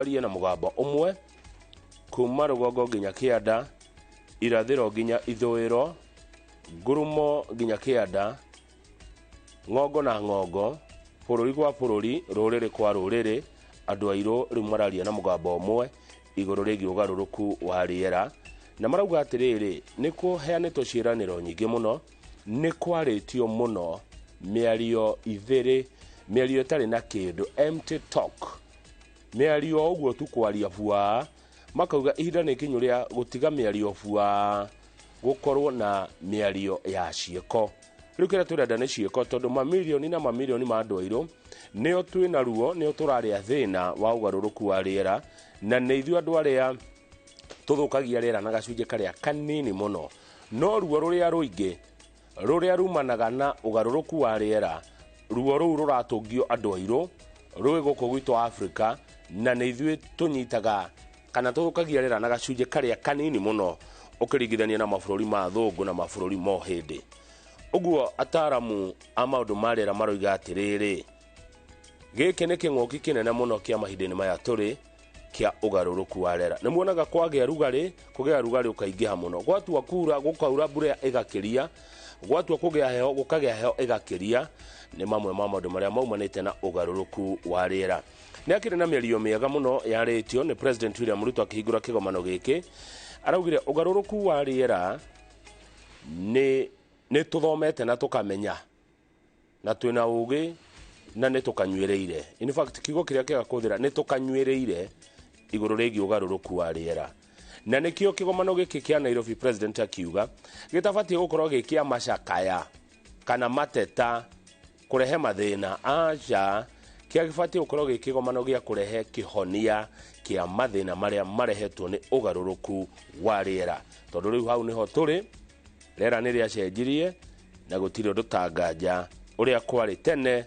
Twarie na mũgambo ũmwe kuma rũgongo nginya kĩanda, irathĩro nginya ithũĩro, ngurumo nginya kĩanda, ng'ongo na ng'ongo, bũrũri gwa bũrũri, rũrĩrĩ kwa rũrĩrĩ. Andũ airũ rĩu mararia na mũgambo ũmwe igũrũ rĩgiĩ ũgarũrũku wa rĩera, na marauga atĩrĩrĩ, nĩ kũheanĩtwo ciĩranĩro nyingĩ mũno, nĩ kwarĩtio mũno mĩario ithĩrĩ, mĩario ĩtarĩ na kĩndũ, empty talk, mĩario o ũguo tu kwaria buaa. Makauga ihinda nĩ ikinyu rĩa gũtiga mĩario buaa, gũkorwo na mĩario ya ciĩko. Rĩu kĩrĩa tũrenda nĩ ciĩko, tondũ mamirioni na mamirioni ma andũ airũ nĩo twĩna ruo, nĩo tũrarĩa thĩna wa ũgarũrũku wa rĩera, na nĩ ithuĩ andũ arĩa tũthũkagia rĩera na gacunjĩ karĩa kanini mũno, no ruo rũrĩa rũingĩ rũrĩa rumanaga na ũgarũrũku wa rĩera, ruo rũu rũratũngio andũ airũ rwĩ gũkũ gwitũ Afrika, na nĩ ithuĩ tũnyitaga kana tũthũkagia rĩera na gacunjĩ karĩa kanini mũno ũkĩringithania na mabũrũri ma thũngũ na mabũrũri mo hĩndĩ ũguo. Ataramu a maũndũ ma rĩera maroiga atĩrĩrĩ, gĩkĩ nĩ kĩng'ũki kĩnene mũno kĩa mahinda-inĩ maya tũrĩ kĩa ũgarũrũku wa rĩera. Nĩ muonaga kwagĩa rugarĩ, kũgĩa rugarĩ ũkaingĩha mũno, gwatua kura gũkaura mbura ĩgakĩria, gwatua kũgĩa heho gũkagĩa heho ĩgakĩria. Nĩ mamwe ma maũndũ marĩa maumanĩte na ũgarũrũku wa rĩera. Nĩ akĩrĩ na mĩario mĩega mũno yarĩtio nĩ President William Ruto akĩhingũra kĩgomano gĩkĩ. Araugire ũgarũrũku wa rĩera nĩ tũthomete na tũkamenya na twĩna ũgĩ na nĩ tũkanyuĩrĩire. In fact, kiugo kĩrĩa kĩega kũhũthĩra nĩ tũkanyuĩrĩire igũrũ rĩgiĩ ũgarũrũku wa rĩera, na nĩkĩo kĩgomano gĩkĩ kĩa Nairobi, President akiuga, gĩtabatiĩ gũkorwo gĩ kĩa macakaya kana mateta kũrehe mathĩna. Aca, kĩagĩbatiĩ gũkorwo gĩ kĩgomano gĩa kũrehe kĩhonia kĩa mathĩna marĩa marehetwo nĩ ũgarũrũku wa rĩera, tondũ rĩu hau nĩho tũrĩ. Rĩera nĩ rĩacenjirie na gũtirĩ ũndũ tanganja ũrĩa kwarĩ tene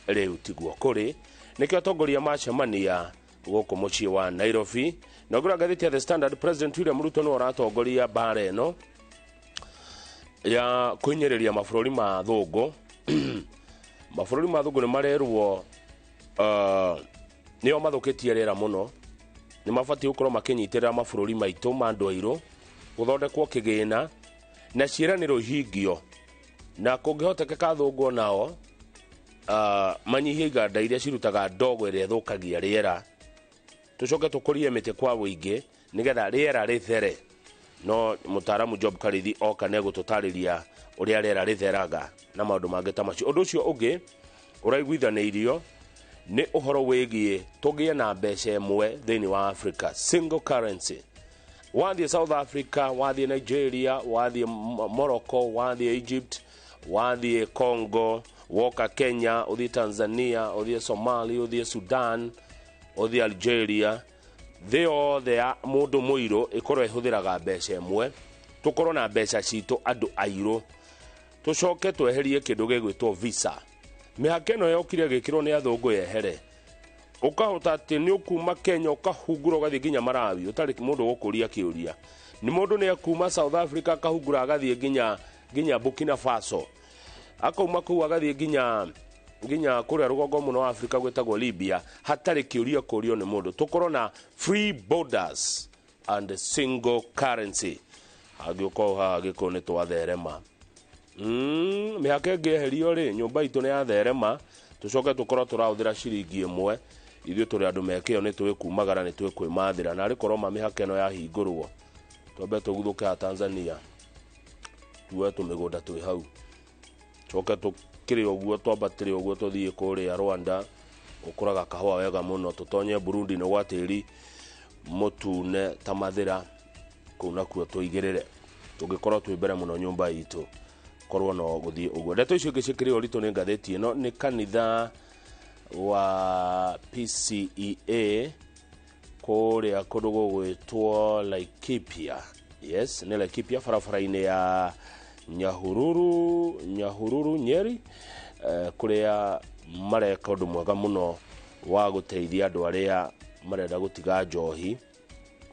rĩu tiguo kũrĩ. Nĩkĩo atongoria macemania gũkũ mũciĩ wa Nairobi. Na ũngĩrora ngathĩti ya The Standard, President William Ruto nĩwe ũratongoria mbara ĩno ya kũhinyĩrĩria mabũrũri ma thũngũ. Mabũrũri ma thũngũ nĩ marerwo nĩo mathũkĩtie rĩera mũno, nĩ mabatiĩ gũkorwo makĩnyitĩrĩra mabũrũri maitũ ma andũ airũ, gũthondekwo kĩgĩna na ciĩranĩro ihingio, na kũngĩhotekeka thũngũ nao manyihie iganda iria cirutaga ndogo ĩrĩa ĩthũkagia rĩera, tũcoke tũkũrie mĩtĩ kwa wũingĩ nĩgetha rĩera rĩthere. No mũtaaramu Job Karithi oka nĩ egũtũtarĩria ũrĩa rĩera rĩtheraga na maũndũ mangĩ ta macio. Ũndũ ũcio ũngĩ ũraiguithanĩirio nĩ ũhoro wĩgiĩ tũgĩe na mbeca ĩmwe thĩinĩ wa Africa, single currency. Wathiĩ South Africa, wathiĩ Nigeria, wathiĩ Morocco, wathiĩ Egypt, wathiĩ Congo, woka Kenya, ũthiĩ Tanzania, ũthiĩ Somalia, ũthiĩ Sudan, ũthiĩ Algeria, thĩ yothe ya mũndũ mũirũ ĩkorwo ĩhũthĩraga mbeca ĩmwe. Tũkorwo na mbeca citũ andũ airũ, tũcoke tweherie kĩndũ gĩgwĩtwo visa. Mĩhaka ĩno yokire ĩgĩkĩrwo nĩ athũngũ yehere. Ũkahota atĩ nĩ ũkuma Kenya ũkahungura ũgathiĩ nginya Malawi ũtarĩ mũndũ ũgũkũria kĩũria. Nĩ mũndũ nĩ akuma South Africa akahungura agathiĩ nginya Burkina Faso, akauma kũu agathiĩ nginya kũrĩa rũgongo mũno wa Afrika gwĩtagwo Libya hatarĩ kĩũria kũrio nĩ mũndũ. Tũkorwo na free borders and single currency. Hangĩũka ũũ haha gĩkũyũ nĩ twatherema. Mĩhaka ĩngĩeherio rĩ, nyũmba itũ nĩ yatherema, tũcoke tũkorwo tũrahũthĩra ciringi ĩmwe. Ithuĩ tũrĩ andũ mekĩo, nĩ tũĩ kumagara, nĩ tũĩ kwĩmathĩra. Na arĩ korwo ma mĩhaka ĩno yahingũrwo, twambe tũguthũke ha Tanzania, tuoe tũmĩgũnda twĩ hau, coke tũkĩrĩ ũguo, twambatĩre ũguo tũthiĩ kũrĩa Rwanda gũkũraga kahũa wega mũno, tũtonye Burundi nĩ gwa tĩri mũtune ta mathĩra kũu, nakuo tũigĩrĩre, tũngĩkorwo twĩ mbere mũno nyũmba itũ korwo no gũthiĩ ũguo. Ndeto icio ingĩ cikĩrĩ ũritũ nĩ ngathĩti ĩno nĩ kanitha wa PCEA kũrĩa kũndũ gũgwĩtwo Laikipia. Yes, nĩ Laikipia, barabara-inĩ ya Nyahururu Nyeri, kũrĩa mareka ũndũ mwega mũno wa gũteithia andũ arĩa marenda gũtiga njohi,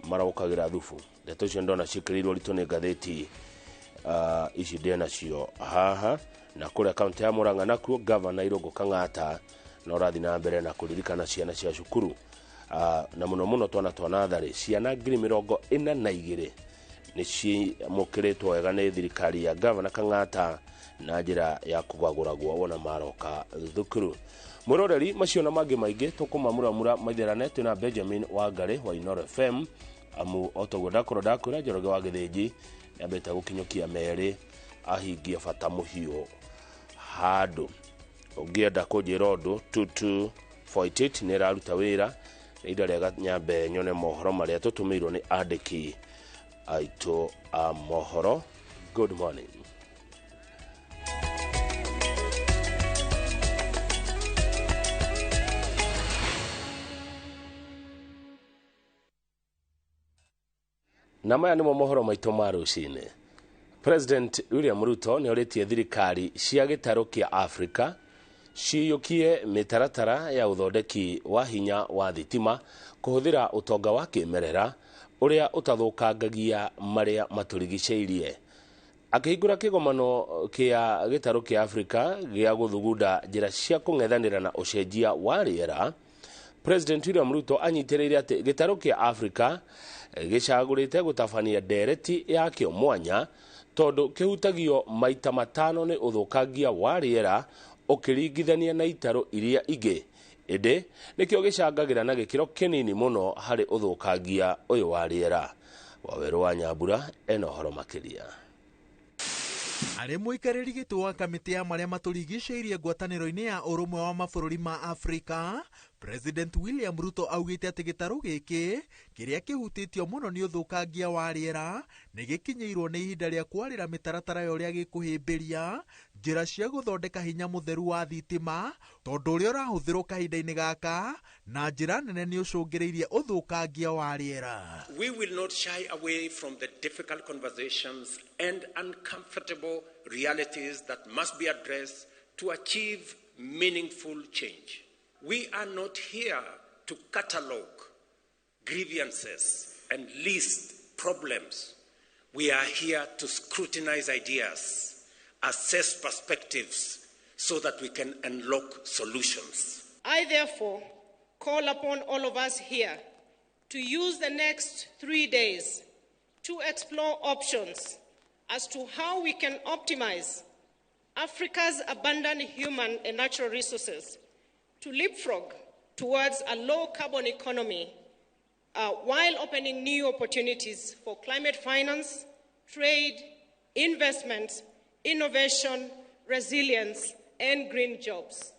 marokagĩra thubu. Ndeto icio ndona ciĩkĩrĩirwo ũritũ nĩ ngathĩti ici ndĩ nacio haha. Na kũrĩa kaunti ya Murang'a nakuo, Gavana Irũngũ Kang'ata no ũrathiĩ na mbere na kũririkana ciana cia cukuru. Na muno muno twana twa natharĩ ciana 42,000 nĩ ciamũkĩrĩtwo wega nĩ thirikari ya gavana Kang'ata na njĩra ya kũgagũragwo wona maroka thukuru. Mwĩroreri, macio na mangĩ maingĩ tũkũmamuramura maitherane twĩna Benjamin Wangari wa Inoro FM, amu otoguo ndakorwo ndakwĩra Njoroge wa Gĩthĩnji nĩambĩte gũkinyũkia merĩ ahingie bata mũhiũ handũ. Ũngĩenda kũnjĩra ũndũ 2248 nĩ ĩraruta wĩra. Ihinda rĩega nyambe nyone mohoro marĩa tũtũmĩirwo nĩ andĩki aitũ a mohoro. Good morning. Na maya nĩmo mohoro maitũ ma rũcinĩ. President William Ruto nĩ orĩtie thirikari cia gĩtarũ kĩa Afrika ciyũkie mĩtaratara ya ũthondeki wa hinya wa thitima kũhũthĩra ũtonga wa kĩmerera ũrĩa ũtathũkangagia marĩa matũrigicĩirie. Akĩhingũra kĩgomano kĩa gĩtarũ kĩa Afrika gĩa gũthugunda njĩra cia kũng'ethanĩra na ũcenjia wa rĩera, President William Ruto anyitĩrĩire atĩ gĩtarũ kĩa Afrika gĩcagũrĩte gũtabania ndereti yakĩo mwanya tondũ kĩhutagio maita matano nĩ ũthũkangia wa rĩera ũkĩringithania na itarũ iria ingĩ, ĩndĩ nĩkĩo gĩcangagĩra na gĩkĩro kĩnini mũno harĩ ũthũkangia ũyũ wa rĩera. Wawerũ wa Nyambura ena ũhoro makĩria. Arĩ mũikarĩri gĩtĩ wa kamĩtĩ ya marĩa matũrigicĩirie ngwatanĩro-inĩ ya ũrũmwe wa mabũrũri ma Afrika, President William Ruto augĩte atĩ gĩtarũ gĩkĩ kĩrĩa kĩhutĩtio mũno nĩ ũthũkangia wa rĩera nĩ gĩkinyĩirwo nĩ ihinda rĩa kwarĩra mĩtaratara ya ũrĩa gĩkũhĩmbĩria njĩra cia gũthondeka hinya mũtheru wa thitima, tondũ ũrĩa ũrahũthĩrwo kahinda-inĩ gaka na njĩra nene nĩ ũcũngĩrĩirie ũthũkangia wa rĩera. We will not shy away from the difficult conversations and uncomfortable realities that must be addressed to achieve meaningful change. We are not here to catalog grievances and list problems. We are here to scrutinize ideas, assess perspectives, so that we can unlock solutions. I therefore call upon all of us here to use the next 3 days to explore options as to how we can optimize Africa's abundant human and natural resources to leapfrog towards a low-carbon economy while opening new opportunities for climate finance, trade, investment, innovation, resilience, and green jobs.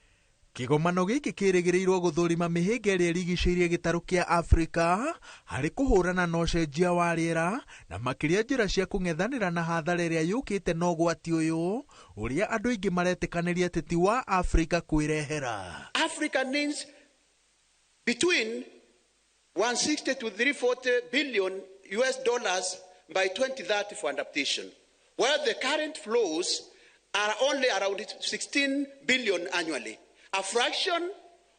Kĩgomano gĩkĩ kĩrĩgĩrĩirwo gũthũrima mĩhĩnga ĩrĩa ĩrigicĩirie gĩtarũ kĩa Afrika harĩ kũhũrana na ũcenjia wa rĩera na makĩria njĩra cia kũng'ethanĩra na hathara ĩrĩa yũkĩte na ũgwati ũyũ ũrĩa andũ aingĩ maretĩkanĩria atĩ ti wa Afrika kwĩrehera. Africa needs between 160 to 340 billion US dollars by 2030 for adaptation, while the current flows are only around 16 billion annually, a fraction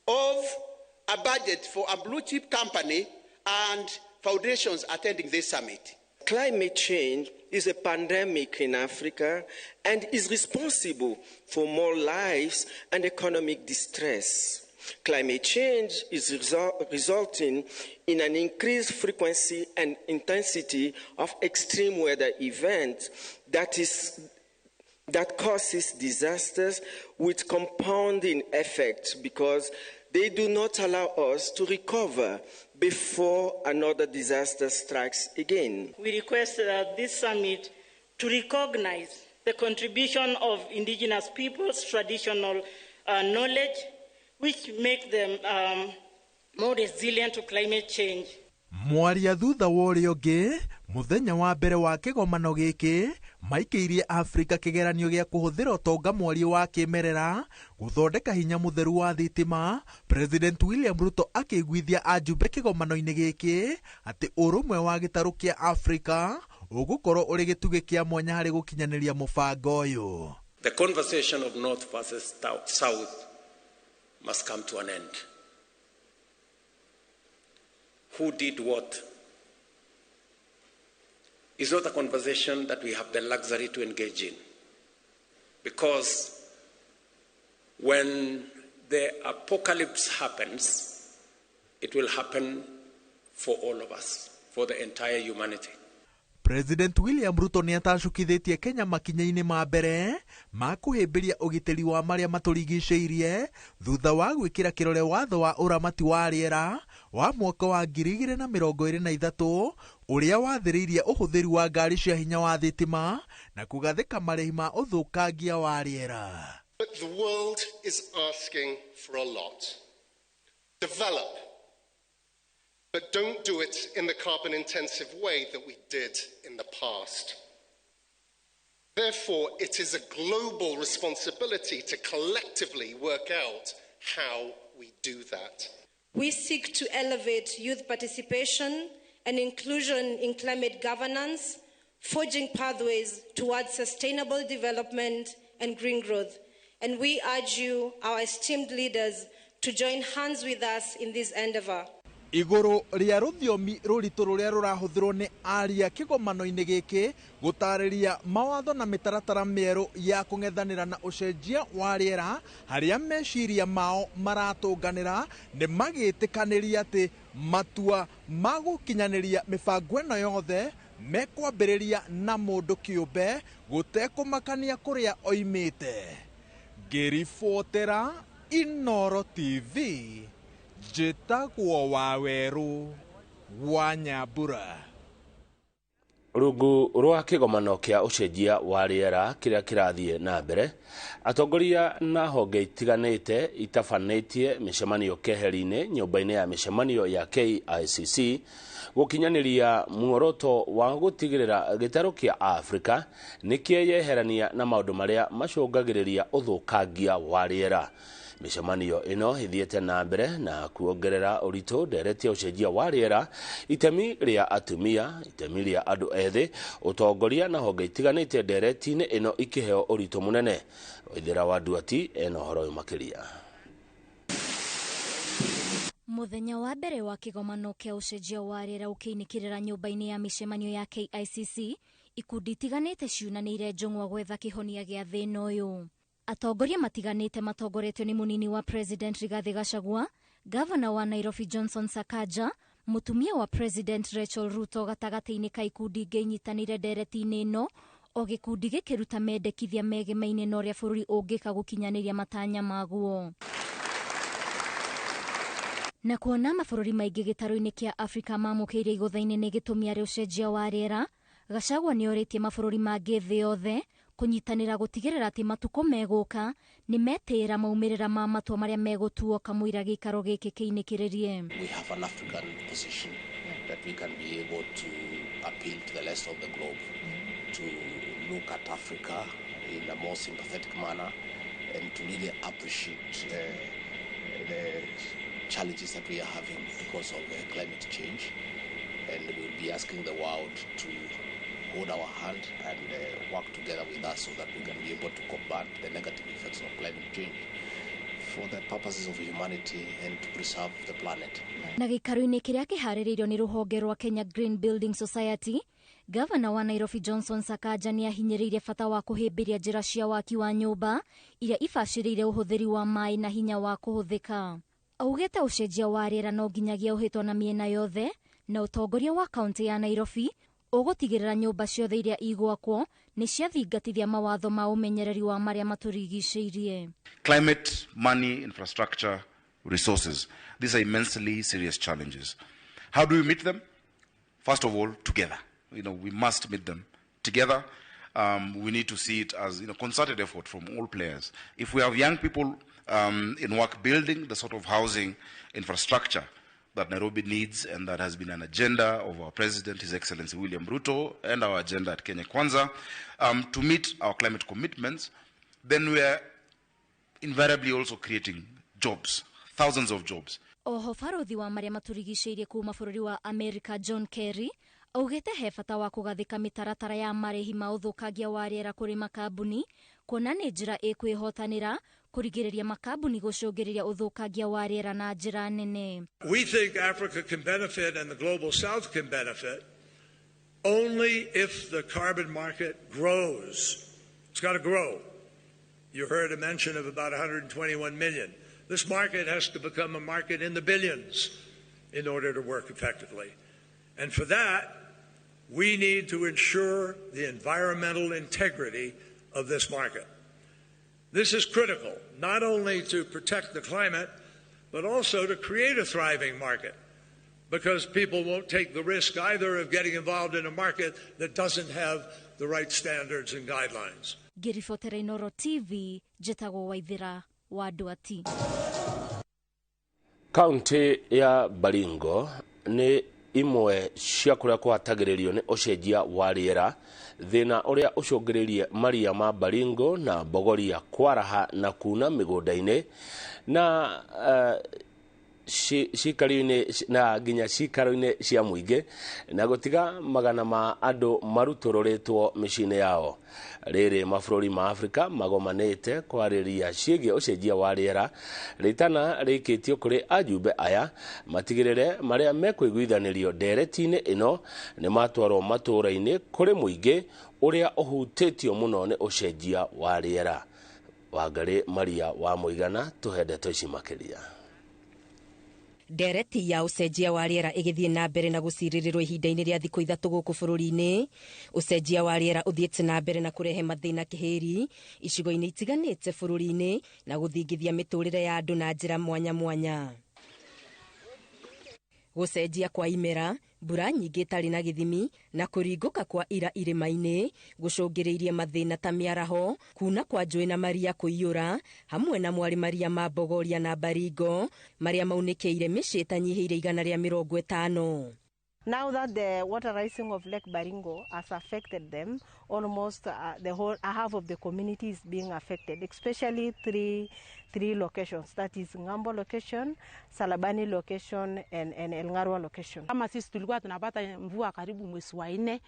of a budget for a blue chip company and foundations attending this summit. Climate change is a pandemic in Africa and is responsible for more lives and economic distress. Climate change is resulting in an increased frequency and intensity of extreme weather events that causes disasters with compounding effects because they do not allow us to recover before another disaster strikes again. We request that this summit to recognize the contribution of indigenous peoples' traditional knowledge, which make them more resilient to climate change. Mwaria thutha wa ũrĩa ũngĩ mũthenya wa mbere wa kĩgomano gĩkĩ maikĩirie Afrika kĩgeranio gĩa kũhũthĩra ũtonga mwarie wa kĩmerera gũthondeka hinya mũtheru wa thitima. President William Ruto akĩiguithia ajumbe kĩgomano-inĩ gĩkĩ atĩ ũrũmwe wa gĩtarũ kĩa Afrika ũgũkorwo ũrĩ gĩtugĩ kĩa mwanya harĩ gũkinyanĩria mũbango ũyũ. The conversation of North versus South must come to an end. Who did what is not a conversation that we have the luxury to engage in. Because when the apocalypse happens, It will happen for all of us, for the entire humanity. President William Ruto nĩ atacũkithĩtie Kenya makinya-inĩ ma mbere ma kũhĩmbĩria ũgitĩri wa marĩa matũrigicĩirie thutha wa gwĩkĩra kĩrore watho wa ũramati wa rĩera wa mwaka wa 2023 ũrĩa wathĩrĩirie ũhũthĩri wa ngari cia hinya wa thitima na kũgathĩka marĩhi ma ũthũkangia wa rĩera. But the world is asking for a lot. Develop, but don't do it in the carbon intensive way that we did in the past. Therefore, it is a global responsibility to collectively work out how we do that. We seek to elevate youth participation and inclusion in climate governance, forging pathways towards sustainable development and green growth. And we urge you, our esteemed leaders, to join hands with us in this endeavor. Igũrũ rĩa rũthiomi rũritũ rũrĩa rũrahũthĩrwo nĩ aria kĩgomano-inĩ gĩkĩ gũtarĩria mawatho na mĩtaratara mĩerũ ya kũng'ethanĩra na ũcenjia wa rĩera harĩa meciria mao maratũnganĩra nĩ magĩtĩkanĩria atĩ matua ma gũkinyanĩria mĩbango ĩno yothe mekwambĩrĩria na mũndũ kĩũmbe gũtekũmakania kũrĩa oimĩte. Ngĩribotera Inooro TV, njĩtagwo Wawerũ wa Nyambura. Rungu rwa kĩgomano kĩa ũcenjia wa rĩera kĩrĩa kĩrathiĩ na mbere, atongoria na honge itiganĩte itabanĩtie mĩcemanio keheri-inĩ nyũmba-inĩ ya mĩcemanio ya KICC gũkinyanĩria muoroto wa gũtigĩrĩra gĩtarũ kĩa Afrika nĩ kĩeyeherania na maũndũ marĩa macũngagĩrĩria ũthũkangia wa rĩera. Mĩcemanio ĩno ĩthiĩte na mbere na kuongerera ũritũ ndereti ya ũcenjia wa rĩera, itemi rĩa atumia, itemi rĩa andũ ethĩ, ũtongoria na honge itiganĩte ndereti-inĩ ĩno ikĩheo ũritũ mũnene. Waithera wa Nduati ena ũhoro ũyũ makĩria. Mũthenya wa mbere wa kĩgomano kĩa ũcenjia wa rĩera ũkĩinĩkĩrĩra nyũmba-inĩ ya mĩcemanio ya KICC, ikundi itiganĩte ciunanĩire njũng'wa gwetha kĩhonia gĩa thĩna ũyũ. Atongoria matiganĩte matongoretio nĩ mũnini wa President Rigathi Gachagua, Gavana wa Nairobi Johnson Sakaja, mũtumia wa President Rachel Ruto gatagatĩ-inĩ ka ikundi ingĩ inyitanĩire ndereti-inĩ ĩno, o gĩkundi gĩkĩruta mendekithia megemaine na ũrĩa bũrũri ũngĩka gũkinyanĩria matanya maguo. Na kuona mabũrũri maingĩ gĩtarũ-inĩ kĩa Afrika mamũkĩire igũtha-inĩ nĩ gĩtũmi arĩ ũcenjia wa rĩera, Gachagua nĩorĩtie mabũrũri mangĩ thĩ yothe kũnyitanĩra gũtigĩrĩra atĩ matukũ megũka nĩ metĩĩra maumĩrĩra ma matua marĩa megũtuo kamũira gĩikaro gĩkĩ kĩinĩkĩrĩrie. We have an African position that we can be able to appeal to the rest of the globe to look at Africa in a more sympathetic manner and to really appreciate the challenges that we are having because of climate change. And we'll be asking the world to hold our hand and work together with us so that we can be able to combat the negative effects of climate change for the purposes of humanity and to preserve the planet. Na gĩikaro-inĩ kĩrĩa kĩharĩrĩirio nĩ rũhonge rwa Kenya Green Building Society, Gavana wa Nairobi Johnson Sakaja nĩ ahinyĩrĩirie bata wa kũhĩmbĩria njĩra cia waki wa nyũmba iria ibacĩrĩire ũhũthĩri wa maĩ na hinya wa kũhũthĩka. Augĩte ũcenjia wa rĩera no nginyagia ũhĩtwo na mĩena yothe na ũtongoria wa kaunti ya Nairobi ũgũtigĩrĩra nyũmba ciothe iria igwakwo nĩ ciathingatithia mawatho ma ũmenyereri wa marĩa matũrigicĩirie. Climate, money, infrastructure, resources. These are immensely serious challenges. How do we meet them? First of all, together. You know, we must meet them together. We need to see it as, you know, concerted effort from all players. If we have young people in work building the sort of housing infrastructure that Nairobi needs, and that has been an agenda of our president, His Excellency William Ruto, and our agenda at Kenya Kwanza, to meet our climate commitments, then we are invariably also creating jobs, thousands of jobs. Oho barothi wa marĩa matũrigicĩirie kuma bũrũri wa America John Kerry augĩte he bata wa kũgathĩka mĩtaratara ya marĩhi ma ũthũkangia wa rĩera kũrĩ makambuni kuona nĩ njĩra ĩkwĩhotanĩra kũrigĩrĩria makambuni gũcũngĩrĩria ũthũkangia wa rĩera na njĩra nene. We think Africa can benefit and the global south can benefit only if the carbon market grows. It's got to grow. You heard a mention of about 121 million. This market has to become a market in the billions. in order to work effectively. And for that, we need to ensure the environmental integrity of this market. This is critical, not only to protect the climate, but also to create a thriving market, because people won't take the risk either of getting involved in a market that doesn't have the right standards and guidelines. Ngĩribotera Inooro TV, njĩtagwo Waithĩra wa Ndwati. Kaunti ya Baringo nĩ imwe cia kũrĩa kũhatagĩrĩrio nĩ ũcenjia wa rĩera, thĩna ũrĩa ũcũngĩrĩirie maria ma Baringo na Bogoria kwaraha na kuna mĩgũnda-inĩ na cikaro-inĩ na nginya cikaro-inĩ cia mũingĩ na gũtiga magana ma andũ marutũrũrĩtwo mĩciĩ-inĩ yao. Rĩrĩ mabũrũri ma Afrika magomanĩte kwarĩria ciĩgiĩ ũcenjia wa rĩera, rĩtana rĩikĩtio kũrĩ ajumbe aya matigĩrĩre marĩa mekũiguithanĩrio ndereti-inĩ ĩno nĩ matwarwo matũũra-inĩ kũrĩ mũingĩ ũrĩa ũhutĩtio mũno nĩ ũcenjia wa rĩera. Wangarĩ Maria wa Mũigana tũhe ndeto ici makĩria. Ndereti ya ũcenjia wa rĩera ĩgĩthiĩ na mbere na gũcirĩrĩrwo ihinda-inĩ rĩa thikũ 3 gũkũ bũrũri-inĩ. Ũcenjia wa rĩera ũthiĩte na mbere na kũrehe mathĩna kĩhĩri icigo-inĩ itiganĩte bũrũri-inĩ na gũthingithia mĩtũrĩre ya andũ na njĩra mwanya mwanya. Gũcenjia kwa imera, mbura nyingĩ ĩtarĩ na gĩthimi na kũringũka kwa ira irĩma-inĩ gũcũngĩrĩirie mathĩna ta mĩaraho, kuna kwa njũĩ na maria kũiyũra, hamwe na mwarĩ maria ma Bogoria na Baringo marĩa maunĩkĩire mĩciĩ ĩtanyihĩire 150. Now that the water rising of Lake Baringo has affected them, almost the whole half of the community is being affected, especially three locations, that is Ngambo location, Salabani location, and Elngarwa location. Kama sisi tulikuwa tunapata mvua karibu mwezi wa 4,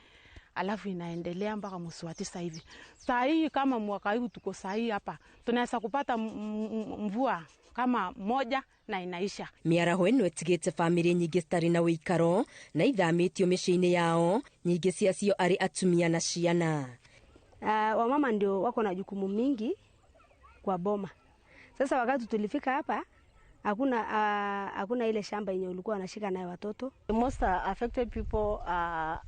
alafu inaendelea mpaka mwezi wa 9 hivi. Saa hii kama mwaka huu tuko saa hii hapa, tunaweza kupata mvua kama moja na inaisha. Mĩaraho ĩno ĩtigĩte bamĩrĩ nyingĩ citarĩ na wĩikaro na ithamĩtio mĩciĩ-inĩ yao, nyingĩ ciacio arĩ atumia na ciana. Wamama ndio wako na jukumu mingi kwa boma. Sasa wakati tulifika hapa hakuna ile shamba yenye ulikuwa wanashika nayo watoto. The most affected people are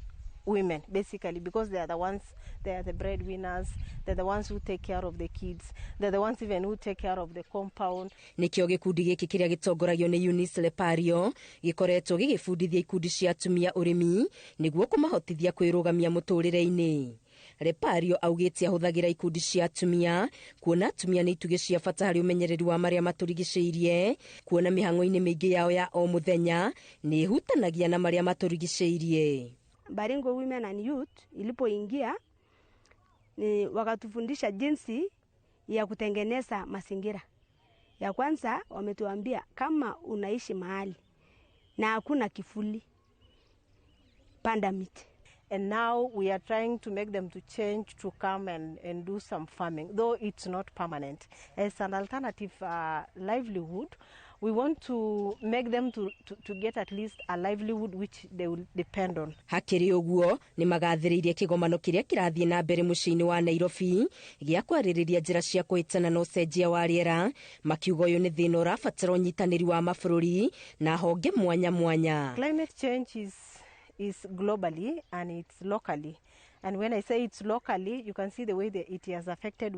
women, basically, because they are the ones, they are the breadwinners, they're the ones who take care of the kids, they're the ones even who take care of the compound. Nikio gikundi giki kiria gitongoragio ni Eunice Lepario gikoretwo gigibundithia ikundi cia atumia urimi niguo kumahotithia kwirugamia muturire-ini. Lepario augite ahuthagira ikundi cia atumia kuona atumia ni itugĩ cia bata harĩ ũmenyereri wa marĩa matũrigicĩirie, kuona mĩhang'o-inĩ mĩingĩ yao ya o mũthenya nĩ ĩhutanagia na marĩa matũrigicĩirie. Baringo Women and Youth ilipoingia ni wakatufundisha jinsi ya kutengeneza mazingira. Ya kwanza wametuambia kama unaishi mahali na hakuna kifuli, panda miti. And now we are trying to make them to change to come and do some farming, though it's not permanent. As an alternative livelihood, we want to make them to get at least a livelihood which they will depend on. Hakĩrĩ ũguo nĩ magathĩrĩirie kĩgomano kĩrĩa kĩrathiĩ na mbere mũciĩ-inĩ wa Nairobi gĩa kwarĩrĩria njĩra cia kũhĩtana na ũcenjia wa rĩera, makiuga ũyũ nĩ thĩna ũrabatara ũnyitanĩri wa mabũrũri na honge mwanya mwanya. Climate change is globally and it's locally. And when I say it's locally, you can see the way that it has affected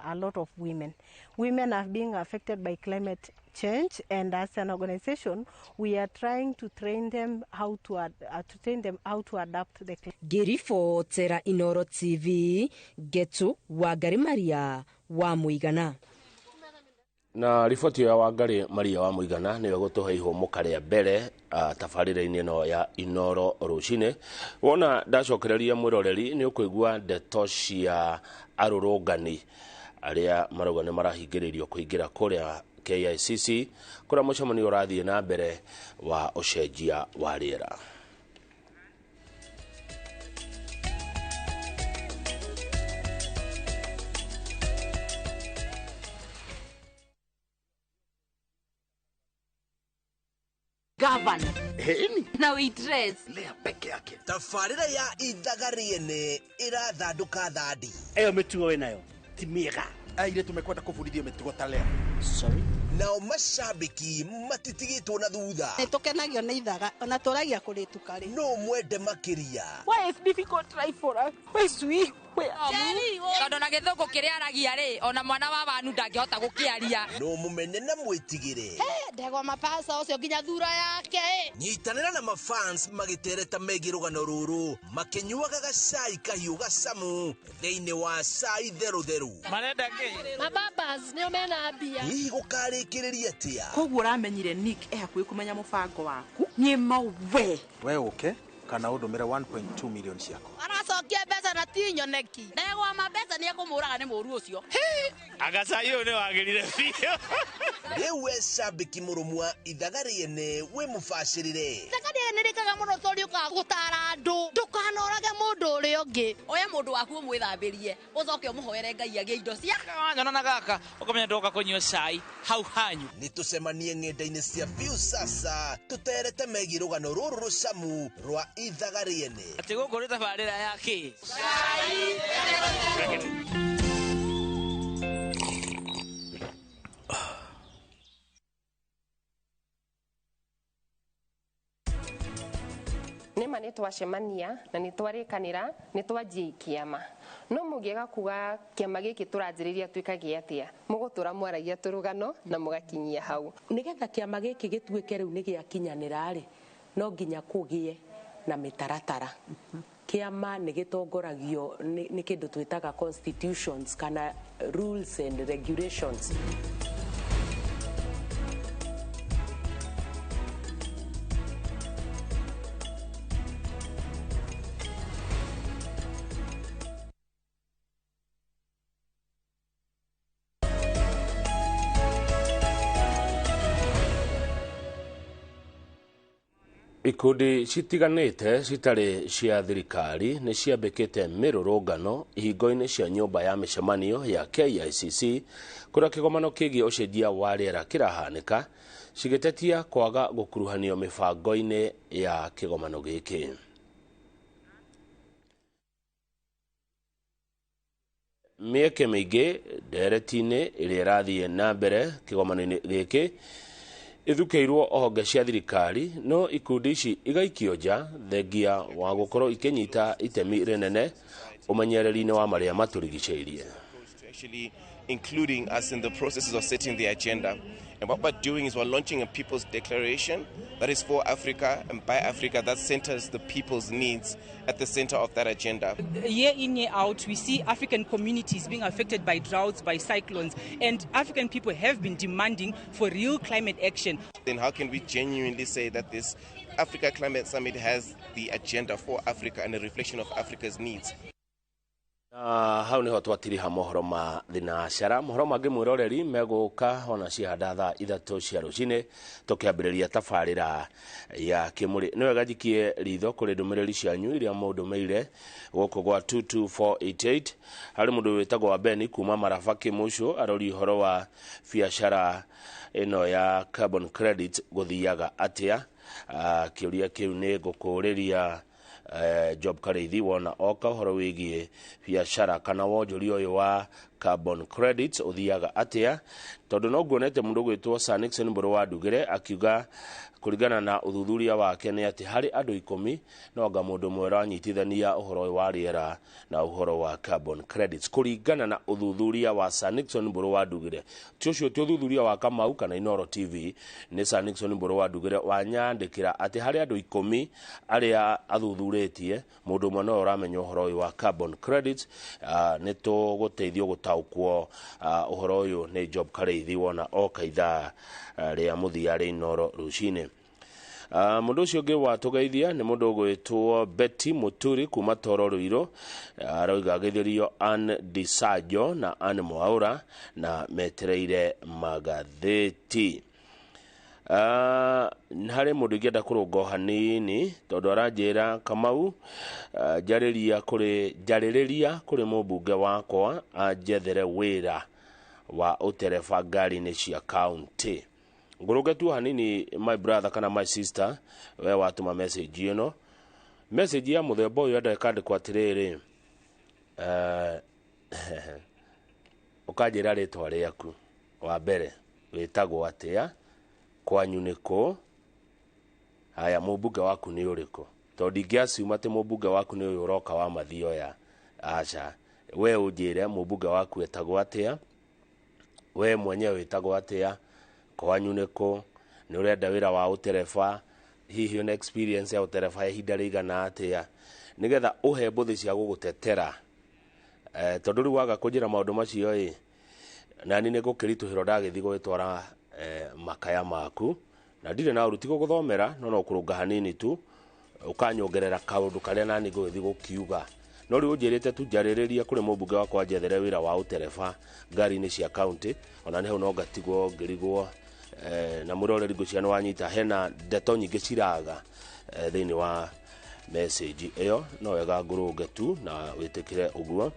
a lot of women. Women are being affected by climate change, and as an organization, we are trying to train them how to adapt the climate. Ngĩribotera Inooro TV, Getu Wangari Maria wa Mũigana. Na riboti ya Wangari Maria wa Mũigana nĩyo gũtũhe ihũmũka rĩa mbere tabarĩra-inĩ ĩno ya Inooro rũcinĩ. Wona ndacokereria mwĩroreri nĩ ũkũigua ndeto cia arũrũngani arĩa marauga nĩ marahingĩrĩrio kũingĩra kũrĩa KICC kũrĩa mũcemanio ũrathiĩ na mbere wa ũcenjia wa rĩera. Governor. Na waitress. Lea peke yake. Tabarĩra ya ithaga rĩene ĩrathandũka thandi. Eyo mĩtugo wĩnayo ti mĩega. Airĩtu mekwenda kũbundithio mĩtugo ta Lea. Sorry. Nao macambĩki matitigĩtwo na thutha. Nĩ tũkenagio nĩ ithaga ona tũragia kũrĩtuka rĩ. No mwende makĩria. Why is difficult life for us? Why is we? Tondũ na gĩthũngũ kĩrĩa aragia rĩ, ona mwana wa wanu ndangĩhota gũkĩaria. No mũmene na mwĩtigĩre. Ndegwa mapasa ũcio nginya thura yake. Nyitanĩra na mafans magĩtereta megiĩ rũgano rũrũ makĩnyuaga gacai kahiũ gacamu thĩinĩ wa cai therũtherũ. Marenda kĩ? Mababas nĩo mena mbia. Hihi gũkarĩkĩrĩria atĩa? Koguo ũramenyire Nick e hakuhĩ kũmenya mũbango waku. Niĩ mawe. We ũke kana ũndũmĩre 1.2 million ciakwa. Aracokia mbeca na ti nyoneki. Ndegwa ma mbeca nĩ ekũmũraga nĩ mũru ũcio. Agacai ũyũ nĩ wagĩrire biũ. Rĩu we cambĩki mũrũmwa ithaga rĩene wĩ mũbacĩrĩre. Ithaga rĩene rĩkaga mũno tondũ rĩũkaga gũtara andũ. Ndũkanorage mũndũ ũrĩa ũngĩ. Oya mũndũ waku ũmwĩthambĩrie, ũcoke ũmũhoere Ngai agĩe indo cia. Wanyona na gaka ũkamenya ndoka kũnyua cai hau hanyu. Nĩ tũcemanie ng'enda-inĩ cia Viusasa tũterete megiĩ rũgano rũrũ rũcamu rwa ithaga rĩene. Atĩ gũkũ nĩ tabarĩra ya kĩ? Cai. Nĩma nĩ twacemania na nĩ twarĩkanĩra nĩ twanjia kĩama no mũngĩaga kuga kĩama gĩkĩ tũranjĩrĩria twĩkage atĩa mũgũtũra mwaragia tũrũgano na mũgakinyia hau. Nĩgetha kĩama gĩkĩ gĩtuĩke rĩu nĩ gĩakinyanĩra rĩ, no nginya kũgĩe na mĩtaratara. Kĩama nĩ gĩtongoragio nĩ kĩndũ twĩtaga constitutions kana rules and regulations. Ikundi citiganĩte citarĩ cia thirikari nĩ ciambĩkĩte mĩrũrũngano ihingo-inĩ cia nyũmba ya mĩcemanio ya KICC kũrĩa kĩgomano kĩgiĩ ũcenjia wa rĩera kĩrahanĩka cigĩtetia kwaga gũkuruhanio mĩbango-inĩ ya kĩgomano gĩkĩ. Mĩeke mĩingĩ ndereti-inĩ ĩrĩa ĩrathiĩ na mbere kĩgomano-inĩ gĩkĩ ithukĩirwo honge cia thirikari no ikundi ici igaikio nja thengia wa gũkorwo ikĩnyita itemi rĩnene ũmenyereri-inĩ wa marĩa matũrigicĩirie. Including us in the processes of setting the agenda. And what we're doing is we're launching a people's declaration that is for Africa and by Africa that centers the people's needs at the center of that agenda. Year in, year out, we see African communities being affected by droughts, by cyclones, and African people have been demanding for real climate action. Then how can we genuinely say that this Africa Climate Summit has the agenda for Africa and a reflection of Africa's needs? Hau niho twatiriha mohoro ma thinacara mohoro mangĩ mwĩroreri megũka ona cihanda thaa 3 cia rũcinĩ tũkĩambĩrĩria tabarĩra ya kĩmũrĩ. Nĩ wega njikie ritho kũrĩ ndũmĩrĩri cianyu iria mũndũmĩire gũkũ gwa 22488. Harĩ mũndũ wĩtagwo wa Beni kuma Maraba Kĩmũcũ arori ũhoro wa biacara ĩno ya carbon credit gũthiaga atĩa. Kĩũria kĩu nĩ ngũkũrĩria Job Kareithi wona oka ũhoro wĩgiĩ biacara kana wonjoria ũyũ wa carbon credits ũthiaga atĩa, tondũ no nguonete mũndũ gwĩtwo Sir Nixon Mbũrũ wa Ndugĩre akiuga kũringana na ũthuthuria wake nĩ atĩ harĩ andũ 10 no anga mũndũ ũmwe ũranyitithania ũhoro ũyũ wa rĩera na ũhoro wa carbon credits kũringana na ũthuthuria wa Sir Nixon Mbũrũ wa Ndugĩre. Ti ũcio ti ũthuthuria wa Kamau kana Inooro TV, nĩ Sir Nixon Mbũrũ wa Ndugĩre wanyandĩkĩra atĩ harĩ andũ 10 arĩa athuthurĩtie mũndũ ũmwe no ũramenya ũhoro ũyũ wa carbon credits. Nĩ tũgũteithio gũtaũkwo ũhoro ũyũ nĩ Job Kareithi wona oka ithaa rĩa mũthia rĩa Inooro rũcinĩ. Mũndũ ũcio ũngĩ watũgeithia nĩ mũndũ ũgwĩtwo Betty Muturi kuma Toro Ruiru, aroiga ageithĩrio Ann Disajo na Ann Mwaura na metereire magathĩti. Harĩ mũndũ ingĩenda kũrũngo hanini tondũ aranjĩra Kamau, njarĩrĩria kũrĩ mũmbunge wakwa anjethere wĩra wa ũtereba ngari-inĩ cia kaunti. Ngũrũnge tu hanini my brother kana my sister, we watũma message ĩno. Message ya mũthemba ũyũ enda ĩkandĩkwo atĩrĩrĩ, ũkanjĩra rĩtwa rĩaku wa mbere, Wĩtagwo atĩa? Kwanyu nĩ kũ? Haya, mũmbunge waku nĩ ũrĩkũ? Tondũ ndingĩaciuma atĩ mũmbunge waku nĩ ũyũ ũroka wa Mathioya. Aca, we ũnjĩre mũmbunge waku etagwo atĩa, we mwenyewe wĩtagwo atĩa, kwanyu nĩ kũ, nĩ ũrenda wĩra wa ũtereba, hihi ũna experience ya ũtereba ya ihinda rĩigana atĩa, nĩgetha ũhe mbũthĩ cia gũgũtetera. Tondũ rĩu waga kũnjĩra maũndũ macio ĩ, nani nĩ ngũkĩritũhĩrwo ndagĩthiĩ gũgĩtwara makaya maku, na ndirĩ na ũru, ti gũgũthomera no no kũrũnga hanini tu, ũkanyongerera kaũndũ karĩa nani ngũgĩthiĩ gũkiuga. No rĩu ũnjĩrĩte tu njarĩrĩrie kũrĩ mũmbunge wakwa njethere wĩra wa ũtereba ngari-inĩ cia county, ona nĩ hau no ngatigwo ngĩrigwo. Na mwĩroreri ngwĩciria nĩ wanyita, hena ndeto nyingĩ ciraga thĩinĩ wa message ĩyo, no wega ngũrũnge tu na wĩtĩkĩre ũguo.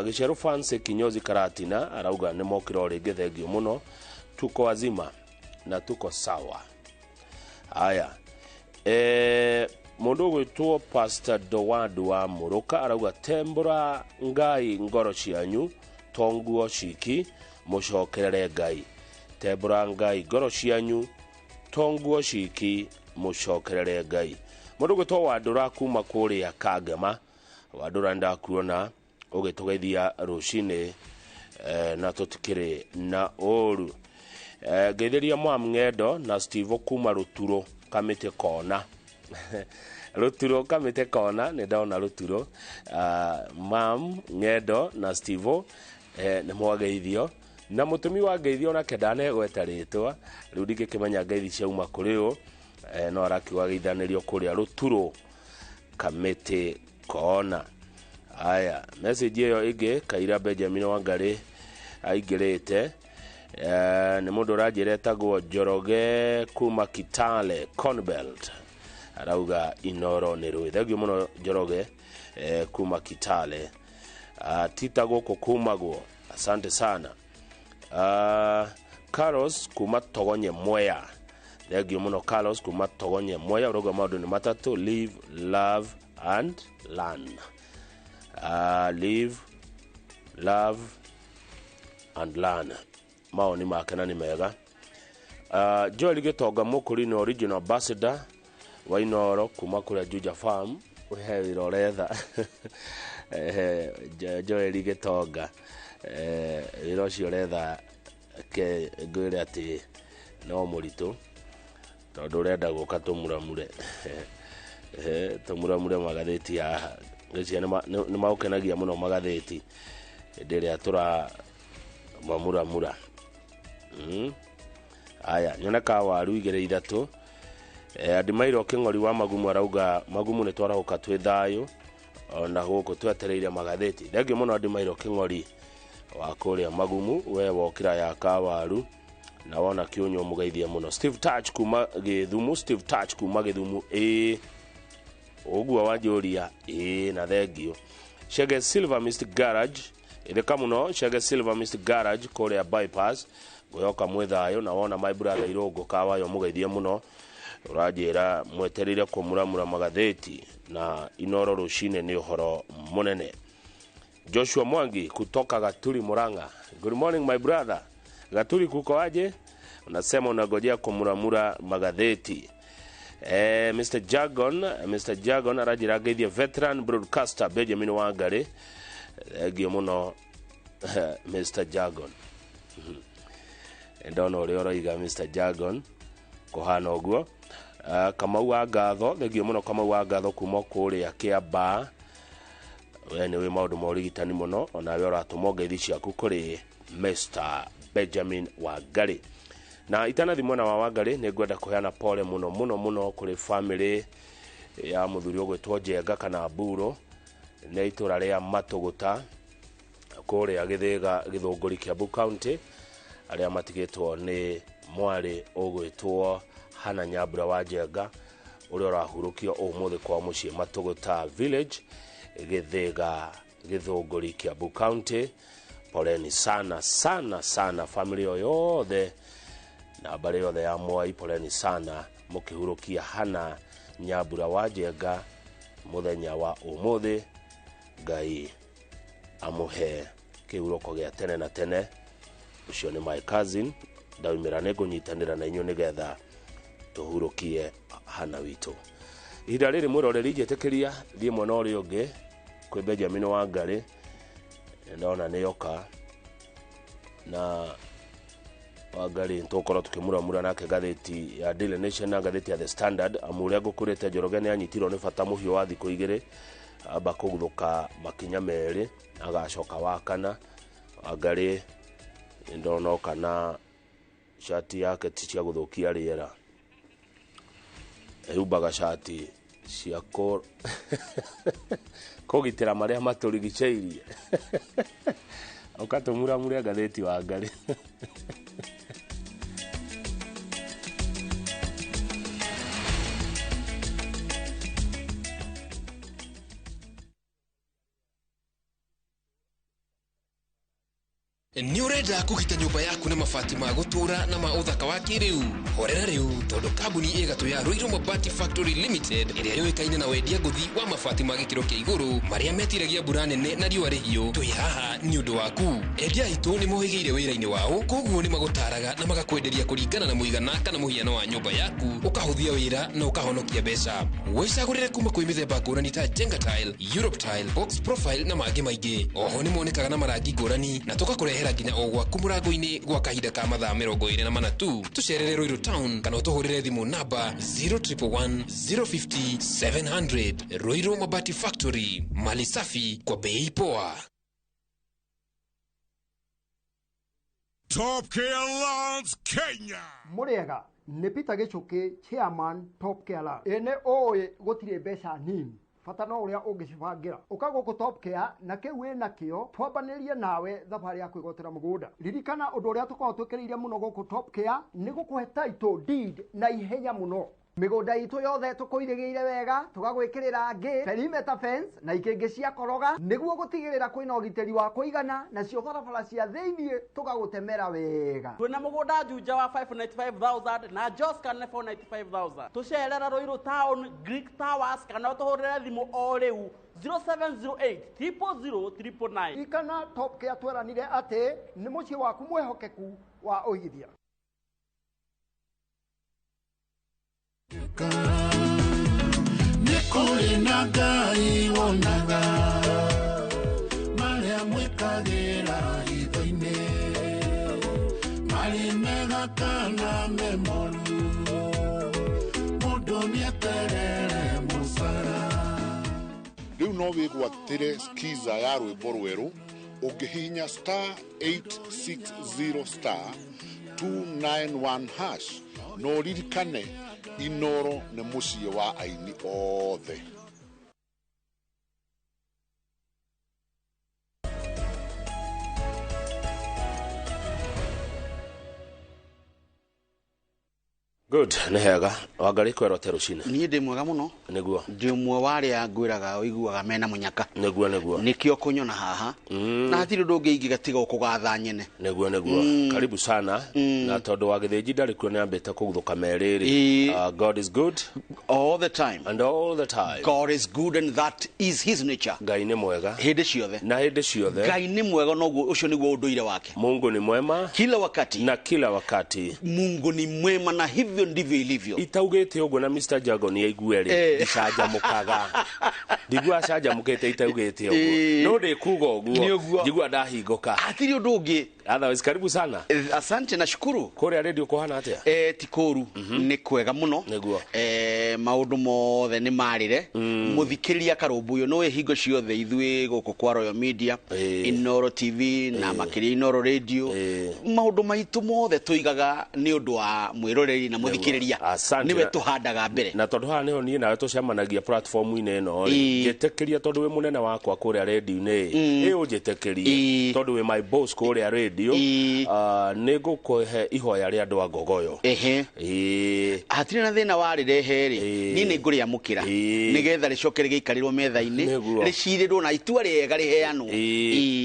Gĩcerũ Fancy Kinyozi Karatina arauga nĩ mokĩra o rĩngĩ, thengio mũno, tuko wazima na tuko sawa. Haya, mũndũ ũgwĩtwo Pastor Dowadu wa Mũrũka arauga tembũra Ngai ngoro cianyu to nguo ciki, mũcokerere Ngai. Tembũra Ngai ngoro cianyu to nguo ciki, mũcokerere Ngai. Mũndũ ũgwĩtwo Wandũra kuma kũrĩa Kangema, Wandũra ndakuona ũgĩtũgeithia rũcinĩ, na tũtikĩrĩ na ũru. Ngeithĩria Mwam Ng'endo na Steve kuma Rũturo Kamĩtĩ Kona. Rũturo Kamĩtĩ Kona, nĩ ndona Rũturo. Mam Ng'endo na Steve, nĩ mwageithio. Na mũtũmi wa ngeithio onake ndanegweta rĩtwa, rĩu ndingĩkĩmenya ngeithi ciauma kũrĩ ũ, no arakiuga geithanĩrio kũrĩa Rũturo Kamĩtĩ Kona. Aya, message ĩyo ĩngĩ Kaira Benjamin Wangari aingĩrĩte, nĩ mũndũ ũranjĩra etagwo Njoroge kuma Kitale Cornbelt, arauga Inoro nĩ rũĩ. Thengiũ mũno Njoroge, kuma Kitale. Tita gũkũ kumagwo, asante sana. Carlos kuma Togonye Mwea, thengiũ mũno Carlos kuma Togonye Mwea, ũrauga maũndũ nĩ matatũ: live, love and learn. Live, love and learn, maoni make na nĩ mega. Joel Gĩtonga Mũkũri nĩ original ambassador wa Inoro kuma kũrĩa Juja Farm, he wĩra ũretha. Joel Gĩtonga, wĩra ũcio ũretha ke ngwĩre atĩ no mũritũ, tondũ ũrenda gũka tũmuramure, tũmuramure magathĩti haha. Ngwĩciria nĩ maũkenagia mũno magathĩti hĩndĩ ĩrĩa tũramamuramura. Aya, nyoneka waru igĩrĩ ithatũ. Andimairo Kĩng'ori wa Magumu arauga Magumu nĩ twarahũka twĩ thayũ, ona gũkũ twetereire magathĩti. Thengiũ mũno Andimairo Kĩng'ori wa kũrĩa Magumu, we wokĩra ya kawaru na wona kĩũnyũ mũgeithie mũno. Steve Touch kuma Gĩthumu, Steve Touch kuma Gĩthumu, ĩĩ ũguo wanjũria, ĩĩ na thengio. Shege Silver Mist Garage, ĩthĩka mũno Shege Silver Mist Garage kũrĩa bypass, ngwĩhoka mwĩ thayũ, na wona my brother Irũngũ kawayo mũgeithie mũno, ũranjĩra mwetereire kũmuramura magathĩti na Inoro rũcinĩ nĩ ũhoro mũnene. Joshua Mwangi kutoka Gaturi Murang'a, good morning my brother. Gaturi kuko aje? Unasema unagojea kumuramura magathĩti. Mr. Jagon, Mr. Jagon aranjĩra ngeithie veteran broadcaster Benjamin Wangari, thengio mũno Mr. Jagon. Ndona ũrĩa ũroiga Mr. Jagon kũhana ũguo. Kamau wa Ngatho, thengio mũno Kamau wa Ngatho kuma kũrĩa Kĩambaa, we nĩ wĩ maũndũ ma ũrigitani mũno, onawe ũratũma ngeithi ciaku kũrĩ Mr. Benjamin Wangari. Na itanathi mwena wa Wangari nĩ ngwenda kũheana pole mũno mũno mũno kũrĩ family ya mũthuri ũgwĩtwo Njenga kana Mburo, nĩ itũra rĩa Matũgũta kũrĩa Gĩthĩga Gĩthũngũri Kiambu County, arĩa matigĩtwo nĩ mwarĩ ũgwĩtwo Hana Nyambura wa Njenga, ũrĩa ũrahurũkio ũmũthĩ kwa mũciĩ Matũgũta Village, Gĩthĩga Gĩthũngũri Kiambu County. Poleni sana sana sana family yothe na mbarĩ yothe ya Mwai, poleni sana mũkĩhurũkia Hana Nyambura wa Njenga mũthenya wa ũmũthĩ. Ngai amũhe kĩhurũko gĩa tene na tene. Ũcio nĩ my cousin Ndaumĩra nĩ ngũnyitanĩra na inyuĩ nĩgetha tũhurũkie hana witũ. Ihinda rĩrĩ mwĩroreri njĩtĩkĩria thiĩ mwena ũrĩa ũngĩ kwĩ Benjamin Wangari, ndona nĩ oka na Wangari tũgũkorwo tũkĩmuramura nake ngathĩti ya Daily Nation na ngathĩti ya The Standard. Amu ũrĩa ngũkũrĩte Njoroge nĩ anyitirwo nĩ bata mũhiũ wa thikũ igĩrĩ, amba kũguthũka makinya merĩ agacoka wa kana. Wangari ndona oka na shati yake ti cia gũthũkia rĩera, ehumbaga shati cia kũgitĩra marĩa matũrigicĩirie. Ũkatũmuramure ngathĩti Wangari. Nĩ ũrenda kũgita nyũmba yaku na mabati ma gũtũũra na ma ũthaka wa kĩrĩu? Horera rĩu tondũ kambuni ĩgatũ ya Ruiru Mabati Factory Limited ĩrĩa yũĩkaine na wendia ngũthi wa mabati ma gĩkĩro kĩa igũrũ marĩa metiragia mbura nene na riũa rĩhiũ, twĩ haha nĩ ũndũ waku. Endia aitũ nĩ mohĩgĩire wĩra-inĩ wao, koguo nĩ magũtaraga na magakwenderia kũringana na mũigana kana mũhiano wa nyũmba yaku, ũkahũthia wĩra na ũkahonokia mbeca. Wĩcagũrĩre kuma kwĩ mĩthemba ngũrani ta Jenga Tile, Europe Tile, Box Profile na mangĩ maingĩ. Oho nĩ monekaga na marangi ngũrani na tũgakũrehera nginya o gwaku mũrango-inĩ gwa kahinda ka mathaa 24 tu. Tũcerere Ruiru Town kana ũtũhũrĩre thimũ namba 0111 050 700. Ruiru Mabati Factory, mali safi kwa bei poa. Top Care Lawns Kenya. Mũrĩega nĩ Peter Gĩchũkĩ, chairman Top Care Lawns. Ĩ nĩ ũĩ gũtirĩ mbeca nini, bata no ũrĩa ũngĩcibangĩra. Ũka gũkũ Top Care na kĩu wĩ nakĩo twambanĩrie nawe thabarĩ ya kwĩgwatĩra mũgũnda. Ririkana ũndũ ũrĩa tũkoragwo twĩkĩrĩire mũno gũkũ Top Care nĩ gũkũhe title deed na ihenya mũno. Mĩgũnda itũ yothe tũkũirĩgĩire wega, tũgagwĩkĩrĩra ngĩ, perimeter fence na ikĩngĩ cia koroga nĩguo gũtigĩrĩra kwĩna ũgitĩri wa kũigana, nacio barabara cia thĩiniĩ tũgagũtemera wega. Twĩna mũgũnda Juja wa 595,000 na Joska nĩ 495,000. Tũcerera Ruiru Town, Greek Towers kana ũtũhũrĩre thimũ o rĩu 0708 000 999. Ririkana Top Care tweranire atĩ nĩ mũciĩ waku mwĩhokeku wa ũigithia. Nĩ kũrĩ na Ngai wonaga marĩa mwĩkagĩra hitho-inĩ, marĩ mega kana me moru, mũndũ nĩeterere mũcara. Rĩu no wĩgwatĩre skiza ya rwĩmbo rwerũ ũngĩhihinya star 860 star 291 hash. No ririkane Inoro nĩ mũciĩ wa aini othe. Good, nĩ hega. Wangari kwĩrwo atĩa rũcinĩ? Niĩ ndĩ mwega mũno. Nĩguo. Ndĩ ũmwe wa arĩa ngwĩraga ũiguaga mena mũnyaka. Nĩguo, nĩguo. Nĩkĩo kũnyona haha. Na hatirĩ ũndũ ũngĩ ingĩgatiga ũkũgatha nyene. Nĩguo, nĩguo. Karibu sana. Na tondũ wa Gĩthĩnji ndarĩ kuo nĩ ambĩte kũguthũka merĩ rĩ. God is good all the time. And all the time. God is good and that is his nature. Ngai nĩ mwega. Hĩndĩ ciothe. Na hĩndĩ ciothe. Ngai nĩ mwega noguo ũcio nĩguo ũndũire wake. Mungu ni mwema kila wakati. Na kila wakati. Mungu ni mwema na hivyo ndivyo ilivyo. Itaugĩte ũguo na Mr. Jago nĩ aigue rĩ, ndicanjamũkaga. Ndigua acanjamũkĩte itaugĩte ũguo. No ndĩkuga ũguo. Njigua ndahingũka. Hatirĩ ũndũ ũngĩ. Otherwise, karibu sana. Asante na shukuru. Kũrĩa radio kũhana atĩa? Ti kũru. Nĩ kwega mũno. Nĩguo. Maũndũ mothe nĩ marĩre. Mũthikĩrĩria karũmbũyũ no hingo ciothe ithuĩ gũkũ kwa Royal Media, Inoro TV na makĩria Inoro Radio. Maũndũ maitũ mothe tũigaga nĩ ũndũ wa mwĩroreri na mũthikĩrĩria. Nĩwe tũhandaga mbere. Na tondũ haha nĩho niĩ nawe tũcemanagia platform-inĩ ĩno rĩ, njĩtĩkĩria tondũ wĩ mũnene wakwa kũrĩa radio-inĩ, ĩ ũnjĩtĩkĩrie tondũ wĩ my boss kũrĩa radio, nĩ ngũkũhe ihoya rĩa andũ a Ngogoyo. Hatirĩ na thĩna wa rĩrehe rĩ, niĩ nĩ ngũrĩamũkĩra nĩgetha rĩcoke rĩgĩikarĩrwo metha-inĩ, rĩcirĩrwo na itua rĩega rĩheanwo.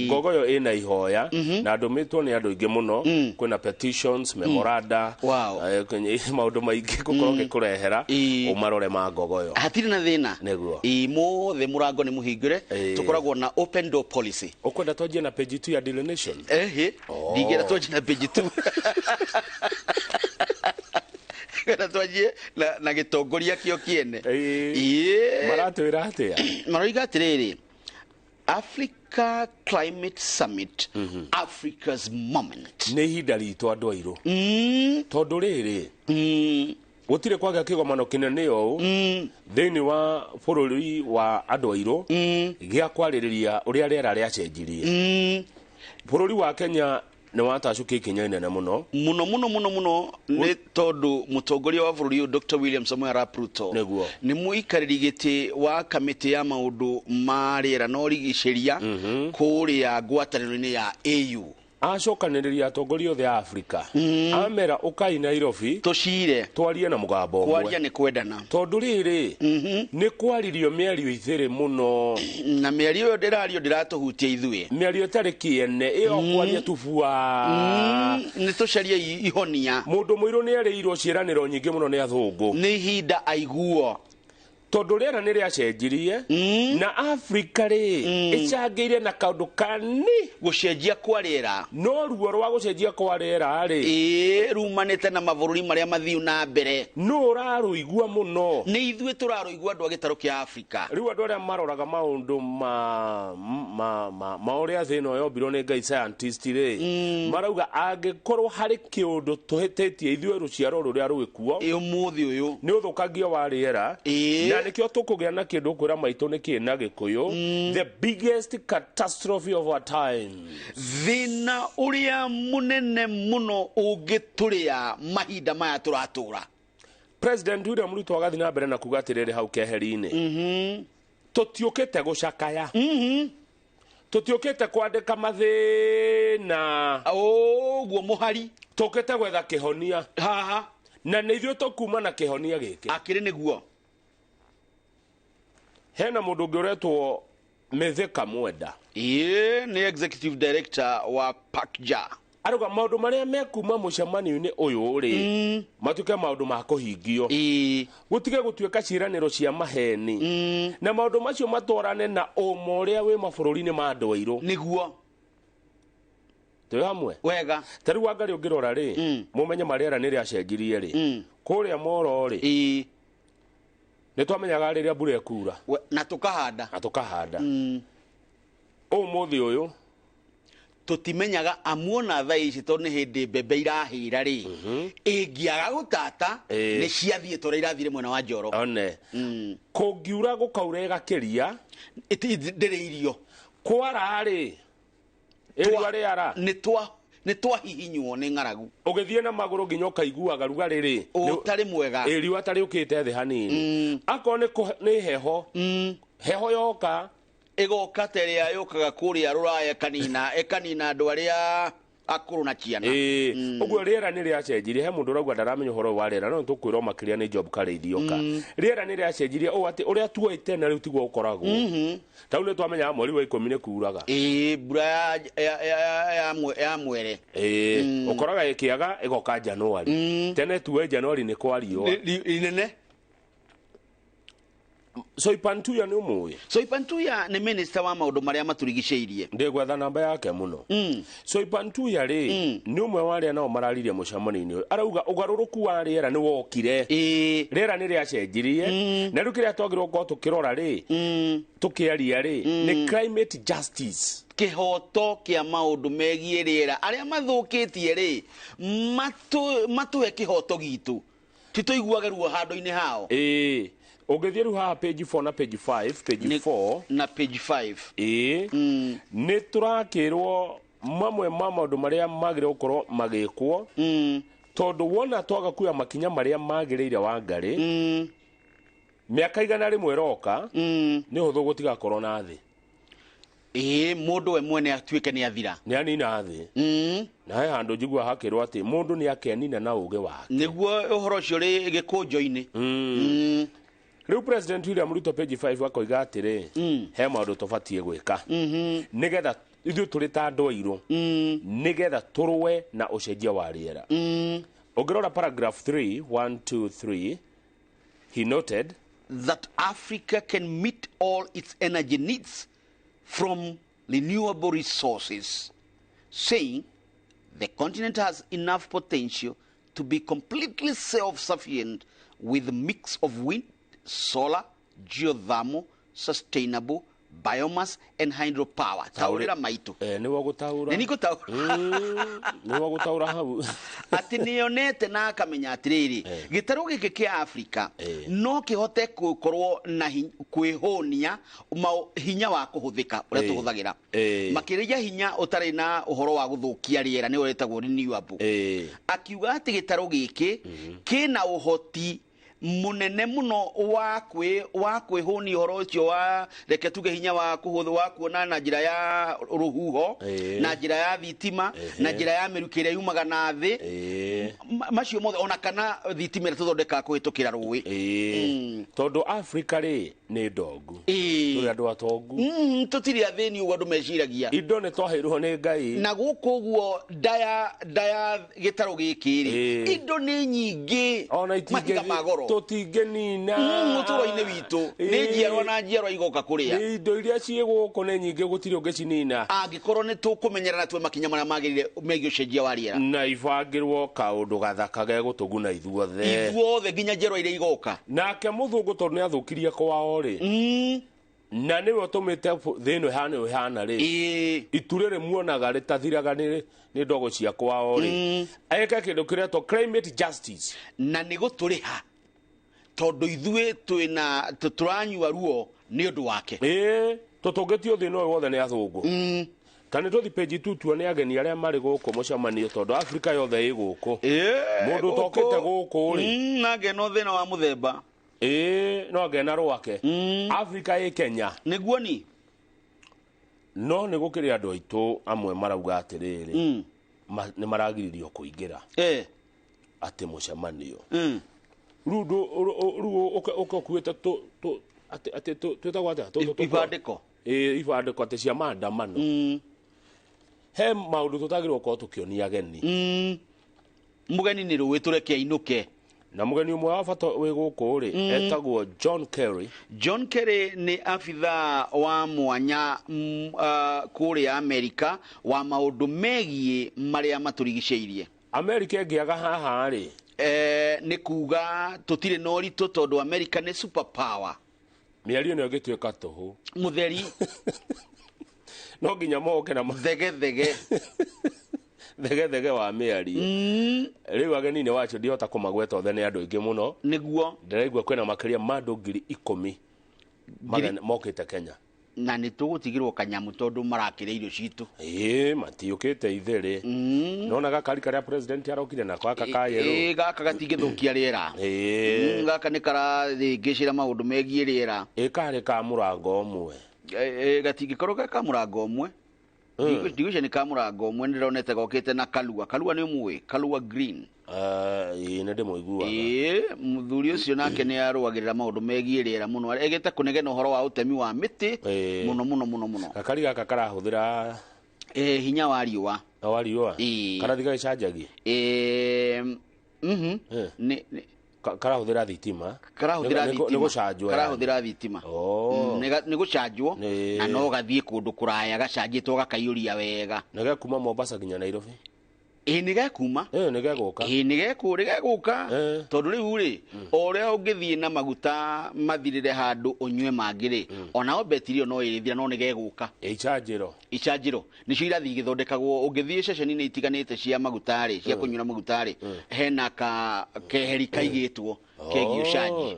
Ngogoyo ĩna ihoya na ndũmĩtwo nĩ andũ aingĩ mũno, kwĩna petitions, memoranda, maũndũ maingĩ ngũkorwo ngĩkũrehera ũmarore ma Ngogoyo. Hatirĩ na thĩna. Nĩguo. mothe mũrango nĩ mũhingũre. Tũkoragwo na open door policy. Ũkwenda twanjie na page 2 ya Daily Nation? Ehe, ndingĩenda twanjie na page 2, kana twanjie na gĩtongoria kĩo kĩene. Ĩĩ. Maratwĩra atĩa? Maroiga atĩrĩrĩ, Africa Climate Summit, Africa's moment. Nĩ ihinda ritũ andũ airũ, tondũ rĩrĩ gũtirĩ kwagĩa kĩgomano kĩnene ũũ thĩinĩ wa bũrũri wa andũ airũ gĩa kwarĩrĩria ũrĩa rĩera rĩacenjirie. Bũrũri wa Kenya nĩ watacũkia ikinya inene mũno. Muno muno muno muno, nĩ tondũ mũtongoria wa bũrũri ũyũ, Dr. William Samoei Arap Ruto, nĩguo nĩ mũikarĩri gĩtĩ wa kamĩtĩ ya maũndũ ma rĩera na ũrigicĩria kũrĩa ngwatanĩro-inĩ ya AU. Acokanĩrĩria atongoria othe a Afrika, amera ũkai Nairobi tũcire, twarie na mũgambo ũmwe. Kwaria nĩ kwendana. Tondũ rĩrĩ nĩ kwaririo mĩario ithĩrĩ mũno, na mĩario ĩyo ndĩrario ndĩratũhutia ithuĩ. Mĩario ĩtarĩ kĩene ĩyo, kwaria tubua. Nĩ tũcarie ihonia. Mũndũ mũirũ nĩ erĩirwo ciĩranĩro nyingĩ mũno nĩ athũngũ. Nĩ ihinda aiguo. Tondũ rĩera nĩ rĩacenjirie na Afrika rĩ ĩcangĩire na kaũndũ kani gũcenjia kwa rĩera. No ruo rwa gũcenjia kwa rĩera rĩ, ĩĩ, rumanĩte na mabũrũri marĩa mathiu na mbere. Nũ ũrarũigua mũno? Nĩ ithuĩ tũrarũigua, andũ a gĩtarũ kĩa Afrika. Rĩu andũ arĩa maroraga maũndũ ma ũrĩa thĩ ĩno yombirwo nĩ Ngai, scientist rĩ, marauga angĩkorwo harĩ kĩũndũ tũhĩtĩtie ithuĩ rũciaro rũrĩa rwĩkuo ũmũthĩ ũyũ, nĩ ũthũkangia wa rĩera. Na nĩkĩo tũkũgĩa na kĩndũ kwĩra maitũ nĩ kĩ na Gĩkũyũ, the biggest catastrophe of our time. Thĩna ũrĩa mũnene mũno ũngĩtũrĩa mahinda maya tũratũra. President William Ruto agathiĩ na mbere na kuga atĩrĩrĩ hau keheri-inĩ, tũtiũkĩte gũcakaya, tũtiũkĩte kwandĩka mathĩna ũguo mũhari, tũkĩte gwetha kĩhonia haha, na nĩ ithuĩ tũkuma na kĩhonia gĩkĩ. Akĩrĩ nĩguo. Hena mũndũ ũngĩ ũretwo Mithika Mwenda. Ĩĩ, nĩ executive director wa PACJA. Arauga maũndũ marĩa mekuma mũcemanio-inĩ ũyũ rĩ, matuĩke maũndũ ma kũhingio, gũtige gũtuĩka ciĩranĩro cia maheni, na maũndũ macio matwarane na ũma ũrĩa wĩ mabũrũri-inĩ ma andũ airũ. Nĩguo. Twĩ hamwe wega. Ta rĩu Wangarĩ ũngĩrora rĩ, mũmenye marĩera nĩ rĩacenjirie rĩ, kũrĩa Moro rĩ, nĩ twamenyaga rĩrĩa mbura ĩkura na tũkahanda. Na tũkahanda. Ũmũthĩ ũyũ tũtimenyaga, amuona thaa ici tondũ nĩ hĩndĩ mbembe irahĩra rĩ, ĩngĩaga gũtata nĩ ciathiĩ tũrĩa irathire mwena wa Njoro. One kũngiura gũkaura ĩgakĩria, ndĩrĩ irio. Kwara rĩ, ĩriũa rĩara nĩ twahihinywo nĩ ng'aragu. Ũgĩthiĩ na magũrũ nginya ũkaiguaga rugarĩ rĩ ũtarĩ mwega. Ĩ, riũa tarĩũkĩte thĩ hanini. Akorwo nĩ heho, heho yoka ĩgoka ta ĩrĩa yũkaga kũrĩa rũraya, ĩkanina andũ arĩa akũrũ na ciana. Ĩĩ, ũguo rĩera nĩ rĩacenjirie. He mũndũ ũrauga ndaramenya ũhoro ũyũ wa rĩera, no nĩtũkwĩrwo makĩria nĩ Job Karĩithi oka. Rĩera nĩ rĩacenjirie ũũ atĩ ũrĩa tuoĩ tene rĩu tiguo ũkoragwo. Ta rĩu nĩ twamenyaga mweri wa 10 nĩ kuraga. Ĩĩ, mbura ya mwere. Ĩĩ, ũkoraga ĩkĩaga ĩgoka Januari. Tene tuoĩ Januari nĩ kwa riũa inene. Soipantuya nĩ ũmũĩ? Soipantuya nĩ minister wa maũndũ marĩa matũrigicĩirie. Ndĩgwetha namba yake mũno. Soipantuya rĩ, nĩ ũmwe wa arĩa nao mararirie mũcemanio-inĩ ũyũ. Arauga ũgarũrũku wa rĩera nĩ wokire. Rĩera nĩ rĩacenjirie. Na rĩu kĩrĩa twagĩrĩirwo gũkorwo tũkĩrora rĩ, tũkĩaria rĩ, nĩ climate justice. Kĩhoto kĩa maũndũ megiĩ rĩera arĩa mathũkĩtie rĩ, matũhe kĩhoto gitũ, titũiguage ruo handũ-inĩ hao. Ĩĩ, ũngĩthiĩ rĩu haha page 4 na page 5, page 4 na page 5, ĩĩ, nĩ tũrakĩrwo mamwe ma maũndũ marĩa magĩrĩirwo gũkorwo magĩkwo, tondũ wona twaga kuoya makinya marĩa magĩrĩire Wangarĩ, mĩaka 100 ĩroka nĩ ũhũthũ gũtigakorwo na thĩ. Ĩĩ, mũndũ we mwene atuĩke nĩ athira. Nĩ anina thĩ. Na he handũ njiguaga hakĩrwo atĩ mũndũ nĩ akenina na ũgĩ wake. Nĩguo ũhoro ũcio ũrĩ gĩkũnjo-inĩ. Rĩu President William Ruto page 5 akoiga atĩrĩ, he maũndũ tũbatiĩ gwĩka nĩgetha ithuĩ tũrĩ ta andũ airũ, nĩgetha tũrũe na ũcenjia wa rĩera. Ũngĩrora paragraph 3, 1 2 3, he noted that Africa can meet all its energy needs from renewable resources, saying the continent has enough potential to be completely self-sufficient with a mix of wind, solar, geothermal, sustainable, biomass and hydropower. Taurira maitu. Nĩwe gũtaũra. Nĩ nĩngũtaũra. Nĩwe gũtaũra hau. Atĩ nĩonete na akamenya atĩrĩrĩ, gĩtarũ gĩkĩ kĩa Afrika no kĩhote gũkorwo na kwĩhũnia hinya wa kũhũthĩka ũrĩa tũhũthagĩra, makĩria hinya ũtarĩ na ũhoro wa gũthũkia rĩera, nĩwe wĩtagwo renewable. Akiuga atĩ gĩtarũ gĩkĩ kĩna ũhoti munene muno wa kwĩhũnia ũhoro ũcio wa, reke tuge, hinya wa kũhũthũ wa kuona na njĩra ya rũhuho, na njĩra ya thitima, na njĩra ya mĩrukĩ ĩrĩa yumaga na thĩ, macio mothe, ona kana thitima ĩrĩa tũthondekaga kũhĩtũkĩra rũĩ. Tondũ Afrika rĩ nĩ ndongu, tũrĩ andũ atongu, tũtirĩ athĩni ũguo andũ meciragia. Indo nĩ twaheirwo nĩ Ngai. Na gũkũ ũguo ndaya gĩtarũ gĩkĩ rĩ, indo nĩ nyingĩ, ona mahiga ma goro tũtingĩnina mũtũro-inĩ witũ, nĩ njiarwa na njiarwa igoka kũrĩa. Indo iria ciĩ gũkũ nĩ nyingĩ, gũtirĩ ũngĩcinina angĩkorwo nĩ tũkũmenyerera na tuoe makinya marĩa magĩrĩire megiĩ ũcenjia wa rĩera, na ibangĩrwo kaũndũ gathaka gegũtũguna ithuothe, ithuothe nginya njiarwa iria igoka. Nake mũthũngũ tondũ nĩ athũkirie kwao rĩ, na nĩwe ũtũmĩte thĩ ĩno ĩhane ĩhana rĩ, itu rĩrĩ muonaga rĩtathiraga nĩ ndogo cia kwao rĩ, eke kĩndũ kĩretwo climate justice, na nĩ gũtũrĩha tondũ ithuĩ twĩna tũranyua ruo nĩ ũndũ wake. Tũtũngĩtio thĩna ũyũ wothe nĩ athũngũ. Kana tũthi page 2 tuone ageni arĩa marĩ gũkũ mũcemanio, tondũ Afrika yothe ĩ gũkũ. Mũndũ ũtokĩte gũkũ rĩ, na ngeno thĩna wa mũthemba, no ngena rwake. Afrika ĩ Kenya nĩguo ni no nĩ gũkĩrĩ andũ aitũ amwe marauga atĩrĩrĩ, nĩ maragiririo kũingĩra atĩ mũcemanio rĩu ũkuĩte atĩ twĩtagwo atĩa, ibandĩko, ibandĩko atĩ cia maandamano. He maũndũ tũtagĩrĩirwo gũkorwo tũkĩonia ageni. Mũgeni nĩ rũĩ, tũreke ainũke. Na mũgeni ũmwe wa bata wĩ gũkũ rĩ, etagwo John Kerry. John Kerry nĩ abithaa wa mwanya kũrĩa Amerika wa maũndũ megiĩ marĩa matũrigicĩirie. Amerika ĩngĩaga haha rĩ, nĩ kuga tũtirĩ na ũritũ, tondũ Amerika nĩ super power. Mĩario ĩno ĩngĩtuĩka tũhũ mũtheri, no nginya moke na thegethege thegethege wa mĩario. Rĩu ageni nĩ wacio ndihota kũmagweta othe, nĩ andũ aingĩ mũno. Nĩguo ndĩraigua kwĩna makĩria ma andũ 10,000 mokĩte Kenya, na nĩ tũgũtigĩrwo kanyamũ tondũ marakĩrĩa irio citũ. Matiũkĩte itherĩ. Nona gakari karĩa president arokire nako gaka ka yellow. Gaka gatingĩthũkia rĩera. Gaka nĩ karathĩngĩcĩra maũndũ megiĩ rĩera. Karĩ ka mũrango ũmwe. Gatingĩkorwo ge ka mũrango ũmwe. Ndigwĩciria nĩ ka mũrango ũmwe, nĩndĩronete gokĩte na Kalua. Kalua nĩ ũmũĩ, Kalua Green. Nĩ ndĩmũiguaga. Mũthuri ũcio nake nĩ arũagĩrĩra maũndũ megiĩ rĩera mũno, egĩte kũnegena ũhoro wa ũtemi wa mĩtĩ mũno mũno mũno mũno. Gakari gaka karahũthĩra hinya wa riũa. Wa riũa? Karathiĩ gagĩcanjagia? Karahũthĩra thitima. Karahũthĩra thitima. Nĩ gũcanjwo. Karahũthĩra thitima. Nĩ gũcanjwo, na no gathiĩ kũndũ kũraya gacanjĩtwo gakaiyũria wega. Na gekuma Mombasa nginya Nairobi? Nĩ gekuma. Nĩ gegũka. Nĩ gegũka. Tondũ rĩu rĩ, o ũrĩa ũngĩthiĩ na maguta mathirĩre handũ ũnyue mangĩ rĩ, onao betiri ĩyo no ĩrĩthira, no nĩ gegũka. Icanjĩro. Icanjĩro nĩcio irathiĩ igĩthondekagwo. Ũngĩthiĩ ceceni-inĩ itiganĩte cia maguta rĩ, cia kũnyuĩra maguta rĩ, hena keheri kaigĩtwo kegiĩ ũcanji.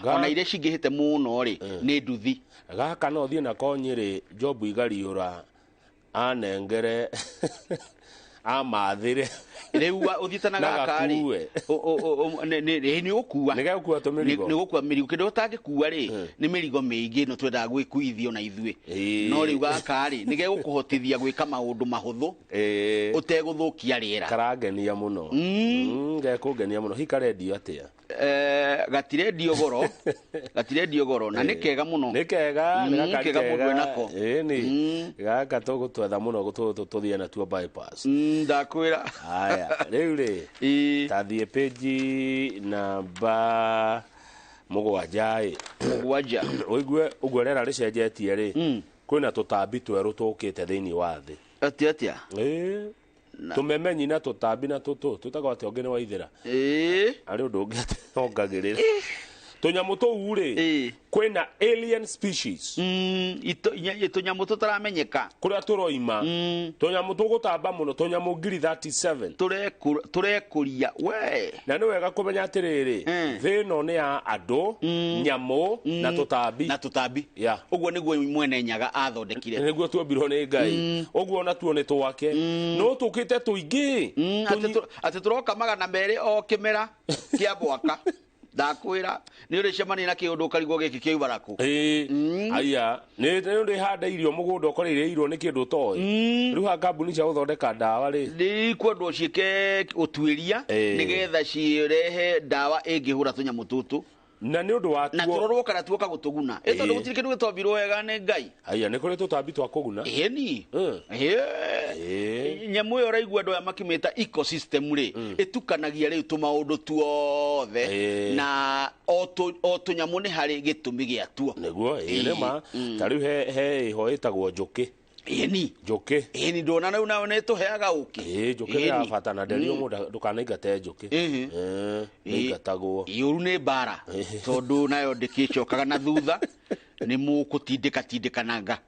Ona iria cingĩhĩte mũno rĩ, nĩ nduthi. Gaka no thiĩ nako Nyĩrĩ, Job Igariũra anengere amathire. Rĩu ũthiĩte na gaka rĩ, nĩ ũgũkua. Nĩ gegũkua tũmĩrigo. Nĩ ũgũkua mĩrigo. Kĩndũ ũtangĩkua rĩ, nĩ mĩrigo mĩingĩ ĩno twendaga gwĩkuithio na ithuĩ. No rĩu gaka rĩ, nĩ gegũkũhotithia gwĩka maũndũ mahũthũ ũtegũthũkia rĩera. Karangenia mũno. Gekũngenia mũno. Hihi karendio atĩa? Gatirendio goro. Gatirendio goro, na nĩ kega mũno. Nĩ kega, nĩ gakari kega mũndũ enako. Gaka tũgũtwetha mũno tũthiĩ natuo bypass. Ndakwĩra. Haya, rĩu rĩ, tathiĩ page namba Mũgwanja ĩ. Mũgwanja. Ũigue ũguo rĩera rĩcenjetie rĩ, kwĩna tũtambi twerũ tũkĩte thĩinĩ wa thĩ. Atĩa atĩa? Ĩĩ. Tũmemenyi na tũtambi na tũtũ twĩtagwo atĩa ũngĩ nĩ waithĩra. Ĩĩ. Arĩ ũndũ ũngĩ ongagĩrĩra. Tũnyamũ tũu rĩ, kwĩna alien species. Tũnyamũ tũtaramenyeka. Kũrĩa tũroima. Tũnyamũ tũgũtamba mũno, tũnyamũ 37,000. Tũrekũria we. Na nĩ wega kũmenya atĩrĩrĩ, thĩ ĩno nĩ ya andũ, nyamũ na tũtambi. Na tũtambi. Yeah. Ũguo nĩguo mwene Nyaga athondekire. Nĩguo tuombirwo nĩ Ngai. Ũguo natuo nĩ twake. No tũkĩte tũingĩ. Atĩ tũroka 200 o kĩmera kĩa mwaka. Ndakwĩra nĩ ũrĩcemania na kĩũndũ ũkarigwo gĩkĩ kĩu barakũ. Ĩĩ. Aya, nĩ ũrĩ handa irio mũgũnda ũkorwo irĩirwo nĩ kĩndũ ũtoĩ. Rĩu ha kambuni cia gũthondeka ndawa rĩ. Nĩ kwendwo ciĩke ũtuĩria nĩgetha cirehe ndawa ĩngĩhũra tũnyamũ tũtũ. Na nĩ ũndũ wa na tũrorwo kana tuoka gũtũguna. Ĩ tondũ gũtirĩ kĩndũ gĩtombirwo wega nĩ Ngai. Aya, nĩ kũrĩ tũtambi twa kũguna. Ĩni. Nyamũ ĩyo ũraigua andũ aya makĩmĩta ecosystem rĩ, ĩtukanagia rĩu tũmaũndũ tuothe na o tũnyamũ nĩ harĩ gĩtũmi gĩatuo. Nĩguo, ĩĩ nĩ ma. Ta rĩu he ĩho ĩtagwo njũkĩ. Ĩni. Njũkĩ. Ĩni ndona rĩu nayo nĩ ĩtũheaga ũkĩ. Ĩĩ, njũkĩ nĩ ya bata na nderio mũndũ ndũkanaingate njũkĩ. Nĩ ingatagwo. Yũru nĩ mbara tondũ nayo ndĩkĩcokaga na thutha nĩ mũkũtindĩka tindĩkananga.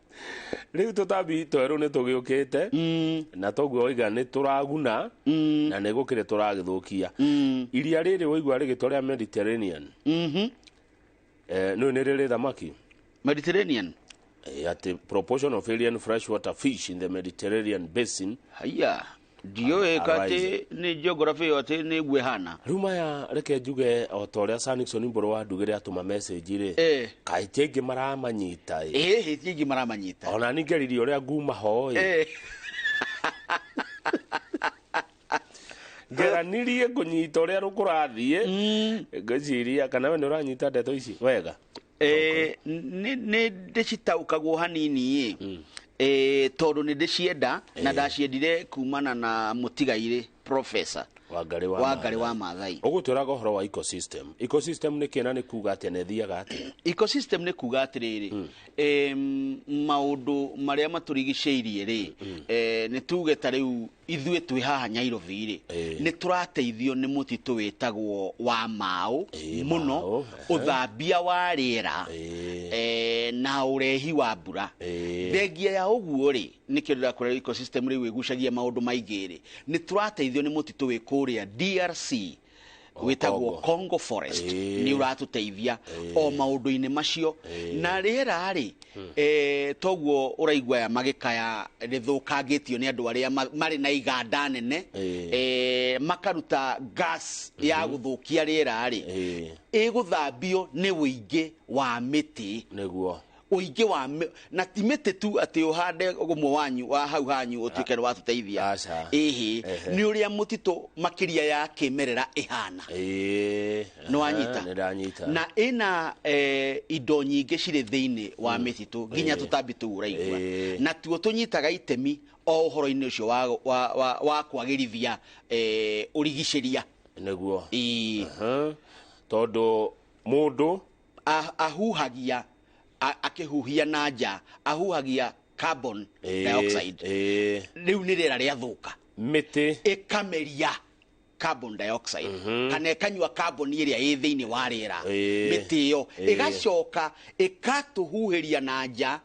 Rĩu tũtambi twerũ nĩ tũgĩũkĩte na toguo waiga nĩ tũraguna na nĩ gũkĩrĩ tũragĩthũkia. Iria rĩrĩ waigua rĩgĩtwo rĩa Mediterranean. Nĩ nĩ rĩrĩ thamaki? Mediterranean. At a proportion of alien freshwater fish in the Mediterranean basin. Haya, ndiũĩ atĩ nĩ geography ĩyo atĩ nĩ guo ĩhana. Rĩu maya reke njuge o ta ũrĩa Sir Nixon Mbũrũ wa Ndugĩre atũma message rĩ, kaĩ ti aingĩ maramanyita ĩ. Ĩĩ, ti aingĩ maramanyita. Ona niĩ ngeririe ũrĩa nguma ho ĩ. Ngeranirie kũnyita ũrĩa rũkũrathiĩ, ngĩciria kana we nĩ ũranyita ndeto ici wega. Nĩ ndĩcitaũkagwo hanini ĩ, tondũ nĩ ndĩcienda na ndaciendire kumana na mũtigairĩ Professor Wangarĩ wa Maathai. Ũgũtwĩraga ũhoro wa ecosystem. Ecosystem nĩ kĩna nĩ kuga atĩa na ĩthiaga atĩa? Ecosystem nĩ kuga atĩrĩrĩ, maũndũ marĩa matũrigicĩirie rĩ, nĩ tuge ta rĩu ithuĩ twĩ haha Nyairobi rĩ, nĩ tũrateithio nĩ mũtitũ wĩtagwo wa Mau mũno, ũthambia wa rĩera na ũrehi wa mbura. Thengia ya ũguo rĩ, nĩkĩo ndĩrakwĩra ecosystem rĩu ĩgucagia maũndũ maingĩ rĩ, nĩ tũrateithio nĩ mũtitũ wĩ kũrĩa DRC wĩtagwo Congo Forest, nĩ ũratũteithia o maũndũ-inĩ macio. Na rĩera rĩ, toguo ũraigua aya magĩkaya rĩthũkangĩtio nĩ andũ arĩa marĩ na iganda nene, makaruta gas ya gũthũkia rĩera rĩ, ĩgũthambio nĩ ũingĩ wa mĩtĩ. Nĩguo. Ũingĩ wa na ti mĩtĩ tu atĩ ũhande ũmwe wanyu wa hau hanyu ũtuĩke nĩ watũteithia. Ĩhĩ, nĩ ũrĩa mũtitũ makĩria ya kĩmerera ĩhana. Nĩ wanyita? Nĩ ndanyita. Na ĩna indo nyingĩ cirĩ thĩinĩ wa mĩtitũ nginya tũtambi tũu ũraigua. Na tuo tũnyitaga itemi o ũhoro-inĩ ũcio wa kwagĩrithia ũrigicĩria. Nĩguo. Tondũ mũndũ ahuhagia akĩhuhia na nja, ahuhagia carbon dioxide. Rĩu nĩ rĩera rĩathũka. Mĩtĩ ĩkameria carbon dioxide kana ĩkanyua carbon ĩrĩa ĩ thĩinĩ wa rĩera. Mĩtĩ ĩyo ĩgacoka ĩkatũhuhĩria na nja,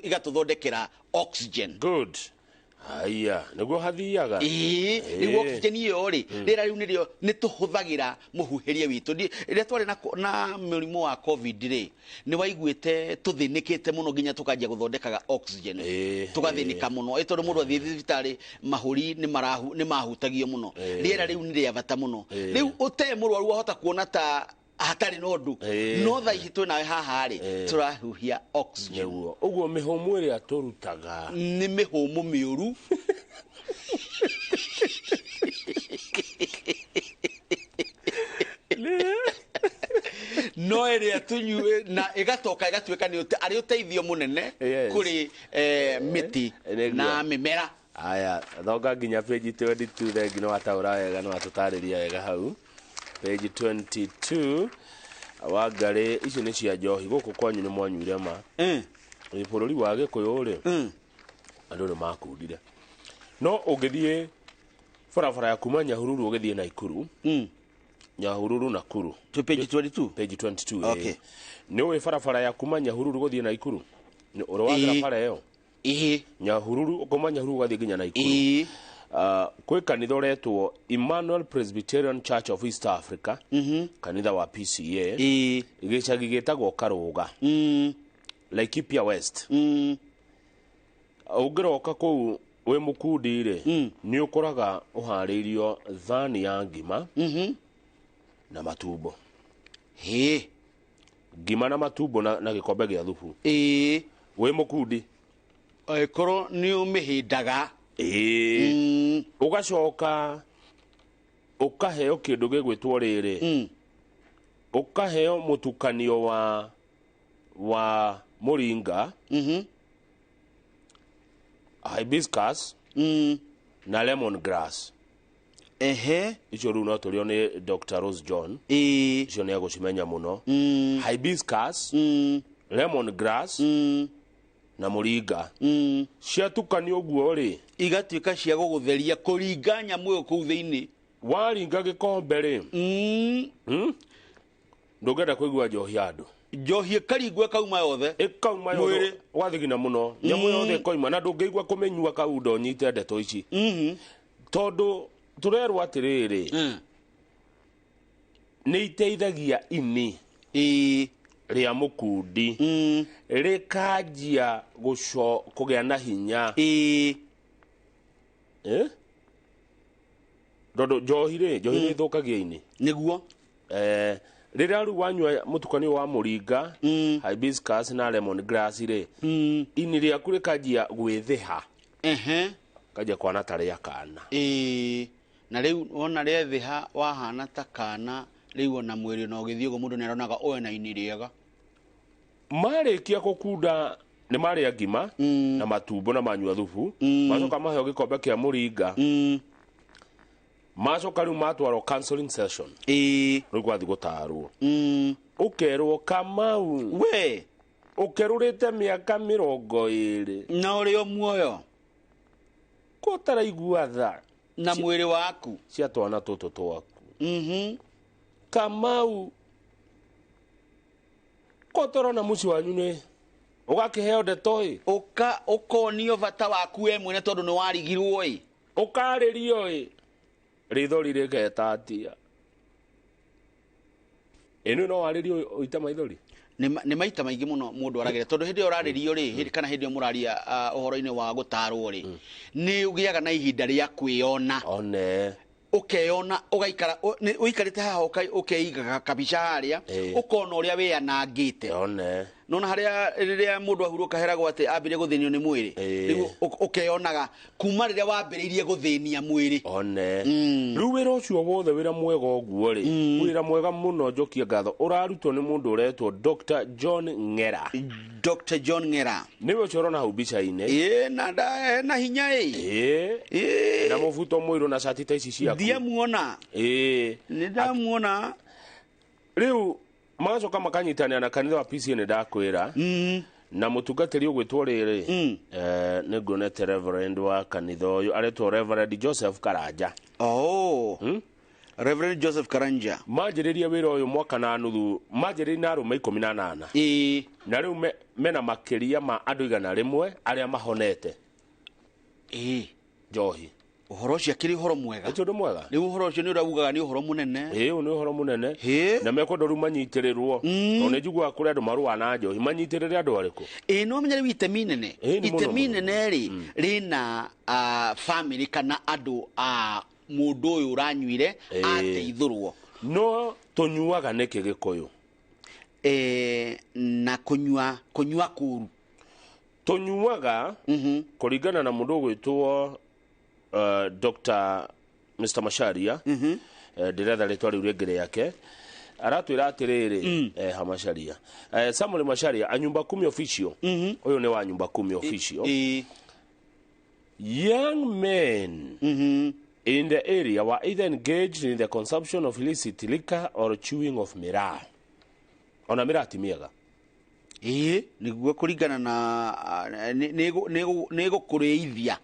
ĩgatũthondekera oxygen. Good. Haya, nĩguo hathiaga. Ĩĩ, nĩguo oxygen ĩyo rĩ, rĩera rĩu nĩrĩo nĩtũhũthagĩra mũhuhĩrie witũ. Rĩrĩa twarĩ na mũrimũ wa COVID rĩ, nĩ waiguĩte tũthĩnĩkĩte mũno nginya tũkanjia gũthondekaga oxygen. Tũgathĩnĩka mũno. Ĩ tondũ mũndũ athiĩ thibitarĩ mahũri nĩ mahutagio mũno. Rĩera rĩu nĩ rĩa bata mũno. Rĩu ũte mũrwaru wahota kuona ta hatarĩ na ũndũ, no thaa ici twĩ nawe haha rĩ, tũrahuhia oxygen. Nĩguo. Ũguo mĩhũmũ ĩrĩa tũrutaga nĩ mĩhũmũ mĩũru. No ĩrĩa tũnyue na ĩgatoka ĩgatuĩka nĩ arĩ ũteithio mũnene kũrĩ mĩtĩ na mĩmera. Aya, thonga nginya page 22 thengi nĩ wataũra wega, nĩ watũtarĩria wega hau. Page 22. Wangarĩ ici nĩ cia njohi gũkũ kwanyu nĩ mwanyuire ma. Ĩ bũrũri wa Gĩkũyũ rĩ, andũ nĩ makundire. No ũngĩthiĩ barabara ya kuma Nyahururu ũgĩthiĩ Naikuru, Nyahururu Nakuru. To page 22. Page 22. Okay. Nĩ ũĩ barabara ya kuma Nyahururu gũthiĩ Naikuru? Nĩ ũrĩ wathira bara ĩyo? Ĩĩ. Nyahururu kuma Nyahururu ũgathiĩ nginya Naikuru. Kwĩ kanitha ũretwo Emmanuel Presbyterian Church of East Africa, kanitha wa PCA, gĩcagi gĩtagwo Karũga, Laikipia West. Ũngĩroka kũu wĩ mũkundi rĩ, nĩ ũkoraga ũharĩirio thani ya ngima na matumbo. Hĩ. Ngima na matumbo na gĩkombe gĩa thubu. Ĩĩ. Wĩ mũkundi. Angĩkorwo nĩ ũmĩhĩndaga. Ĩĩ. Ũgacoka ũkaheo kĩndũ gĩgwĩtwo rĩrĩ, ũkaheo mũtukanio wa mũringa, hibiscus, na lemon grass. Ehe. Icio rĩu no tũrĩo nĩ Dr. Rose John. Ĩĩ. Icio nĩ egũcimenya mũno. Hibiscus, lemon grass, na mũringa. Ciatukanio ũguo rĩ, igatuĩka cia gũgũtheria kũringa nyamũ ĩyo kũu thĩinĩ. Waringa gĩkombe rĩ, ndũngĩenda kũigua njohi andũ. Njohi ĩkaringwo ĩkauma yothe. Ĩkauma yothe. Ũgathigina mũno. Nyamũ yothe ĩkoima na ndũngĩigua kũmĩnyua kau ndonyite ndeto ici. Tondũ tũrerwo atĩrĩrĩ, nĩ iteithagia ini rĩa mũkundi rĩkanjia kũgĩa na hinya. Tondũ njohi rĩ, njohi nĩ ĩthũkagia ini. Nĩguo. Rĩrĩa rĩu wanyua mũtukanio wa mũringa, hibiscus na lemon grass rĩ, ini rĩaku rĩkanjia gwĩthĩha. Kanjia kwana ta rĩa kana. Ĩĩ. Na rĩu wona rĩethĩha wahana ta kana, rĩu ona mwĩrĩ ona ũgĩthiĩ ũguo mũndũ nĩaronaga ũyũ na ini rĩega. Marĩkia gũkunda nĩ marĩa ngima na matumbo na manyua thubu, macoka maheo gĩkombe kĩa mũringa, macoka rĩu matwarwo counseling session. Rĩu gwathiĩ gũtarwo. Ũkerwo Kamau, we ũkerũrĩte mĩaka 20 na ũrĩ o muoyo, ko ũtaraigua tha na mwĩrĩ waku cia twana tũtũ twaku. Kamau, ko tũrona mũciĩ wanyu nĩ ũgakĩheo ndeto ĩ, ũkonio bata waku we mwene tondũ nĩ warigirwo ĩ, ũkarĩrio ĩ, rĩthori rĩgeta atia. Ĩno no warĩrio ũite maithori. Nĩ maita maingĩ mũno mũndũ aragĩra tondũ hĩndĩ ĩyo ũrarĩrio rĩ, kana hĩndĩ ĩyo mũraria ũhoro-inĩ wa gũtarwo rĩ, nĩ ũgĩaga na ihinda rĩa kwĩyona. One. Ũkeyona ũgaikara ũikarĩte haha ũkeiga kabica harĩa, ũkona ũrĩa wĩyanangĩte. One. Nona harĩa rĩrĩa mũndũ ahurũka heragwo atĩ ambire gũthĩnio nĩ mwĩrĩ. Rĩu ũkeyonaga kuma rĩrĩa wambĩrĩirie gũthĩnia mwĩrĩ. One. Rĩu wĩra ũcio wothe wĩra mwega ũguo rĩ, wĩra mwega mũno njokie ngatho ũrarutwo nĩ mũndũ ũretwo Dr. John Ng'era. Dr. John Ng'era. Nĩwe ũcio ũrona hau mbica-inĩ. Ĩĩ, na hinya ĩ. Ĩĩ. Na mũbuto mũirũ na cati ta ici ciaku. Ndiamuona. Ĩĩ. Nĩ ndamuona. Rĩu magacoka makanyitanĩra na kanitha wa PCA nĩ ndakwĩra, na mũtungatĩri ũgwĩtwo rĩrĩ, nĩ nguonete reverend wa kanitha ũyũ aretwo Reverend Joseph Karanja. Oh. Reverend Joseph Karanja. Manjĩrĩrie wĩra ũyũ mwaka na nuthu, manjĩrĩrie na arũme 18. Ĩĩ. Na rĩu mena makĩria ma andũ 100 arĩa mahonete. Ĩĩ. Njohi. Ũhoro ũcio akĩrĩ ũhoro mwega. Ũcio ũndũ mwega. Rĩu ũhoro ũcio nĩ ũraugaga nĩ ũhoro mũnene. Ĩĩ, ũyũ nĩ ũhoro mũnene. Na mekwenda rĩu manyitĩrĩrwo. Tondũ nĩ njiguaga kũrĩ andũ marũaga na njohi, manyitĩrĩre andũ arĩkũ? Ĩĩ, no ũmenye rĩu itemi nene. Ĩĩ, nĩ mũno Itemi mũno. nene rĩ, rĩna family kana andũ a mũndũ ũyũ ũranyuire ateithũrwo. No tũnyuaga nĩkĩ Gĩkũyũ? Na kũnyua kũru. Tũnyuaga kũringana na mũndũ ũgwĩtwo Dr. Mr. Macharia, ndĩretha rĩtwa rĩu rĩngĩ rĩake, aratwĩra atĩrĩrĩ, ha Macharia, Samuel Macharia, a nyumba kumi official, ũyũ nĩ wa nyumba kumi official. Young men in the area were either engaged in the consumption of illicit liquor or chewing of miraa. Ona mĩrati mĩega. Ĩĩ, nĩguo kũringana na nĩ gũkũrĩithia.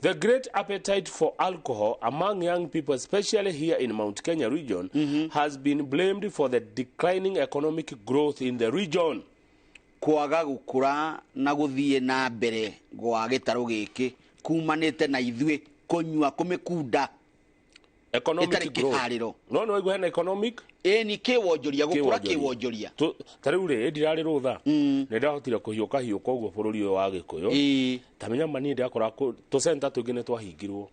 The great appetite for alcohol among young people, especially here in Mount Kenya region, has been blamed for the declining economic growth in the region. Kwaga gũkũra na gũthiĩ na mbere gwa gĩtarũ gĩkĩ kumanĩte na ithuĩ kũnyua kũmĩkunda. Economic growth. No no iguo hena economic ĩni kĩwonjoria gũkũra kĩwonjoria. Ta rĩu rĩ ndirarĩ rũtha nĩ ndahotire kũhiũka hiũka ũguo bũrũri ũyũ wa Gĩkũyũ. Ta menya ma niĩ ndakora tũcenta tũingĩ nĩ twahingirwo.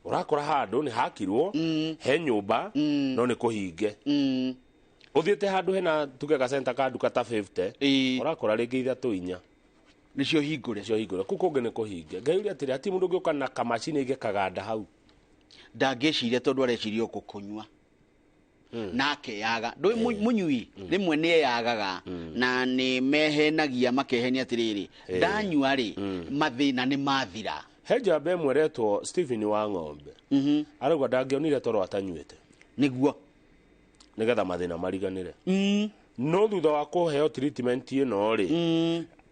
Ũrakora handũ nĩ hakirwo he nyũmba no nĩ kũhinge. Ũthiĩte handũ hena tuge gacenta ka nduka ta 50 ũrakora rĩngĩ 3 4 nĩcio hingũre. Nĩcio hingũre. Kũu kũngĩ nĩ kũhinge. Ngaiũria atĩrĩ hati mũndũ ũngĩũka na kamacini ĩngĩ kaganda hau. Ndangĩciria tondũ areciria o kũnyua. Nake yaga ndå munyui rimwe nĩ eyagaga na nĩ mehenagia makehenia atĩrĩrĩ ndanyua rĩ mathĩna nĩ mathira. He njamba ĩmwe ĩretwo Stephen wa Ng'ombe arauga ndangĩonire toro atanyuĩte nĩguo nĩgetha mathĩna mariganĩre. No thutha wa kũheo treatment ĩno rĩ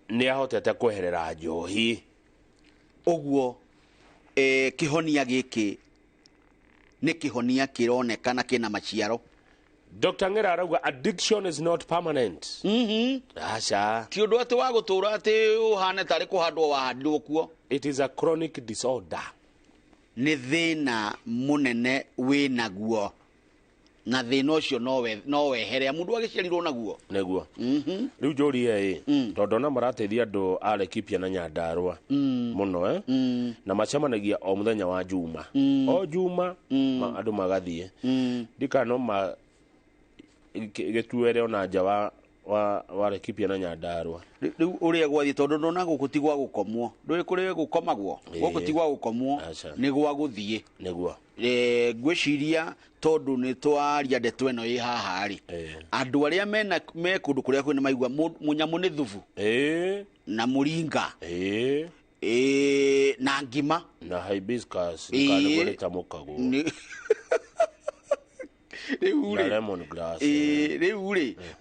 nĩ ahotete kweherera njohi. Ũguo kĩhonia gĩkĩ nĩ kĩhonia kĩronekana kĩna maciaro. Dr. Ngera arauga addiction is not permanent. Aca. Ti ũndũ atĩ wa gũtũra atĩ ũhane tarĩ kũhandwo wahandirwo kuo. It is a chronic disorder. Nĩ thĩna mũnene wĩnaguo na thĩna ũcio no wehere mũndũ agĩciarirwo naguo. Nĩguo. Rĩu njũrie ĩ tondũ ona marateithia andũ a Laikipia na Nyandarua mũno na macemanagia o mũthenya wa Juma. O Juma andũ magathiĩ. Ndikana no ma gĩtuere ona nja wa Laikipia na Nyandarua. Rĩu ũrĩa gwathiĩ tondũ ndona gũkũ ti gwa gũkomwo. Ndũĩ kũrĩ gũkomagwo. Gũkũ ti gwa gũkomwo nĩ gwa gũthiĩ. Nĩguo. Ngwĩciria tondũ nĩ twaria ndeto ĩno ĩ haha rĩ andũ arĩa mena me kũndũ kũrĩa kwĩna maigua mũnyamũ nĩ thubu na mũringa na ngima na hibiscus nĩguo rĩtamũkagwo rĩu rĩ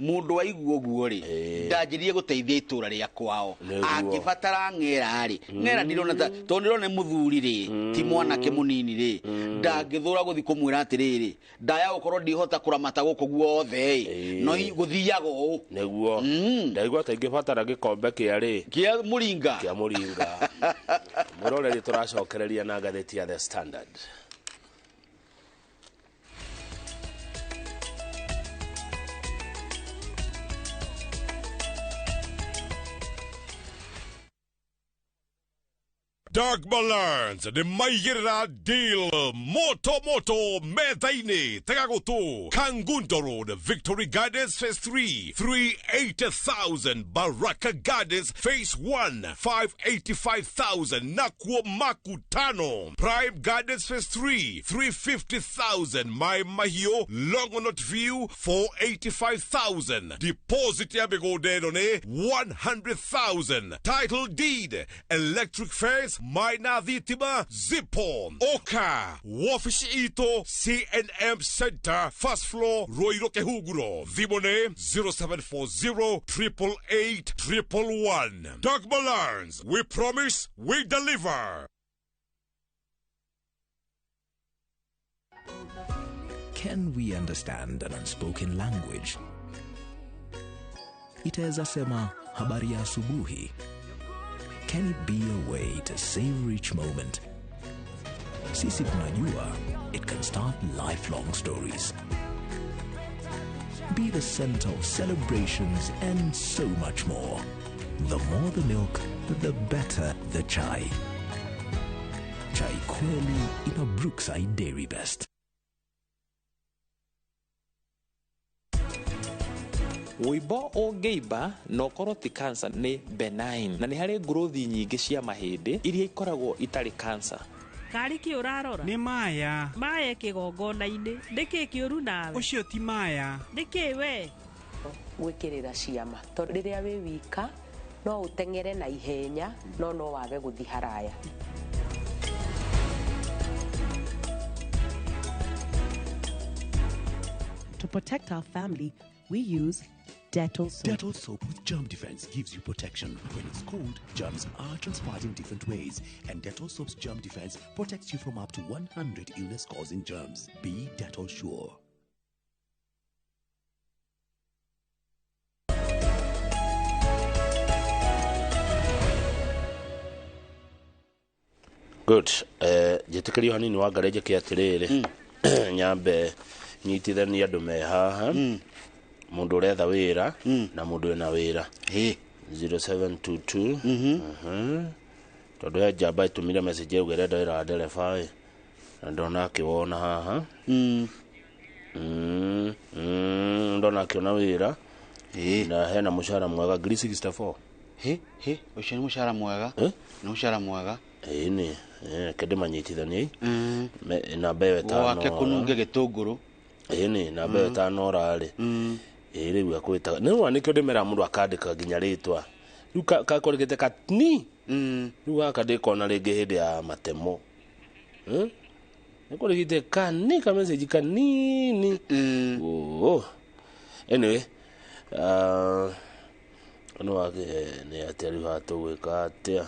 mũndũ aigua ũguo rĩ ndanjĩrĩrie gũteithia itũra rĩa kwao. Angĩbatara ng'era rĩ ng'era ndirona ta tondũ ndĩrona nĩ mũthuri rĩ ti mwanake mũnini rĩ ndangĩthũra gũthiĩ kũmwĩra atĩrĩrĩ ndaya gũkorwo ndihota kũramata gũkũ guothe ĩ no gũthiaga ũũ. Nĩguo ndaigua ta ingĩbatara gĩkombe kĩa rĩ kĩa mũringa kĩa mũringa. Mũroreri tũracokereria na ngathĩti ya The Standard. Dagmar Learns nĩ maigĩrĩra deal moto moto metha-inĩ tega gũtũ Kangundo Road Victory Gardens Phase 3 380,000 Baraka Gardens Phase 1 585,000 Nakuo Makutano Prime Gardens Phase 3 350,000 Mai Mahiu Longonot View 485,000 Deposit ya mĩgũnda ĩno nĩ 100,000 Title deed electric fence Maina Thitima Zipo Oka Wabici itũ CNM Center First Floor Ruiru Kihunguro Thimũ nĩ 0740 888 111. Dagmar Learns, we promise, we deliver. Can we understand an unspoken language? Itaweza sema habari ya asubuhi. Can it be a way to savor each moment? Sisi tunajua it can start lifelong stories. Be the center of celebrations and so much more. The more the milk, the better the chai. Chai kweli ina Brookside Dairy Best. Wĩimbo ũngĩimba na ũkorwo ti cancer nĩ benign na nĩ harĩ growth nyingĩ cia mahĩndĩ iria ikoragwo itarĩ cancer. Kari kĩ ũrarora? Nĩ maya. Maya kĩgongona-inĩ. Nĩkĩ kĩũru nawe? Ũcio ti maya. Nĩkĩ we? Gwĩkĩrĩra ciama tondũ rĩrĩa wĩ wika no ũteng'ere na ihenya no no wage gũthiĩ haraya. To protect our family, we use Dettol soap. Dettol soap with germ defense gives you protection. When it's cold, germs are transferred in different ways, and Dettol soap's germ defense protects you from up to 100 illness-causing germs. Be Dettol sure. Good. Njĩtĩkĩrio hanini Wangarĩ njĩke atĩrĩrĩ, nyambe nyitithanie andũ me haha, mũndũ ũretha wĩra na mũndũ wĩna wĩra 0722. Tondũ he njamba ĩtũmire message yauga ĩrenda wĩra wa ndereba ĩ, na ndona akĩwona haha. Ndona akĩona wĩra na hena mũcara mwega 64. He he, ũcio nĩ mũcara mwega. Nĩ mũcara mwega. Ĩni kende manyitithanie namba ĩyo ĩtano wake kũnunge gĩtũngũrũ. Ĩni namba ĩyo ĩtano rarĩ ĩ rĩu akwĩtaga nĩ wa nĩkĩo ndĩmera mũndũ akandĩka nginya rĩtwa rĩu kakũrĩkĩte katini rĩu gaka ndĩkona rĩngĩ hĩndĩ ya matemo nĩkũrĩkĩte kani ka message kanini. Oh anyway, no wake nĩ atĩa rĩu haha tũgwĩka atĩa?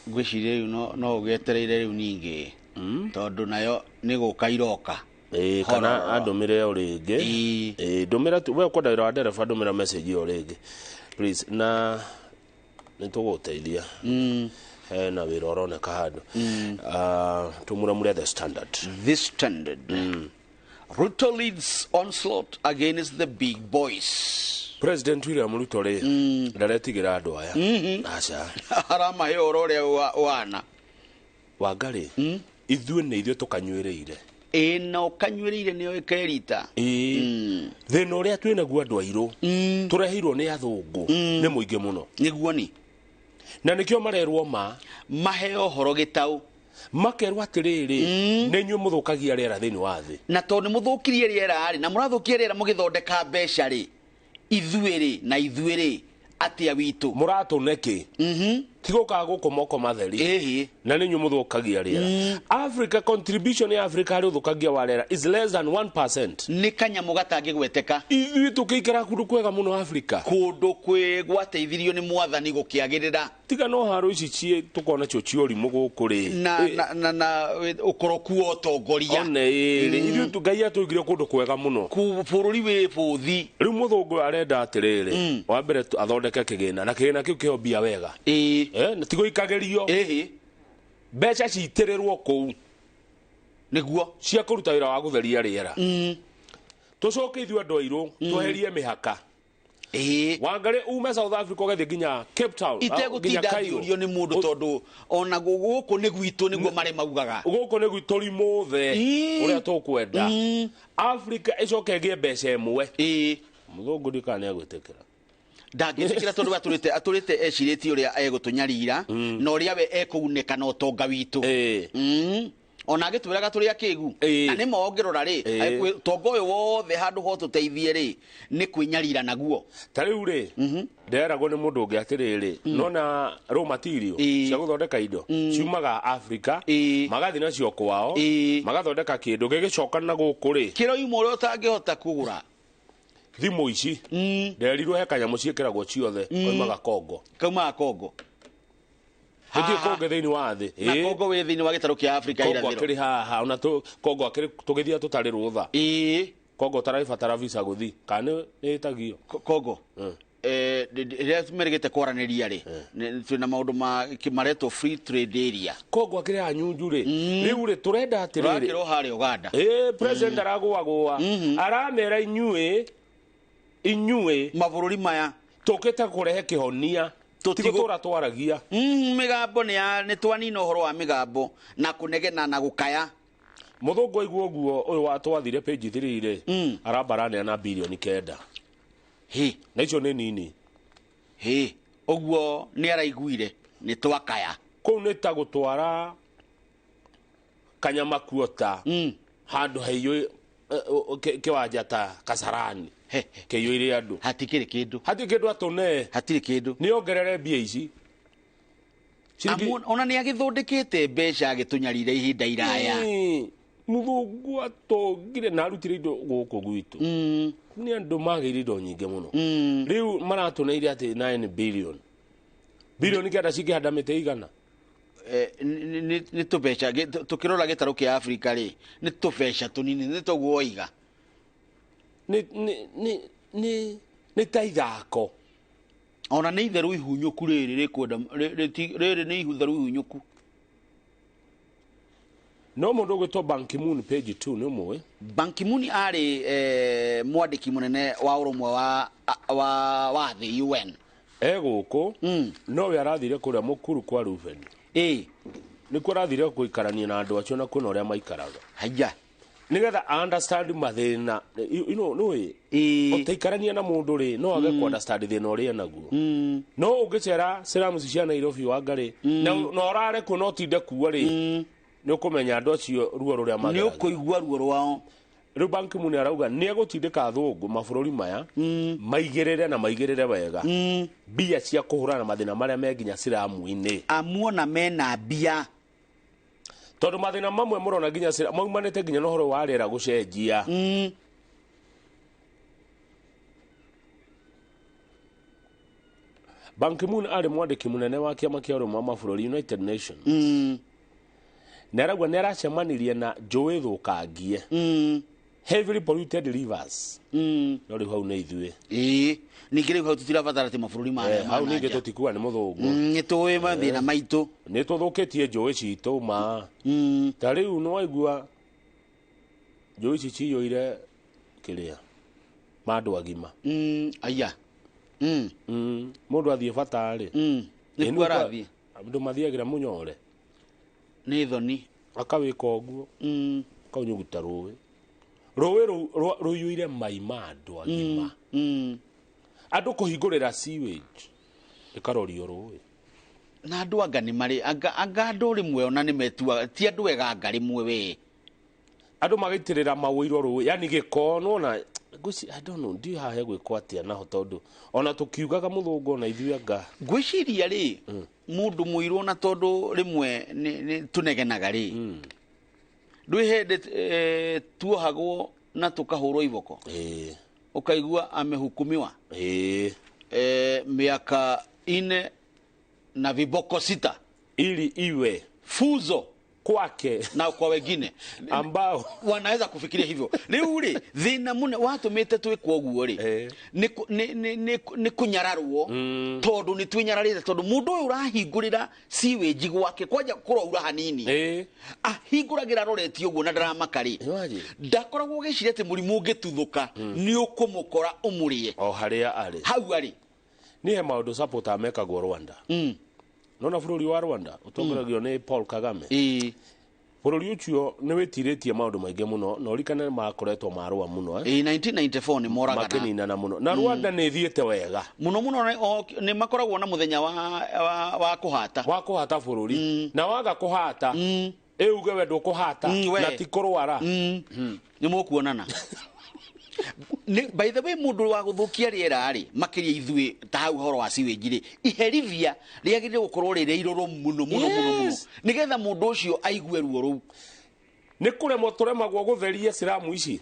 Ngwĩciria rĩu no ũgĩetereire rĩu ningĩ tondũ nayo nĩ gũka iroka. Kana andũmĩre o rĩngĩ. Ndũmĩra we ũkwenda wĩra wa ndereba, ndũmĩra message o rĩngĩ please, na nĩ tũgũteithia. Hena wĩra ũroneka handũ. Tũmuramure The Standard. The Standard. Ruto leads onslaught against the big boys. President William Ruto rĩ ndaretigĩra andũ aya. Aca. Aramahe ũhoro ũrĩa ũhana. Wangarĩ, ithuĩ nĩ ithuĩ tũkanyuĩrĩire. Ĩ na ũkanyuĩrĩire nĩyo ĩkerita. Thĩna ũrĩa twĩnaguo andũ airũ tũreheirwo nĩ athũngũ nĩ mũingĩ mũno. Nĩguo ni. Na nĩkĩo marerwo ma maheo ũhoro gĩtaũ. Makerwo atĩrĩrĩ, nĩ inyuĩ mũthũkagia rĩera thĩinĩ wa thĩ. Na tondũ nĩ mũthũkirie rĩera rĩ, na mũrathũkia rĩera mũgĩthondeka mbeca rĩ, ithuĩ rĩ na ithuĩ rĩ atĩa witũ mũratũne kĩ? Tigũkaga gũkũ moko matheri. Na nĩ inyuĩ mũthũkagia rĩera. Africa contribution ya Africa harĩ ũthũkangia wa rĩera is less than 1%. Nĩ kanyamũ gatangĩgweteka. Ithuĩ tũkĩikara kũndũ kwega mũno Africa. Kũndũ kwĩ gwateithirio nĩ mwathani gũkĩagĩrĩra. Tiga no haro ici ciĩ tũkona cio ciũrimũ gũkũ rĩ. Na ũkoroku wa ũtongoria. One ĩrĩ ithuĩ Ngai atũigire kũndũ kwega mũno. Bũrũri wĩ bũthi. Rĩu mũthũngũ arenda atĩrĩrĩ, wa mbere athondeke kĩgĩna na kĩgĩna kĩu kĩo mbia wega. Tigo ikagĩrio. Mbeca citĩrĩrwo kũu nĩguo cia kũruta wĩra wa gũtheria rĩera. Tũcoke ithuĩ andũ airũ tweherie mĩhaka. Wangarĩ ume South Africa ũgathiĩ nginya Cape Town, itegũtinda ngĩũrio nĩ mũndũ tondũ ona gũkũ nĩ gwitũ nĩguo marĩ maugaga. Gũkũ nĩ gwitũ rimũthe ũrĩa tũkwenda. Africa ĩcoke ĩgĩe mbeca ĩmwe. Mũthũngũ ndikana nĩ agwĩtĩkĩra. Ndangĩtĩkĩra tondũ atũrĩte ecirĩtie ũrĩa egũtũnyarira na ũrĩa we ekũgunĩka na ũtonga witũ. Ona agĩtwĩraga tũrĩ akĩgu. Na nĩ ma ũngĩrora rĩ, ũtonga ũyũ wothe handũ ho tũteithie rĩ, nĩ kwĩnyarira naguo. Ta rĩu rĩ, nderagwo nĩ mũndũ ũngĩ atĩrĩrĩ, nona raw material cia gũthondeka indo ciumaga Africa, magathiĩ nacio kwao, magathondeka kĩndũ gĩgĩcoka na gũkũ rĩ, kĩroima ũrĩa ũtangĩhota kũgũra. Thimũ ici nderirwo he kanyamũ ciĩkĩragwo ciothe koimaga Kongo. Kaumaga Kongo. Gũtirĩ kũngĩ thĩinĩ wa thĩ. Na Kongo wĩ thĩinĩ wa gĩtarũ kĩa Afrika Kongo irathĩro. akĩrĩ haha ona Kongo akĩrĩ tũgĩthiĩ tũtarĩ rũtha. Kongo ũtaraibatara visa gũthiĩ kana nĩ ĩtagio. Kongo. Rĩrĩa merĩgĩte kwaranĩria rĩ, twĩna maũndũ ma maretwo free trade area. Kongo akĩrĩ hanyunju rĩ, rĩu rĩ tũrenda atĩrĩrĩ. Tũrakĩrwo harĩa Uganda. President aragũagũa. Aramera inyuĩ mabũrũri maya tũkĩte kũrehe kĩhonia tũtigũtũra twaragia. Mĩgambo nĩ twanina ũhoro wa mĩgambo na kũnegena na gũkaya. Mũthũngũ aigua ũguo ũyũ watwathire page 3 rĩ, arambaranĩra na bilioni 9. Na icio nĩ nini. Ũguo nĩ araiguire nĩ twakaya. Kũu nĩ ta gũtwara kanyama kuota handũ haiyũ kĩwanja ta Kasarani kĩiyũire andũ. Hatikĩrĩ kĩndũ. Hatirĩ kĩndũ atũne. Hatirĩ kĩndũ. Nĩ ongerere mbia ici. Ona nĩ agĩthondekete mbeca agĩtũnyarire ihinda iraya. Muthungu atongire na arutire indo guku gwitu. Ni andu magire indo nyingi muno. Riu maratuneire ati 9 billion. Bilioni kenda cingĩhanda mĩtĩ igana. Nĩ tũbeca tũkĩrora gĩtarũ kĩa Afrika rĩ nĩ tũbeca tũnini nĩ toguo oiga. Nĩ ta ithako. Ona nĩ itherũ ihunyũku rĩrĩ rĩkwenda rĩrĩ nĩ itherũ ihunyũku. No mũndũ ũgwĩtwo Ban Ki-moon page 2 nĩ ũmũĩ. Ban Ki-moon arĩ mwandĩki mũnene wa ũrũmwe wa thĩ UN. Egũkũ nowe arathire kũrĩa mũkuru kwa Ruben. Nĩkuo arathire gũikarania na andũ acio na kuona ũrĩa maikaraga. Haya. Nĩgetha understand mathĩna. You know, nĩũĩ ũtaikarania na mũndũ rĩ no age ku understand thĩna ũrĩa naguo. No ũngĩcera slums cia Nairobi Wangarĩ na ũrare kuo na ũtinde kuo rĩ nĩ ũkũmenya andũ acio ruo rũrĩa mageraga. Nĩ ũkũigua ruo rwao. Rĩu Ban Ki-moon arauga nĩ egũtindĩka athũngũ mabũrũri maya maigĩrĩre na maigĩrĩre wega mbia cia kũhũrana na mathĩna marĩa me nginya ciramu-inĩ. Amuona mena mbia. Tondũ mathĩna mamwe mũrona nginya maumanĩte nginya na ũhoro wa rĩera gũcenjia. Ban Ki-moon arĩ mwandĩki mũnene wa kĩama kĩa ũrũmwe wa mabũrũri United Nations. Na arauga nĩ aracemanirie na njũĩ thũkangie. Heavily polluted rivers. No rĩu hau nĩ ithuĩ. Ĩĩ, ningĩ rĩu hau tũtirabatara atĩ mabũrũri marĩa hau ningĩ tũtikua nĩ mũthũngũ. Nĩ tũĩ mathĩna maitũ. Nĩ tũthũkĩtie njũĩ citũ ma. Ta rĩu nĩ waigua njũĩ ici ciyũire kĩrĩa ma andũ agima. Aya. Mũndũ athiĩ bata rĩ. Nĩkuo arathiĩ. Andũ mathiagĩra mũnyore. Nĩ thoni. Akawĩka ũguo. Akaunyuguta rũĩ. Rũĩ rũu rũiyũire mai ma andũ agima. Andũ kũhingũrĩra sewage ĩkarorio rũĩ. Na andũ anga nĩ marĩ anga andũ rĩmwe ona nĩ metuaga ti andũ ega anga rĩmwe we. Andũ magaitĩrĩra mawĩiro rũĩ yani gĩko nĩwona ngwĩci I don't know ndiũĩ haha hegwĩkwo atĩa naho tondũ ona tũkiugaga mũthũngũ ona ithuĩ anga. Ngwĩciria rĩ mũndũ mũirũ na tondũ rĩmwe nĩ tũnegenaga rĩ ndwĩ hĩndĩ tuohagwo na tũkahũrwo iboko. Ũkaigua amehukumiwa. Miaka 4 na viboko 6 ili iwe fuzo kwake na kwa wengine ambao wanaweza kufikiria hivyo. Rĩu rĩ thĩna mũne watũmĩte twĩkwo ũguo rĩ nĩ kũnyararwo tondũ nĩ twĩnyararĩte tondũ mũndũ ũyũ ũrahingũrĩra sewage gwake kwanja kũraura hanini ahingũragĩra aroretie ũguo na ndaramaka rĩ ndakoragwo agĩciria atĩ mũrimũ ũngĩtuthũka nĩ ũkũmũkora ũmũrĩe o harĩa arĩ hau arĩ. Nĩ he maũndũ supporter mekagwo Rwanda. Nona bũrũri wa Rwanda ũtongoragio nĩ Paul Kagame. Bũrũri ũcio nĩ wĩtirĩtie maũndũ maingĩ mũno na ũrikane makoretwo marũa mũno 1994 nĩ moragana makĩninana mũno na Rwanda nĩ ĩthiĩte wega mũno mũno nĩ makoragwo na mũthenya wa kũhata wa kũhata bũrũri na waga kũhata ĩuge we ndũkũhata na ti kũrwara nĩ mũkuonana. By the way mũndũ wa gũthũkia rĩera rĩ makĩria ithuĩ ta hau ũhoro wa sewage rĩ iherithia rĩagĩrĩire gũkorwo rĩrĩ irũrũ mũno mũno mũno mũno nĩgetha mũndũ ũcio aigue ruo rũu. Nĩ kũremwo tũremagwo gũtheria ciramu ici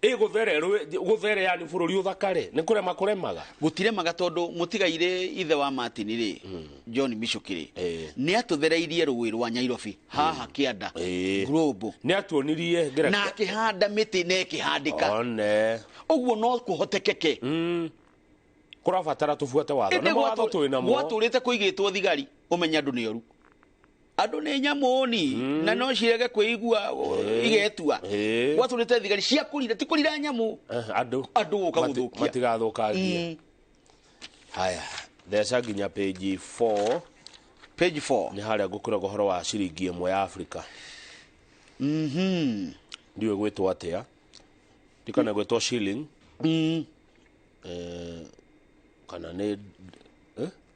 ĩgũthere gũthere yani bũrũri ũthakare nĩ kũrema kũremaga gũtiremaga tondũ mũtigaire ithe wa Martin rĩ John Michuki rĩ nĩ atũthereirie rũĩ rwa Nairobi haha kĩanda Global nĩ atuonirie na akĩhanda mĩtĩ na ĩkĩhandĩka one ũguo no kũhotekeke kũrabatara tũbuate watho na mawatho twĩ namo gwatũrĩte kũigĩtwo thigari ũmenye andũ nĩ oru andũ nĩ nyamũni na no cirege kwĩigua igetua gwatũrĩte thigari cia kũrira ti kũrira nyamũ andũ gũka gũthũkia matigathũkangie. Haya theca nginya page 4 page 4 nĩ harĩa ngũkũraga ũhoro wa ciringi ĩmwe ya Afrika. Ndiũĩ gwĩtwo atĩa ndikana gwĩtwo shilling kana nĩ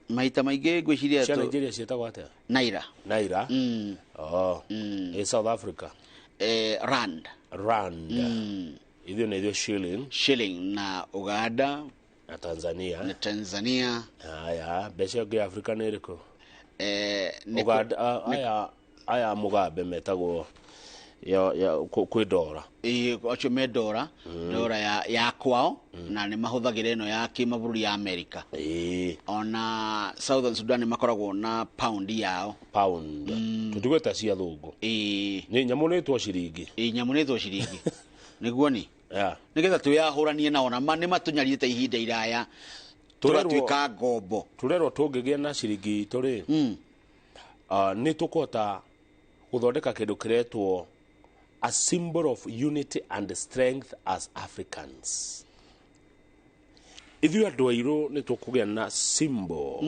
maita maingĩ ngwĩciria cia Nigeria ciĩtagwo atĩa Naira. Naira. Oh. South Africa. Rand. Rand. Ithuĩ nĩ ithuĩ shilling. Shilling na Uganda na Tanzania. Na Tanzania. Haya, mbeca ĩngĩ ya Afrika nĩ ĩrĩkũ? Uganda aya Mugabe metagwo ya kwĩ ndora. Ĩĩ, acio me ndora, ndora ya kwao, na nĩ mahũthagĩra ĩno ya kĩmabũrũri ya Amerika. Ona Southern Sudan nĩ makoragwo na pound yao. Pound. Tũtigwĩta cia thũngũ. Nĩ nyamũ nĩtwo ciringi. Ĩĩ, nyamũ nĩtwo ciringi. Nĩguo ni. Yeah. Nĩgetha twĩyahũranie nao, na nĩ matũnyarĩte ihinda iraya. Tũratuĩka ngombo. Tũrerwo tũngĩgĩa na ciringi itũ rĩ, nĩ tũkũhota gũthondeka kĩndũ kĩretwo a symbol of unity and strength as Africans. Ithuĩ andũ airũ nĩ tũkũgĩa na symbol.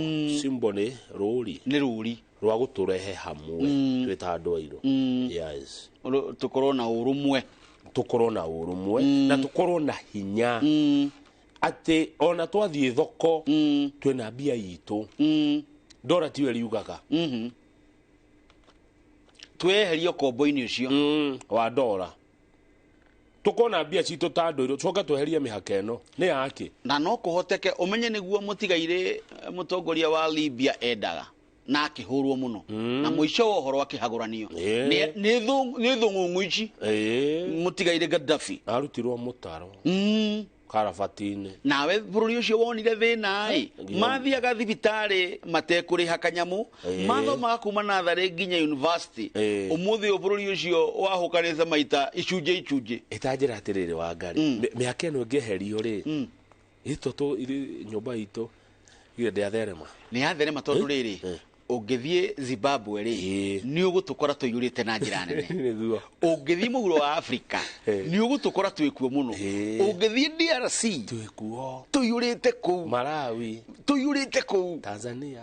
Symbol nĩ rũri. Nĩ rũri. Rwa gũtũrehe hamwe twĩ ta andũ airũ. Yes. Tũkorwo na ũrũmwe. Tũkorwo na ũrũmwe na tũkorwo na hinya. Atĩ ona twathiĩ thoko twĩna mbia itũ. Ndora tiwe riugaga. Tweherio kombo-inĩ ũcio wa ndora. Tukona mbia citũ ta andũ airũ, tũcoke tweherie mĩhaka ĩno nĩ yake. Na no kũhoteke ũmenye nĩguo mũtigairĩ mũtongoria wa Libya endaga na akĩhũrwo mũno, na mũico wa ũhoro akĩhagũranio nĩ thũng'ũng'ũ ici. Mũtigairĩ Gaddafi arutirwo mũtaro karabati-inĩ. Nawe bũrũri ũcio wonire thĩna ĩ, mathiaga thibitarĩ matekũrĩha kanyamũ, mathomaga kuma natharĩ nginya university. Ũmũthĩ ũyũ bũrũri ũcio wahũkanĩte maita icunjĩ icunjĩ. Ĩtanjĩra atĩrĩrĩ Wangari, mĩhaka ĩno ĩngĩeherio rĩ, ĩtũ nyũmba itũ githĩ ndĩatherema? Nĩ yatherema tondũ rĩrĩ, ũngĩthiĩ Zimbabwe rĩ, nĩ ũgũtũkora tũiyũrĩte na njĩra nene. Ũngĩthiĩ mũhuro wa Afrika, nĩ ũgũtũkora twĩkuo mũno. Ũngĩthiĩ DRC, twĩkuo, tũiyũrĩte kũu. Malawi, tũiyũrĩte kũu. Tanzania,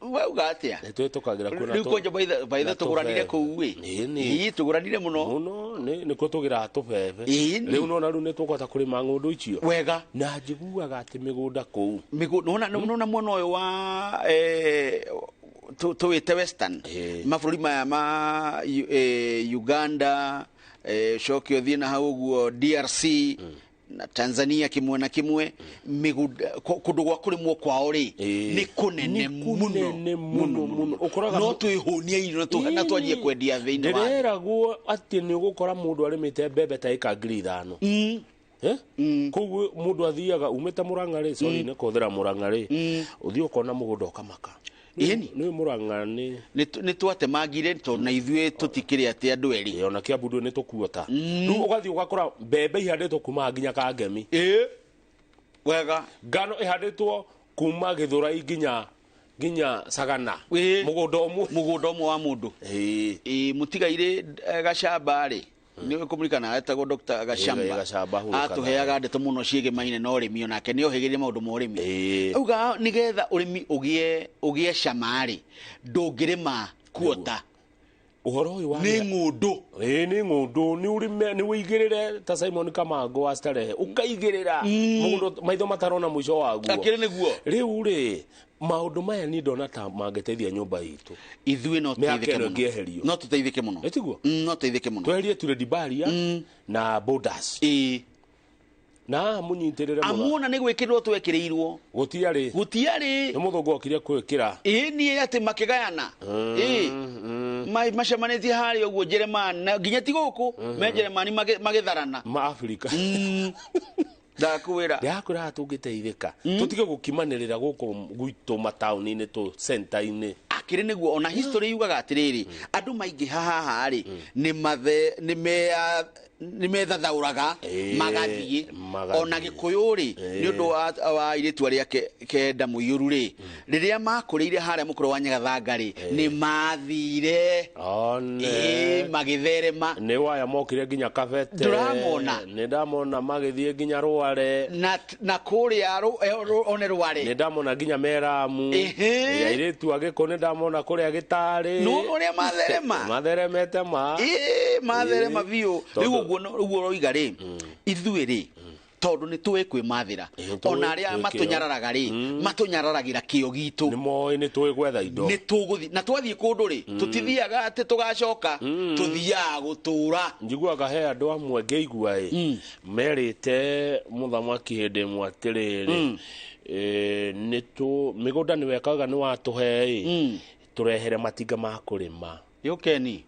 wauga atĩa? Twĩtũkagĩra kuo na Rĩu kwanja baitha tũgũranire kũu ĩ. Ĩĩ, tũgũranire mũno. Mũno, nĩkuo tũgĩraga tũbebe. Rĩu nona rĩu nĩtũkũhota kũrĩma ng'ũndũ icio. Wega. Na njiguaga atĩ mĩgũnda kũu. Nona mwena ũyũ wa tuwite Western mabũrũri maya ma Uganda, coke ũthiĩ na hau ũguo DRC na Tanzania kimwe na kimwe, kũndũ gwa kũrĩmwo kwao rĩ nĩ kũnene mũno mũno mũno. No twĩhũnie irio na twanjie kwendia thĩinĩ wa thĩ. Ndĩreragwo atĩ nĩ ũgũkora mũndũ arĩmĩte mbembe ta ĩka 5,000. Koguo mũndũ athiaga umĩte Mũrang'a rĩ, sorry nĩ kũhũthĩra Mũrang'a rĩ, ũthiĩ ũkona mũgũnda ũkamaka. Ĩni nĩ Mũrang'a nĩ twatemangire tondũ na ithuĩ tũtikĩrĩ atĩ andũ erĩ. Ona Kiambu ndũĩ nĩ tũkuota. Rĩu ũgathiĩ ũgakora mbembe ihandĩtwo kuma nginya Kangemi. Wega. Ngano ĩhandĩtwo kuma Gĩthũrai nginya Sagana. Mũgũnda ũmwe. Mũgũnda ũmwe wa mũndũ. Mũtigairĩ Gacamba rĩ, nĩ kũmũririkana etagwo Dr. Gacamba. Atũheaga ndeto mũno ciĩgĩmaine na ũrĩmi, onake nĩ ohĩgĩrĩire maũndũ ma ũrĩmi. Auga nĩgetha ũrĩmi ũgĩe cama rĩ, ndũngĩrĩma kuota. Ũhoro ũyũ wa nĩ ng'ũndũ. Nĩ ng'ũndũ, nĩ ũrĩme, nĩ ũigĩrĩre ta Simon Kamango wa Starehe, ũkaigĩrĩra mũgũnda maitho matarona mũico waguo. Akĩrĩ nĩguo. Rĩu rĩ, maũndũ maya niĩ ndona ta mangĩteithia nyũmba itũ. Ithuĩ no tũteithĩke mũno. Ĩngĩeherio. No tũteithĩke mũno. Ĩtiguo? No tũteithĩke mũno. Tweherie trade barrier na borders. Na mũnyitĩrĩre mũno. Amuona nĩ gwĩkĩrwo twekĩrĩirwo. Gũtiarĩ. Gũtiarĩ. Nĩ mũthũngũ okire kwĩkĩra. Ĩĩ niĩ atĩ makĩgayana. Macemanĩtie harĩa ũguo Jeremani, na nginya ti gũkũ, me Jeremani magĩtharana. Ma Afrika. Ndakwĩra. Ndakwĩra tũngĩteithĩka. Tũtige gũkimanĩrĩra gũkũ gwitũ mataũni-inĩ tũ center-inĩ. Akĩrĩ nĩguo ona history yugaga atĩrĩrĩ, andũ maingĩha haha rĩ, nĩ methathaũraga magathiĩ. Ona Gĩkũyũ rĩ, nĩ ũndũ wa airĩtu arĩa kenda mũiyũru rĩ, rĩrĩa makũrĩire harĩa mũkũrũ wa Nyagathanga rĩ, nĩ mathire. Magĩtherema. Nĩ waya mokire nginya Kabete. Ndũramona. Nĩ ndamona magĩthiĩ nginya Rware. Na kũrĩa one Rware. Nĩ ndamona nginya Meramu. Airĩtu a Gĩkũyũ nĩ ndamona kũrĩa Gĩtarĩ. Nĩ ũrĩa matherema. Matheremete ma. Matherema biũ. Rĩu ũguo ũroiga rĩ, ithuĩ rĩ, tondũ nĩ tũĩ kwĩmathĩra. Ona arĩa matũnyararaga rĩ, matũnyararagĩra kĩo gitũ. Nĩ moĩ nĩ tũĩ gwetha indo. Nĩ tũgũthiĩ. Na twathiĩ kũndũ rĩ, tũtithiaga atĩ tũgacoka, tũthiaga gũtũra. Njiguaga he andũ amwe ngĩigua ĩ, merĩte mũthamaki hĩndĩ ĩmwe atĩrĩrĩ, nĩ tũ mĩgũnda nĩ wekaga nĩ watũhe ĩ, tũrehere matinga ma kũrĩma. Yũkeni.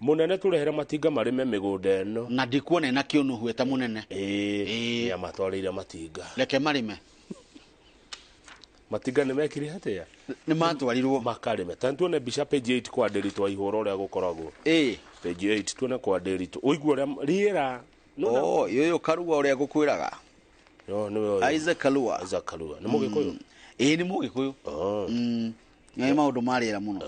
Munene turehere matinga marime migunda ĩno. Na ndikuona ina kĩũnũhu eta munene. Ĩĩ, nĩamatwarĩire matinga. Reke marime. Matinga nĩ mekire atĩa? Nĩ matwarirwo. Makarĩme. Ta tuone mbica page 8 kwa Ndiritu wa ihũra ũrĩa gũkoragwo. Ĩĩ. Page 8 tuone kwa Ndiritu. Ũigue ũrĩa rĩera. Oh, yoyo Karua ũrĩa ngũkwĩraga. No, nĩwe ũyũ. Isaac Karua. Isaac Karua. Nĩ Mũgĩkũyũ? Ĩĩ nĩ Mũgĩkũyũ. Nĩ maũndũ ma rĩera mũno.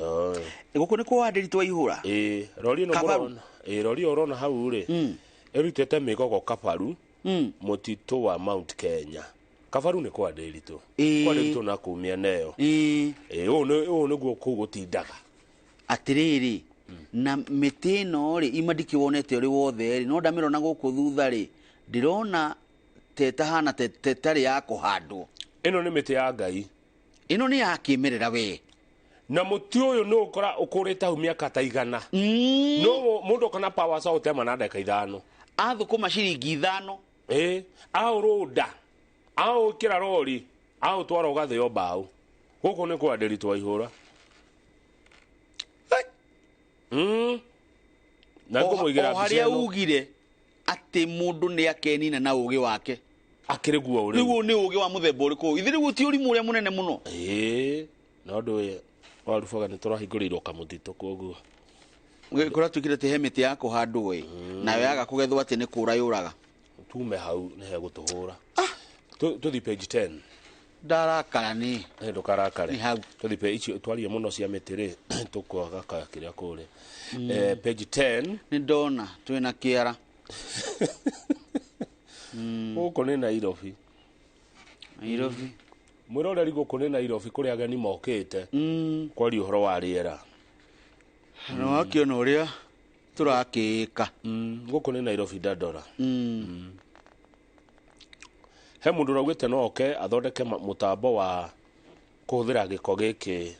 Gũkũ nĩ kwa Ndiritu wa ihũra. Ĩĩ, rori ĩno mũrona. Ĩĩ, rori ũrona hau rĩ. Ĩrutĩte mĩgogo Kabaru. Mũtitũ wa Mount Kenya. Kabaru nĩ kwa Ndiritu. Kwa Ndiritu na kũu mĩena ĩyo. Ĩĩ, ũũ nĩguo kũu gũtindaga. Atĩrĩrĩ, na mĩtĩ ĩno rĩ, ima ndikĩwonete ũrĩ wothe rĩ, no ndamĩrona gũkũ thutha rĩ, ndĩrona tetahana tetarĩ ya kũhandwo. Ĩno nĩ mĩtĩ ya Ngai. Ĩno nĩ ya kĩmerera we. Na mũtĩ ũyũ nĩ ũkora ũkũrĩte hau mĩaka ta 100. No mũndũ kana power saw ũtema na ndagĩka 5. Athũkũma ciringi 5. Ĩĩ, aũrũnda. Aũkĩra rori, aũtwara ũgathĩo mbaũ. Gũkũ nĩ kwa Ndiritu wa ihũra. Na ngũmũigĩra mbica ĩno. O harĩa ugire atĩ mũndũ nĩ akenina na ũgĩ wake. Akĩrĩ guo ũrĩ. Rĩu nĩ ũgĩ wa mũthemba ũrĩkũ? Ithe rĩu ti ũrimũ ũrĩa mũnene mũno. Ĩĩ, no ndũĩ warubaga nĩ tũrahingũrĩirwo kamũtitũ koguo. Kũratuĩkire atĩ he mĩtĩ ya kũhandwo ĩ, nayo yaga kũgethwo atĩ nĩ kũra yũraga. Tume hau nĩ hegũtũhũra. Tũthi page 10. Ndarakara nĩ. Ndũkarakare. Nĩ hau. Tũthi page icio twarie mũno cia mĩtĩ rĩ, tũkwaga kĩrĩa kũrĩa. Page 10. Nĩ ndona twĩna kĩara. Gũkũ nĩ Nairobi. Nairobi. Mwĩroreri gũkũ nĩ Nairobi kũrĩa ageni mokĩte. Kwaria ũhoro wa rĩera. Na wakĩona ũrĩa tũrakĩĩka. Gũkũ nĩ Nairobi Dandora. He mũndũ ũraugĩte no oke athondeke mũtambo wa kũhũthĩra gĩko gĩkĩ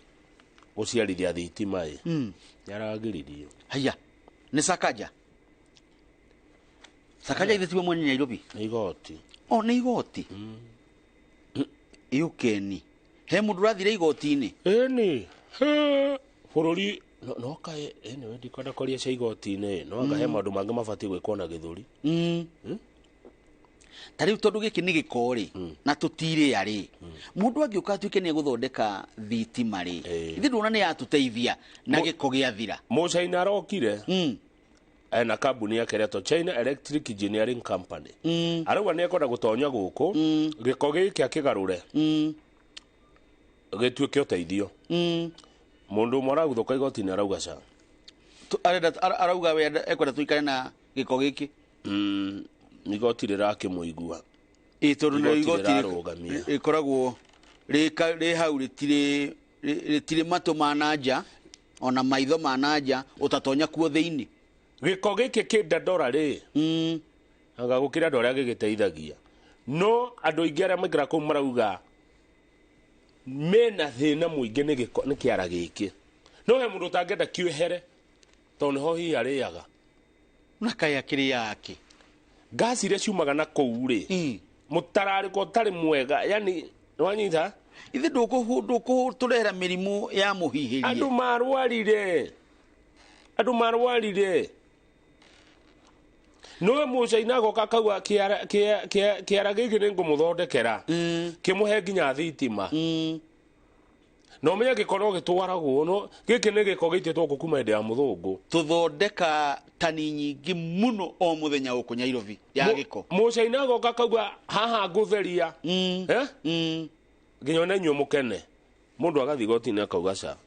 gũciarithia thitima ĩ. Nĩaragiririo. Haya, nĩ Sakaja. Sakaja ithe tiwe mwene Nairobi. Nĩ igoti. O nĩ igoti. Ĩũkeni. He mũndũ ũrathire igoti-inĩ. Ĩni. Bũrũri no kaĩ anyway ndikwenda kwaria cia igoti-inĩ, no anga he maũndũ mangĩ mabatiĩ gwĩkwo na gĩthũri. Ta rĩu tondũ gĩkĩ nĩ gĩko rĩ, na tũtirĩa rĩ, mũndũ angĩũka atuĩke nĩ egũthondeka thitima rĩ, ithe ndũona nĩ yatũteithia na gĩko gĩathira. Mũcaina arokire ena kambuni yake ĩretwo China Electric Engineering Company. Arauga nĩ ekwenda gũtonya gũkũ, gĩko gĩkĩ akĩgarũre gĩtuĩke ũteithio. Mũndũ ũmwe araguthũka igoti-inĩ arauga ca. Arauga we ekwenda tũikare na gĩko gĩkĩ. Igoti rĩrakĩmũigua. Ĩĩ, tondũ nĩ igoti rĩrarũgamia. Rĩkoragwo rĩ hau rĩtirĩ matũ ma na nja ona maitho ma na nja ũtatonya kuo thĩinĩ. Gĩko gĩkĩ kĩ Dandora rĩ, anga gũkĩra andũ arĩa gĩgĩteithagia. No andũ aingĩ arĩa maikara kũu marauga mena thĩna mũingĩ nĩ gĩko nĩ kĩara gĩkĩ. No he mũndũ ũtangĩenda kĩehere tondũ nĩho hihi arĩaga. Na kaĩ akĩrĩaga kĩ? Ngasi iria ciumaga na kũu rĩ, mũtararĩko ũtarĩ mwega, yani nĩwanyita? Ithe ndũkũtũrehera mĩrimũ ya mũhihĩrie. Andũ marwarire. Andũ marwarire. No mũcaina agoka akauga kĩara gĩkĩ nĩ ngũmũthondekera. Kĩmũhe nginya thitima. Na ũmenye gĩko no gĩtwaragwo, no gĩkĩ nĩ gĩko gĩitĩtwo gũkũ kuma hĩndĩ ya mũthũngũ. Tũthondeka tani nyingĩ mũno o mũthenya gũkũ Nairobi ya gĩko. Mũcaina agoka akauga haha ngũtheria. Nginya ona inyuĩ mũkene. Mũndũ agathiĩ igoti-inĩ akauga ca.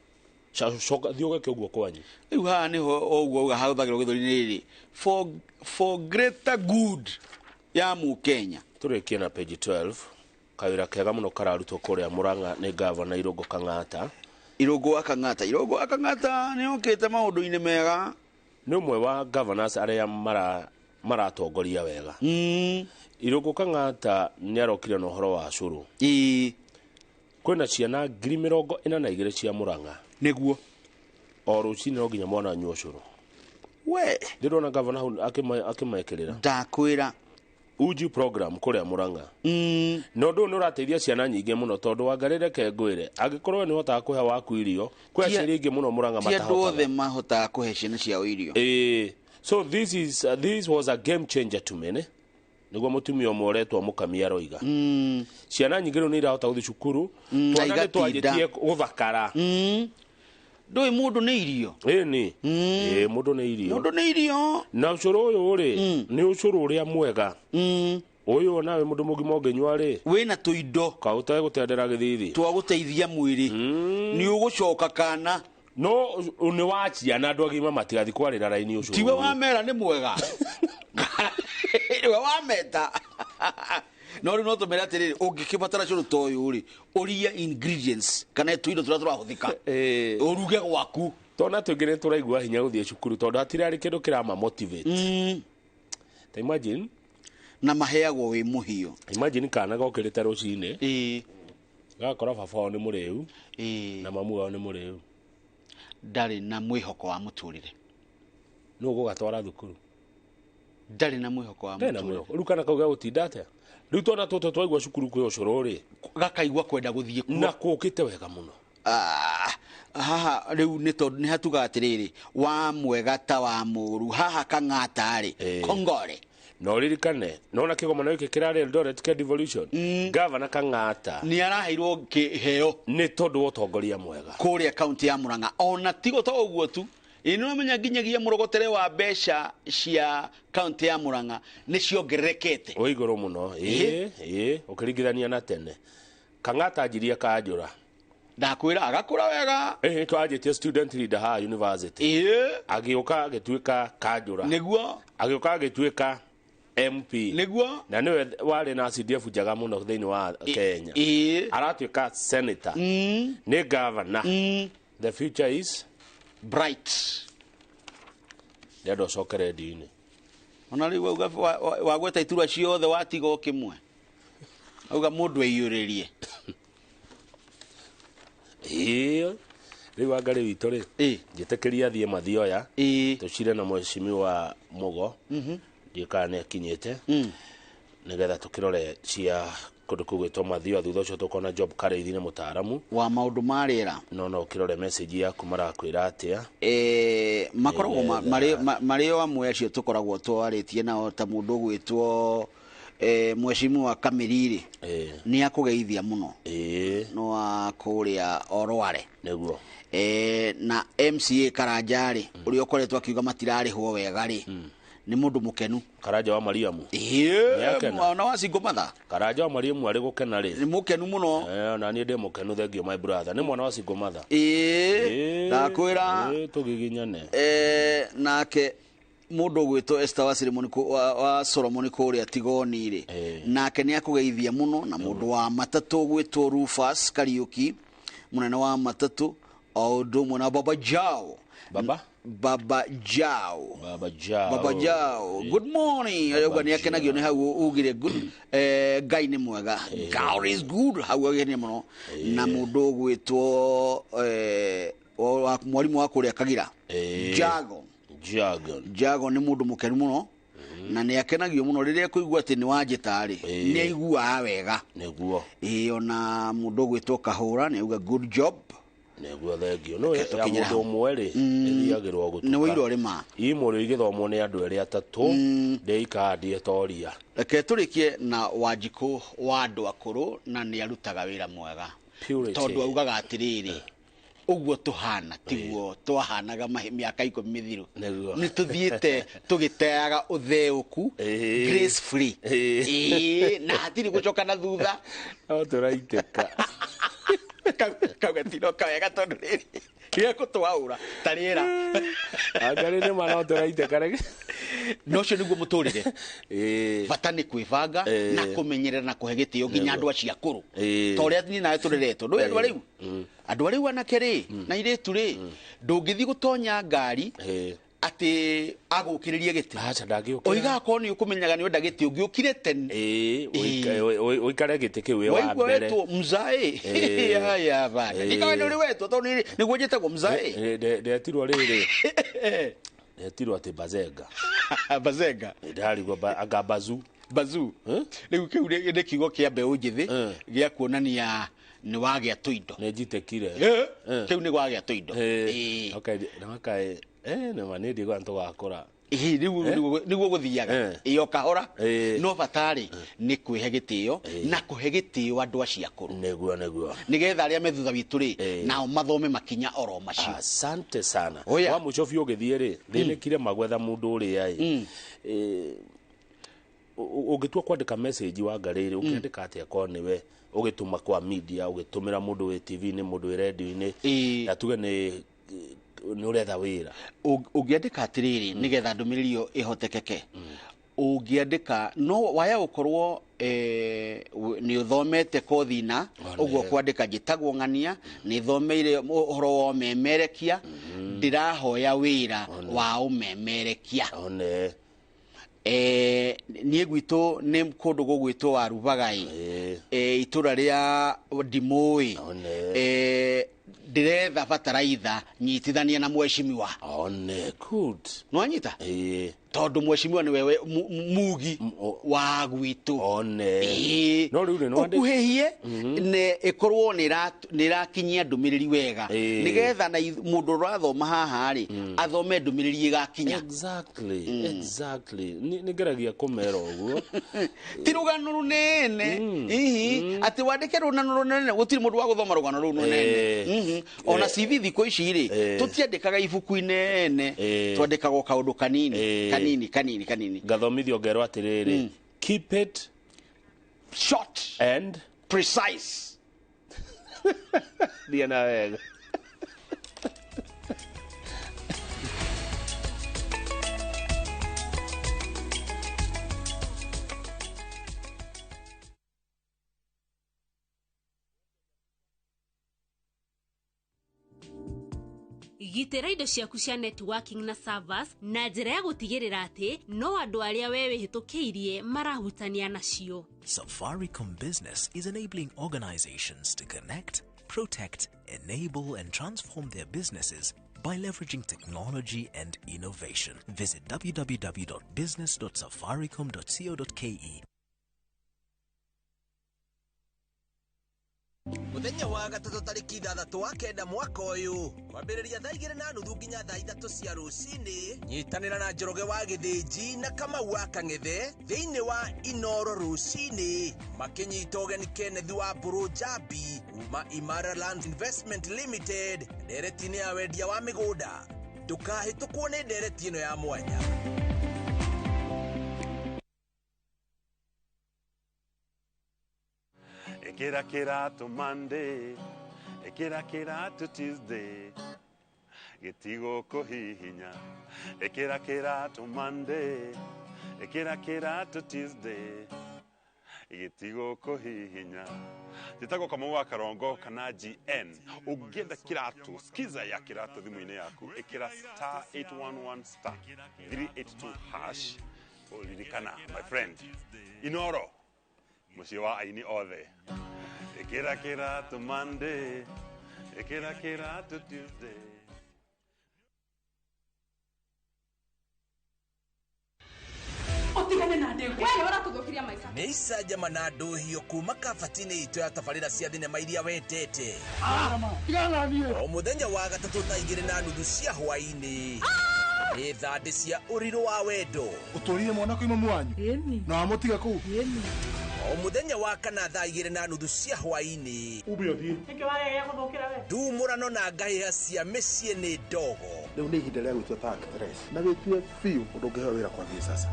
Coka thiĩ ũgeke ũguo kwanyu. Rĩu haha nĩho o ũguo auga hahũthagĩrwo gĩthũri-inĩ rĩrĩ. For greater good ya Mũkenya. Tũrĩkie na page 12. Kawĩra kega mũno kararutwo kũrĩa Murang'a nĩ gavana Irũngũ Kang'ata. Irũngũ wa Kang'ata. Irũngũ wa Kang'ata nĩ okĩte maũndũ-inĩ mega. Nĩ ũmwe wa governors arĩa maratongoria wega. Irũngũ Kang'ata nĩ arokire na ũhoro wa cũrũ. Kwĩna ciana 42,000 cia Murang'a. Nĩguo. O rũcinĩ no nginya mwana anyue cũrũ. We. Ndĩrona gavana hau akĩmekĩrĩra. Ndakwĩra. Uji program kũrĩa Murang'a. Na ũndũ ũyũ nĩ ũrateithia ciana nyingĩ mũno, tondũ wangarĩ, reke ngwĩre, angĩkorwo we nĩ ũhotaga kũhe waku irio, kwĩ aciari aingĩ mũno Murang'a Ti andũ matahotaga. Othe mahotaga kũhe ciana ciao irio. So this was a game changer to many, nĩguo mũtumia ũmwe ũretwo Mũkami aroiga. Ciana nyingĩ rĩu nĩ irahota gũthiĩ cukuru. Na Twana nĩ igatinda. twanjĩtie gũthakara. Ndũĩ mũndũ nĩ irio. Ĩni, ĩĩ, mũndũ nĩ irio. Mũndũ nĩ irio. Na ũcũrũ ũyũ rĩ, nĩ ũcũrũ ũrĩa mwega ũyũ, onawe mũndũ mũgima ũngĩnyua rĩ, wĩna tũindo kaũtage gũtendera gĩthithi twa gũteithia mwĩrĩ, nĩ ũgũcoka kana no nĩ wa ciana, andũ agima matigathi kwarĩra raini ũcũrũ Tiwe ũyũ. Wamera nĩ mwega, nĩwe wameta, no rĩu no tũmere atĩrĩrĩ, ũngĩkĩbatara cũrũ ta ũyũ rĩ, ũria ingredients kana tũindo tũrĩa tũrahũthĩka ũruge gwaku. Twana tũingĩ nĩ tũraigua hinya gũthiĩ cukuru tondũ hatirarĩ kĩndũ kĩrama motivate. Ta imagine. Na maheagwo wĩ mũhiũ. Imagine kana gokĩrĩte rũcinĩ gagakora baba wao nĩ mũrĩu na mamu wao nĩ mũrĩu. Ndarĩ na mwĩhoko wa mũtũrĩre. Nũ ũgũgatwara thukuru? Ndarĩ na mwĩhoko wa Ndarĩ na mũtũrĩre. mwĩhoko. Rĩu kana kau gegũtinda atĩa? Rĩu twana tũtũ twaigua cukuru kwĩ ũcũrũ rĩ, gakaigua kwenda gũthiĩ kuo. Na kũkĩte wega mũno. Ah, haha rĩu nĩ tondũ nĩ hatuga atĩrĩrĩ, wa mwega ta wa mũru haha kang'ata rĩ, kongore. Na ũririkane nona kĩgomano gĩkĩ kĩrarĩ Eldoret kĩa devolution, gavana Kang'ata nĩ araheirwo kĩheo nĩ tondũ wa ũtongoria mwega kũrĩa kaunti ya Murang'a. Ona tigo to ũguo tu, ĩ nĩ ũramenya nginyagia mũrogotere wa mbeca cia kaunti ya Murang'a nĩ ciongererekete. Wĩ igũrũ mũno, ĩĩ ĩĩ, ũkĩringithania na tene. Kang'ata anjirie kanjũra. Ndakwĩra agakũra wega. Ĩĩ, twanjĩtie student leader haha university. Agĩũka agĩtuĩka kanjũra. Nĩguo. Agĩũka agĩtuĩka MP. Nĩguo. Na nĩwe warĩ na CDF njega mũno thĩinĩ wa Kenya. Aratuĩka senator, nĩ governor. The future is bright. Ndĩrenda ũcokere ndini. Ona rĩu wauga wagweta iturwa ciothe, watiga o kĩmwe, auga mũndũ aiyũrĩrie. Ĩĩ, rĩu angarĩ witũ rĩ, njĩtĩkĩria thiĩ Mathioya tũcire na mheshimiwa Mũgo, ndiũĩ kana nĩ akinyĩte, nĩgetha tũkĩrore cia kũndũ kũu gwĩtwo Mathioya. Thutha ũcio tũkona Job Karĩithi nĩ mũtaaramu wa maũndũ ma rĩera. No ũkĩrore message yaku, marakwĩra atĩa? Makoragwo marĩ o amwe acio tũkoragwo twarĩtie nao, ta mũndũ ũgwĩtwo mheshimiwa Kamĩriri, nĩ akũgeithia mũno, no wa kũrĩa Orware. Nĩguo. Na MCA Karanja rĩ, ũrĩa ũkoretwo akiuga matirarĩhwo wega rĩ, nĩ mũndũ mũkenu. Karanja wa Mariamu. Ĩĩ, Nĩakena. mwana wa Single Mother. Karanja wa Mariamu arĩ gũkena rĩ, nĩ mũkenu mũno. Na niĩ ndĩ mũkenu, thank you my brother, nĩ mwana wa Single Mother. Ĩĩ, ndakwĩra. Tũgiginyane. Nake mũndũ ũgwĩtwo Esther wa Solomon wa Solomon kũrĩa Tigoni rĩ, nake nĩ akũgeithia mũno, na mũndũ wa matatũ ũgwĩtwo Rufus Kariuki, mũnene wa matatũ, o ũndũ ũmwe na Baba Jao. Baba? Baba Jao. Baba Jao. Baba Jao, good morning. Arauga nĩ akenagio nĩ hau ugire good, Ngai nĩ mwega, God is good, hau agenia mũno. Na mũndũ ũgwĩtwo mwarimũ wa kũrĩa Kagira, Jago. Jago. Jago nĩ mũndũ mũkenu mũno na nĩ akenagio mũno rĩrĩa kũigua atĩ nĩ wanjĩta rĩ, nĩ aiguaga wega. Nĩguo. Ĩĩ, ona mũndũ ũgwĩtwo Kahũra nĩ auga good job. Nĩguo, thengio. No ya Tũkinyĩre mũndũ hau. ũmwe rĩ, ĩthiagĩrwo gũtuka. Nĩ wĩira ũrĩma. Imũrĩ igĩthomwo nĩ andũ erĩ atatũ, ndĩikaga ndietoria. Reke tũrĩkie na Wanjikũ wa andũ akũrũ, na nĩ arutaga wĩra mwega. Purity. Tondũ augaga atĩrĩrĩ, ũguo tũhana tiguo twahanaga mĩaka 10 mĩthiru. Nĩguo. Nĩ tũthiĩte tũgĩteaga ũtheũku gracefully. Ĩĩ, na hatirĩ gũcoka na thutha. No tũraitĩka. Kau gatinoka wega tondũ rĩrĩ rĩgũtwaũra ta rĩera. Angarĩ nĩ ma no tũraitĩka reke. No ũcio nĩguo mũtũrĩre. Bata nĩ kwĩbanga na kũmenyerera na kũhe gĩtĩo nginya andũ acio akũrũ, ta ũrĩa niĩ nawe tũreretwo. Ndũĩ andũ a rĩu, andũ a rĩu anake rĩ na airĩtu rĩ, ndũngĩthiĩ gũtonya ngari atĩ agũkĩrĩrie gĩtĩ. Aca, ndangĩũkĩra. Oiga akorwo nĩ ũkũmenyaga nĩ wenda gĩtĩ, ũngĩũkire tene. Ũikare gĩtĩ kĩu wĩ wa Waigua mbere. wetwo mzae. Ya bana, ndikawe nĩ ũrĩ wetwo, tondũ nĩguo njĩtagwo mzae. Ndetirwo rĩrĩ, ndetirwo atĩ Bazenga. Bazenga. Ndarigwo anga Bazu. Bazuu rĩu kĩu nĩ kiugo kĩa mbeũ njĩthĩ gĩa kuonania nĩ wagĩa tũindo. Nĩ njitekire. Kĩu nĩ wagĩa tũindo. Nakae nĩma nĩ ndigwa tũgakũra. Ĩĩ, rĩu nĩguo gũthiaga ĩ o kahora, no batarĩ nĩ kwĩhe gĩtĩo na kũhe gĩtĩo andũ acio akũrũ. Nĩguo nĩgetha arĩa me thutha witũ rĩ nao mathome makinya oro macio. Asante sana. Wa mũico biũ ũgĩthiĩ rĩ, thĩnĩkire magwetha mũndũ ũrĩa ĩ ũngĩtua kwandĩka message wa ngarĩ rĩ, ũkĩandĩka atĩa korwo nĩwe ũgĩtũma kwa media, ũgĩtũmĩra mũndũ wĩ TV-inĩ, mũndũ wĩ radio-inĩ, na tuge nĩ ũretha wĩra? Ũngĩandĩka atĩrĩrĩ, nĩgetha ndũmĩrĩri ĩyo ĩhotekeke, ũngĩandĩka no waya gũkorwo nĩ ũthomete kothi na ũguo kwandĩka njĩtagwo ng'ania, nĩ thomeire ũhoro wa ũmemerekia, ndĩrahoya wĩra wa ũmemerekia. Niĩ gwitũ nĩ kũndũ gũgwĩtwo Warubagai, itũra rĩa Ndimũĩ, ndiretha bataraitha nyitithania na mheshimiwa. One good. Nwanyita? Tondu mheshimiwa niwe mugi wa gwitu. One. No riu ni ukuhihie ne ikorwo ni rakinyia ndumiriri wega nigetha na mundu urathoma haha ri athome ndumiriri igakinya. Exactly. Exactly. Ni ngeragia kumera uguo. Ti rugano runene. Ihi ati wandike rugano runene gutiri mundu wa guthoma rugano ruu runene. Ona CV thikũ ici rĩ tũtiandĩkaga ibuku inene, twandĩkaga kaũndũ kanini kanini kanini kanini. Ngathomithio ngerwo atĩrĩrĩ, keep it short and precise. Thiĩ na wega. Gitĩra indo ciaku cia networking na servers na njĩra ya gũtigĩrĩra atĩ no andũ arĩa we wĩhĩtũkĩirie marahutania nacio. Safaricom Business is enabling organizations to connect, protect, enable and transform their businesses by leveraging technology and innovation. Visit www.business.safaricom.co.ke. Muthenya wa gatatũ tarĩki 6 wa 9 mwaka ũyũ kwambĩrĩria thaa 2:30 nginya thaa 3 cia rũcinĩ, nyitanĩra na Njoroge wa Gĩthĩnji na Kamau wa Kang'ethe thĩinĩ wa Inoro rũcinĩ makĩnyita ũgeni Kenneth wa Mbũrũ Njambi kuma Imara Land Investment Limited ndereti-inĩ ya wendia wa mĩgũnda. Ndũkahĩtũkwo nĩ ndereti ĩno ya mwanya. Ekera kerato Monday, ekera kerato Tuesday, getigo kohihinya. Ekera kerato Monday, ekera kerato Tuesday, getigo kohihinya. Njĩtagwo Kamau wa Karongo kana GN. Ũngĩenda kĩratũ, skiza ya kĩratũ thimũ-inĩ yaku, ĩkĩra star 811 star 382 hash. Ũririkana, my friend, Inoro mũciĩ wa aini othe. Ĩkĩra kĩratũ Monday, ĩkĩra kĩratũ Tuesday. Ũtigane na ndegwa. Wewe ũratũthũkiria maica. Nĩ icanjama na ndũhio kuma kabati-inĩ itũ ya tabarĩra cia thinema iria wendete. O mũthenya wa gatatũ thaa 2:30 cia hwaĩ-inĩ. Nĩ thandĩ cia ũrirũ wa wendo. Ũtũrire mwana kwĩ mamu wanyu? Na wamũtiga kũu? O mũthenya wa kana thaa 2:30 cia hwaĩ-inĩ. Ume ũthiĩ. Nĩkĩ wagĩa gũthũkĩra we? Ndumũrano na ngahĩha cia mĩciĩ nĩ ndogo. Rĩu nĩ ihinda rĩa gwĩtua ta actress. Na wĩtue biũ ũndũ ũngĩheo wĩra kwambia sasa.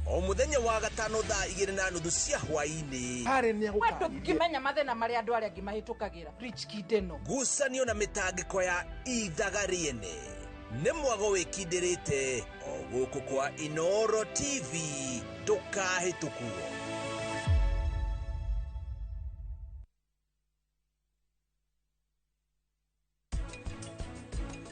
O mũthenya wa gatano thaa 2:30 cia hwaĩ-inĩ. We ndũngĩmenya mathĩna marĩa andũ arĩa angĩ mahĩtũkagĩra. Rich kid ĩno. Ngucanio na mĩtangĩko ya ithaga rĩene. Nĩ mwago wĩkindĩrĩte o gũkũ kwa Inoro TV, ndũkahĩtũkwo.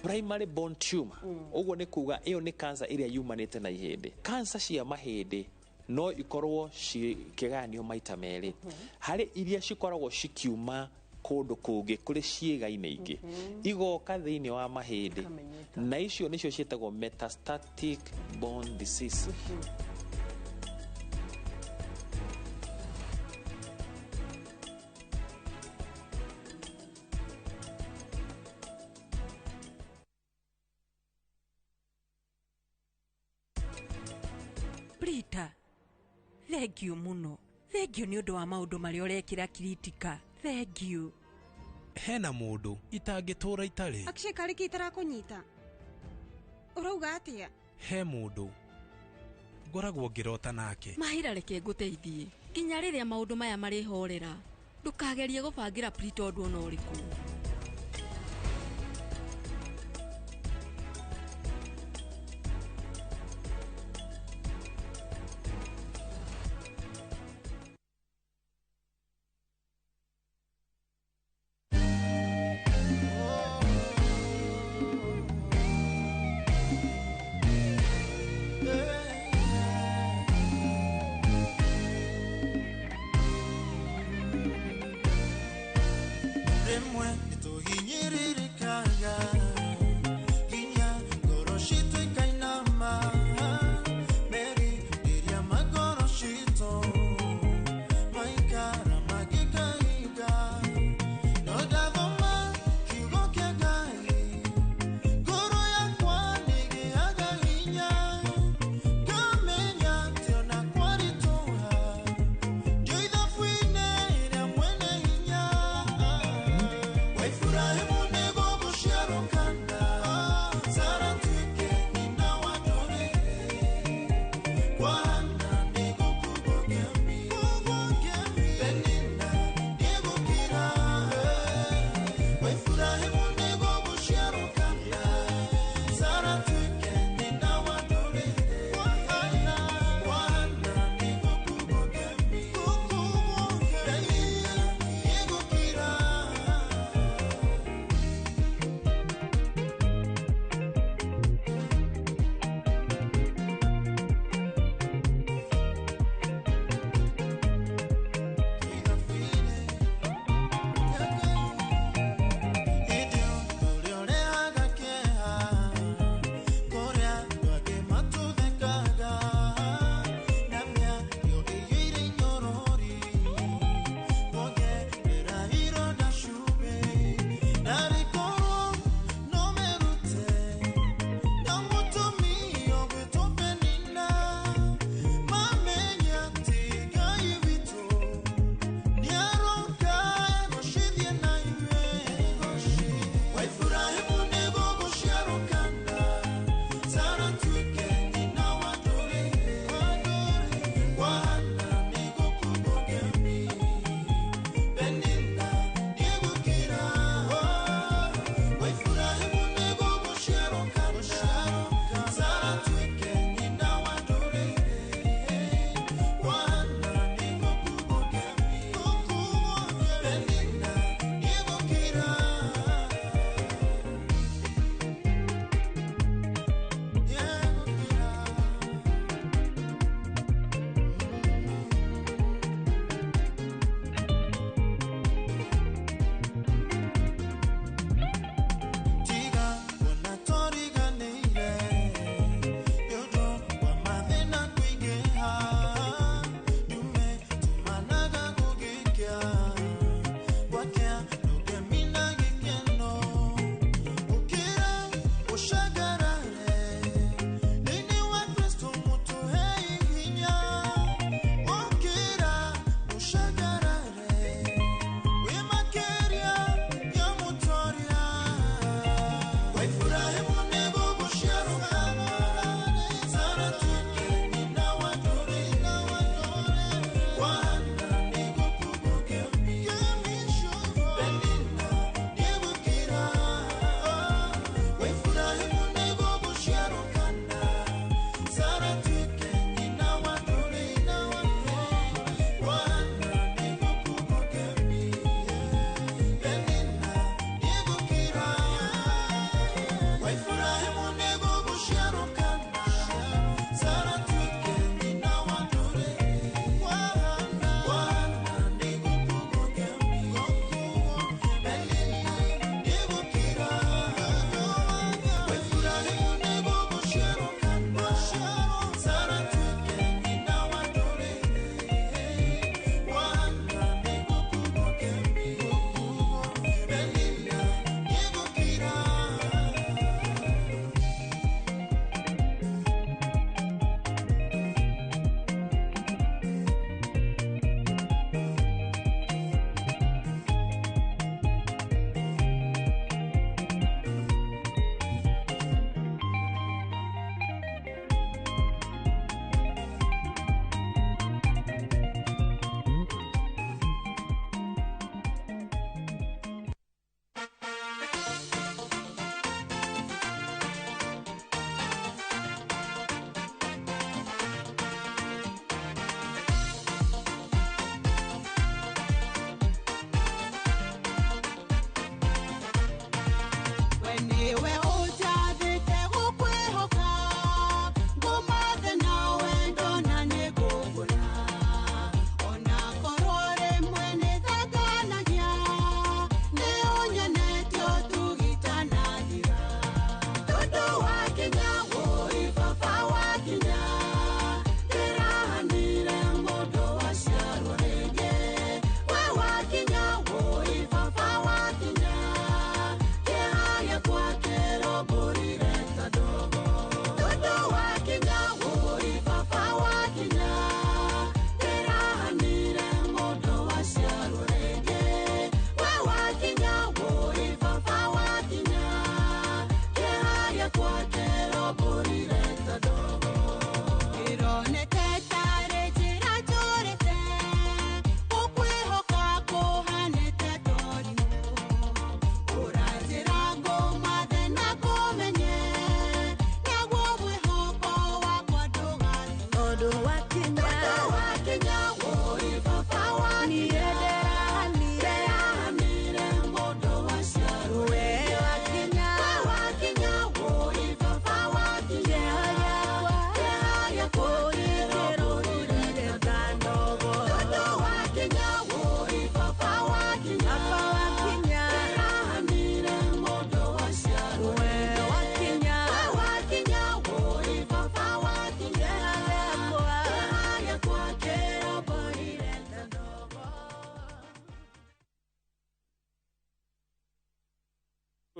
Primary bone tumor ũguo nĩ kuga ĩyo nĩ cancer ĩrĩa yumanĩte na ihĩndĩ. Cancer cia mahĩndĩ no ikorwo cikĩgayanio maita merĩ. Harĩ iria cikoragwo cikiuma kũndũ kũngĩ kũrĩ ciĩga-inĩ ingĩ igoka thĩinĩ wa mahĩndĩ, na icio nĩcio ciĩtagwo metastatic bone disease. Peter, thank you mũno. Thank you nĩ ũndũ wa maũndũ marĩa ũrekĩra Kritika. Thank you. Hena mũndũ itangĩtũra itarĩ. Akshay, karĩ kĩ itarakũnyita? Ũrauga atĩa? He mũndũ ngoragwo ngĩrota nake. Mahira, reke ngũteithie nginya rĩrĩa maũndũ maya marĩhorera. Ndũkagerie gũbangĩra Prito ũndũ ona ũrĩkũ. Rĩmwe nĩtũhinyĩrĩrĩkaga nginya ngoro citũ ikainama, merirĩria ma ngoro citũ maikara magĩkahinga. No ndathoma kiugo kĩa Ngai, ngoro yakwa nĩĩgĩaga hinya, ngamenya atĩ ona kwaritũha ndĩ ithabu-inĩ rĩa mwene hinya. Wa Iburahĩmu nĩguo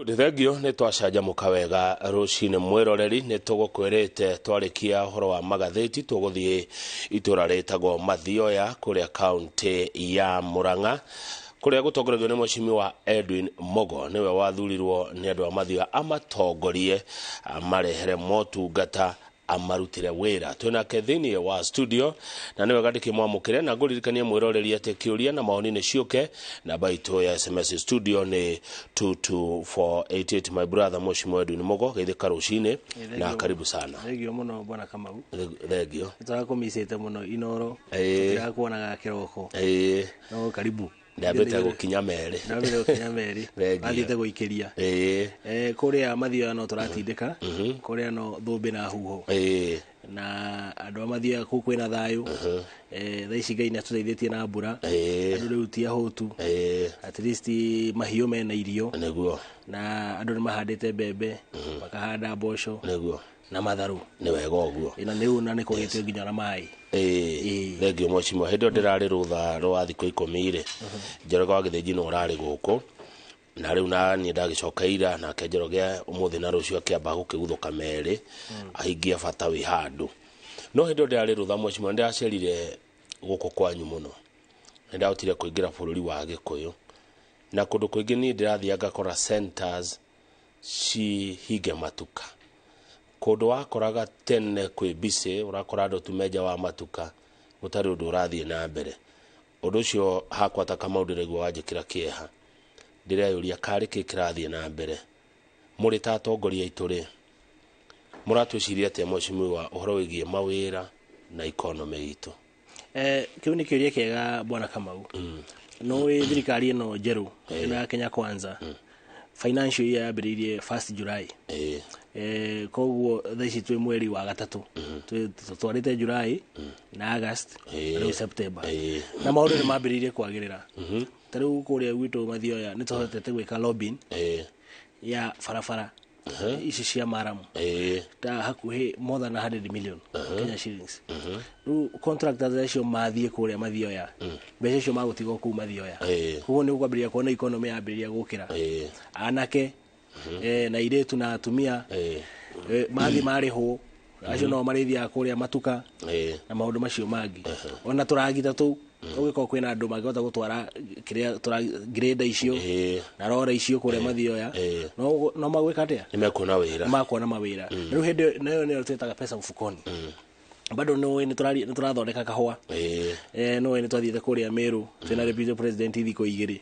Thengio nĩ twacanjamũka wega rũcinĩ mwĩroreri nĩ tũgũkwĩrĩte twarĩkia ũhoro wa magathĩti tũgũthiĩ itũra rĩtagwo Mathioya kũrĩa kaũntĩ ya Murang'a kũrĩa gũtongoragio nĩ mheshimiwa Edwin Mogo nĩwe wathurirwo nĩ andũ a Mathioya amatongorie amarehere motungata amarutire wĩra. Twĩnake thĩinĩ wa studio na nĩ wega ndĩkĩmwamũkĩre na ngũririkanie mwĩroreri atĩ kĩũria na maoni nĩ ciũke. Namba itũ ya SMS studio nĩ 22488. My brother mheshimiwa Edwin Mogo, geithĩka rũcinĩ na karibu sana. Thengio mũno bwana Kamau. Thengio. Nĩtũrakũmicĩte mũno Inoro. Tũtirakuonaga kĩroko. No karibu. Ndambĩte gũkinya merĩ. Ndambĩte gũkinya merĩ. Athiĩte gũikĩria. Kũrĩa Mathioya no tũratindĩka. Kũrĩa no thũmbĩ na huho. Na andũ a Mathioya kũu kwĩna thayũ. Thaa ici Ngai nĩatũteithĩtie na mbura. Andũ rĩu ti ahũtu. At least mahiũ mena irio. Nĩguo. Na andũ nĩmahandĩte mbembe, makahanda mboco. Nĩguo. Na matharũ. Nĩ wega ũguo. Na nĩu na nĩkũgĩte nginya na maĩ. Thengio mheshimiwa. Hĩndĩ ĩyo ndĩrarĩ rũtha rwa thikũ 10 rĩ, Njoroge wa Gĩthĩnji no ũrarĩ gũkũ na rĩu na niĩ ndagĩcoka ira nake Njoroge ũmũthĩ na rũciũ akĩamba gũkĩguthũka merĩ ahingie bata wĩ handũ. No hĩndĩ ĩyo ndĩrarĩ rũtha mheshimiwa, nĩndĩracerire gũkũ kwanyu mũno, nĩndahotire kũingĩra bũrũri wa Gĩkũyũ na kũndũ kũingĩ niĩ ndĩrathiaga ngakora centers cihinge matuka. Kũndũ wakoraga tene kwĩ busy, ũrakora andũ tu menja wa matuka gũtarĩ ũndũ ũrathiĩ na mbere. Ũndũ ũcio hakwa ta Kamau ndĩraigua wanjĩkĩra kĩeha. Ndĩreyũria karĩ kĩ kĩrathiĩ na mbere. Mũrĩ ta atongoria aitũ rĩ, mũratwĩciria atĩa mheshimiwa ũhoro wĩgiĩ mawĩra na economy itũ? Kĩu nĩ kĩũria kĩega bwana Kamau. No wĩ thirikari ĩno njerũ ĩno ya Kenya Kwanza financial year yambĩrĩirie 1st July. Koguo thaa ici twĩ mweri wa gatatũ, tũtwarĩte July na August na rĩu September, na maũndũ nĩ mambĩrĩirie kwagĩrĩra. Ta rĩu kũrĩa gwitũ Mathioya nĩ tũhotete gwĩka lobbying ya barabara ici cia maramu ta hakuhĩ more than 100 million Kenya shillings. Rĩu contractors acio mathiĩ kũrĩa Mathioya, mbeca icio magũtigwo kũu Mathioya. Koguo nĩ ũkwambĩrĩria kuona economy yambĩrĩria gũkĩra. Anake na airĩtu na atumia mathiĩ marĩhwo, acio nao marĩthiaga kũrĩa matuka na maũndũ macio mangĩ. Ona tũragita tũu ũgĩkorwo kwĩna andũ mangĩhota gũtwara kĩrĩa greda icio na rora icio kũrĩa Mathioya, no magwĩka atĩa? Nĩmekuona wĩra. Nĩmakuona mawĩra. Rĩu hĩndĩ nayo nĩyo twĩtaga pesa mfukoni. Bado no nĩ tũrathondeka kahũa. No nĩ twathiĩte kũrĩa Meru twĩna deputy president thikũ 2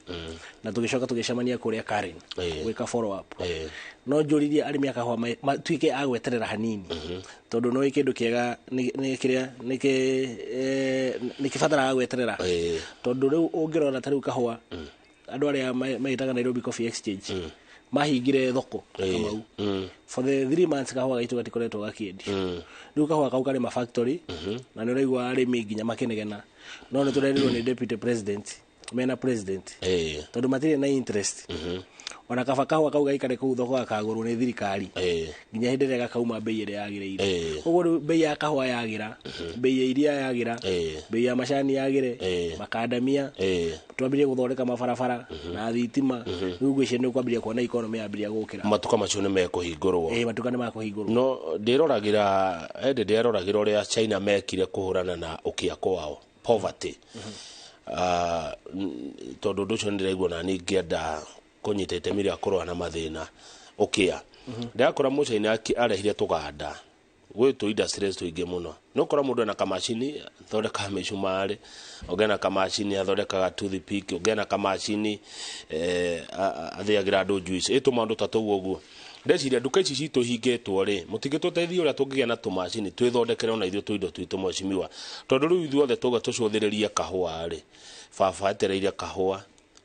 na tũgĩcoka tũgĩcemania kũrĩa Karen gwĩka follow up. No njũririe arĩmi a kahũa matuĩke a gweterera hanini, tondũ no kĩndũ kĩega nĩ kĩrĩa nĩ kĩbataraga gweterera, tondũ rĩu ũngĩrora ta rĩu kahũa andũ arĩa maĩtaga Nairobi Coffee Exchange mahingire thoko Kamau for the 3 months kahũa gaitũ gatikoretwo gakĩendio. Rĩu kahũa kau karĩ ma factory na nĩ ũraigua arĩmi nginya makĩnegena, no nĩ tũrerirwo nĩ deputy president mena president tondũ matirĩ na interest. Ona kaba kahũa kau gaikare kũu thoko gakagũrwo nĩ thirikari nginya hĩndĩ ĩrĩa gakauma bei ĩrĩa yagĩrĩire. Koguo rĩu bei ya kahũa yagĩra, bei ya iria yagĩra, bei ya macani yagĩre, makandamia, twambĩrĩrie gũthondeka mabarabara na thitima, rĩu ngwĩciria nĩ ũkwambĩrĩria kuona economy yambĩrĩria gũkĩra. Matuka macio nĩ mekũhingũrwo. Matuka nĩ makũhingũrwo. No ndĩroragĩra hĩndĩ ndĩroragĩra ũrĩa China mekire kũhũrana na ũkĩa kwao, poverty. Tondũ ũndũ ũcio nĩndĩraigua na niĩ ngĩenda kũnyita itemi rĩa kũrũa na mathĩna ũkĩa. Ndĩrakora mũcaina arehire tũganda gwĩ tũ industries tũingĩ mũno. Nĩ ũkora mũndũ ena kamacini athondekaga mĩcumarĩ, ũngĩ ena kamacini athondekaga toothpick, ũngĩ ena kamacini athĩagĩra andũ juice. Ĩ tũmaũndũ ta tũu ũguo. Ndeciria nduka ici citũ hingĩtwo rĩ, mũtingĩtũteithia ũrĩa tũngĩgĩa na tũmacini twĩthondekere ona ithuĩ tũindo twitũ mheshimiwa, tondũ rĩu ithuothe tũga tũcũthĩrĩrie kahũa rĩ, baba etereire kahũa,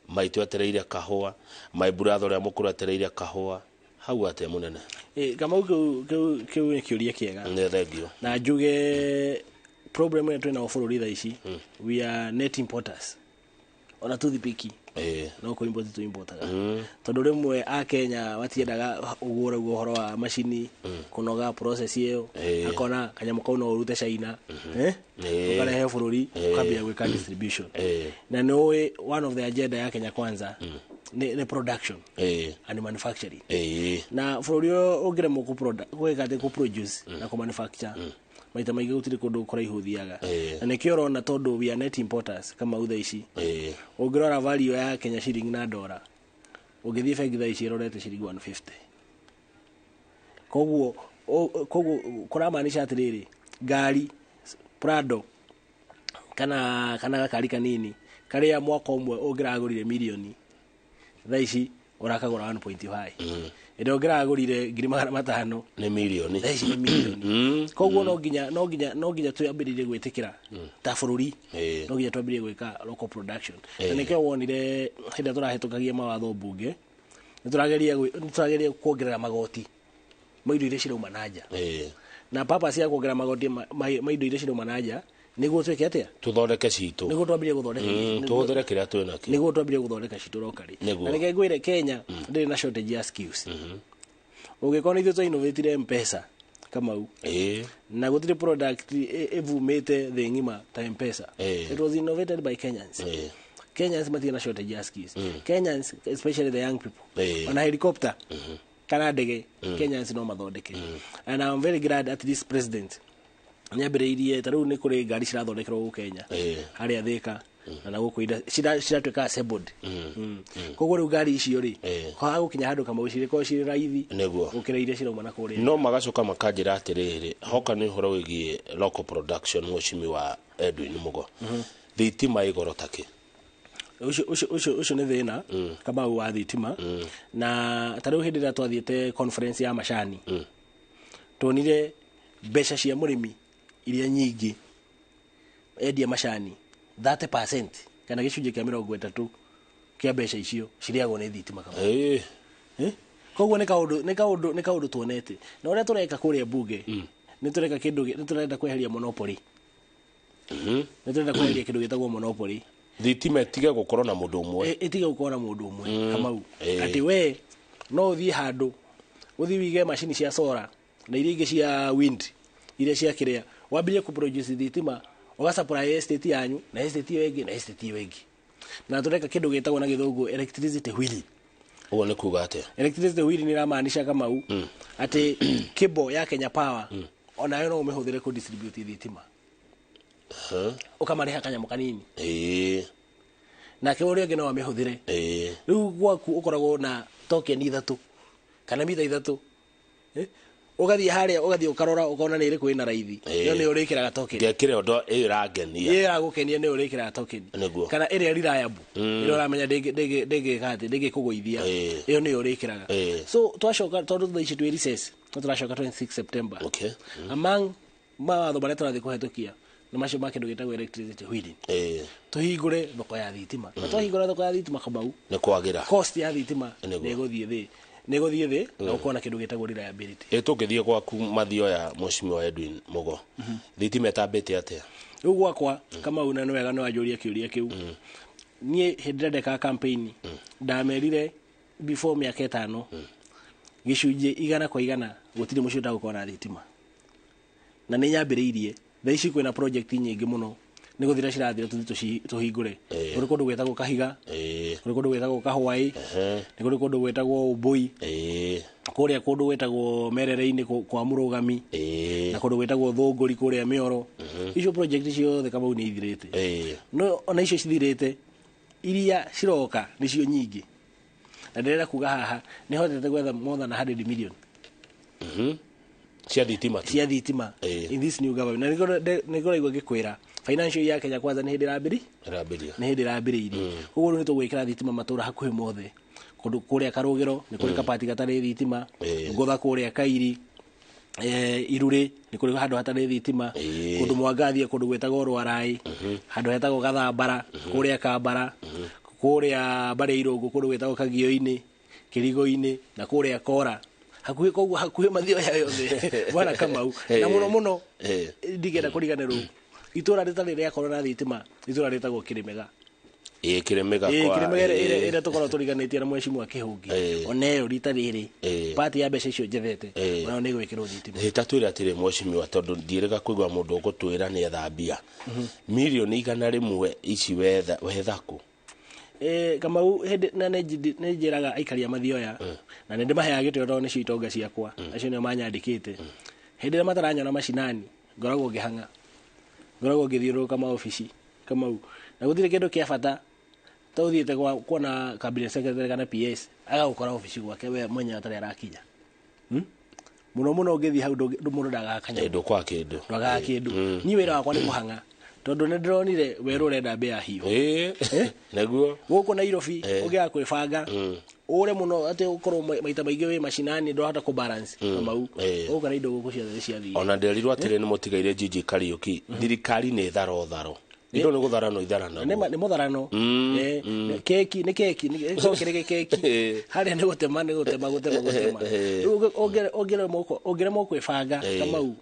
maitũ etereire kahũa, my brother ũrĩa mũkũrũ etereire kahũa, hau atĩa mũnene? Kamau kĩu nĩ kĩũria kĩega. Nĩ thengio. Na njuge problem ĩrĩa twĩnayo bũrũri thaa ici, we are net importers. Ona toothpick no kũ import tu importaga. Tondũ rĩmwe a Kenya matiendaga ũguo ũraigua ũhoro wa macini kũnoga process ĩyo, akona kanyamũ kau no ũrute China, ũkarehe bũrũri ũkambia gwĩka distribution. Na nĩ ũĩ one of the agenda ya Kenya Kwanza Nĩ production and manufacturing. Na bũrũri ũyũ ũngĩremwo gwĩka atĩ kũ-produce na kũ-manufacture, maita maingĩ gũtirĩ kũndũ kũraihu ũthiaga. Na nĩkĩo ũrona, tondũ we are net importers kama thaa ici, ũngĩrora value ya Kenya shilling na dollar, ũngĩthiĩ bengi thaa ici ĩrorete ciringi 150. Koguo kũramaanisha atĩrĩrĩ, ngari Prado kana gakari kanini karĩa mwaka ũmwe ũngĩragũrire mirioni, thaa ici ũrakagũra 1.5. Ĩrĩa ũngĩragũrire 500,000, nĩ mirioni. Thaa ici nĩ mirioni. Koguo no nginya twambĩrĩrie gwĩtĩkĩra ta bũrũri, no nginya twambĩrĩrie gwĩka local production. Na nĩkĩo wonire hĩndĩ ĩrĩa tũrahĩtũkagia mawatho mbunge, nĩ tũrageria kuongerera magoti ma indo iria cirauma na nja. Na purpose ya kuongerera magoti ma indo iria cirauma na nja nĩguo twĩke atĩa? Tũthondeke citũ. Nĩguo twambĩrĩrie gũthondeka. Tũhũthĩre kĩrĩa twĩ nakĩo. Nĩguo twambĩrĩrie gũthondeka citũ locally. Na reke ngwĩre, Kenya ndĩrĩ na shortage ya skills. Ũngĩkorwo nĩ ithuĩ twa innovatire M-Pesa, Kamau, na gũtirĩ product ĩvumĩte thĩ ng'ima ta M-Pesa. It was innovated by Kenyans. Kenyans matirĩ na shortage ya skills. Kenyans, especially the young people, ona helicopter kana ndege, Kenyans no mathondeke. And I'm very glad at this president nĩ ambĩrĩirie, ta rĩu nĩ kũrĩ ngari cirathondekerwo gũkũ Kenya, harĩa Thĩka na gũkũ ciratuĩka assembled. Koguo rĩu ngari icio rĩ, kwaga gũkinya handũ kamau cirĩkorwo cirĩ raithi gũkĩra iria cirauma na kũrĩa. No magacoka makanjĩra atĩrĩrĩ, hoka nĩ ũhoro wĩgiĩ local production, mheshimiwa Edwin Mugo, thitima ĩ goro takĩ? Ũcio nĩ thĩna, Kamau, wa thitima. Na ta rĩu hĩndĩ ĩrĩa twathiĩte conference ya macani, tuonire mbeca cia mũrĩmi iria nyingĩ endia macani, 30% kana gĩcunjĩ kĩa 30 kĩa mbeca icio cirĩagwo nĩ thitima, Kamau. Eh? Koguo nĩ kaũndũ tuonete, na ũrĩa tũreka kũrĩa bunge, nĩ tũreka kĩndũ nĩ tũrenda kweheria monopoly. Nĩ tũrenda kweheria kĩndũ gĩtagwo monopoly. Thitima ĩtige gũkorwo na mũndũ ũmwe. Ĩtige gũkorwo na mũndũ ũmwe, Kamau. Atĩ we no ũthiĩ handũ, ũthiĩ wige macini cia solar na iria ingĩ cia wind, iria cia kĩrĩa, wambĩrĩrie kũproduce thitima, ũgasupply estate yanyu na estate ĩyo ĩngĩ na estate ĩyo ĩngĩ. Na tũreka kĩndũ gĩtagwo na gĩthũngũ electricity wheel. Ũguo nĩ kuga atĩa? Electricity wheel nĩ iramaanisha, Kamau, atĩ cable ya Kenya Power onayo no ũmĩhũthĩre kũ distribute thitima, ũkamarĩha kanyamũ kanini, nake ũrĩa ũngĩ no amĩhũthĩre. Rĩu gwaku ũkoragwo na token ithatũ kana mita ithatũ. Eh? Ũgathiĩ harĩa, ũgathiĩ ũkarora, ũkona nĩ ĩrĩkũ ĩna raithi, ĩyo nĩyo ũrĩkĩraga token. Ngekĩra ũndũ ĩyo ĩrangenia. Ĩyo ĩragũkenia nĩyo ũrĩkĩraga token. Kana ĩrĩa reliable, ĩrĩa ũramenya ndĩngĩka atĩ ndĩngĩkũgũithia, ĩyo nĩyo ũrĩkĩraga. So twacoka, tondũ thaa ici twĩ recess, no tũracoka 26 September. Among mawatho marĩa tũrathiĩ kũhetũkia nĩ macio ma kĩndũ gĩtagwo electricity wheeling, tũhingũre thoko ya thitima. Na twahingũra thoko ya thitima, Kamau, nĩ kwagĩra. Cost ya thitima nĩ ĩgũthiĩ thĩ na ũkona kĩndũ gĩtagwo reliability. Ĩ tũngĩthiĩ gwaku Mathioya, mheshimiwa Edwin Mugo, thitima ĩtambĩte atĩa? Rĩu gwakwa, Kamau, na nĩ wega nĩ wanjũria kĩũria kĩu. Niĩ hĩndĩ ĩrĩa ndekaga campaign, ndamerire before mĩaka 5, gĩcunjĩ 100% gũtirĩ mũciĩ ũtagũkorwo na thitima. Na nĩ nyambĩrĩirie. Thaa ici kwĩna project nyingĩ mũno nĩ gũthira cirathira, tũthiĩ tũhingũre. Kũrĩ kũndũ gwĩtagwo Kahiga, kũrĩ kũndũ gwĩtagwo Kahwaĩ, nĩ kũrĩ kũndũ gwĩtagwo Ũmbũi, kũrĩa kũndũ gwĩtagwo Merere-inĩ kwa Mũrũgami, na kũndũ gwĩtagwo Thũngũri kũrĩa Mĩoro. Icio project ciothe, Kamau, nĩ ithirĩte. No ona icio cithirĩte, iria ciroka nĩcio nyingĩ. Na ndĩrenda kuga haha nĩ hotete gwetha more than 100 million Cia thitima tu. Cia thitima in this new government. Na nĩkĩo ũraigua ngĩkwĩra financial year ya Kenya Kwanza nĩ hĩndĩ ĩrambĩrĩ Ĩrambĩrĩria. Nĩ hĩndĩ ĩrambĩrĩirie. Koguo rĩu nĩ tũgwĩkĩra thitima matũra hakuhĩ mothe. Kũndũ kũrĩa Karũgĩro nĩ kũrĩ kapati gatarĩ thitima, Ngũtha kũrĩa Kairi, Irurĩ nĩ kũrĩ handũ hatarĩ thitima, kũndũ Mwangathia, kũndũ gwĩtagwo Rwarai, handũ hetagwo Gathambara kũrĩa Kambara, kũrĩa Mbarĩ Irũngũ, kũndũ gwĩtagwo Kagio-inĩ, Kĩrigo-inĩ, na kũrĩa Kora hakuhĩ. Koguo hakuhĩ Mathioya yothe, bwana Kamau, na mũno mũno ndingĩenda kũriganĩrwo itũra rĩtarĩ rĩakorwo na thitima, itũra rĩtagwo Kĩrĩmega. Ĩ Kĩrĩmĩga. Ĩ Kĩrĩmega ĩrĩa tũkorwo tũriganĩtie na mheshimiwa Kĩhũngi, ona ĩyo rita rĩrĩ pati ya mbeca icio njethete, onayo nĩ ĩgwĩkĩrwo thitima. Ĩ tatwĩre atĩrĩ, mheshimiwa, tondũ ndiĩrĩga kũigua mũndũ ũgũtwĩra nĩ etha mbia 100,000,000 ici wetha kũ? Kamau hĩndĩ na nĩ njĩraga aikari a Mathioya na nĩ ndĩmaheaga gĩtĩo tondũ nĩcio itonga ciakwa, acio nĩo manyandĩkĩte. Hĩndĩ ĩrĩa mataranyona macinani, ngoragwo ngĩhang'a, ngoragwo ngĩthiũrũrũka maobici, Kamau, na gũtirĩ kĩndũ kĩa bata ta ũthiĩte kuona cabinet secretary kana PS agagũkora obici gwake we mwenyewe atarĩ arakinya. Mũno mũno ũngĩthiĩ hau mũndũ ndagaga kanyamũ. Ndũkwaga kĩndũ. Ndwagaga kĩndũ. Niĩ wĩra wakwa nĩ kũhang'a tondũ nĩ ndĩronire werũ ũrenda mbĩa hiũ. Nĩguo. Gũkũ Nairobi ũngĩaga kwĩbanga ũre mũno atĩ ũkorwo maita maingĩ wĩ macinani ndũrahota kũ balance, Kamau, ũgũkora indo gũkũ ciothe nĩ ciathire. Ona nderirwo atĩrĩ nĩ mũtigaire Gigi Kariuki, thirikari nĩ tharo tharo, indo nĩ gũtharano itharano. Nĩ mũtharano. Keki nĩ keki, gĩkorwo kĩrĩ keki harĩa nĩ gũtema, nĩ gũtema, gũtema, gũtema. Rĩu ũngĩremwo kwĩbanga, Kamau,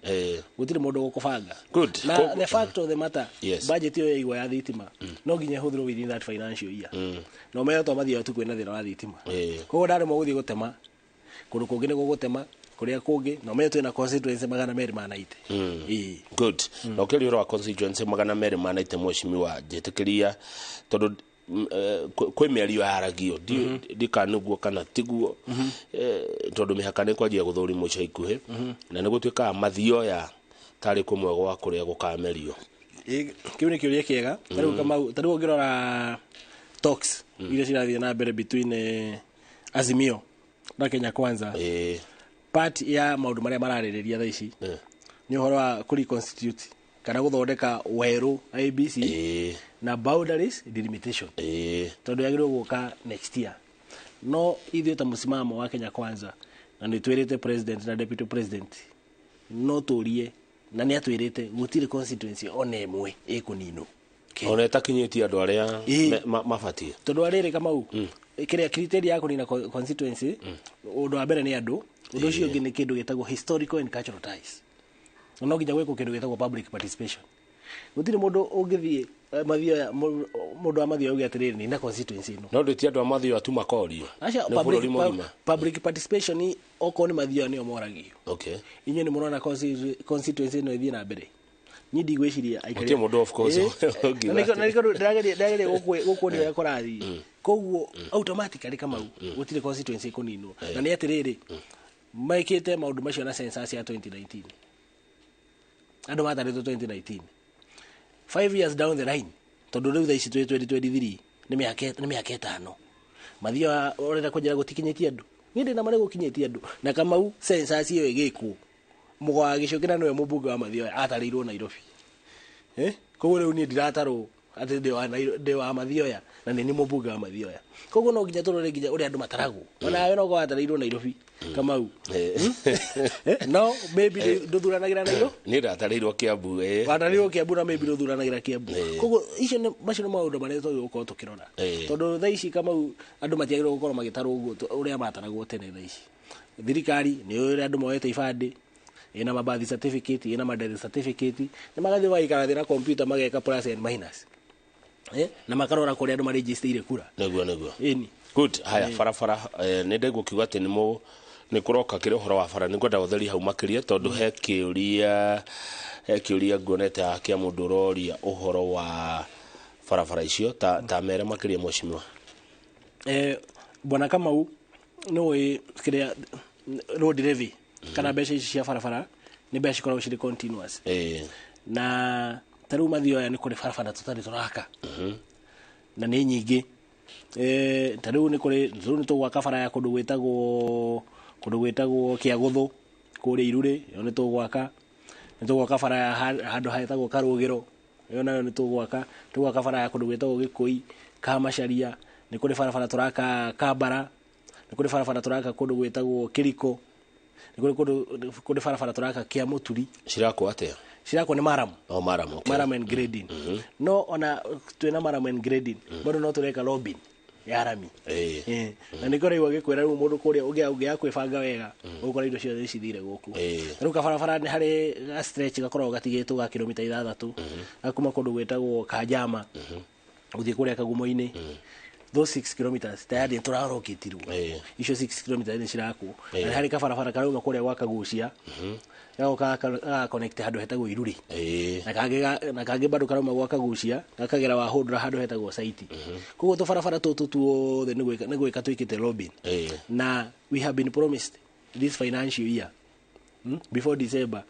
gũtirĩ mũndũ ũgũkũbanga. Good. Na the fact of the matter, budget ĩyo yaigwo ya thitima no nginya ĩhũthĩrwo within that financial year, na ũmenye to Mathioya tu kwĩna thĩna wa thitima. Koguo ndaremwo gũthiĩ gũtema kũndũ kũngĩ, nĩ gũgũtema kũrĩa kũngĩ, na ũmenye twĩna constituency 290. Good. Na ũkĩaria ũhoro wa constituency 290, mheshimiwa, njĩtĩkĩria tondũ kwĩ mĩario yaragio, ndikana nĩguo kana tiguo, tondũ mĩhaka nĩ kwanjia gũthũrimwo ica ikuhĩ, na nĩ gũtuĩkaga Mathioya tarĩ kũmwe gwa kũrĩa gũkamerio. Kĩu nĩ kĩũria kĩega. Ta rĩu Kamau, ta rĩu ũngĩrora talks iria cirathiĩ na mbere between Azimio na Kenya Kwanza, part ya maũndũ marĩa mararĩrĩria thaa ici nĩ ũhoro wa kũ reconstitute kana gũthondeka werũ IEBC na boundaries delimitation, tondũ yagĩrĩirwo gũka next year. No ithuĩ ta mũsimamo wa Kenya Kwanza, na nĩ twĩrĩte president na deputy president no tũrie, na nĩ atwĩrĩte gũtirĩ constituency ona ĩmwe ĩkũninwo. Ona ĩtakinyĩtie andũ arĩa mabatiĩ. Tondũ arĩrĩ, Kamau, kĩrĩa criteria ya kũnina constituency, ũndũ wa mbere nĩ andũ, ũndũ ũcio ũngĩ nĩ kĩndũ gĩtagwo historical and cultural ties, na no nginya gwĩkwo kĩndũ gĩtagwo public participation. Gũtirĩ mũndũ ũngĩthiĩ Mathioya, mũndũ wa Mathioya uge atĩrĩrĩ, nina constituency ĩno. No ndĩtie andũ a Mathioya tu makorio? Aca. Nĩ bũrũri mũgima. Public participation, okorwo nĩ Mathioya nĩo moragio, inyuĩ nĩ mũrona constituency ĩno ĩthiĩ na mbere? Niĩ ndigwĩciria aikari. Gũtirĩ mũndũ, of course, ũngiuga. Na nĩkĩo ndĩrageria gũkuonia ũrĩa kũrathiĩ. Koguo automatically, Kamau, gũtirĩ constituency ĩkũninwo. Na nĩ atĩrĩrĩ, mekĩte maũndũ macio na census ya 2019, andũ matarĩtwo 2019, 5 years down the line, tondũ rĩu thaa ici twĩ 2023, nĩ mĩaka 5. Mathioya ũrenda kũnjĩra gũtikinyĩtie andũ? Niĩ ndĩna marĩ gũkinyĩtie andũ. Na Kamau, census ĩyo ĩgĩkwo, Mũgwa wa Gĩcũkĩ, na nĩwe mũmbunge wa Mathioya, atarĩirwo Nairobi. Koguo rĩu niĩ ndiratarwo atĩ ndĩ wa Mathioya na nĩ niĩ mũmbunge wa Mathioya. Koguo no nginya tũrore nginya ũrĩa andũ mataragwo. Onawe no korwo watarĩirwo Nairobi, Kamau. No maybe ndũthuranagĩra Nairobi. Niĩ ndatarĩirwo Kiambu. Watarĩirwo Kiambu, na maybe ndũthuranagĩra Kiambu. Koguo icio nĩ macio nĩ maũndũ marĩa twagĩrĩirwo gũkorwo tũkĩrora, tondũ thaa ici, Kamau, andũ matiagĩrĩirwo gũkorwo magĩtarwo ũguo ũrĩa mataragwo tene. Thaa ici thirikari nĩ ũrĩa andũ moete ibandĩ, ĩna ma birth certificate, ĩna ma death certificate, nĩ magathiĩ magaikara thĩ na computer, mageka plus and minus, na makarora kũrĩa andũ marĩnjĩstĩire kura. Nĩguo. Ĩni. Good. Haya, barabara, nĩ ndaigua ũkiuga atĩ nĩ nĩ kũroka kĩrĩ ũhoro wa bara. Nĩ ngwenda ũtheri hau makĩria, tondũ he kĩũria nguonete haha kĩa mũndũ ũroria ũhoro wa barabara icio. Ta mere makĩria, mheshimiwa. Bwana Kamau, nĩ kĩrĩa road levy kana mbeca ici cia barabara nĩ mbeca cikoragwo cirĩ continuous. Na ta rĩu Mathioya nĩ kũrĩ barabara tũtarĩ tũraka na nĩ nyingĩ. Ta rĩu nĩ kũrĩ, rĩu nĩ tũgwaka bara ya kũndũ gwĩtagwo Kĩagũthũ kũrĩa Irurĩ, ĩyo nĩ tũgwaka. Nĩ tũgwaka bara ya handũ hetagwo Karũgĩro, ĩyo nayo nĩ tũgwaka. Tũgwaka bara ya kũndũ gwĩtagwo Gĩkũi Kamacaria. Nĩ kũrĩ barabara tũraka Kambara. Nĩ kũrĩ barabara tũraka kũndũ gwĩtagwo Kĩriko. Nĩ kũrĩ kũndũ barabara tũraka Kĩa Mũturi. Cirakwo atĩa? Cirakwo nĩ murram. O murram, okay. Murram and grading. No ona twĩna murram and grading, bado no tũreka lobbying ya rami. Na nĩkĩo ũraigua gĩkwĩra rĩu mũndũ kũrĩa ũngĩaga kwĩbanga wega, ũgũkora indo ciothe cithire gũkũ. Rĩu kabarabara nĩ harĩ ga stretch gakoragwo gatigĩtwo ga kilomita 6, gakuma kũndũ gwĩtagwo Kanjama gũthiĩ kũrĩa Kagumo-inĩ. Those 6 kilometers tayari nĩ tũrarokĩtirwo, icio 6 kilometers nĩ cirakwo. Na harĩ kabarabara karauma kũrĩa gwa Kagucia, gagoka gagaconnect handũ hetagwo Iruri, na kangĩ bado karauma gwa Kagucia gakagera Wahũndũra handũ hetagwo Saiti. Koguo tũbarabara tũtũ tuothe nĩ gwĩka twĩkĩte lobbying, na we have been promised this financial year, before December,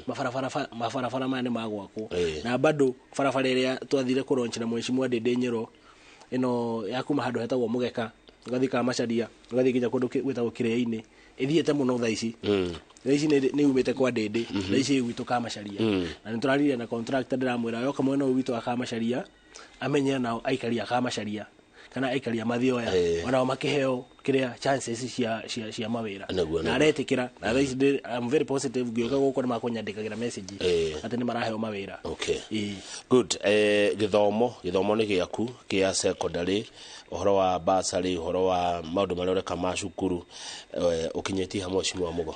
mabarabara maya nĩ magwakwo. Na bado barabara ĩrĩa twathire kũlaunch na Mheshimiwa Ndindi Nyoro, ĩno ya kuma handũ hetagwo Mũgeka ũgathiĩ Kamacharia ũgathiĩ nginya kũndũ gwĩtagwo Kĩrĩa-inĩ, ĩthiĩte mũno thaa ici. Thaa ici nĩ yumĩte kwa Ndindi, thaa ici ĩ gwitũ Kamacharia. Na nĩ tũraririe na contractor, ndĩramwĩra yoka mwena ũyũ witũ wa Kamacharia amenye nao aikari a Kamacharia kana aikari a Mathioya onao makĩheo kĩrĩa chances cia mawĩra. Na aretĩkĩra, na thaa ici I'm very positive, ngĩũka gũkũ nĩ makũnyandĩkagĩra message atĩ nĩ maraheo mawĩra. Okay. Good. Gĩthomo nĩ gĩaku kĩa secondary, ũhoro wa bursary, ũhoro wa maũndũ marĩa ũreka ma cukuru, ũkinyĩtie ha, Mheshimiwa Mugo?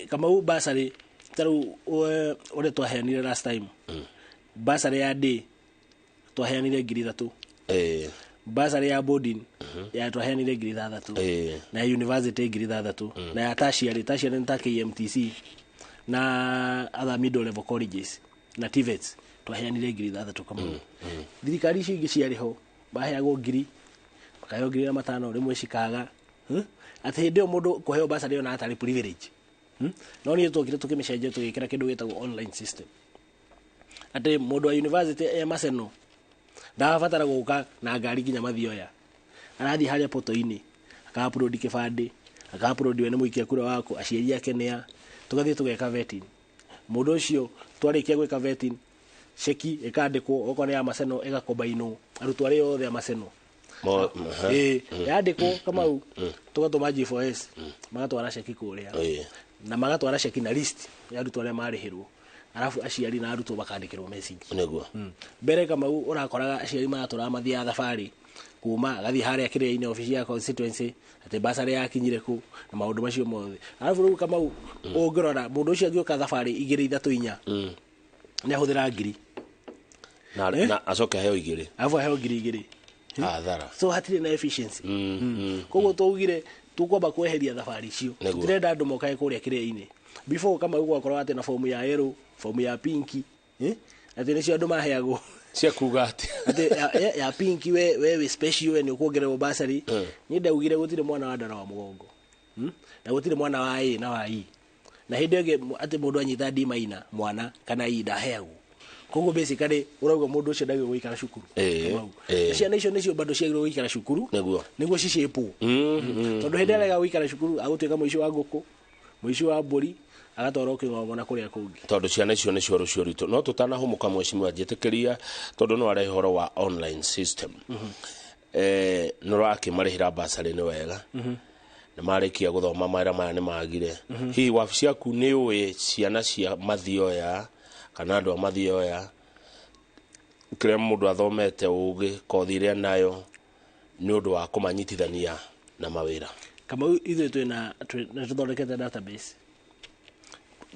Kamau, bursary ta rĩu ũrĩa twaheanire last time, bursary ya day twaheanire 3,000. Bursary ya boarding ya twaheanire 6,000, na ya university 6,000, na ya tertiary nĩ ta KMTC na other middle level colleges na TVETs twaheanire 6,000. Kamau, thirikari icio ingĩ ciarĩ ho maheagwo ngiri, makaheo 1,500, rĩmwe cikaga. Atĩ hĩndĩ ĩyo mũndũ kũheo bursary ona atarĩ privilege. No niĩ twokire tũkĩmĩcenjia, tũgĩkĩra kĩndũ gĩtagwo online system, atĩ mũndũ wa university e Maseno ndarabatara gũka na ngari nginya Mathioya, arathiĩ harĩa poto-inĩ aka-upload kĩbandĩ, aka-upload we nĩ mũikia kura waku, aciari ake nĩa, tũgathiĩ tũgeka vetting mũndũ ũcio. Twarĩkia gwĩka vetting, ceki ĩkandĩkwo, okorwo nĩ ya Maseno ĩgakombainwo arutwo arĩa othe a Maseno. Yandĩkwo, Kamau, tũgatũma G4S magatwara ceki kũrĩa, na magatwara ceki na list ya arutwo arĩa marĩhĩrwo, arabu aciari na arutwo makandĩkĩrwo message. Mbere, Kamau, ũrakoraga aciari maratũraga mathiaga thabarĩ kuma agathiĩ harĩa kĩrĩa-inĩ obici ya constituency atĩ basarĩ yakinyire kũ na maũndũ macio mothe. Arabu rĩu, Kamau, ũngĩrora mũndũ ũcio angĩũka thabarĩ igĩrĩ, ithatũ, inya, nĩ ahũthĩra ngiri. Na acoke aheo igĩrĩ. Arabu aheo 2,000. Athara. So hatirĩ na efficiency. Koguo twaugire tũkwamba kweheria thabarĩ icio. Tũtirenda andũ mokage kũrĩa kĩrĩa-inĩ. Before, Kamau, gwakorwo atĩ na fomu ya yellow, fomu ya pinki, atĩ nĩcio andũ maheagwo. Cia kuga atĩ? Atĩ ya pinki we wĩ special, we nĩ ũkuongererwo bursary. Niĩ ndaugire gũtirĩ mwana wa ndara wa mũgongo, Na gũtirĩ mwana wa A na wa E, na hĩndĩ ĩngĩ atĩ mũndũ anyita D minor mwana kana E ndaheagwo. Koguo basically ũrauga mũndũ ũcio ndagĩrĩirwo gũikara cukuru. Kamau. Na ciana icio nĩcio bado ciagĩrĩirwo gũikara cukuru nĩguo cicĩpwo, tondũ hĩndĩ ĩrĩa arega gũikara cukuru agũtuĩka mũici wa ngũkũ, mũici wa mbũri, agatwarwo kĩng'ong'o na kũrĩa kũngĩ. Tondũ ciana icio nĩcio rũcio rwitũ. No tũtanahũmũka, mheshimiwa, njĩtĩkĩria, tondũ no arehe ũhoro wa online system, nĩ ũrakĩmarĩhĩra basarĩ, nĩ wega. Nĩ marĩkia gũthoma, mawĩra maya nĩ magire. Hihi wabici yaku nĩ ũĩ ciana cia Mathioya kana andũ a Mathioya kĩrĩa mũndũ athomete, ũgĩ kothi ĩrĩa nayo nĩ ũndũ wa kũmanyitithania na mawĩra? Kamau, ithuĩ twĩna nĩ tũthondekete database.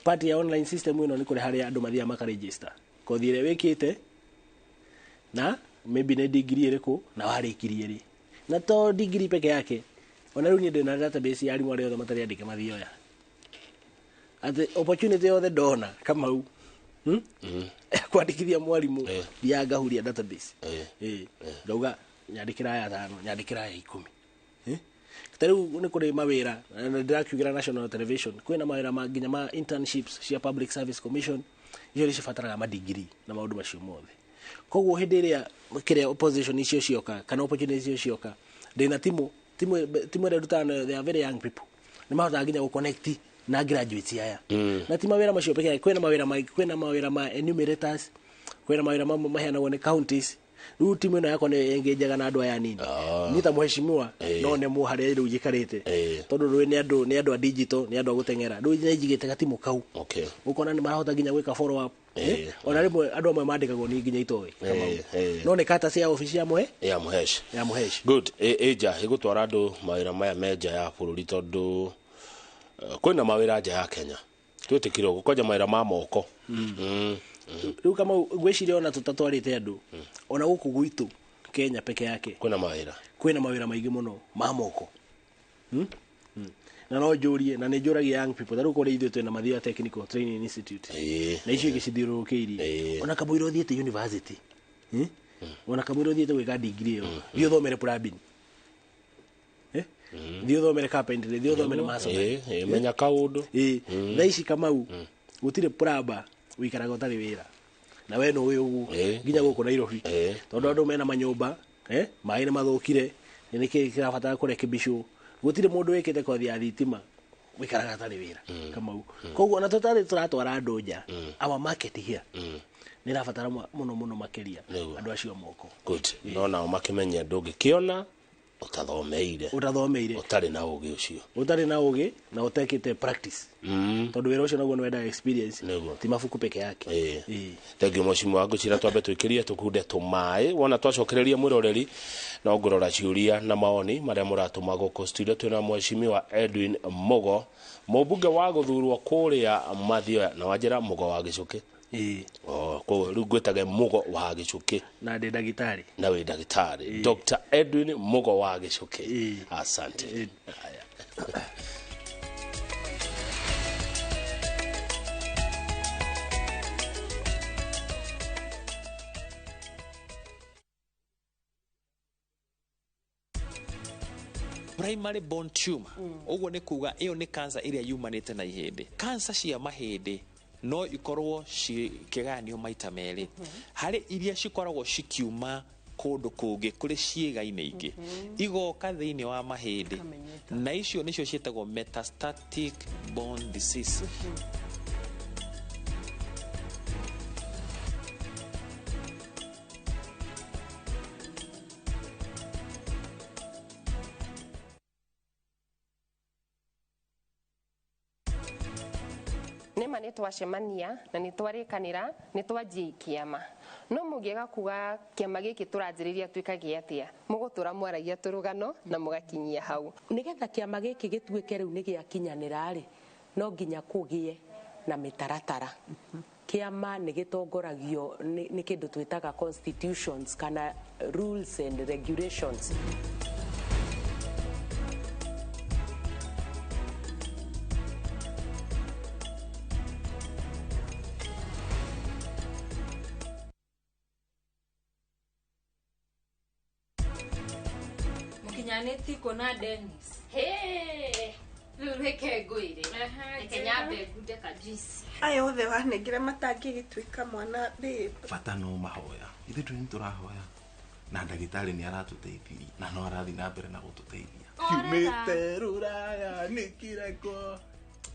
Part ya online system ĩno nĩ kũrĩ harĩa andũ mathiaga makaregister kothi ĩrĩa wĩkĩte, na maybe nĩ degree ĩrĩkũ na warĩkirie rĩ, na to degree peke yake. Ona rĩu niĩ ndĩna database ya arimũ arĩa othe matarĩ andĩke Mathioya, atĩ opportunity yothe ndona, Kamau, Kwandĩkithia mwarimũ, thiaga ngahuria database. Ngauga nyandĩkĩra aya atano, nyandĩkĩra aya 10. Ta rĩu nĩ kũrĩ mawĩra na ndĩrakiugĩra national television, kwĩna mawĩra ma nginya ma internships cia Public Service Commission, icio nĩ cibataraga madigiri na maũndũ macio mothe. Koguo hĩndĩ ĩrĩa kĩrĩa opposition icio cioka kana opportunity icio cioka, ndĩna timu ĩrĩa ndutaga nayo, they are very young people, nĩ mahotaga nginya gũconnect na graduates aya. Na ti mawĩra macio peke yake, kwĩna mawĩra ma enumerators, kwĩna mawĩra mamwe maheanagwo nĩ counties. Rĩu timu ĩno yakwa nĩ ĩngĩnjaga na andũ aya nini. Niĩ ta mheshimiwa no nemwo harĩa rĩu njikarĩte, tondũ rĩu nĩ andũ a digital, nĩ andũ a gũteng'era. Rĩu nĩ njigĩte gatimu kau, ũkona nĩ marahota nginya gwĩka follow up. Ona rĩmwe andũ amwe mandĩkagwo nĩ nginya itoĩ, Kamau. No nĩ kata cia obici ya mũhe ya mũhesh. Ya mũhesh. Good. Ĩnja ĩgũtwara andũ mawĩra maya me nja ya bũrũri, tondũ kwĩna mawĩra nja ya Kenya, twĩtĩkire ũguo, kwanja mawĩra ma moko. Rĩu, Kamau, ngwĩciria ona tũtatwarĩte andũ ona gũkũ gwitũ Kenya peke yake kwĩna mawĩra. Kwĩna mawĩra maingĩ mũno ma moko. Na no njũrie na nĩ njũragia young people tarĩu kũrĩa ithuĩ twĩna Mathioya Technical Training Institute na icio ingĩ cithiũrũrũkĩirie ona kamũira ũthiĩte university, ona kamũira ũthiĩte gwĩka degree ĩyo, thiĩ ũthomere plumbing, thiĩ ũthomere carpentry, thiĩ ũthomere masonry. Menya kaũndũ. Thaa ici Kamau gũtirĩ plumber ũikaraga ũtarĩ wĩra, na we nĩũĩ ũguo nginya gũkũ Nairobi, tondũ andũ mena manyũmba, maĩ nĩ mathũkire, nĩkĩ kĩrabatara kũrekebicwo. Gũtirĩ mũndũ wĩkĩte kothi ya thitima wĩikaraga atarĩ wĩra, Kamau. Koguo ona tũtarĩ tũratwara andũ nja, our market here nĩ ĩrabatara mũno mũno makĩria andũ acio moko. Good. No nao makĩmenye ndũngĩkĩona ũtathomeire, ũtarĩ na ũgĩ ũcio, ũtarĩ na ũgĩ na ũtekĩte practice, tondũ wĩra ũcio naguo nĩ wendaga experience, ti mabuku peke yake. Thengiũ mheshimiwa, ngwĩciria twambe twĩkĩrie tũkunde tũmaĩ. Wona twacokereria mwĩroreri no ngũrora ciũria na maoni marĩa mũratũma gũkũ studio. Twĩna mheshimiwa Edwin Mugo, mũmbunge wa gũthurwo kũrĩa Mathioya, na wanjĩra Mugo wa Gĩcũkĩ. Koguo rĩu ngwĩtage Mugo wa Gĩcũkĩ. Na ndĩ ndagĩtarĩ. Na wĩ ndagĩtarĩ. Dr. Edwin Mugo wa Gĩcũkĩ. Asante. Haya. Primary bone tumor, ũguo nĩ kuga ĩyo nĩ cancer ĩrĩa yumanĩte na ihĩndĩ. Cancer cia mahĩndĩ no ikorwo cikĩgayanio maita merĩ. Harĩ iria cikoragwo cikiuma kũndũ kũngĩ kũrĩ ciĩga-inĩ ingĩ, igoka thĩinĩ wa mahĩndĩ, na icio nĩcio ciĩtagwo metastatic bone disease. Nĩma nĩ twacemania na nĩ twarĩkanĩra nĩ twanjia kĩama, no mũngĩaga kuga kĩama gĩkĩ tũranjĩrĩria twĩkage atĩa, mũgũtũra mwaragia tũrũgano na mũgakinyia hau. Nĩgetha kĩama gĩkĩ gĩtuĩke rĩu nĩ gĩakinyanĩra rĩ, no nginya kũgĩe na mĩtaratara. Kĩama nĩ gĩtongoragio nĩ kĩndũ twĩtaga constitutions kana rules and regulations. Mukinyanĩti kuona Dennis. Hey, rĩu reke ngwĩre. Reke nyambe ngunde kajuice. Aya othe wanengera matangĩgĩtuĩka mwana babe. Bata no mahoya. Ithuĩ twĩ nĩ tũrahoya. Na ndagĩtarĩ nĩ aratũteithirie na no arathiĩ na mbere na gũtũteithia. Kiumĩte rũraya nĩ kĩreko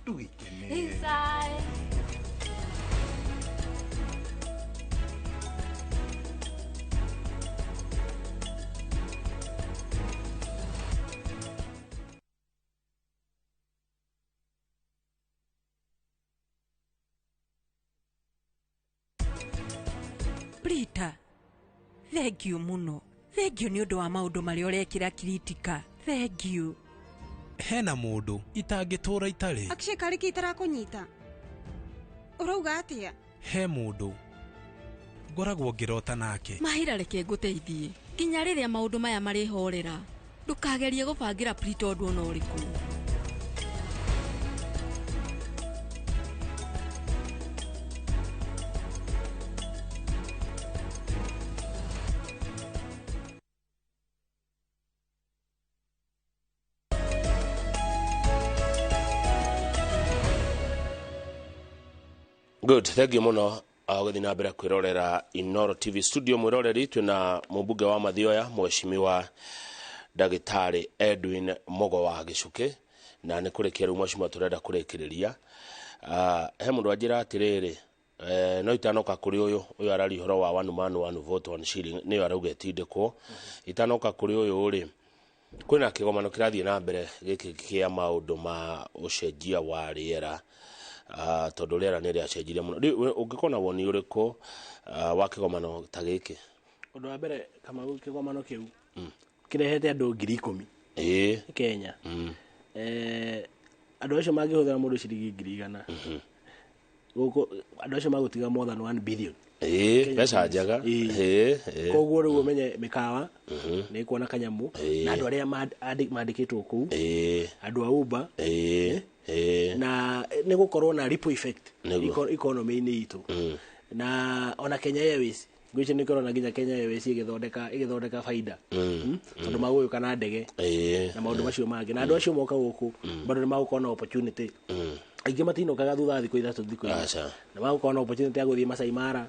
tũgĩkene. Inside. Rita, thank you mũno. Thank you nĩ ũndũ wa maũndũ marĩa ũrekĩra Kritika. Thank you. Hena mũndũ itangĩtũra itarĩ. Akshay karĩ kĩ itarakũnyita? Ũrauga atĩa? He mũndũ ngoragwo ngĩrota nake. Mahira reke ngũteithie nginya rĩrĩa maũndũ maya marĩhorera. Ndũkagerie gũbangĩra Prito ũndũ ona ũrĩkũ. Good, thank you muno. Gũthiĩ na mbere kwĩrorera Inoro TV studio mwĩroreri twĩna mũmbunge wa Mathioya mheshimiwa Ndagĩtarĩ Edwin Mugo wa Gĩcukĩ, na nĩ kũrĩkia rĩu mheshimiwa tũrenda kũrĩkĩrĩria. He mũndũ anjĩra atĩrĩrĩ, no itanoka kũrĩ ũyũ araria ũhoro wa one man one vote one shilling, nĩyo arauga ĩtindĩkwo. Itanoka kũrĩ ũyũ rĩ, kwĩna kĩgomano kĩrathiĩ na mbere gĩkĩ kĩa maũndũ ma ũcenjia wa rĩera, tondũ rĩera nĩ rĩacenjirie mũno. Rĩu ũngĩkorwo na woni ũrĩkũ wa kĩgomano ta gĩkĩ? Ũndũ wa mbere Kamau, kĩgomano kĩu kĩrehete andũ 10,000 Kenya. Andũ acio mangĩhũthĩra mũndũ ciringi 100,000 gũkũ, andũ acio magũtiga more than 1 billion. Ĩĩ, mbeca njega. Ĩĩ, ĩĩ. Koguo rĩu ũmenye mĩkawa nĩ ĩkuona kanyamũ, na andũ arĩa mandĩkĩtwo kũu, andũ a Uber, Ĩĩ, ĩĩ. Na nĩ gũkorwo na ripple effect Nĩguo. Economy-inĩ itũ, na ona Kenya Airways ngwĩciria nĩ kũrona nginya Kenya Airways ĩgĩthondeka baida, tondũ magũgĩũka na ndege na maũndũ macio mangĩ, na andũ acio moka gũkũ bado nĩ magũkorwo na opportunity. Aingĩ matinũkaga thutha wa thikũ 3, thikũ 4. Aca. Na magũkorwo na opportunity ya gũthiĩ Masai Mara,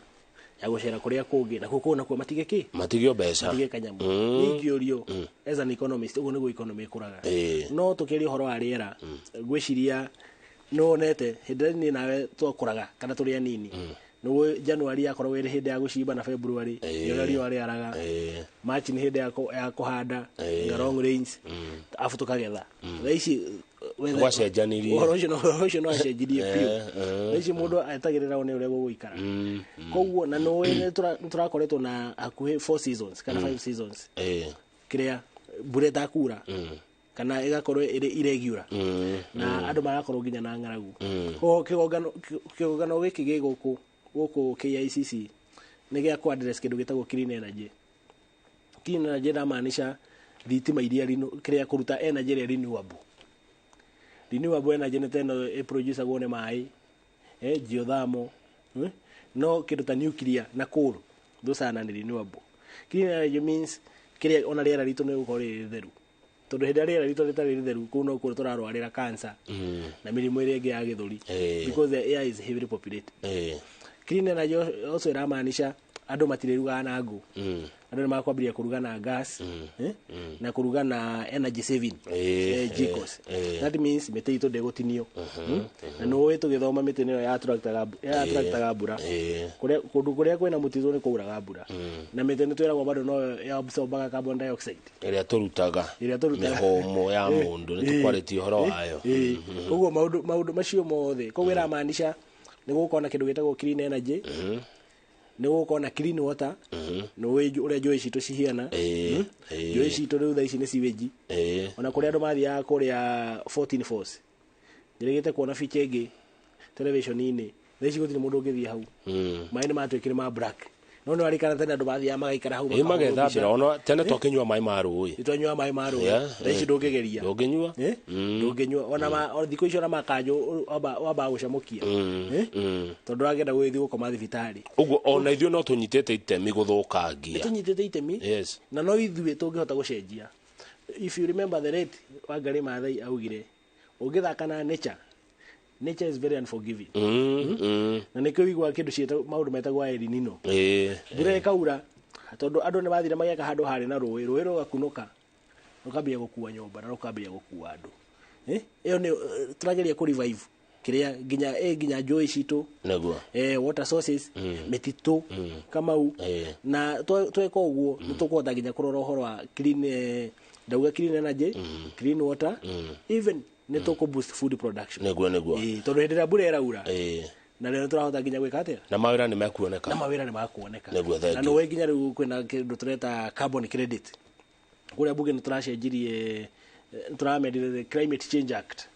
ya gũcera kũrĩa kũngĩ, na kũu nakuo matige kĩ? Matigio mbeca. Matige kanyamũ. Ingĩũrio as an economist, ũguo nĩguo economy ĩkũraga. No tũkĩaria ũhoro wa rĩera, ngwĩciria nĩ wonete hĩndĩ ĩrĩa niĩ nawe twakũraga kana tũrĩ anini, nĩguo January yakoragwo ĩrĩ hĩndĩ ya gũcimba, na February nĩ ũrĩa riũa rĩaraga. March nĩ hĩndĩ ya kũhanda na long rains, afu tũkagetha. Thaa ici Gwacenjanirie. Ũhoro ũcio no acenjirie biũ. Thaa ici mũndũ etagĩrĩra one ũrĩa gũgũikara. Koguo na nĩũĩ nĩ tũrakoretwo na hakuhĩ four seasons kana five seasons, kĩrĩa mbura ĩtakura kana ĩgakorwo ĩrĩ irregular, na andũ magakorwo nginya na ng'aragu. Koguo kĩgongano gĩkĩ gĩ gũkũ KICC nĩ gĩa kũ address kĩndũ gĩtagwo clean energy. Clean energy ĩramaanisha thitima iria kĩrĩa kũruta energy ĩrĩa renewable. Renewable energy nĩ ta ĩno ĩproducagwo nĩ maĩ, geothermal, no kĩndũ ta nuclear na coal, those are non renewable. Clean energy means kĩrĩa ona rĩera ritũ nĩ gũkorwo rĩrĩ rĩtheru, tondũ hĩndĩ ĩrĩa rĩera ritũ rĩtarĩ rĩtheru, kũu no kuo tũrarwarĩra cancer na mĩrimũ ĩrĩa ĩngĩ ya gĩthũri, because the air is heavily populated. Clean energy also ĩramaanisha andũ matirĩrugaga na ngũ. Andũ nĩ makwambĩrĩria kũruga na gas, na kũruga na energy saving jikos. That means mĩtĩ itũ ndĩgũtinio. Na nĩ ũĩ tũgĩthoma mĩtĩ nĩyo ya attractaga mbura. Kũndũ kũrĩa kwĩna mũtitũ nĩ kũuraga mbura, na mĩtĩ nĩ twĩragwo bado no yabsorbaga carbon dioxide ĩrĩa tũrutaga. Ĩrĩa tũrutaga. Mĩhũmũ ya mũndũ nĩ tũkwarĩtie ũhoro wayo. Koguo maũndũ macio mothe, koguo ĩramaanisha nĩ gũgũkorwo na kĩndũ gĩtagwo clean energy, nĩ gũgũkorwo na clean water. Nĩ ũĩ ũrĩa njũĩ citũ cihiana. Njũĩ citũ rĩu thaa ici nĩ sewage. Ona kũrĩa andũ mathiaga kũrĩa 14 Falls, njĩrĩgĩte kuona picha ĩngĩ television-inĩ, thaa ici gũtirĩ mũndũ ũngĩthiĩ hau. Maĩ nĩ matuĩkire ma black, no nĩ warikana tene andũ mathiaga magaikara hau, Ĩ, makahũrwo magethambĩra. mbica. Ona tene twakĩnyua maĩ ma rũĩ. Nĩ twanyuaga maĩ ma rũĩ. Thaa ici ndũngĩgeria. Ndũngĩnyua. Ndũngĩnyua ona o thikũ icio, ona makanjũ wambaga gũcamũkia, tondũ ũragenda gũgĩthiĩ gũkoma thibitarĩ. Ũguo ona ithuĩ no tũnyitĩte itemi gũthũkangia. Nĩ tũnyitĩte itemi. Na no ithuĩ tũngĩhota gũcenjia. If you remember, the late Wangari Maathai augire, ũngĩthaka na nature, nature is very unforgiving. Na nĩkĩo wiguaga kĩndũ ciĩtagwo maũndũ metagwo El Nino. Mbura ĩkaura, tondũ andũ nĩ mathire magĩaka handũ harĩ na rũĩ, rũĩ rũgakunũka, rũkambia gũkua nyũmba na rũkambia gũkua andũ. Ĩyo nĩ tũrageria kũ revive kĩrĩa nginya njũĩ citũ, water sources, mĩtitũ, Kamau. Na tweka ũguo nĩ tũkũhota nginya kũrora ũhoro wa clean, ndauga clean energy, clean water, even nĩ tũkũ boost food production. Nĩguo, nĩguo. Ĩĩ, tondũ hĩndĩ ĩrĩa mbura ĩraura, na rĩo nĩ tũrahota nginya gwĩka atĩa? Na mawĩra nĩ mekuoneka. Na mawĩra nĩ makuoneka. Nĩguo, thank Na you. nĩũĩ nginya rĩu kwĩna kĩndũ tũreta carbon credit. Kũrĩa bunge nĩ tũracenjirie, nĩ tũramendire the Climate Change Act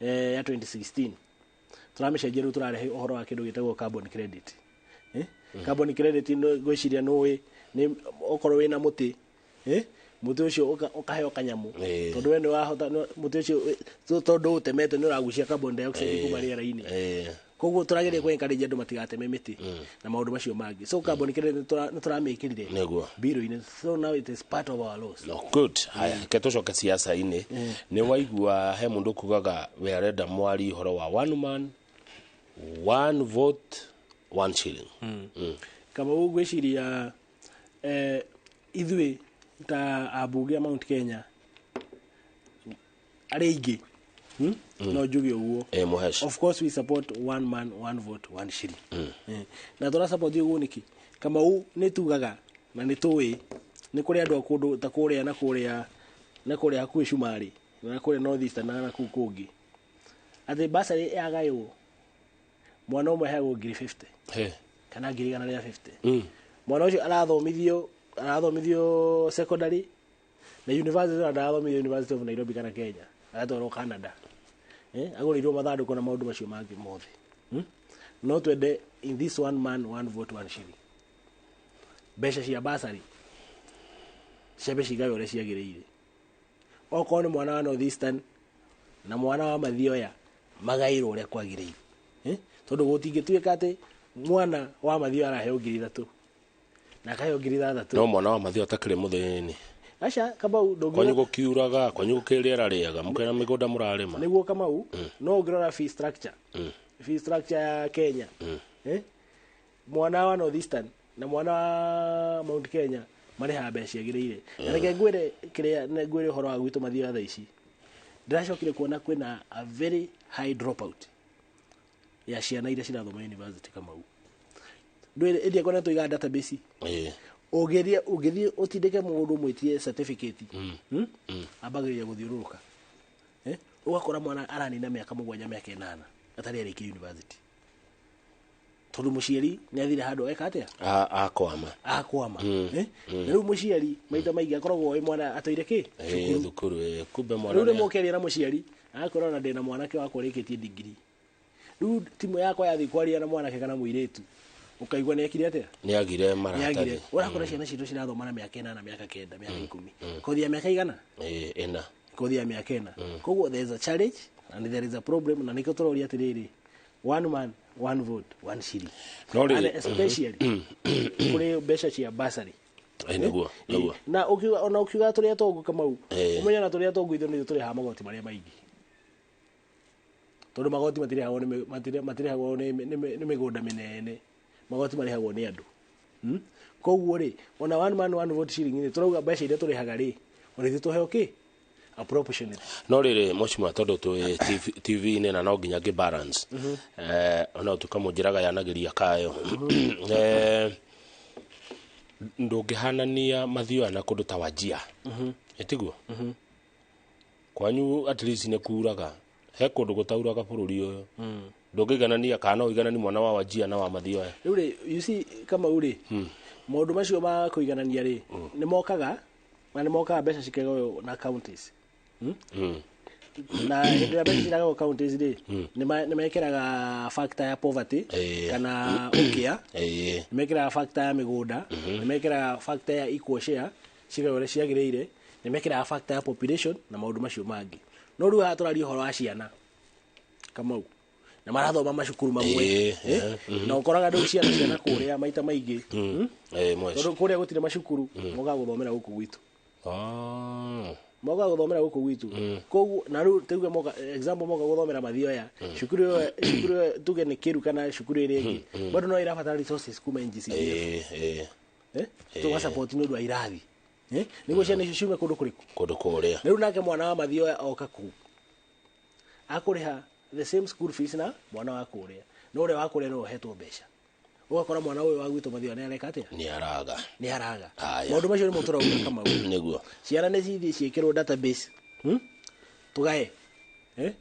ya 2016, tũramĩcenjia, rĩu tũrarehe ũhoro wa kĩndũ gĩtagwo carbon credit. Carbon credit ngwĩciria nĩũĩ nĩ okorwo wĩna mũtĩ, mũtĩ ũcio ũkaheo kanyamũ, tondũ we nĩ wahota mũtĩ ũcio tondũ ũtemete nĩ ũragucia carbon dioxide kuma rĩera-inĩ. Koguo tũrageria kũ encourage andũ matigateme mĩtĩ na maũndũ macio mangĩ. So carbon credit nĩ tũramĩkĩrire biro-inĩ, so now it is part of our laws. No, good. Haya, reke tũcoke siasa-inĩ. Nĩ waigua he mũndũ kugaga we arenda mwari ũhoro wa one man, one vote, one shilling. Kamau, ngwĩciria ithuĩ ta ambunge a Mount Kenya arĩa aingĩ, No njuge ũguo. Mũhesh. Of course we support one man, one vote, one shilling. Na tũra support ũguo nĩkĩ, Kamau? Nĩ tugaga na nĩ tũĩ nĩ kũrĩ andũ a kũndũ ta kũrĩa na kũrĩa na kũrĩa hakuhĩ Cumarĩ na kũrĩa North Eastern na kũu kũngĩ, atĩ basarĩ yagaywo mwana ũmwe aheagwo ngiri 50 kana 150,000. Mwana ũcio arathomithio secondary na university, ona ndarathomithio University of Nairobi kana Kenya, aratwarwo Canada, agũrĩirwo mathandũkũ na maũndũ macio mangĩ mothe. No twende in this one man, one vote, one shilling, mbeca cia basari ciambe cigaywo ũrĩa ciagĩrĩire. Okorwo nĩ mwana wa North Eastern na mwana wa Mathioya, magaĩrwo ũrĩa kwagĩrĩire, eh? Tondũ gũtingĩtuĩka atĩ mwana wa Mathioya araheo 3,000 na akaheo 6,000. No mwana wa Mathioya atakĩrĩ mũthĩni. Aca, Kamau. Kwanyu Ndũngiuga gũkiuraga, kwanyu gũkĩrĩ rĩera rĩega, mũkĩra mĩgũnda mũrarĩma. Nĩguo, Kamau. No ũngĩrora fee structure, fee structure ya Kenya, eh? Mwana wa North Eastern na mwana wa Mount Kenya marĩhaga mbeca ciagĩrĩire. Na reke ngwĩre kĩrĩa ngwĩre ũhoro wa gwitũ Mathioya thaa ici, ndĩracokire kuona kwĩna a very high dropout ya ciana iria cirathoma university. Kamau, ndwĩre ĩndĩ akorwo tũigaga database. Ũngĩthiĩ ũtindĩke mũndũ mwĩtie certificate, Ambagĩrĩria gũthiũrũrũka, eh? Ũgakora mwana aranina mĩaka 7, mĩaka 8 atarĩ arĩkia university, tondũ mũciari nĩ athire handũ eka atĩa? Akwama. Akwama. Eh? Na rĩu mũciari maita maingĩ akoragwo oĩ mwana atũire kĩ? Thukuru, kumbe mwana Rĩu rĩmwe ũkĩaria na mũciari, agakwĩra ona ndĩna mwanake wakwa ũrĩkĩtie degree. Rĩu timu yakwa yathiĩ kwaria na mwanake kana mũirĩtu, ũkaigua nĩ ekire atĩa? Nĩ agire Nĩ agire. maratathi. Ũrakora ciana citũ cirathoma na mĩaka 8, mĩaka 9, mĩaka 10, kothi ya mĩaka igana? 4. Kothi ya mĩaka 4. Koguo there is a challenge and there is a problem, na nĩkĩo tũroria atĩrĩrĩ, one man, one vote, one shilling. No rĩrĩ- And especially kũrĩ mbeca cia bursary. Nĩguo, nĩguo. Na ũkiuga, ona ũkiuga tũrĩa tongu, Kamau, ũmenye ona tũrĩa tongu ithuĩ nĩthuĩ tũrĩhaga magoti marĩa maingĩ, tondũ magoti matirĩhagwo nĩ matirĩhagwo nĩ mĩgũnda mĩnene, magoti marĩhagwo nĩ andũ. Koguo rĩ, ona one man, one vote shilling rĩ, tũrauga mbeca iria tũrĩhaga rĩ, ona ithuĩ tũheo kĩ a proportionate. No rĩrĩ, mheshimiwa, tondũ twĩ TV-inĩ na no nginya ngĩ balance, ona ũtuĩka mũnjĩraga yanagĩria kayo, ndũngĩhanania Mathioya na kũndũ ta Wajia, ĩtiguo? Kwanyu at least nĩ kuraga, he kũndũ gũtauraga bũrũri ũyũ. Ndũngĩiganania, kana no ũiganani mwana wa Wajia na wa Mathioya? Rĩu rĩ, you see, Kamau rĩ, maũndũ macio ma kũiganania rĩ, nĩ mokaga na nĩ mokaga mbeca cikagaywo na counties. Na hĩndĩ ĩrĩa mbeca ciragaywo counties rĩ, nĩ mekĩraga factor ya poverty kana ũkĩa, nĩ mekĩraga factor ya mĩgũnda, nĩ mekĩraga factor ya equal share cigaywo ũrĩa ciagĩrĩire, nĩ mekĩraga factor ya population na maũndũ macio mangĩ. No rĩu haha tũraria ũhoro wa ciana, Kamau, na marathoma macukuru mamwe. Eh? Na ũkoraga rĩu ciana kũrĩa maita maingĩ, Mwesh. Tondũ kũrĩa gũtirĩ macukuru, mokaga gũthomera gũkũ gwitũ. Mokaga gũthomera gũkũ gwitũ. Koguo na rĩu tuge moka, example, moka gũthomera Mathioya, cukuru ĩyo, cukuru ĩyo tuge nĩ kĩru kana cukuru ĩrĩa ĩngĩ, bado no ĩrabatara resources kuma NGCDF, eh, tũga support nĩ ũndũ wa irathi, eh, nĩguo ciana icio ciume kũndũ kũrĩkũ? Kũndũ kũrĩa. Rĩu nake mwana wa Mathioya oka kũu akũrĩha the same school fees na mwana wa kũrĩa, no ũrĩa wa kũrĩa no ũhetwo mbeca. Ũgakora mwana ũyũ wa gwitũ Mathioya nĩ areka atĩa? Nĩ araga. Nĩ araga. Aya. Maũndũ macio nĩmo tũrauga, Kamau. Ciana nĩ cithiĩ ciĩkĩrwo database, Tũgae, eh?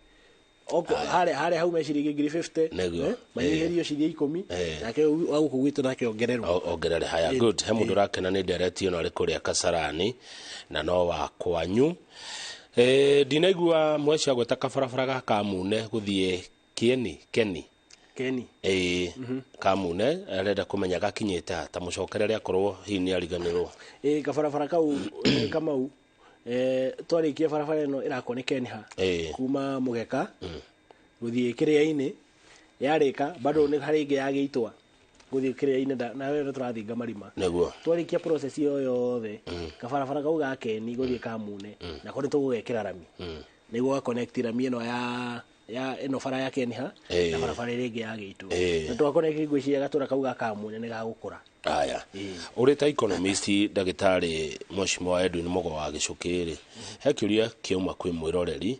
Oko, harĩa hau ciringi 50,000, eh? Manyihĩrio cithiĩ 10, nake wa gũkũ gwitũ nake ongererwo. Ongerere haya. Good. He mũndũ ũrakena nĩ ndereti ĩno arĩ kũrĩa Kasarani na no wa kwanyu. Ndinaigua mweci agweta kabarabara ga Kamune gũthiĩ Kieni Keni. Keni. Ĩĩ, Kamune, arenda kũmenya gakinyĩte ha, ta mũcokerere akorwo hihi nĩ ariganĩrwo. Ĩ, kabarabara kau, Kamau, twarĩkia barabara ĩno ĩrakwo nĩ Kenha kuma Mũgeka gũthiĩ Kĩrĩa-inĩ, yarĩka bado nĩ harĩ ĩngĩ ya Gĩitwa gũthiĩ Kĩrĩa-inĩ, nayo ĩno tũrathinga marima. Twarĩkia process ĩyo yothe, kabarabara kau ga Keni gũthiĩ Kamune nako nĩ tũgũgekĩra rami, nĩguo gaconnect rami ĩno ya ĩno bara ya Kenha na barabara ĩrĩa ĩngĩ ya Gĩitwa, na twaconnect, ngwĩciria gatũra kau ga Kamune nĩ gagũkũra. Aya, ũrĩ ta economist, ndagĩtarĩ mheshimiwa Edwin Mũgo wa Gĩcũkĩ rĩ, he kĩũria kĩauma kwĩ mwĩroreri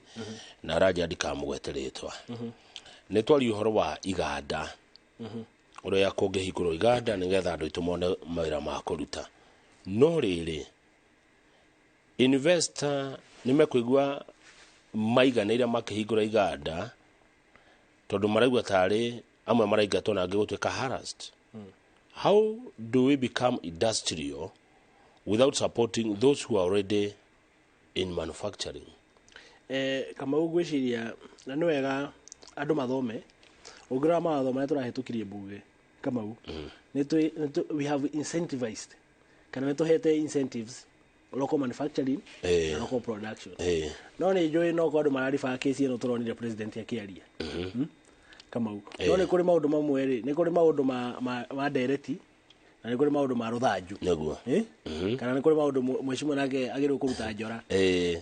na aranja ndikamũgwete rĩtwa. Nĩ twaria ũhoro wa iganda, ũrĩa kũngĩhingũrwo iganda nĩgetha andũ aitũ mone mawĩra ma kũruta. No rĩrĩ, investor nĩ mekũigua maiganĩire makĩhingũra iganda, tondũ maraigua tarĩ amwe maraingatwo na angĩ gũtuĩka harassed? How do we become industrial without supporting those who are already in manufacturing? Kamau, ngwĩciria na nĩ wega andũ mathome. Ũngĩrora mawatho marĩa tũrahĩtũkirie mbunge, Kamau, we have incentivized, kana nĩ tũhete incentives local manufacturing na local production. No nĩ njũĩ no kwa andũ mararibaa kesi ĩno tũronire president akĩaria. Kamau, no nĩ kũrĩ maũndũ mamwe rĩ, nĩ kũrĩ maũndũ ma ndereti na nĩ kũrĩ maũndũ ma rũthanju. Nĩguo. Eh? Kana nĩ kũrĩ maũndũ mheshimiwa nake agĩrĩirwo kũruta njora.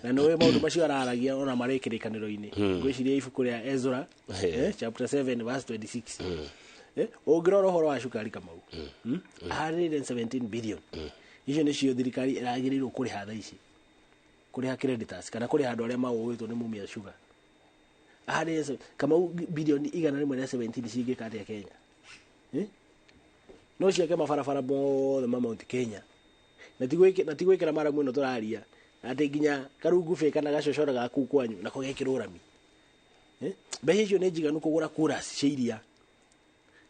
Na nĩ ũĩ maũndũ macio araragia ona marĩ kĩrĩkanĩro-inĩ. Ngwĩciria ibuku rĩa Ezra, chapter 7 verse 26. Ũngĩrora ũhoro wa cukari, Kamau, 117 billion icio nĩcio thirikari ĩragĩrĩirwo kũrĩha thaa ici, kũrĩha creditors kana kũrĩha andũ arĩa maũĩtwo nĩ Mumia Sugar. 107, Kamau, bilioni 117 cingĩka atĩa Kenya? Eh? No ciake mabarabara mothe ma Mount Kenya, na ti gwĩkĩra maramu ĩno tũraria atĩ nginya karungubĩ kana gacocoro gaku kwanyu nako gekĩrwo rami. Eh? Mbeca icio nĩ njiganu kũgũra coolers cia iria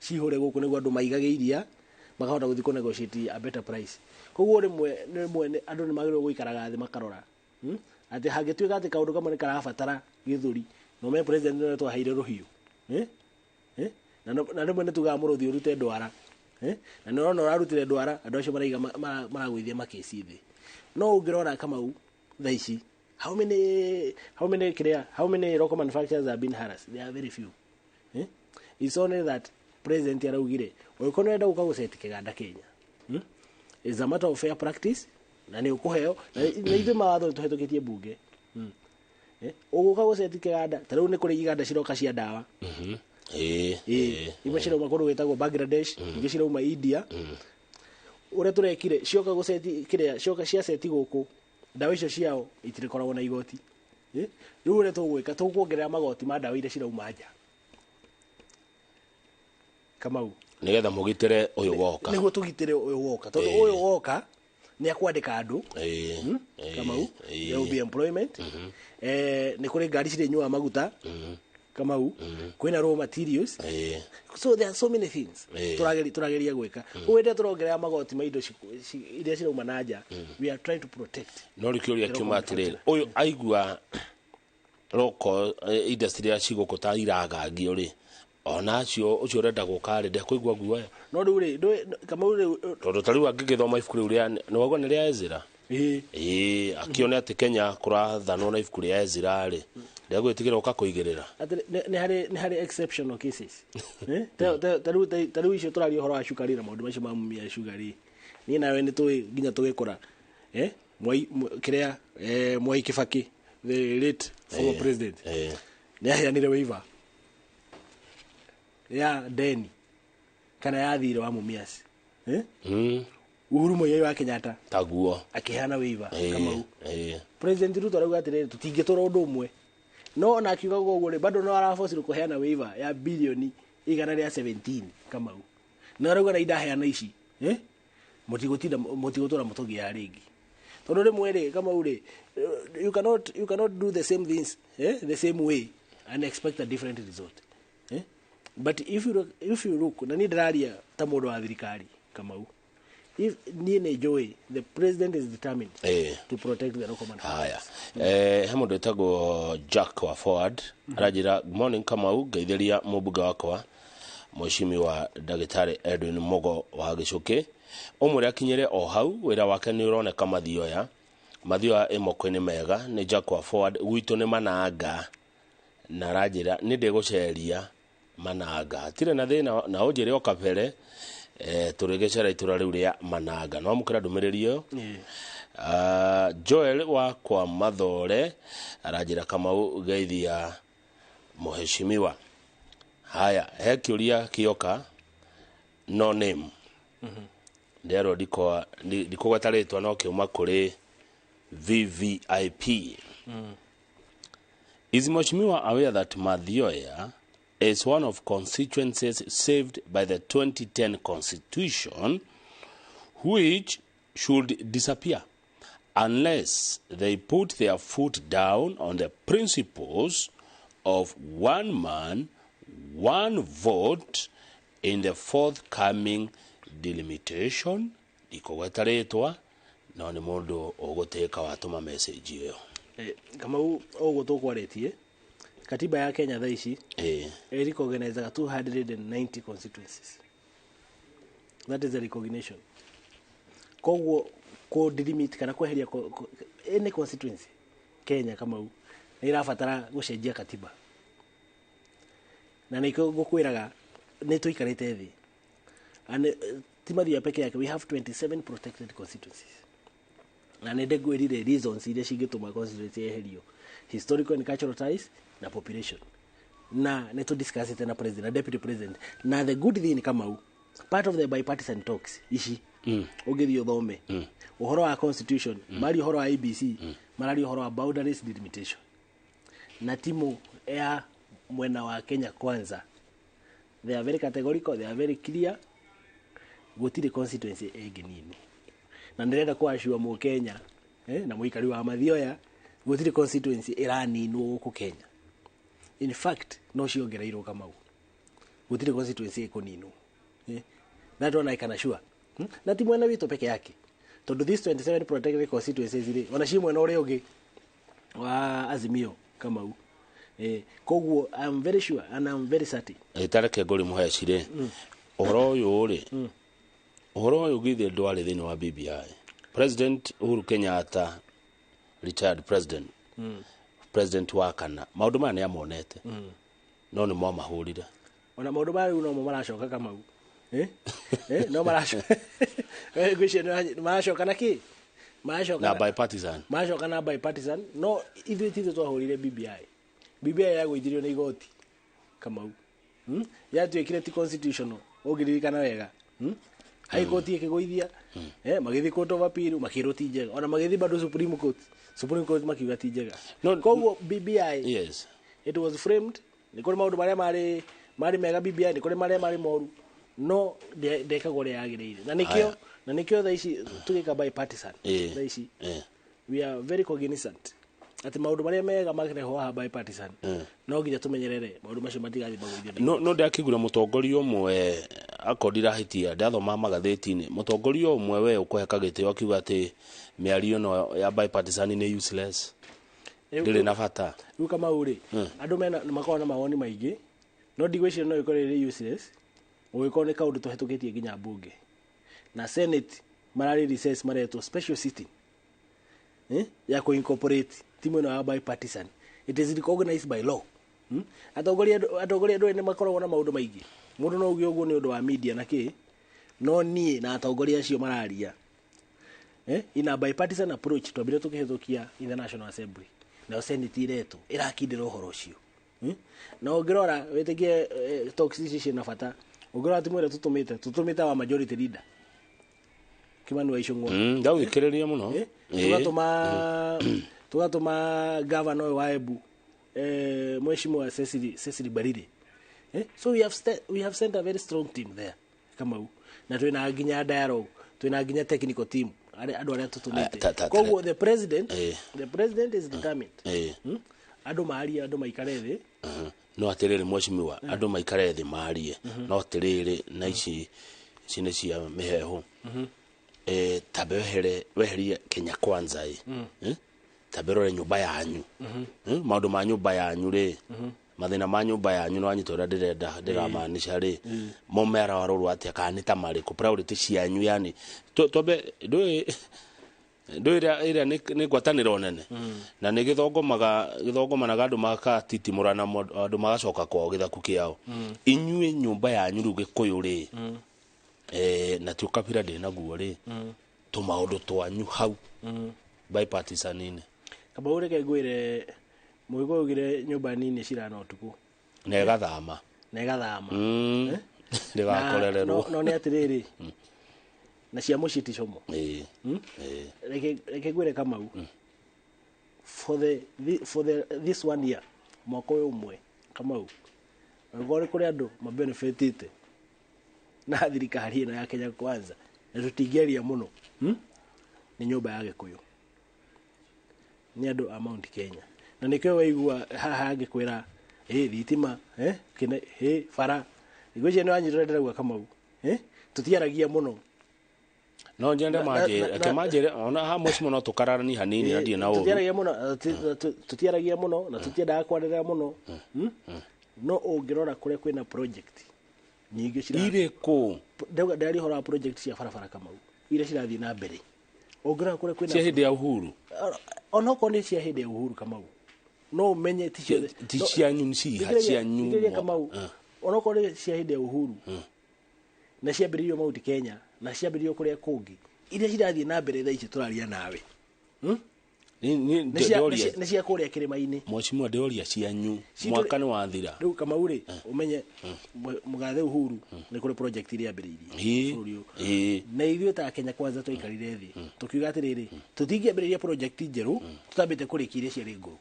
cihũre gũkũ nĩguo andũ maigage iria makahota gũthiĩ kũ negotiate a better price. Koguo rĩmwe andũ nĩ magĩrĩirwo gũikaraga thĩ makarora, Atĩ hangĩtuĩka atĩ kaũndũ kamwe nĩ karabatara gĩthũri, no me president nĩ twaheire rũhiũ. Eh? Eh? Na rĩmwe nĩ tugaga mũrũthi ũrute ndwara. Eh? Na nĩ ũrona ũrarutire ndwara, andũ acio maraiga maragũithia makĩci thĩ. No ũngĩrora, Kamau, thaa ici, how many kĩrĩa, how many local manufacturers have been harassed? There are very few. Eh? It's only that president araugire ũngĩkorwo nĩ ũrenda gũka gũceti kĩganda Kenya, It's a matter of fair practice na nĩ ũkũheo na ithuĩ mawatho nĩ tũhetũkĩtie mbunge. Eh? Ũgũka gũceti kĩganda, ta rĩu nĩ kũrĩ iganda ciroka cia ndawa. Ĩĩ, imwe cirauma kũndũ gwĩtagwo Bangladesh, ingĩ cirauma India. Ũrĩa tũrekire, cioka gũceti kĩrĩa, cioka ciaceti gũkũ, ndawa icio ciao itirĩkoragwo na igoti. Eh? Rĩu ũrĩa tũgwĩka, tũkuongerera magoti ma ndawa iria cirauma nja, Kamau, Nĩgetha mũgitĩre ũyũ woka. Nĩguo tũgitĩre ũyũ woka, tondũ ũyũ woka nĩ akwandĩka andũ. Kamau, there will be employment. Nĩ kũrĩ ngari cirĩnyuaga maguta, Kamau, kwĩna raw materials. So there are so many things tũrageria gwĩka. Koguo hĩndĩ ĩrĩa tũrongerera magoti ma indo iria cirauma na nja, we are trying to protect No rĩ, kĩũria kiuma atĩrĩrĩ, ũyũ aigua local industry ya cigũkũ ta iragagio rĩ, ona acio ũcio ũrenda gũka rĩ, ndekũigua guoya? No rĩu rĩ, Kamau, rĩu Tondũ ta rĩu angĩgĩthoma ibuku rĩu rĩa, nĩ waigua nĩ rĩa Ezra, ĩĩ, akĩone atĩ Kenya kũrathanwo na ibuku rĩa Ezra rĩ, ndegwĩtigĩra ũka kũigĩrĩra. Atĩ nĩ harĩ exceptional cases. Eh? Ta rĩu icio tũraria ũhoro wa cukari na maũndũ macio ma Mumia Sugar rĩ, niĩ nawe nĩ tũĩ nginya tũgĩkũra, eh? Mwai kĩrĩa, Mwai Kibaki, the late former president, nĩ aheanire waiver ya deni kana ya thirĩ wa Mumias. Eh? Uhuru Muigai wa Kenyatta Taguo. akĩheana waiver, Kamau. President Ruto arauga atĩrĩrĩ, tũtingĩtũra ũndũ ũmwe, no ona akiuga ũguo rĩ, bado no arabocirwo kũheana waiver ya bilioni 117, Kamau, na arauga na indaheana ici, eh? Mũtigũtinda mũtigũtũra mũtũgĩa rĩngĩ, tondũ rĩmwe rĩ, Kamau rĩ, you cannot do the same things, eh, the same way and expect a different result, eh? But if you look, na niĩ ndĩraria ta mũndũ wa thirikari, Kamau, if niĩ nĩ njũĩ the president is determined to protect the local Haya, he mũndũ wĩtagwo Jack wa Forward aranjĩra, "Good morning Kamau, ngeithĩria mũmbunge wakwa Mheshimiwa Ndagĩtarĩ Edwin Mugo wa Gĩcũkĩ, ũmwĩre akinyĩre o hau, wĩra wake nĩ ũroneka Mathioya. Mathioya ĩ moko-inĩ mega." Nĩ Jack wa Forward, gwitũ nĩ Mananga, na aranjĩra nĩ ndĩgũceria Mananga, hatirĩ na thĩna, na ũnjĩre o kabere. Tũrĩgĩcera itũra rĩu rĩa Mananga, no amũkĩra ndũmĩrĩri ĩyo. Joel wa kwa Mathore aranjĩra, "Kamau, geithia mũheshimiwa." Haya, he kĩũria kĩoka, no name ndĩrerwo ndikũgweta rĩtwa, no kĩuma kũrĩ VVIP. "Is Mheshimiwa aware that Mathioya is one of constituencies saved by the 2010 constitution, which should disappear unless they put their foot down on the principles of one man, one vote in the forthcoming delimitation?" Ndikũgweta rĩtwa, no nĩ mũndũ ũgũtĩka watũma message ĩyo. Kamau, ũguo tũkwarĩtie Katiba ya Kenya thaa ici ĩrecognizaga 290 constituencies. That is the recognition. Koguo kũ delimit kana kweheria any constituency Kenya, Kamau, nĩ ĩrabatara gũcenjia katiba, na nĩkĩo ngũkwĩraga nĩ tũikarĩte thĩ. And ti Mathioya peke yake, we have 27 protected constituencies, na nĩ ndĩngwĩrire reasons iria cingĩtũma constituency yeherio: historical and cultural ties na population. Na nĩ tũdiscussĩte na president na deputy president. Na the good thing, Kamau, part of the bipartisan talks ici, ũngĩthiĩ ũthome ũhoro wa constitution, maria ũhoro wa IEBC, mararia ũhoro wa boundaries delimitation, na timu ya mwena wa Kenya Kwanza, they are very categorical, they are very clear, gũtirĩ constituency ĩngĩ nini. Na ndĩrenda kũacua mũkenya na mũikari wa Mathioya, gũtirĩ constituency ĩraninwo gũkũ Kenya. In fact, no ciongereirwo, Kamau. Gũtirĩ constituency ĩkũninwo, That one I can assure, Na ti mwena witũ peke yake, tondũ these 27 protected constituencies rĩ, ona ci mwena ũrĩa ũngĩ wa Azimio, Kamau. Koguo I'm very sure and I'm very certain. Tareke ngũri mũheci rĩ, ũhoro ũyũ rĩ, ũhoro ũyũ githĩ ndwarĩ thĩinĩ wa BBI? President Uhuru Kenyatta, retired president, president wa kana, maũndũ maya nĩ amonete, no nĩ mwamahũrire. Ona maũndũ maya rĩu nomo maracoka, Kamau. No maracoka, ngwĩciria maracoka na kĩ maracoka na bipartisan. Maracoka na bipartisan. No ithuĩ titũ twahũrire BBI. BBI yagũithirio nĩ igoti, Kamau, Yatuĩkire ti constitutional, ũngĩririkana wega, High Court ĩkĩgũithia, magĩthiĩ Court of Appeal, makĩrwo ti njega, ona magĩthiĩ bado Supreme Court, Supreme Court makiuga ti njega. Koguo BBI, it was framed, nĩ kũrĩ maũndũ marĩa marĩ mega BBI, nĩ kũrĩ marĩa marĩ moru, no ndekagwo ũrĩa yagĩrĩire, na nĩkĩo Haya. na nĩkĩo thaa ici tũgĩka bipartisan, thaa ici we are very cognizant atĩ maũndũ marĩa mega makĩrehwo haha bipartisan, no nginya tũmenyerere maũndũ macio matigathiĩ magũithio nĩ No ndakĩgura mũtongoria ũmwe, akorwo ndirahĩtia, ndathoma magathĩti-inĩ, mũtongoria ũmwe we ũkũheka gĩtĩo akiuga atĩ mĩario ĩno ya bipartisan nĩ useless, ndĩrĩ na bata. Rĩu Kamau rĩ, andũ mena makoragwo na mawoni maingĩ, no ndigwĩciria no ĩkorwo ĩrĩ useless ũgĩkorwo nĩ kaũndũ tũhetũkĩtie nginya mbunge na Senate, mararĩ recess, maretwo special sitting ya kũ-incorporate timu ĩno ya bipartisan. It is recognized by law, Atongoria andũ nĩ makoragwo na maũndũ maingĩ. Mũndũ no uge ũguo nĩ ũndũ wa media na kĩ, no niĩ na atongoria acio mararia, in a bipartisan approach, twambire tũkĩhĩtũkia in the National Assembly, nayo Senate iretwo ĩrakindĩra ũhoro ũcio, Na ũngĩrora wĩtĩkie, talks ici ciĩna bata. Ũngĩrora timu ĩrĩa tũtũmĩte wa majority leader Kimani wa Ichung'wa. Ndagũthikĩrĩria mũno. Tũgatũma governor ũyũ wa Embu, Mheshimiwa Cecily Mbarire. So we have sent a very strong team there, Kamau, na twĩna nginya dialogue, twĩna nginya technical team, andũ arĩa tũtũmĩte. Koguo the president, the president is determined. Andũ marie, andũ maikare thĩ. No atĩrĩrĩ, mheshimiwa, andũ maikare thĩ marie, no atĩrĩrĩ, na ici nĩ cia mĩhehu. Tambe wehere, weherie Kenya Kwanza ĩ. Tambe rore nyũmba yanyu. Maũndũ ma nyũmba yanyu rĩ, mathĩna ma nyũmba yanyu, no wanyita ũrĩa ndĩrenda ndĩramaanisha rĩ, mo merawarũrwo atĩa, kana nĩ ta marĩkũ priority cianyu? Yani twambe ndũĩ ĩrĩa nĩ ngwatanĩro nene na nĩ gĩthongomaga, gĩthongomanaga, andũ makatitimũrana, andũ magacoka kwao gĩthaku kĩao. Inyuĩ nyũmba yanyu rĩu Gĩkũyũ rĩ, na ti ũkabira ndĩ naguo rĩ, tũmaũndũ twanyu hau bipartisan-inĩ? Kamau, reke ngwĩre, Mũgĩkũyũ augire nyũmba nini cirana ũtukũ. Na ĩgathama. Na ĩgathama. Ndĩgakorererwo. No nĩ atĩrĩrĩ, na cia mũciĩ ti como. Reke ngwĩre, Kamau, for the this one year, mwaka ũyũ ũmwe, Kamau, angĩkorwo nĩ kũrĩ andũ mabenefitĩte na thirikari ĩno ya Kenya Kwanza, na tũtingĩaria mũno, Nĩ nyũmba ya Gĩkũyũ, nĩ andũ a Mount Kenya, na nĩkĩo waigua haha ngĩkwĩra ĩ thitima, kĩne ĩ bara. Ngwĩciria nĩ wanyita ũrĩa ndĩrauga, Kamau. Tũtiaragia mũno. No njende manjĩre, reke manjĩre ona ha mũcimo no tũkararani hanini na ndirĩ na ũru. Tũtiaragia mũno, tũtiaragia mũno na tũtiendaga kwarĩrĩra mũno. No ũngĩrora kũrĩa kwĩna project nyingĩ irĩkũ? Ndauga ndĩraria ũhoro wa project cia barabara, Kamau, iria cirathiĩ na mbere. Ũngĩrora kũrĩa kwĩna cia hĩndĩ ya Uhuru, onokorwo nĩ cia hĩndĩ ya Uhuru, Kamau, no ũmenye ti ciothe. Ti cianyu nĩ ciha cianyu. Thikĩrĩria, Kamau, onokorwo nĩ cia hĩndĩ ya Uhuru na ciambĩrĩirio Mount Kenya na ciambĩrĩirio kũrĩa kũngĩ, iria cirathiĩ na mbere thaa ici tũraria nawe nĩ cia kũrĩa kĩrĩma-inĩ. Mheshimiwa, ndĩroria cianyu, mwaka nĩ wathira. Rĩu, Kamau rĩ, ũmenye mũgathe Uhuru nĩ kũrĩ project iria ambĩrĩirie bũrũri ũyũ, na ithuĩ ta Kenya Kwanza twaikarire thĩ tũkiuga atĩrĩrĩ, tũtingĩambĩrĩria project njerũ tũtambĩte kũrĩkia iria ciarĩ ngũrũ,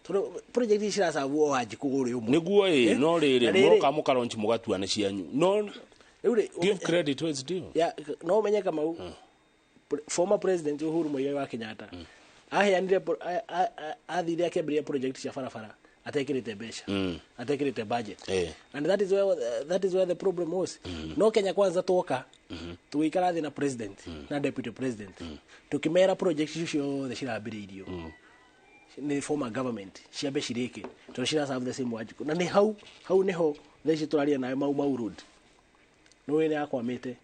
tondũ project ici ciracabwo o Wanjikũ ũrĩ ũmwe. Nĩguo ĩ, no rĩrĩ Na rĩrĩ- mũroka mũkaronchi mũgatua nĩ cianyu, no rĩu rĩ, give credit where it's due. Ya, no ũmenye, Kamau, former president Uhuru Muigai wa Kenyatta aheanire athire akĩambĩrĩria project cia barabara atekĩrĩte mbeca, atekĩrĩte budget, and that is where the problem was. No Kenya Kwanza twoka tũgĩikara thĩ na president na deputy president, tũkĩmera project icio ciothe cirambĩrĩirio nĩ former government ciambe cirĩke, tondũ cira serve the same Wanjikũ. Na nĩ hau hau nĩho thaa ici tũraria nawe Mau Mau Road nĩ nĩ yakwamĩte,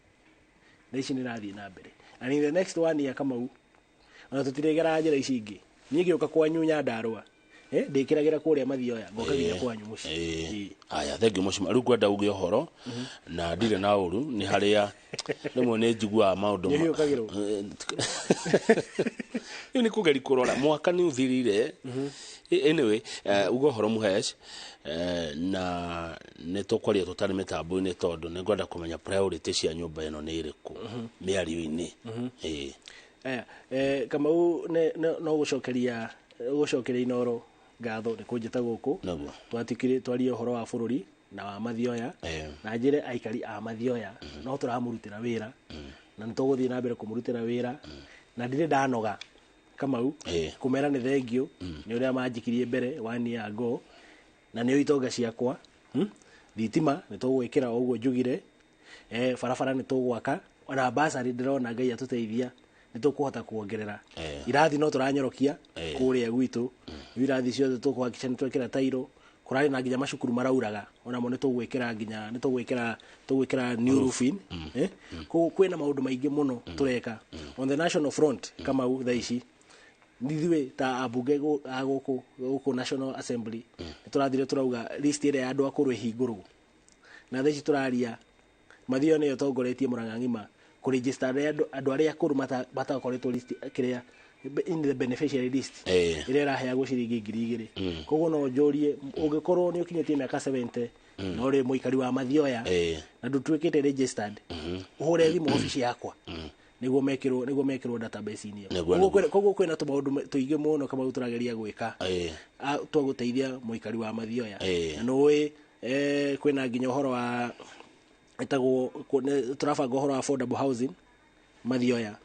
thaa ici nĩ ĩrathiĩ na mbere, and in the next one year, Kamau, ona tũtirĩgera njĩra ici ingĩ. Niĩ ngĩũka kwanyu Nyandarũa, ndĩkĩragĩra kũrĩa Mathioya, ngoka nginya kwanyu mũciĩ. Aya, thengiũ mũcima. Rĩu ngwenda uge ũhoro na ndirĩ na ũru, nĩ harĩa rĩmwe nĩ njiguaga maũndũ Nĩ ũhiũkagĩrwo. Rĩu nĩ kũgeri kũrora mwaka nĩ ũthirire. Anyway, uge ũhoro mũhesh, na nĩ tũkwaria tũtarĩ mĩtambo-inĩ, tondũ nĩ ngwenda kũmenya priority cia nyũmba ĩno nĩ ĩrĩkũ mĩario-inĩ. Aya, Kamau, no gũcokeria Inoro ngatho nĩ kũnjĩta gũkũ. Twatikire twarie ũhoro wa bũrũri na wa Mathioya, na njĩre aikari a Mathioya no tũramũrutĩra wĩra na nĩ tũgũthiĩ na mbere kũmũrutĩra wĩra, na ndirĩ ndanoga, Kamau, kũmera nĩ thengio nĩ ũrĩa manjikirie mbere one year ago, na nĩo itonga ciakwa. Thitima nĩ tũgwĩkĩra o ũguo njugire, barabara nĩ tũgwaka, ona basarĩ ndĩrona Ngai atũteithia nĩ tũkũhota kuongerera. Irathi no tũranyorokia kũrĩa gwitũ. Rĩu irathi ciothe tũkũhakikisha nĩ twekĩra tairo. Kũrarĩ na nginya macukuru marauraga, onamo nĩ tũgwĩkĩra nginya nĩ tũgwĩkĩra new roofing. Koguo kwĩna maũndũ maingĩ mũno tũreka on the national front, Kamau. Thaa ici ithuĩ ta ambunge a gũkũ National Assembly nĩ tũrathire tũrauga list ĩrĩa ya andũ akũrũ ĩhingũrwo, na thaa ici tũraria Mathioya nĩyo ĩtongoretie Murang'a ng'ima kũregister andũ arĩa akũrũ matakoretwo list kĩrĩa in the beneficiary list ĩrĩa ĩraheagwo ciringi 2,000. Koguo no njũrie, ũngĩkorwo nĩ ũkinyĩtie mĩaka 70 na ũrĩ mũikari wa Mathioya na ndũtuĩkĩte registered, ũhũre thimũ obici yakwa nĩguo mekĩrwo database-inĩ ĩyo. Koguo kwĩna tũmaũndũ tũingĩ mũno, Kamau, tũrageria gwĩka twa gũteithia mũikari wa Mathioya. Na nĩũĩ kwĩna nginya ũhoro wa ĩtagwo tũrabanga ũhoro wa affordable housing Mathioya.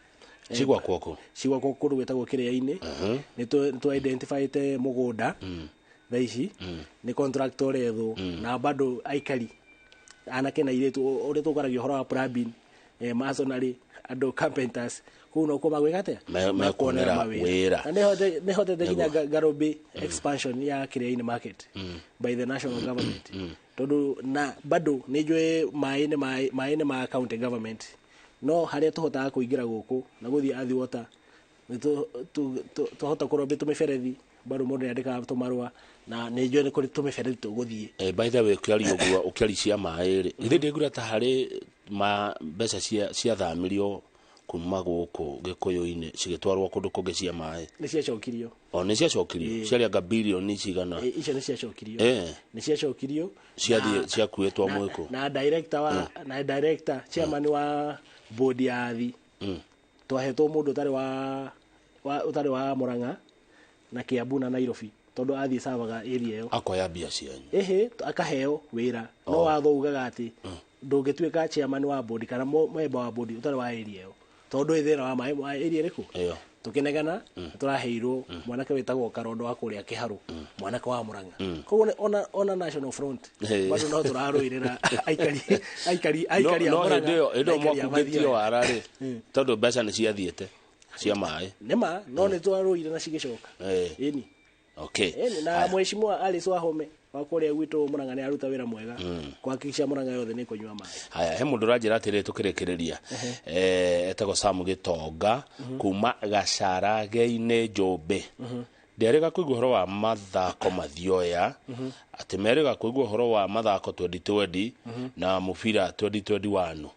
Cigwakwo kũ? Cigwakwo kũndũ gwĩtagwo Kĩrĩa-inĩ. Nĩ tũ identifyĩte mũgũnda, thaa ici nĩ contractor ũrethwo, na bado aikari anake na airĩtu ũrĩa tũkwaragia ũhoro wa plumbing, masonry, andũ carpenters, kũu nokuo magwĩka atĩa? Mekuonera wĩra. Na nĩhotete nginya Garobĩ expansion ya Kĩrĩa-inĩ market by the national government, tondũ na bado nĩ njũĩ maĩ nĩ ma county government, no harĩa tũhotaga kũingĩra gũkũ na gũthiĩ Athi Water nĩ twahota kũrobia tũmĩberethi, bado mũndũ nĩandĩkaga tũmarũa na nĩ njũĩ nĩ kũrĩ tũmĩberethi tũgũthiĩ. By the way, ũkĩaria ũguo, ũkĩaria cia maĩ rĩ, ithe ndĩngura ta harĩ ma mbeca cia ciathamirio kuma gũkũ Gĩkũyũ-inĩ cigĩtwarwo kũndũ kũngĩ cia maĩ? Nĩ ciacokirio. O nĩ ciacokirio? Ĩĩ. Ciarĩanga birioni cigana? Icio nĩ ciacokirio. Nĩ ciacokirio. Ciathiĩ ciakuĩtwo mwĩkũ? Na director wa na director chairman wa board ya Athi twahetwo mũndũ ũtarĩ wa Murang'a na Kiambu na Nairobi, tondũ athiĩ savaga area ĩyo. Akoya mbia cianyu? Ĩhĩ, akaheo wĩra, no watho ugaga atĩ ndũngĩtuĩka chairman wa board kana member wa board ũtarĩ wa area ĩyo, tondũ ĩ thĩna wa maĩ wa area ĩrĩkũ. Ĩyo. Tukinegana turaheirwo mwanake witagwo Karondo wa kuria Kiharu, mwanake wa Murang'a. Koguo ona National Front bado no turaruirira aikari a no Murang'a. Hĩndĩ ĩyo mwakungĩtio wara rĩ, tondũ mbeca nĩ ciathiĩte cia maĩ. Nĩma no nĩ twarũire na cigĩcoka. Ĩni. Okay. Ĩni na mheshimiwa Alice Wahome wa kũrĩa gwitũ Murang'a nĩ aruta wĩra mwega kuhakikisha Murang'a yothe nĩ kũnyua maĩ. Haya, he mũndũ ũranjĩra atĩrĩrĩ tũkĩrĩkĩrĩria, etagwo Sam Gĩtonga kuma Gacarage-inĩ Njũmbĩ. Nderĩga kũigua ũhoro wa mathako Mathioya, atĩ merĩga kũigua ũhoro wa mathako 2020 na mũbira 2021.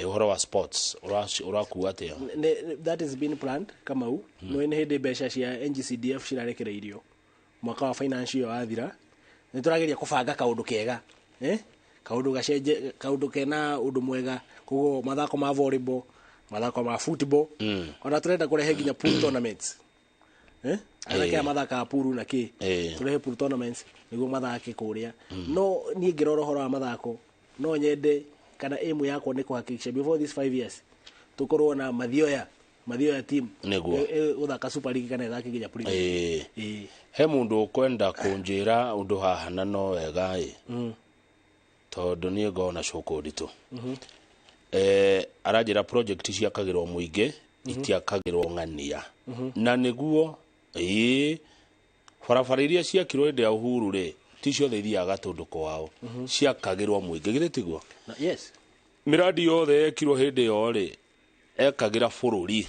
Ũhoro wa sports ũrakua atĩa? That is been planned, Kamau. No nĩ hĩndĩ mbeca cia NGCDF cirarekereirio mwaka wa financial wathira, nĩ tũrageria kũbanga kaũndũ kega, kaũndũ gacenje, kaũndũ kena ũndũ mwega. Koguo mathako ma volleyball, mathako ma football, ona tũrenda kũrehe nginya pool tournaments. Anake aya mathakaga pool na kĩ, tũrehe pool tournaments nĩguo mathake kũrĩa. No niĩ ngĩrora ũhoro wa mathako, no nyende kana aim yakwa nĩ kũhakikisha before these 5 years tũkorwo na Mathioya team nĩguo gũthaka Super League kana ĩthake nginya Premier. He mũndũ ũkwenda kũnjĩra ũndũ haha na no wega ĩ, tondũ niĩ ngona cũkũ nditũ. Aranjĩra project ciakagĩrwo mũingĩ, itiakagĩrwo ng'ania. Na nĩguo barabara iria ciakirwo hĩndĩ ya Uhuru rĩ, ti ciothe ithiaga gatũndũ kwao, ciakagĩrwo mũingĩ, githĩ tiguo? Yes. Mĩradi yothe yekirwo hĩndĩ ĩyo rĩ, ekagĩra bũrũri,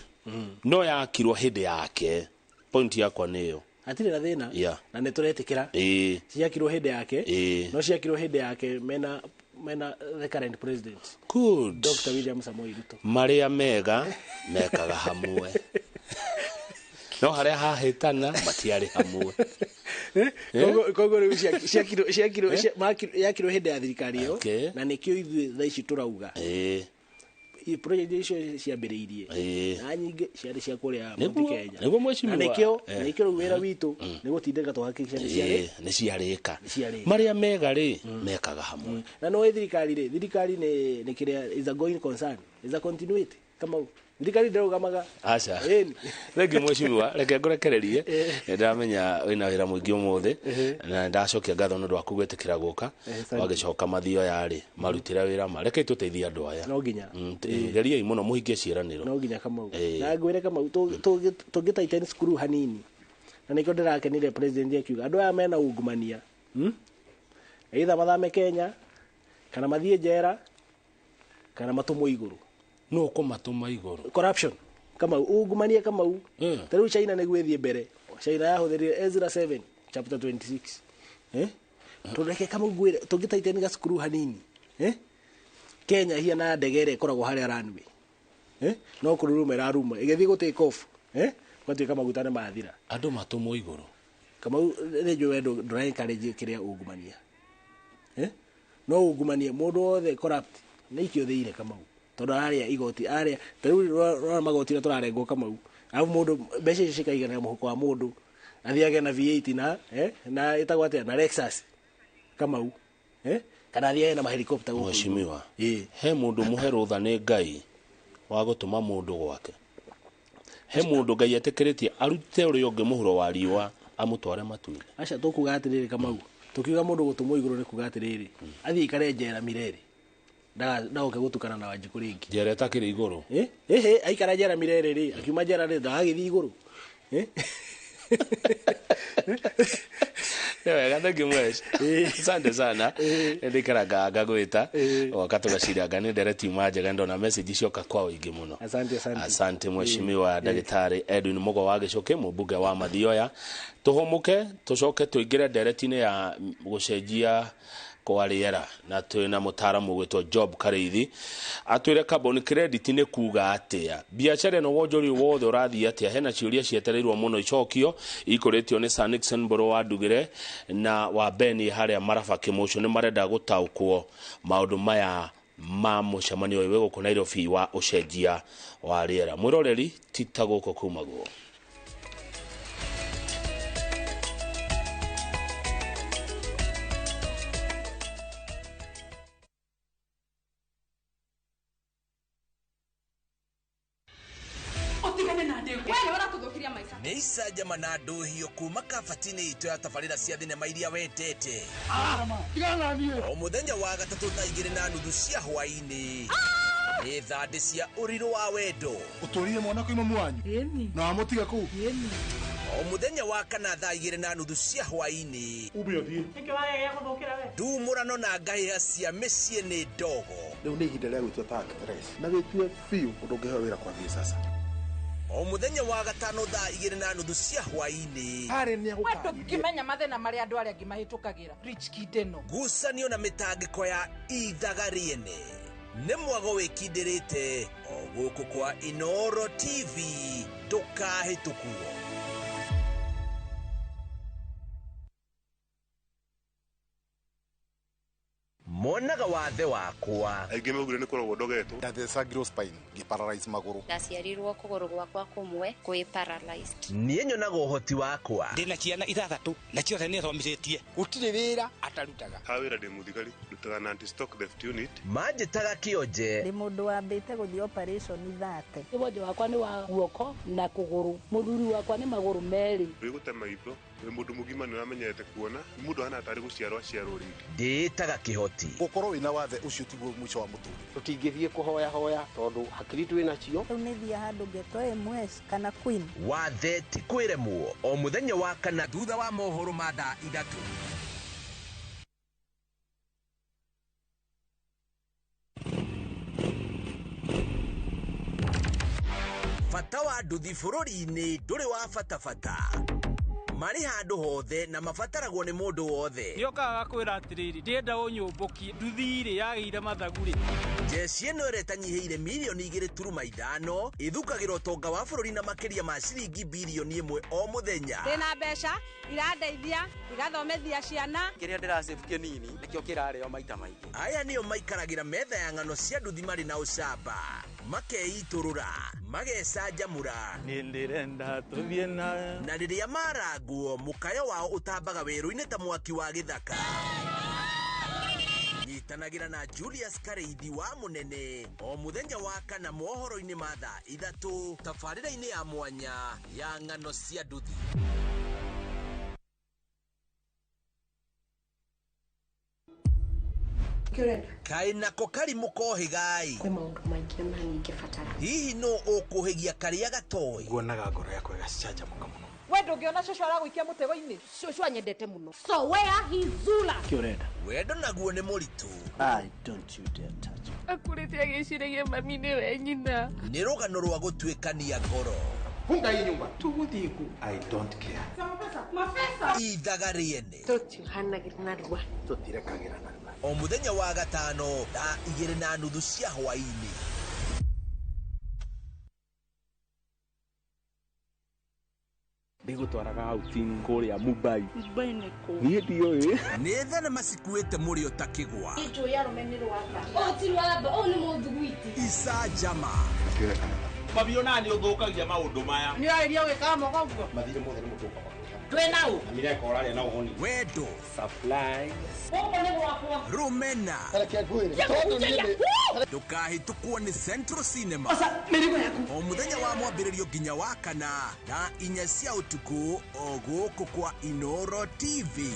no yakirwo hĩndĩ yake. Point yakwa nĩ ĩyo. Hatirĩ na thĩna. Na nĩ tũretĩkĩra ciakirwo hĩndĩ yake, no ciakirwo hĩndĩ yake mena the current president. Good. Dr. William Samoei Ruto. Marĩa mega mekaga hamwe, no harĩa hahĩtana matiarĩ hamwe. Koguo rĩu ciakirwo hĩndĩ ya thirikari ĩyo, na nĩkĩo ithuĩ thaa ici tũrauga project icio ciambĩrĩirie na nyingĩ ciarĩ cia kũrĩa Mount Kenya. Nĩguo mheshimiwa. Na nĩkĩo rĩu wĩra witũ nĩ gũtindĩka tũhakikisha nĩ ciarĩka. Marĩa mega rĩ mekaga hamwe. Na no thirikari rĩ, thirikari nĩ kĩrĩa is a going concern, is a continuity. Kamau, thirikari ndĩrũgamaga. Aca. Thengi mheshimiwa, reke ngũrekererie. Nĩndamenya wĩna wĩra mũingĩ ũmũthĩ, na ndacokia ngatho nĩ ũndũ waku gwĩtĩkĩra gũka. Wagĩcoka Mathioya rĩ, marutĩre wĩra ma. Reke tũteithie andũ aya. No nginya. Geriai mũno mũhingie ciĩranĩro. No nginya Kamau. Na ngwĩre Kamau, tũngĩ tighten screw hanini. Na nĩkĩo ndĩrakenire president akiuga andũ aya mena ungumania. Either mathame Kenya, kana mathiĩ njera, kana matũmwo igũrũ. No kũmatũma igũrũ. Corruption. Kamau, ungumania Kamau. Ta rĩu China nĩguo ĩthiĩ mbere. China yahũthĩrire Ezra 7 chapter 26. Tũreke Kamau ngwĩre, tũngĩ tighten gacukuru hanini. Kenya hiana ndege ĩrĩa ĩkoragwo harĩa runway. No kũruruma ĩraruma, ĩgĩthiĩ gũ take off. Gũtuĩka maguta nĩ mathira. Andũ matũmwo igũrũ. Kamau, nĩ njũĩ we ndũra encourage kĩrĩa ungumania. No ungumania mũndũ wothe corrupt nĩ ikio thĩire Kamau. Tondũ ararĩa igoti, arĩa ta rĩu rora magoti ũrĩa tũrarengwo Kamau. Arabu mũndũ mbeca icio cikaiganĩra mũhuko wa mũndũ, athiage na V8 na na ĩtagwo atĩa, na Lexus Kamau. Kana athiage na mahelikopta gũkũ. Mheshimiwa, he mũndũ mũhe rũtha nĩ Ngai wa gũtũma mũndũ gwake. He mũndũ Ngai etĩkĩrĩtie arute ũrĩa ũngĩ mũhuro wa riũa amũtware matu-inĩ. Aca tũkuga atĩrĩrĩ Kamau, tũkiuga mũndũ gũtũmwo igũrũ nĩ kuga atĩrĩrĩ, athiĩ aikare njera mirere. Ndagoke gũtukana na Wanjikũ rĩngĩ. Njera ĩtakĩrĩ igũrũ. Aikara njera mirere rĩ, akiuma njera rĩ, ndagagĩthiĩ igũrũ. Nĩ wega, thank you mwesh. Asante sana. Ndikaraga ngagwĩta waka tũgaciranga nĩ ndereti ma njega, ndona message cioka kwa ũingĩ mũno. Asante, asante. Asante mheshimiwa Ndagĩtarĩ Edwin Mugo wa Gĩcũkĩ, mũmbunge wa Mathioya. Tũhũmũke tũcoke tũingĩre ndereti-inĩ ya gũcenjia kwa rĩera, na twĩna mũtaaramu gwĩtwo Job Kareithi atwĩre carbon credit nĩ kuga atĩa, biacara ĩno wonjoria wothe ũrathiĩ atĩa. Hena ciũria cietereirwo mũno icokio ikũrĩtio nĩ Sir Nixon Mbũrũ wa Ndugĩre na wa Beni harĩa Maraba Kĩmũcũ, nĩ marenda gũtaũkwo maũndũ maya ma mũcemanio ũyũ wĩ gũkũ Nairobi wa ũcenjia wa rĩera. Mwĩroreri ti ta gũkũ kumagwo. Nĩ icanjama na ndũhio kuma kabati-inĩ itũ ya tabarĩra cia thinema iria wendete. O mũthenya wa gatatũ thaa 2:30 cia hwaĩ-inĩ. Nĩ thandĩ cia ũrirũ wa wendo. Ũtũrire mwana koima mwanyu na wamũtiga kũu. O mũthenya wa kana thaa 2:30 cia hwaĩ-inĩ. Ume ũthiĩ. Ndumũrano na ngahĩha cia mĩciĩ nĩ ndogo. Rĩu nĩ ihinda rĩa gwĩtua ta actress na wĩtue biũ ũndũ ũngĩheo wĩra kwambie sasa. O mũthenya wa gatano thaa 2:30 cia hwaĩ-inĩ. Harĩ nĩ We ndũngĩmenya mathĩna marĩa andũ arĩa angĩ mahĩtũkagĩra. Rich kid ĩno. Ngucanio na mĩtangĩko ya ithaga rĩene. Nĩ mwago wĩkindĩrĩte o gũkũ kwa Inoro TV ndũkahĩtũkwo. Monaga wathe wakwa. Aingĩ maugire nĩ kũrogwo ndogetwo. Ndathecangirwo spine ngĩparalyze magũrũ. Ndaciarirwo kũgũrũ gwakwa kũmwe kwĩ paralyzed. Niĩ nyonaga ũhoti wakwa. Ndĩna ciana ithathatũ na ciothe nĩ thomithĩtie. Gũtirĩ wĩra atarutaga. Ha wĩra ndĩ mũthigari, ndutaga na anti-stock theft unit. Manjĩtaga kĩonje. Ndĩ mũndũ wambĩte gũthiĩ operation thate. Wonje wakwa nĩ wa guoko na kũgũrũ. Mũthuri wakwa nĩ magũrũ merĩ. Wĩ gũte maitho, wĩ mũndũ mũgima nĩ ũramenyete kuona, mũndũ ahana tarĩ gũciarwo aciarwo rĩngĩ. Ndĩĩtaga kĩhoti. Gũkorwo wĩna wathe ũcio tiguo mũico wa mũtũrĩre. Tũtingĩthiĩ kũhoya hoya tondũ hakiri twĩ nacio. Rĩu nĩ thiaga handũ ngetwo MS kana Queen. Wathe ti kwĩremwo o mũthenya wa kana thutha wa mohoro ma thaa 3. Bata wa nduthi bũrũri-inĩ ndũrĩ wa bata bata. Marĩ handũ hothe na mabataragwo nĩ mũndũ wothe. Nĩokaga gakwĩra atĩrĩrĩ, ndĩrenda ũnyũmbũkie nduthi rĩ yagĩire mathagu rĩ. Jeshi ĩno ĩrĩa ĩtanyihĩire mirioni 2.5 ĩthukagĩra ũtonga wa bũrũri na makĩria ma ciringi birioni 1 o mũthenya. Ndĩna mbeca irandeithia igathomithia ciana. Kĩrĩa ndĩracĩbu kĩnini nĩkĩo kĩrarĩo maita maingĩ. Aya nĩo maikaragĩra metha ya ng'ano cia nduthi marĩ na ũcamba, makeitũrũra, magecanjamũra. Niĩ ndĩrenda tũthiĩ nawe. Na rĩrĩa marangwo mũkayo wao ũtambaga werũ-inĩ ta mwaki wa gĩthaka. Nyitanagĩra na Julius Kareithi wa Mũnene o mũthenya wa kana mohoro-inĩ ma thaa 3 tabarĩra-inĩ ya mwanya ya ng'ano cia nduthi. Kaĩ nako karimũ kohĩgai. Kwĩ maũndũ maingĩ ona niĩ ingĩbatara. Hihi nũ ũkũhĩgia karĩa gatoĩ? Nguonaga ngoro yakwa ĩgacanjamũka mũno. We ndũngĩona cũcũ aragũikia mũtego-inĩ. Cũcũ anyendete mũno. So where he Zula. Kĩ ũrenda? Wendo naguo nĩ mũritũ. I don't you dare touch me. Akũrĩte agĩciragia mami nĩwe nyina. Nĩ rũgano rwa gũtuĩkania ngoro. Funga hii nyumba. Tũgũthiĩ kũ? I don't care. Mabesa. Ithaga rĩene. Tũtiuhanagĩra narua. Tũtirekagĩra narua. O mũthenya wa gatano thaa 2:30 cia hwaĩ-inĩ. Ndigũtwaraga outing kũrĩa Mumbai. Mumbai nĩ kũ? Niĩ ndiũĩ. Nĩ thenema cikuĩte mũrĩo ta kĩgwa. Njũĩ arũme nĩ rwamba. Ũũ ti rwamba, ũũ nĩ mũthuguiti. Icanjama. Mabio nani ũthũkagia maũndũ maya. Nĩ ũrarĩria ũgĩkaga moko ũguo. Mathirĩ mothe nĩ mũtũka wa. Twĩ na ũ? Na mireka ũrarĩa na ũhũni. Wendo. Supplies. Gũkũ nĩ gwakwa. Rũmena. Reke ngwĩre. Tondũ niĩ nĩ Ndũkahĩtũkwo nĩ Central Cinema. Oca mĩrigo yaku. O mũthenya wa mwambĩrĩrio nginya wa kana thaa 4 cia ũtukũ o gũkũ kwa Inoro TV.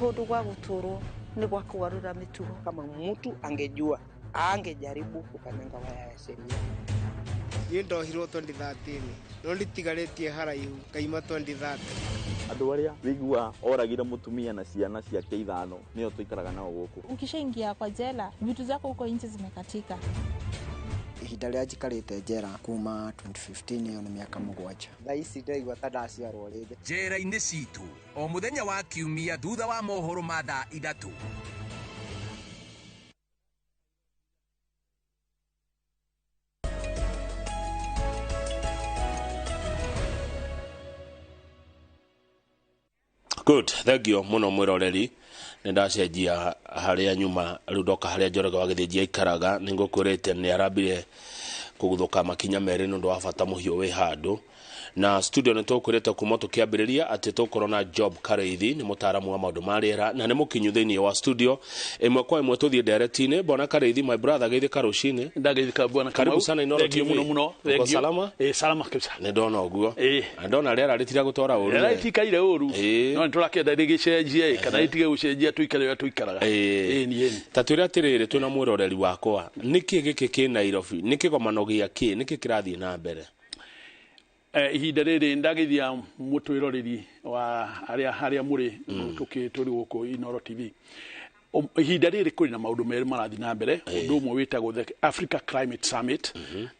Kũndũ gwa gũtũrwo nĩ gwa kũgarũra mĩtugo. Kama mtu angejua angejaribu kukanyanga waya ya sheria. Niĩ ndohirwo 2013 no nditigarĩtie haraihu ngaima 2030. Andũ arĩa wĩiguaga oragire mũtumia na ciana ciake 5 nĩo tũikaraga nao gũkũ. Ukishaingia kwa jela vitu zako huko nje zimekatika. Ihinda rĩrĩa njikarĩte njera kuma 2015 ĩyo nĩ mĩaka 7. Thaa ici ndĩraigua ta ndaciarwo rĩngĩ. Njera-inĩ citũ o mũthenya wa kiumia thutha wa mohoro ma thaa 3. Good, thank you muno mwiroreri. Nĩ ndacenjia harĩa nyuma rĩu ndoka harĩa Njoroge wa Gĩthĩnji aikaraga. Nĩ ngũkwĩrĩte nĩ arambire Kũguthũka makinya merĩ nĩ ũndũ wa bata mũhiũ wĩ handũ. Na studio nĩ tũkwĩrĩte kuma tũkĩambĩrĩria atĩ tũkorwo na Job Kareithi, nĩ mũtaaramu wa maũndũ ma rĩera na nĩ mũkinyu thĩinĩ wa studio. Ĩmwe kwa ĩmwe tũthiĩ ndereti-inĩ. Bwana Kareithi, my brother, geithĩka rũcinĩ. Ndageithĩka, bwana. Karibu sana Inooro Thank you TV. muno muno. Uko Thank you. salama? Eh, salama kabisa. Nĩ ndona ũguo. Na ndona rĩera rĩtira gũtwara ũru. Rĩera rĩtikaire ũru. No nĩ tũrakĩenda rĩgĩcenjie kana rĩtige gũcenjia, tũikare ũrĩa tũikaraga. Ĩni. Ta twĩre atĩrĩrĩ, twĩna mwĩroreri wakwa, nĩkĩ gĩkĩ kĩ Nairobi? Nĩ kĩgomano gĩa kĩ? Nĩkĩ kĩrathiĩ na mbere? Ihinda rĩrĩ ndageithia mũtwĩroreri wa arĩa mũrĩ tũkĩ tũrĩ gũkũ Inooro TV. Ihinda rĩrĩ kũrĩ na maũndũ merĩ marathiĩ na mbere. Ũndũ ũmwe wĩtagwo the Africa Climate Summit.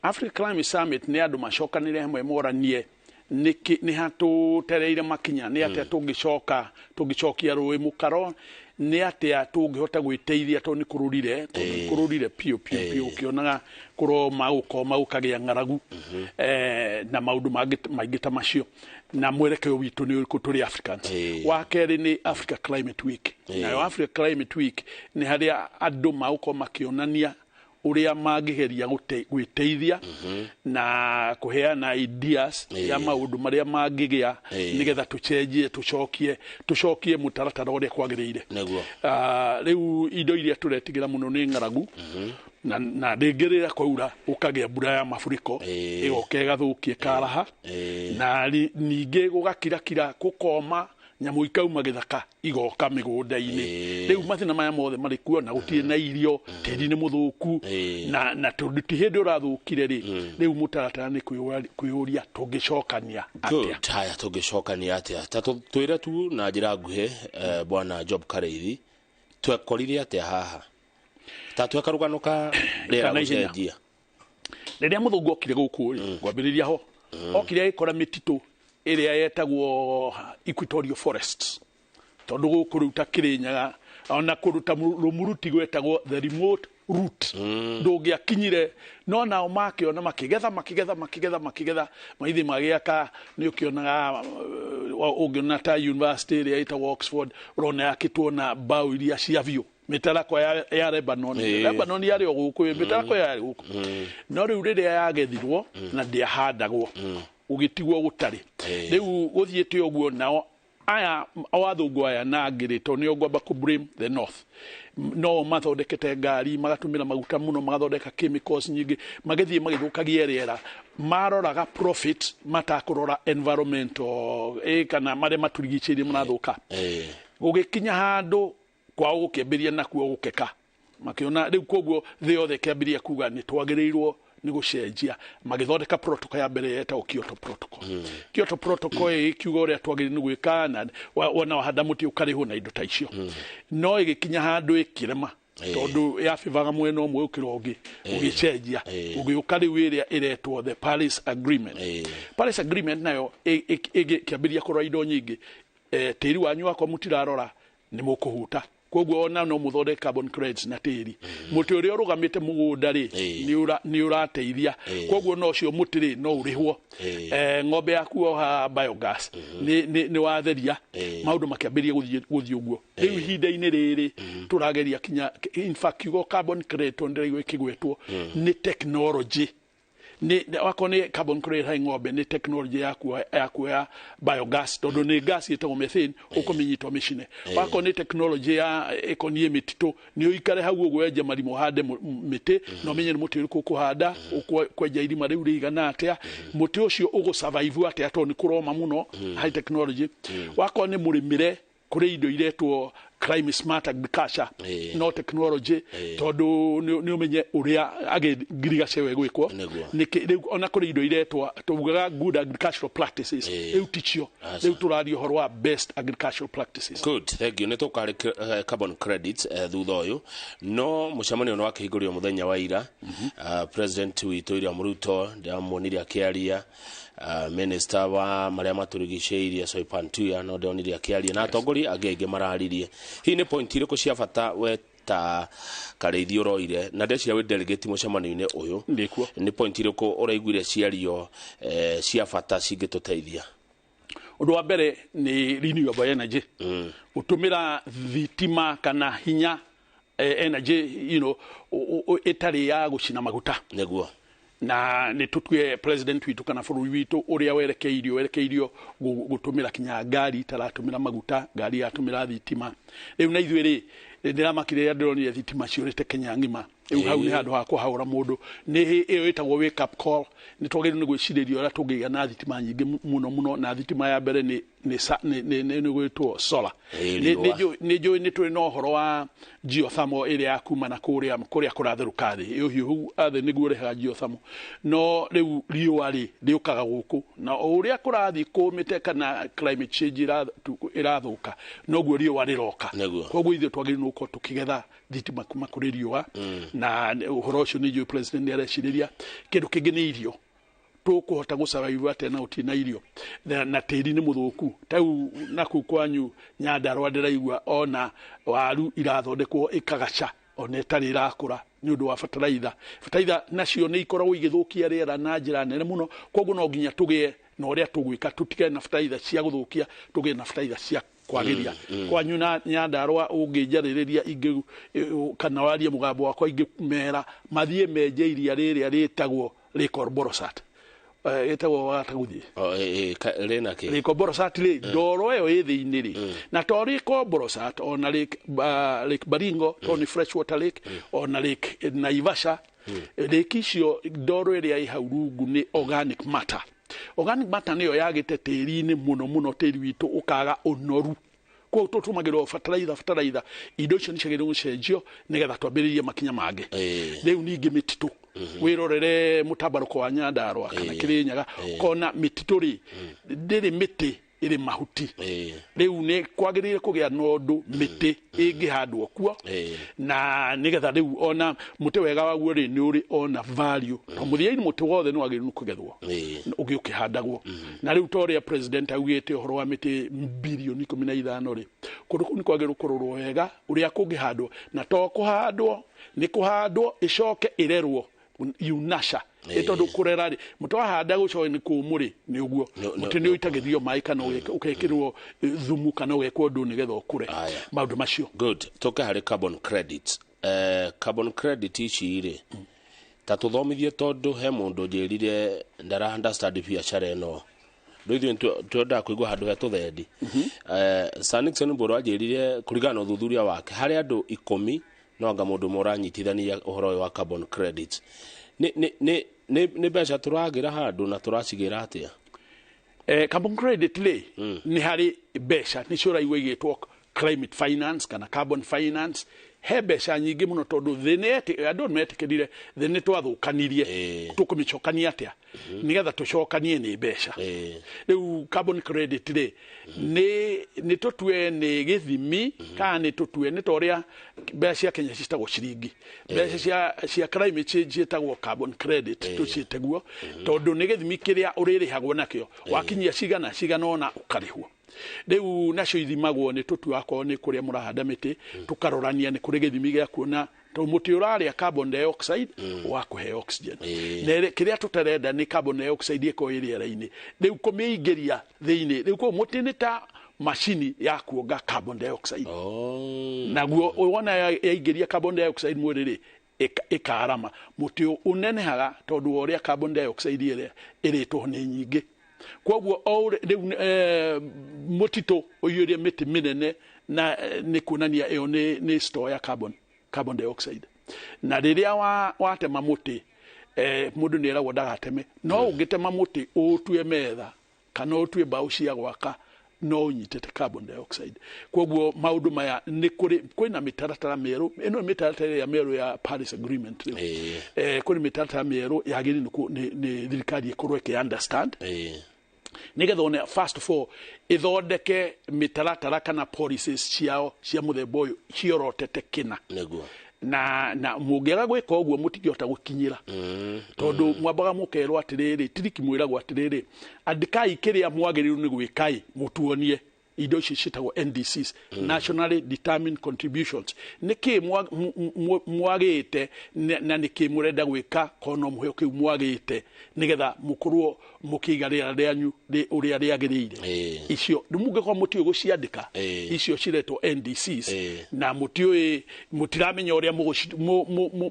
Africa Climate Summit nĩ andũ macokanĩre hamwe moranie nĩkĩ nĩ hatũtereire makinya, nĩ atĩa tũngĩcoka tũngĩcokia rũĩ mũkaro, nĩ atĩa tũngĩhota gwĩteithia tondũ nĩ kũrũrire, tondũ nĩ kũrũrire piũ piũ piũ, ũkĩonaga kũroma gũkoma gũkagĩa ng'aragu, na maũndũ mangĩ maingĩ ta macio, na mwerekeo witũ nĩ ũrĩkũ tũrĩ Africans. Wa kerĩ nĩ Africa Climate Week. Nayo Africa Climate Week nĩ harĩa andũ magũkorwo makĩonania ũrĩa mangĩgeria gwĩteithia na kũheana ideas ya maũndũ marĩa mangĩgĩa nĩgetha tũcenjie, tũcokie mũtaratara ũrĩa kwagĩrĩire. Rĩu indo iria tũretigĩra mũno nĩ ng'aragu, na rĩngĩ rĩrĩa kwaura gũkagĩa mbura ya mafuriko ĩgoka ĩgathũkia karaha, na ningĩ gũgakirakira gũkoma, nyamũ ikauma gĩthaka igoka mĩgũnda-inĩ. Rĩu mathĩna maya mothe marĩ kuo na gũtirĩ na irio, tĩri nĩ mũthũku, na tondũ ti hĩndĩ ũrathũkire rĩ, rĩu mũtaratara nĩ kwĩyũria tũngĩcokania atĩa. Good. Haya, tũngĩcokania atĩa? Ta twĩre tu na njĩra nguhĩ, bwana Job Kareithi, twekorire atĩa haha? Ta twe karũgano ka rĩera Kana ihenya. gũcenjia. Rĩrĩa mũthũngũ okire gũkũ rĩ, ngwambĩrĩria ho, okire agĩkora mĩtitũ ĩrĩa yetagwo Equatorial Forests, tondũ gũkũ rĩu ta Kĩrĩnyaga ona kũndũ ta Rũmuruti gwetagwo the remote route, ndũngĩakinyire, no nao makĩona makĩgetha makĩgetha makĩgetha makĩgetha, magĩthiĩ magĩaka. Nĩ ũkĩonaga, ũngĩona ta university ĩrĩa ĩtagwo Oxford, ũrona yakĩtwo na mbaũ iria cia biũ, mĩtarakwa ya Lebanon. Lebanon yarĩ o gũkũ, mĩtarakwa yarĩ gũkũ, no rĩu rĩrĩa yagethirwo na ndĩahandagwo, gũgĩtigwo gũtarĩ. Rĩu gũthiĩte ũguo, nao aya athũngũ aya na angĩ rĩ, tondũ nĩo ngwamba kũ blame the north, no mathondekete ngari, magatũmĩra maguta mũno, magathondeka chemicals nyingĩ, magĩthiĩ magĩthũkagia rĩera. Maroraga profit matakũrora environmental, kana marĩa matũrigicĩirie marathũka. Gũgĩkinya handũ kwao gũkĩambĩrĩria nakuo gũkeka, makĩona rĩu koguo thĩ yothe ĩkĩambĩrĩria kuga nĩ twagĩrĩirwo nĩ gũcenjia. Magĩthondeka protocol ya mbere yetagwo Kyoto Protocol. Kyoto Protocol ĩkiuga ũrĩa twagĩrĩirwo nĩ gwĩka, na wona wahanda mũtĩ ũkarĩhwo na indo ta icio, no ĩgĩkinya handũ ĩkĩrema, tondũ yabibaga mwena ũmwe ũkĩra ũngĩ. Ũgĩcenjia, ũgĩũka rĩu ĩrĩa ĩretwo the Paris Agreement. Paris Agreement nayo ĩkĩambĩrĩria kũrora indo nyingĩ. Tĩri wanyu wakwa mũtirarora nĩ mũkũhuta, koguo ona no mũthondeke carbon credits na tĩri. Mũtĩ ũrĩa ũrũgamĩte mũgũnda rĩ, nĩ ũrateithia, koguo no ũcio mũtĩ rĩ no ũrĩhwo. Ng'ombe yaku oha biogas nĩ watheria. Maũndũ makĩambĩrĩria gũthiĩ ũguo. Rĩu ihinda-inĩ rĩrĩ tũrageria kinya, in fact kiugo carbon credit tondũ ndĩraigua ĩkĩgwetwo, nĩ technology, nĩ wakorwo nĩ carbon credit harĩ ng'ombe, nĩ technology ya kuoya biogas, tondũ nĩ gas ĩtagwo methane, ũkũmĩnyita ũmĩcine. Wakorwo nĩ technology ya ĩkoniĩ mĩtitũ, nĩ ũikare hau ũguo wenje marima ũhande mĩtĩ, na ũmenye nĩ mũtĩ ũrĩkũ ũkũhanda, ũkwenja irima rĩu rĩigana atĩa, mũtĩ ũcio ũgũ survive atĩa tondũ nĩ kũroma mũno, high technology. Wakorwo nĩ mũrĩmĩre, kũrĩ indo iretwo climate smart agriculture, no technology, tondũ nĩ ũmenye ũrĩa agriculture ĩyo ĩgwĩkwo. Nĩkĩ rĩu ona kũrĩ indo iretwo tugaga good agricultural practices, rĩu ticio, rĩu tũraria ũhoro wa best agricultural practices. Good, thank you. Nĩ tũkarĩ carbon credits thutha ũyũ, no mũcemanio nĩ wakĩhingũrio mũthenya wa ira. President witũ William Ruto ndĩramuonire akĩaria, minister wa marĩa matũrigicĩirie Soipan Tuya no ndĩronire akĩaria, na atongoria angĩ aingĩ mararirie. Hihi nĩ point irĩkũ cia bata we ta Karĩithi ũroire, na ndeciria wĩ delegate mũcemanio-inĩ ũyũ? Ndĩkuo. Nĩ point irĩkũ ũraiguire ciario cia bata cingĩtũteithia? Ũndũ wa mbere nĩ renewable energy, gũtũmĩra thitima kana hinya, energy ĩtarĩ ya gũcina maguta. Na nä tå tue president witå kana bå rå ri witå å rä a werekeirio gå tå mä ra kinya ngari itaratå mä ra maguta, ngari yatå mä ra thitima. Rä u na ithuä rä ndä ramakire rä a ndä ronire thitima ciå rä te Kenya ng'ima. Rä u hau nä handå ha kå haå ra må ndå nä ä yo ĩtagwo wake up call. Nä twagä rä nä gwä cirä ria å rä a tå ngä gä na thitima nyingä må no må no, na thitima ya mbere nä gwä two solar. Nä njå nä tå rä na å horo wa geothermal ä rä ya kuma na kå rä a kå ratherå ka thä, å hiå thä nä guo rehaga geothermal. No rä u riåa rä rä å kaga gå kå na o å rä a kå rathiä kå mä te kana climate change ä rathå ka noguo riåa rä roka. Koguo ithuä twagä rä nä gå korwo tå kä getha thitima kuma kå rä riåa, na å horo å cio nä njå president nä arecirä ria. Kä ndå kä ngä nä irio, tũkũhota gũsurvive atĩa na gũtirĩ na irio na tĩri nĩ mũthũku. Tau naku kwanyu Nyandarũa ndĩraigua ona waru irathondekwo ĩkagaca ona ĩtarĩ ĩrakũra nĩ ũndũ wa bataraitha. Bataraitha nacio nĩ ikoragwo igĩthũkia rĩera na njĩra nene mũno, koguo no nginya tũgĩe na ũrĩa tũgwĩka, tũtigane na bataraitha cia gũthũkia, tũgĩe na bataraitha cia kwagĩria. Kwanyu na Nyandarũa ũngĩnjarĩrĩria ingĩ kana warie mũgambo wakwa ingĩmera mathiĩ menje iria rĩrĩa rĩtagwo Lake Olbolosat, ĩtagwo wataguthi rĩna kĩ Lake Olbolosat rĩ, ndoro ĩyo ĩ thĩinĩ rĩ, na to Lake Olbolosat ona Lake Baringo to nĩ fresh water lake, ona Lake Naivasha, lake icio ndoro ĩrĩa ĩ hau rungu nĩ organic matter. Organic matter nĩyo yagĩte tĩri-inĩ mũno mũno, tĩri witũ ũkaga ũnoru. Koguo tũtũmagĩrwo bataraitha, indo icio nĩ ciagĩrĩirwo gũcenjio nĩgetha twambĩrĩrie makinya mangĩ. Rĩu ningĩ mĩtitũ, wĩrorere mũtambarũko wa Nyandarũa kana Kĩrĩnyaga, ũkona mĩtitũ rĩ ndĩrĩ mĩtĩ ĩrĩ mahuti. Rĩu nĩ kwagĩrĩire kũgĩa na ũndũ mĩtĩ ĩngĩhandwo kuo, na nĩgetha rĩu ona mũtĩ wega waguo rĩ nĩ ũrĩ ona value, to mũthia-inĩ mũtĩ wothe nĩ wagĩrĩirwo nĩ kũgethwo ũngĩ ũkĩhandagwo. Na rĩu ta ũrĩa president augĩte ũhoro wa mĩtĩ birioni 15 rĩ, kũndũ kũu nĩ kwagĩrĩirwo kũrorwo wega ũrĩa kũngĩhandwo, na to kũhandwo nĩ kũhandwo ĩcoke ĩrerwo yunasha, tondu kurera ri mutu wahanda gucoke ni kumu ri ni uguo muti ni uitagithio mai kana ukekirwo thumu kana ugekwo ndu nigetha ukure maundu macio. Good. Tuke hari carbon credit. Carbon credit ici ri ta tuthomithie tondu he mundu njirire ndara understand biacara ino ndu ithuĩ twendaga kũigua handũ he tũthendi. Sir Nixon Mburu anjĩrire kũringana na ũthuthuria wake harĩ andũ 10 no anga mũndũ ũmwe ũranyitithania ũhoro ũyũ wa carbon credit. Nĩ mbeca tũragĩra handũ na tũracigĩra atĩa? Carbon credit rĩ nĩ harĩ mbeca nĩcio ũraigua igĩtwo climate finance kana carbon finance. He mbeca nyingĩ mũno tondũ thĩ nĩ andũ nĩmetĩkĩrire thĩ nĩ twathũkanirie, tũkũmĩcokania atĩa nĩgetha tũcokanie nĩ mbeca. Rĩu carbon credit rĩ nĩ tũtue nĩ gĩthimi kana nĩ tũtue nĩ ta ũrĩa mbeca cia Kenya citagwo ciringi, mbeca cia climate change ciĩtagwo carbon credit, tũciĩte guo tondũ nĩ gĩthimi kĩrĩa ũrĩrĩhagwo nakĩo, wakinyia cigana cigana ũna ũkarĩhwo. Rĩu nacio ithimagwo nĩ tũtue akorwo nĩ kũrĩa mũrahanda mĩtĩ, tũkarorania nĩ kũrĩ gĩthimi gĩa kuona tondũ mũtĩ ũrarĩa carbon dioxide wa kũhe oxygen, na kĩrĩa tũtarenda nĩ carbon dioxide ĩkorwo ĩ rĩera-inĩ, rĩu kũmĩingĩria thĩinĩ. Rĩu koguo mũtĩ nĩ ta macini ya kuonga carbon dioxide, naguo wona yaingĩria carbon dioxide mwĩrĩ rĩ ĩkarama. Mũtĩ ũnenehaga tondũ wa ũrĩa carbon dioxide ĩrĩa ĩrĩtwo nĩ nyingĩ. Koguo o rĩu mũtitũ ũiyũrie mĩtĩ mĩnene na nĩ kuonania ĩyo nĩ store ya carbon dioxide. Na rĩrĩa watema mũtĩ, mũndũ nĩ eragwo ndagateme, no ũngĩtema mũtĩ ũtue metha kana ũtue mbaũ cia gwaka no ũnyitĩte carbon dioxide. Koguo maũndũ maya nĩ kũrĩ kwĩna mĩtaratara mĩerũ, ĩno mĩtaratara ĩrĩa mĩerũ ya Paris Agreement rĩu, kũrĩ mĩtaratara mĩerũ yagĩrĩirwo nĩ thirikari ĩkorwo ĩkĩ understand nĩgetha one first of all ĩthondeke mĩtaratara kana policies ciao cia mũthemba ũyũ ciorotete kĩna. Nĩguo. Na mũngĩaga gwĩka ũguo mũtingĩhota gũkinyĩra, tondũ mwambaga mũkerwo atĩrĩrĩ, tiriki mwĩragwo atĩrĩrĩ, andĩkai kĩrĩa mwagĩrĩirwo nĩ gwĩkai mũtuonie, Indo ici ciĩtagwo NDCs, Nationally Determined Contributions. Nĩkĩ mwagĩte na nĩkĩ mũrenda gwĩka kono mũheo kĩu mwagĩte nĩgetha mũkorwo mũkĩiga rĩera rĩanyu ũrĩa rĩagĩrĩire. Icio rĩu mũngĩkorwo mũtiũĩ gũciandĩka, icio ciretwo NDCs, na mũtiũĩ, mũtiramenya ũrĩa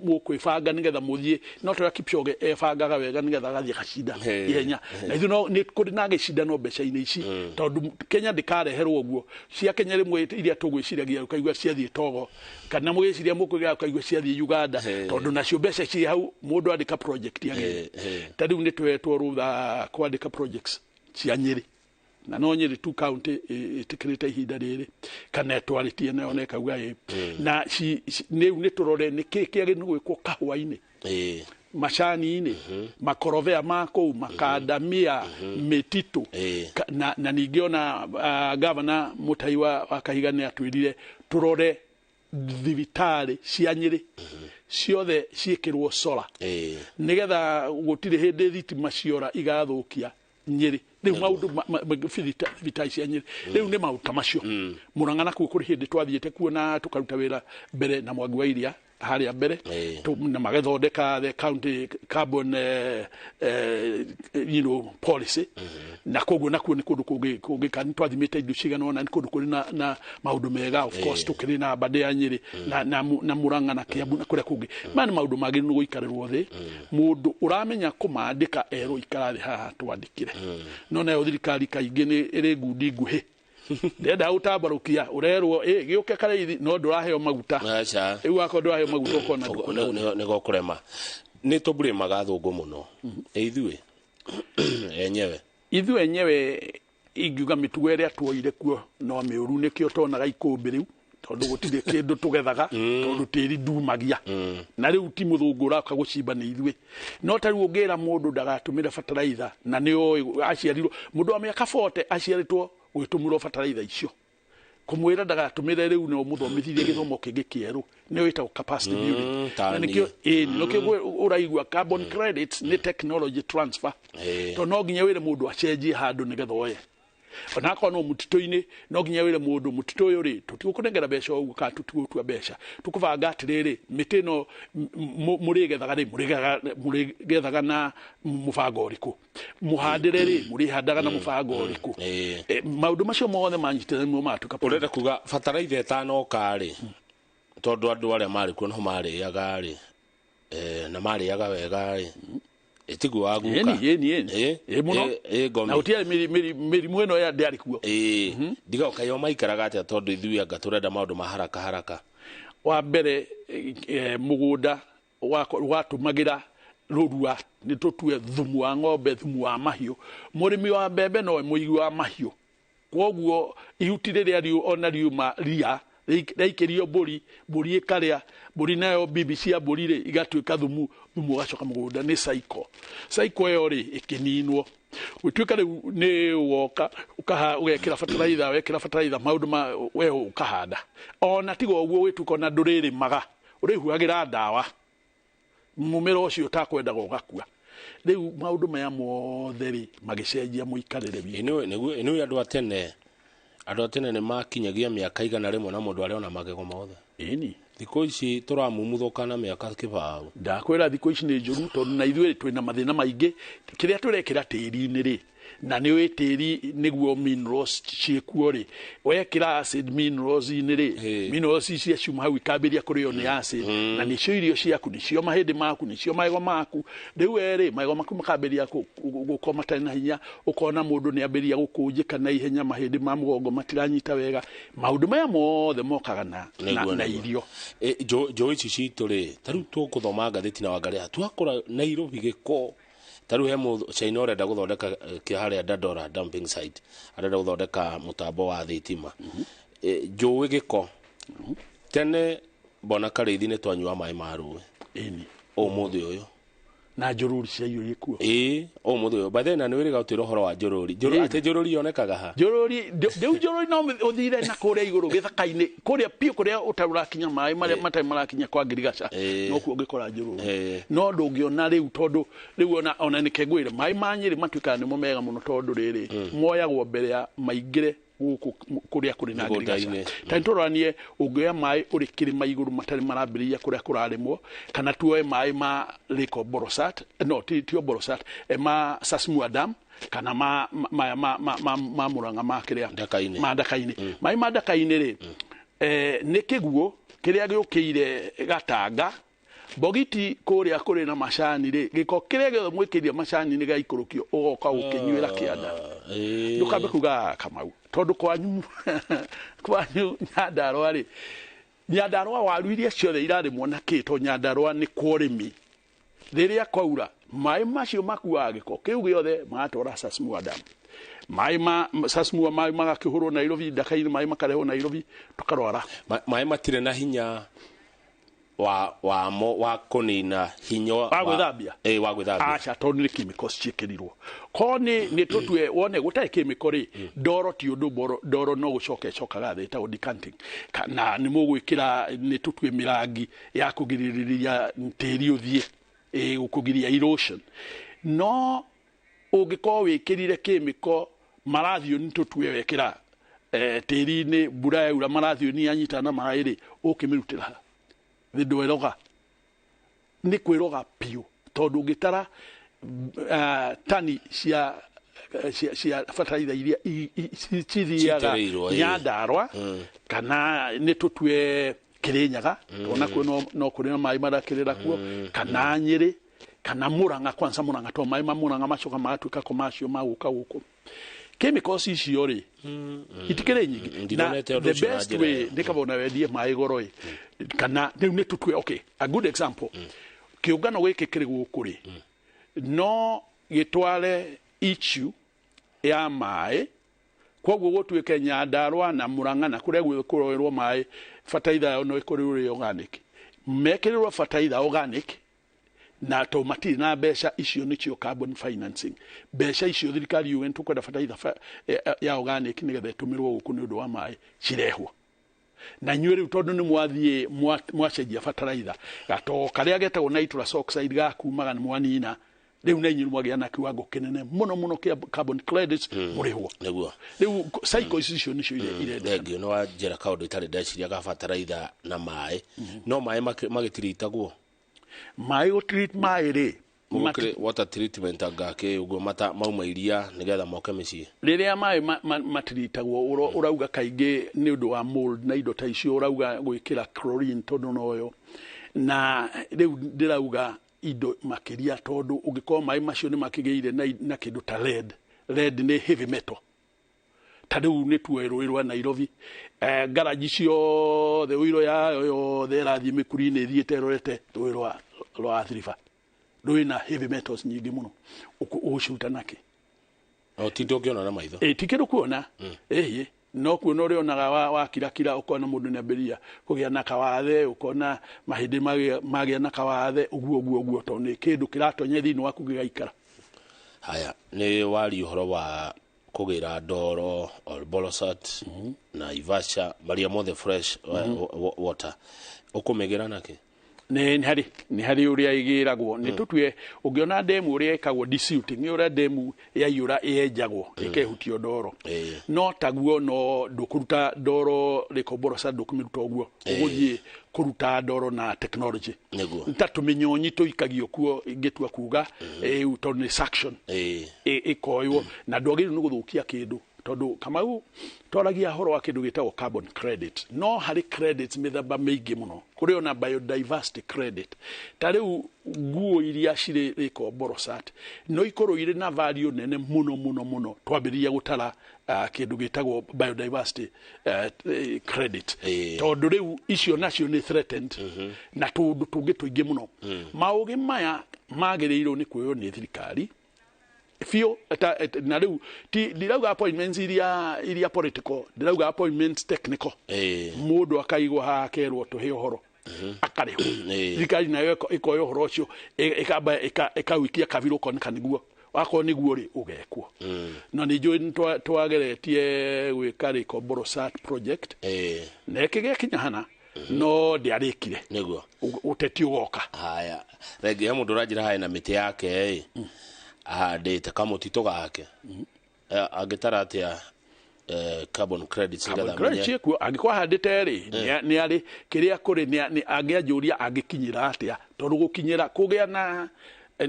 mũkwĩbanga nĩgetha mũthiĩ. No toria Kipchoge ebangaga wega nĩgetha agathiĩ agacinda ihenya. Na ithuĩ no nĩ kũrĩ na gĩcindano mbeca-inĩ ici, tondũ Kenya ndĩkareherwo ũguo. Cia Kenya rĩmwe iria tũgwĩciragia ũkaigua ciathiĩ Togo, kana mũgĩciria mũkũgĩa ũkaigua ciathiĩ Uganda, tondũ nacio mbeca ciĩ hau mũndũ andĩka project yagĩrĩire. Ta rĩu nĩ twetwo rũtha kwandĩka projects cia Nyĩrĩ, na no Nyĩrĩ tu county ĩtĩkĩrĩte ihinda rĩrĩ kana ĩtwarĩtie nayo na ĩkauga ĩ. Na rĩu nĩ tũrore nĩkĩ kĩagĩrĩirwo gwĩkwo kahũa-inĩ, macani-inĩ, makorobea ma kũu, makandamia, mĩtitũ. Na ningĩ ona gavana Mũtai wa Kahiga nĩ atwĩrire tũrore thibitarĩ cia Nyĩrĩ ciothe ciĩkĩrwo solar, nĩgetha gũtirĩ hĩndĩ thitima ciora igathũkia Nyĩrĩ. Rĩu maũndũ thibitarĩ cia Nyĩrĩ rĩu nĩ maũndũ ta macio. Mũrang'a nakuo kũrĩ hĩndĩ twathiĩte kuo na tũkaruta wĩra mbere na Mwangi wa Iria harĩa mbere, na magĩthondeka the county carbon policy. Na koguo nakuo nĩ kũndũ kũngĩ kũngĩ nĩ twathimĩte indo cigana ũna, nĩ kũndũ kũrĩ na maũndũ mega. Of course tũkĩrĩ na Mbandĩ ya Nyĩrĩ na Mũrang'a na Kĩambu na kũrĩa kũngĩ. Maya nĩ maũndũ magĩrĩirwo gũikarĩrwo thĩ, mũndũ ũramenya kũmandĩka erwo ikara thĩ haha twandĩkĩre. No nayo thirikari kaingĩ nĩ ĩrĩ ngundi nguhĩ, ndenda gũtambarũkia ũrerwo ĩ gĩũke Karaithi, no ndũraheo maguta. Aca. Rĩu wakorwo ndũraheo maguta ũkona nĩ gũkũrema. Nĩ tũmburĩmaga athũngũ mũno. Ithuĩ enyewe. Ithuĩ enyewe ingiuga mĩtugo ĩrĩa tuoire kuo no mĩũru, nĩkĩo tonaga ikũmbĩ rĩu, tondũ gũtirĩ kĩndũ tũgethaga, tondũ tĩri ndumagia. Na rĩu ti mũthũngũ ũroka gũcimba, nĩ ithuĩ. No ta rĩu ũngĩra mũndũ ndagatũmĩre bataraitha, na nĩ oĩ aciarirwo, mũndũ wa mĩaka 40 aciarĩtwo gwĩtũmĩrwo bataraitha icio, kũmwĩra ndagatũmĩre rĩu no mũthomithirie gĩthomo kĩngĩ kĩerũ, nĩyo ĩtagwo capacity building. Na nĩkĩo ĩĩ nĩkĩo ũraigua carbon credits nĩ technology transfer, tondũ no nginya wĩre mũndũ acenjie handũ nĩgetha oye. Onakorwo no mũtitũ-inĩ, no nginya wĩre mũndũ mũtitũ ũyũ rĩ, tũtigũkũnengera mbeca ũguo kana tũtigũtua mbeca, tũkũbanga atĩrĩrĩ, mĩtĩ ĩno mũrĩgethaga rĩ, mũrĩgethaga na mũbango ũrĩkũ, mũhandĩre rĩ, mũrĩhandaga na mũbango ũrĩkũ. Maũndũ macio mothe manyitĩrĩirwo matuĩka. Ũrenda kuga bataraitha ĩtanoka rĩ, tondũ andũ arĩa marĩ kuo no marĩaga rĩ, na marĩaga wega rĩ, ĩtiguo wa guka. Ĩni ĩ mũno. Ngomi. Na gũtiarĩ mĩrimũ ĩno ya ndĩarĩ kuo. Ndiga ũkaigua maikaraga atĩa, tondũ ithuĩ anga tũrenda maũndũ ma haraka haraka. Wa mbere, mũgũnda watũmagĩra rũrua, nĩ tũtue thumu wa ng'ombe, thumu wa mahiũ. Mũrĩmi wa mbembe nowe mũigi wa mahiũ, koguo ihuti rĩrĩa ona riuma ria rĩaikĩrio mbũri, mbũri ĩkarĩa, mbũri nayo bibi cia mbũri rĩ igatuĩka thumu, thumu ũgacoka mũgũnda. Nĩ cycle. Cycle ĩyo rĩ ĩkĩninwo, gũtuĩka rĩu nĩ woka ũgekĩra bataraitha, wekĩra bataraitha maũndũ ma we ũkahanda. Ona tiga ũguo, gwĩtuĩka ona ndũrĩrĩmaga, ũrĩhuhagĩra ndawa, mũmera ũcio ũtakwendaga ũgakua. Rĩu maũndũ maya mothe rĩ magĩcenjia mũikarĩre witũ. Nĩũĩ andũ a tene nĩ makinyagia mĩaka 100 na mũndũ arĩ ona magego mothe. Ĩni. Thikũ ici tũramumuthũka na mĩaka kĩbaũ. Ndakwĩra thikũ ici nĩ njũru, tondũ na ithuĩ twĩna mathĩna maingĩ. Kĩrĩa tũrekĩra tĩri-inĩ rĩ, na nĩ ũĩ tĩri nĩguo minerals ciĩkuo rĩ, wekĩra acid minerals-inĩ rĩ, minerals icio ciuma hau ikambĩrĩria kũrĩo nĩ acid, na nĩcio irio ciaku, nĩcio mahĩndĩ maku, nĩcio magego maku. Rĩu we rĩ, magego maku makambĩrĩria gũkorwo matarĩ na hinya, ũkona mũndũ nĩ ambĩrĩria gũkũnjĩka na ihenya, mahĩndĩ ma mũgongo matiranyita wega. Maũndũ maya mothe mokaga na irio. Njũĩ ici citũ rĩ, ta rĩu tũgũthoma ngathĩti na wangaria twakũra Nairobi gĩko. Ta rĩu he China ũrenda gũthondeka kĩa harĩa Dandora dumping site, arenda gũthondeka mũtambo wa thitima. Njũĩ gĩko. Tene mbona Karĩithi nĩ twanyua maĩ ma rũĩ. Ĩni. Ũmũthĩ ũyũ na njũrũri ciaiyũrie kuo. Ĩĩ, ũmũthĩ ũyũ by then, na nĩ wĩrĩga gũtwĩra ũhoro wa njũrũri. Atĩ njũrũri yonekaga ha? Njũrũri rĩu, njũrũri no ũthire na kũrĩa igũrũ gĩthaka-inĩ kũrĩa piũ, kũrĩa ũtarĩ ũrakinya maĩ marĩa matarĩ marakinya kwa ngirigaca, no kuo ũngĩkora njũrũri. No ndũngĩona rĩu, tondũ rĩu ona nĩke ngwĩre, maĩ ma Nyĩrĩ matuĩkaga nĩmo mega mũno, tondũ rĩrĩ moyagwo mbere ya maingĩre. gũkũ kũrĩa kũrĩ na ngirigaca. Mĩgũnda-inĩ. Ta nĩtũroranie ũngĩoya maĩ ũrĩ kĩrĩma igũrũ matarĩ marambĩrĩria kũrĩa kũrarĩmwo, kana tuoe maĩ ma Lake Borosat, no ti Borosat, ma Sasmua Dam, kana ma ma ma ma ma, ma Murang'a ma kĩrĩa Ndaka-inĩ. Ma Ndaka-inĩ. Maĩ ma Ndaka-inĩ rĩ, nĩ kĩguũ kĩrĩa gĩũkĩire Gatanga Bogiti kũrĩa kũrĩ na macani rĩ, gĩko kĩrĩa gĩothe mwĩkĩrie macani nĩ gĩaikũrũkio ũgoka ũkĩnyuĩra kĩanda. Ndũkambe kuga Kamau, tondũ kwanyu kwanyu Nyandarũa rĩ, Nyandarũa waru iria ciothe irarĩmwo na kĩ, to Nyandarũa nĩ kwa ũrĩmi. Rĩrĩa kwaura maĩ macio makuaga gĩko kĩu gĩothe magatwara Sasmua Dam. Maĩ ma Sasmua maĩ magakĩhũrwo Nairobi, Ndaka-inĩ maĩ makarehwo Nairobi, tũkarwara. Maĩ matirĩ na hinya wa wa mo wa kũnina hinya wa gwĩthambia. Wa gwĩthambia. Aca, tondũ nĩ chemicals ciĩkĩrirwo. Ko nĩ tũtue wone gũtarĩ chemical rĩ, ndoro ti ũndũ ndoro no gũcoka ĩcokaga thĩ, ĩtagwo decanting. Kana nĩ mũgwĩkĩra nĩ tũtue mĩrangi ya kũgirĩrĩria tĩri ũthiĩ, kũgiria erosion. No ũngĩkorwo wĩkĩrire chemical marathiũ nĩ tũtue wekĩra tĩri-inĩ, mbura yaura marathiũ nĩ yanyitana na maĩ rĩ, ũkĩmĩrutĩra ha? Thĩ ndweroga, nĩ kwĩroga biũ, tondũ ũngĩtara tani cia cia bataraitha iria cithiaga Citĩrĩirwo, Nyandarũa kana nĩ tũtue Kĩrĩnyaga, ona kuo no kũrĩ na maĩ marakĩrĩra kuo, kana Nyĩrĩ kana Murang'a, kwanza Murang'a to maĩ ma Murang'a macoka magatuĩka commercial magũka gũkũ. Chemicals icio rĩ, itikĩrĩ nyingĩ. Na Ndinonete ũndũ the ũcio na best njĩra way ĩyo. nĩ kaba ona wendie maĩ goro ĩ, kana rĩu nĩ tũtue, okay, a good example, kĩũngano gĩkĩ kĩrĩ gũkũ rĩ, no gĩtware issue ya maĩ, koguo gũtuĩke Nyandarũa na Murang'a na kũrĩa guothe kũroerwo maĩ, bataraitha yao no ĩkorirwo ĩrĩ organic, mekĩrĩrwo bataraitha organic, na to matirĩ na mbeca icio, nĩcio carbon financing. Mbeca icio thirikari yuge nĩtũkwenda bataraitha ya organic nĩgetha ĩtũmĩrwo gũkũ nĩ ũndũ wa maĩ, cirehwo na inyuĩ rĩu tondũ nĩ mwathiĩ mwacenjia bataraitha, gatoo karĩa getagwo nitrous oxide gakumaga nĩ mwanina, rĩu na inyuĩ mwagĩa na kiwango kĩnene mũno mũno kĩa carbon credits, mũrĩhwo. Nĩguo. Rĩu cycle icio nĩcio irendekana. Thengiũ nĩ wanjĩra kaũndũ itarĩ ndeciria ga bataraitha na maĩ. No maĩ magĩtiritagwo? Maĩ gũtreat maĩ rĩ, Gũkĩrĩ water treatment anga kĩ ũguo mauma iria nĩgetha moke mĩciĩ. Rĩrĩa maĩ matiritagwo, ũrauga kaingĩ nĩ ũndũ wa mold na indo ta icio, ũrauga gwĩkĩra chlorine tondũ noyo, na rĩu ndĩrauga indo makĩria, tondũ ũngĩkorwo maĩ macio nĩ makĩgĩire na kĩndũ ta lead. Lead nĩ heavy metal. Ta rĩu nĩ tuoe rũĩ rwa Nairobi, ngaraji ciothe ũiro yayo yothe ĩrathiĩ mĩkuri-inĩ ĩthiĩte ĩrorete rũĩ rwa Athi River, rwĩna heavy metals nyingĩ mũno. Ũgũciruta nakĩ? No ti ndũngĩona na maitho. Ti kĩndũ kuona, ĩhĩ, no kuona ũrĩonaga wa kirakira, ũkona mũndũ nĩambĩrĩria kũgĩa na kawathe, ũkona mahĩndĩ magĩa na kawathe, ũguo ũguo ũguo, tondũ nĩ kĩndũ kĩratonya thĩinĩ waku gĩgaikara. Haya, nĩ wari ũhoro wa kũgĩra ndoro, Olbolosat na Ivasha, maria mothe fresh water, ũkũmĩgĩra nakĩ? Nĩ harĩ ũrĩa ĩgĩragwo, nĩ tũtue ũngĩona ndemu ũrĩa ĩkagwo desilting, nĩ ũrĩa ndemu yaiyũra ĩenjagwo ĩkehutio ndoro, no taguo no ndũkũruta ndoro Lake Olbolosat, ndũkũmĩruta ũguo, ũgũthiĩ kũruta ndoro na technology. Ta tũmĩnyonyi tũikagio kuo, ingĩtua kuga tondũ nĩ suction ĩkoywo, na ndwagĩrĩirwo nĩ gũthũkia kĩndũ, tondũ Kamau twaragia ũhoro wa kĩndũ gĩtagwo carbon credit, no harĩ credits mĩthemba mĩingĩ mũno, kũrĩ ona biodiversity credit. Ta rĩu nguo iria cirĩ Lake Olbolosat no ikorwo irĩ na value nene mũno mũno mũno twambĩrĩria gũtara kĩndũ gĩtagwo biodiversity credit, tondũ rĩu icio nacio nĩ threatened na tũũndũ tũngĩ tũingĩ mũno. Maũgĩ maya magĩrĩirwo nĩ kuoywo nĩ thirikari biũ, na rĩu ndirauga appointments iria political, ndirauga appointments technical. Mũndũ akaigwo haha akerwo tũhe ũhoro, akarĩhwo, thirikari nayo ĩkoya ũhoro ũcio ĩkamba ĩkawikia kabirũ ũkoneka nĩguo, wakorwo nĩguo rĩ ũgekwo. Na nĩ njũĩ nĩ twageretie gwĩka Lake Olbolosat project na ĩkĩgĩkinya hana, no ndĩarĩkire. Nĩguo. Ũteti ũgoka. Haya, rĩngĩ he mũndũ ũranjĩra harĩ na mĩtĩ yake ĩ ahandĩte kamũtitũ gake, angĩtara atĩa Carbon credits Carbon nĩgetha credit amenye. Ciĩkuo angĩkorwo ahandĩte rĩ, nĩ arĩ kĩrĩa kũrĩ nĩ angĩanjũria angĩkinyĩra atĩa, tondũ gũkinyĩra kũgĩa na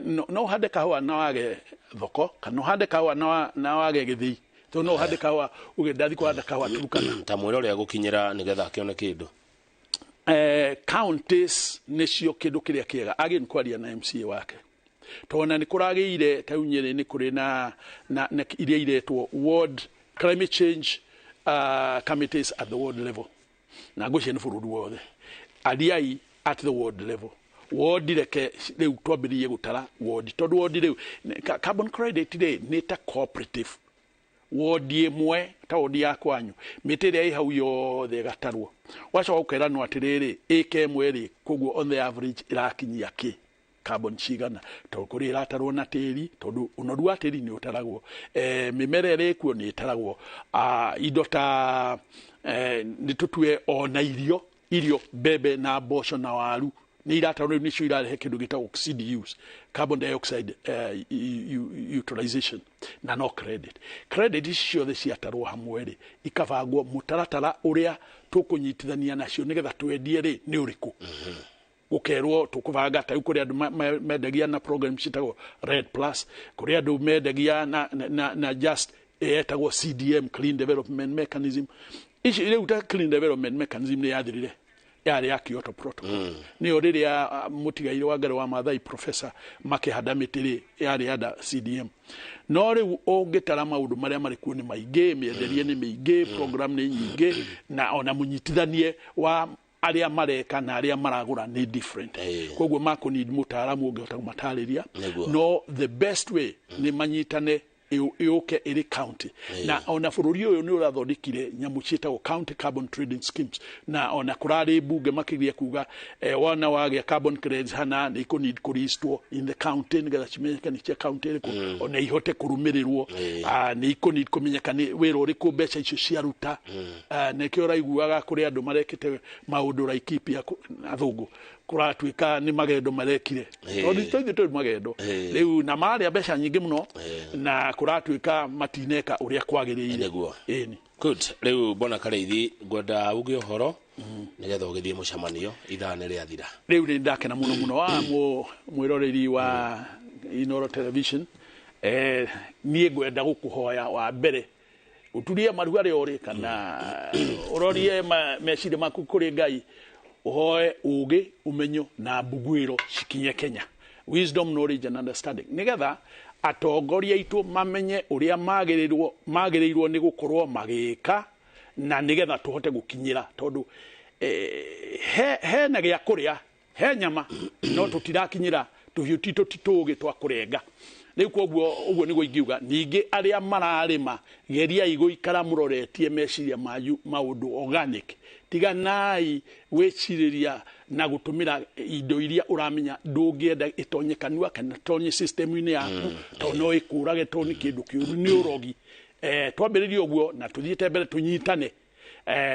no ũhande kahũa na wage thoko, kana ũhande kahũa na wage gĩthĩi, tondũ no ũhande kahũa uge ndathi kũhanda kahũa Turkana. Ta mwĩra ũrĩa gũkinyĩra nĩgetha akĩone kĩndũ. Counties nĩcio kĩndũ kĩrĩa kĩega agĩ kwaria na MCA wake, tondũ ona nĩ kũragĩire ta rĩu Nyĩrĩ nĩ kũrĩ na iria iretwo ward climate change committees at the ward level, na ngwĩciria nĩ bũrũri wothe ariai at the ward level. Ward, reke rĩu twambĩrĩrie gũtara ward, tondũ ward rĩu carbon credit rĩ nĩ ta cooperative. Wodi ĩmwe ta wodi ya kwanyu, mĩtĩ ĩrĩa ĩ hau yothe ĩgatarwo, wacoka ũkeranwo atĩrĩrĩ, ĩka ĩmwe rĩ, koguo on the average ĩrakinyia kĩ carbon cigana, tondũ kũrĩ ĩratarwo na tĩri, tondũ ũnoru wa tĩri nĩ ũtaragwo, mĩmera ĩrĩa ĩkuo nĩ ĩtaragwo, indo ta nĩ tũtue ona irio mbembe na mboco na waru nĩ iratarwo. Rĩu nĩcio irarehe kĩndũ gĩtagwo CDUs, carbon dioxide utilization, na no credit ici ciothe ciatarwo hamwe rĩ, ikabangwo mũtaratara ũrĩa tũkũnyitithania nacio nĩgetha twendie rĩ nĩ ũrĩkũ. Gũkerwo tũkũbanga ta rĩu kũrĩ andũ mendagia na program ciĩtagwo REDD Plus, kũrĩ andũ mendagia na just ĩtagwo CDM, Clean Development Mechanism. Ici rĩu ta Clean Development Mechanism nĩ yathirire, yarĩ ya Kyoto Protocol, nĩyo rĩrĩa mũtigairĩ wa Ngarĩ wa Maathai professor makĩhanda mĩtĩ rĩ, yarĩ under CDM. No rĩu ũngĩtara maũndũ marĩa marĩ kuo nĩ maingĩ, mĩenderie nĩ mĩingĩ, program nĩ nyingĩ, na ona mũnyitithanie wa arĩa mareka na arĩa maragũra nĩ different. Koguo makũ need mũtaaramu ũngĩhota kũmatarĩria. No the best way nĩ manyitane, yũke ĩrĩ county, na ona bũrũri ũyũ nĩ ũrathondekire nyamũ ciĩtagwo county carbon trading schemes, na ona kũrarĩ mbunge makĩgeria kuga wona wagĩa carbon credits hana nĩ ikũ kũristwo in the county nĩgetha cimenyeke nĩ cia county ĩrĩkũ, ona ihote kũrũmĩrĩrwo. Nĩ ikũ need kũmenyeka nĩ wĩra ũrĩkũ mbeca icio ciaruta. Nĩkĩo ũraiguaga kũrĩ andũ marekĩte maũndũ Laikipia, athũngũ kũratuĩka nĩ magendo marekire, tondũ ithuĩ tũrĩ magendo rĩu na marĩa mbeca nyingĩ mũno, na kũratuĩka matineka ũrĩa kwagĩrĩire. Ĩni. Good. Rĩu bwana Karĩithi, ngwenda uge ũhoro nĩgetha ũgĩthiĩ mũcemanio, ithaa nĩ rĩathira. Rĩu nĩ ndakena mũno mũno wa mwĩroreri wa Inoro Television. Niĩ ngwenda gũkũhoya wa mbere ũturie maru harĩa ũrĩ, kana ũrorie meciria maku kũrĩ Ngai, ũhoe ũgĩ, ũmenyo na mbuguĩro cikinye Kenya, wisdom, knowledge and understanding, nĩgetha atongoria aitũ mamenye ũrĩa magĩrĩirwo nĩ gũkorwo magĩka, na nĩgetha tũhote gũkinyĩra, tondũ hena gĩa kũrĩa, he nyama, no tũtirakinyĩra tũhiũ titũ titũgĩ twa kũrenga rĩu. Koguo ũguo nĩguo ingiuga. Ningĩ arĩa mararĩma, geriai gũikara mũroretie meciria manyu maũndũ organic. Tiganai gwĩcirĩria na gũtũmĩra indo iria ũramenya ndũngĩenda ĩtonye kanua kana tonye system-inĩ yaku, tondũ no ĩkũrage, tondũ nĩ kĩndũ kĩũru, nĩ ũrogi. Twambĩrĩrie ũguo na tũthiĩte mbere, tũnyitane,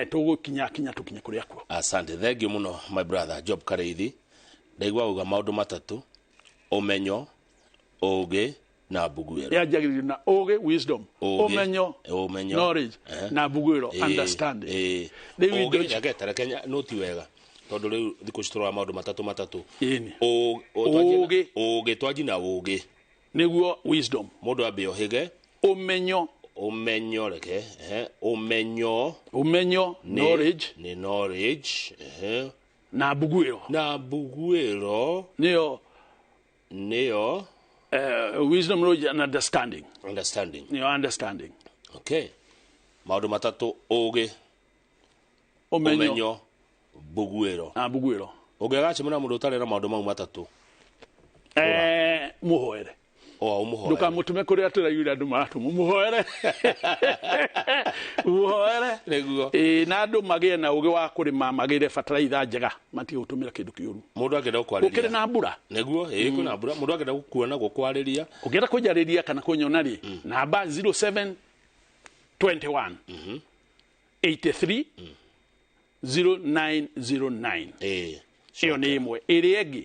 tũgũkinya kinya tũkinye kũrĩa kuo. Asante, thank you mũno my brother Job Karĩithi. Ndaigua uga maũndũ matatũ: ũmenyo, ũgĩ na mbuguĩro. Yanjagĩrĩrio na ũgĩ, wisdom, Ũgĩ, ũmenyo, ũmenyo, knowledge, na mbuguĩro, understanding. Rĩu indo Ũgĩ, reke reke nũti wega, tondũ rĩu thikũ ici tũroya maũndũ matatũ matatũ. Ĩni. Ũgĩ, ũgĩ, twanji na ũgĩ. Nĩguo wisdom. Mũndũ ambe ũhĩge. Ũmenyo. Ũmenyo, reke ũmenyo. Ũmenyo, knowledge. Nĩ knowledge. Na mbuguĩro. Na mbuguĩro. Nĩyo. Nĩyo. Wisdom, knowledge and understanding. Understanding. Nĩyo understanding. Okay, maũndũ matatũ: ũgĩ, ũmenyo, ũmenyo, mbuguĩro. Na mbuguĩro. Ũngĩgacemania na mũndũ ũtarĩ na maũndũ mau matatũ? Mũhoere. O ũmũhoere. Ndũkamũtũme kũrĩa tũraiguire andũ maratũmwo. Mũhoere, mũhoere. Nĩguo. Ĩĩ, na andũ magĩe na ũgĩ wa kũrĩma, magĩre bataraitha njega, matige gũtũmĩra kĩndũ kĩũru. Mũndũ angĩenda gũkwarĩria? Gũkĩrĩ na mbura. Nĩguo, ĩĩ, kwĩna mbura. Mũndũ angĩenda gũkuona, gũkwarĩria? Ũngĩenda kũnjarĩria kana kũnyona rĩ, namba 0721 83 0909. Ĩyo nĩ ĩmwe. Ĩrĩa ĩngĩ,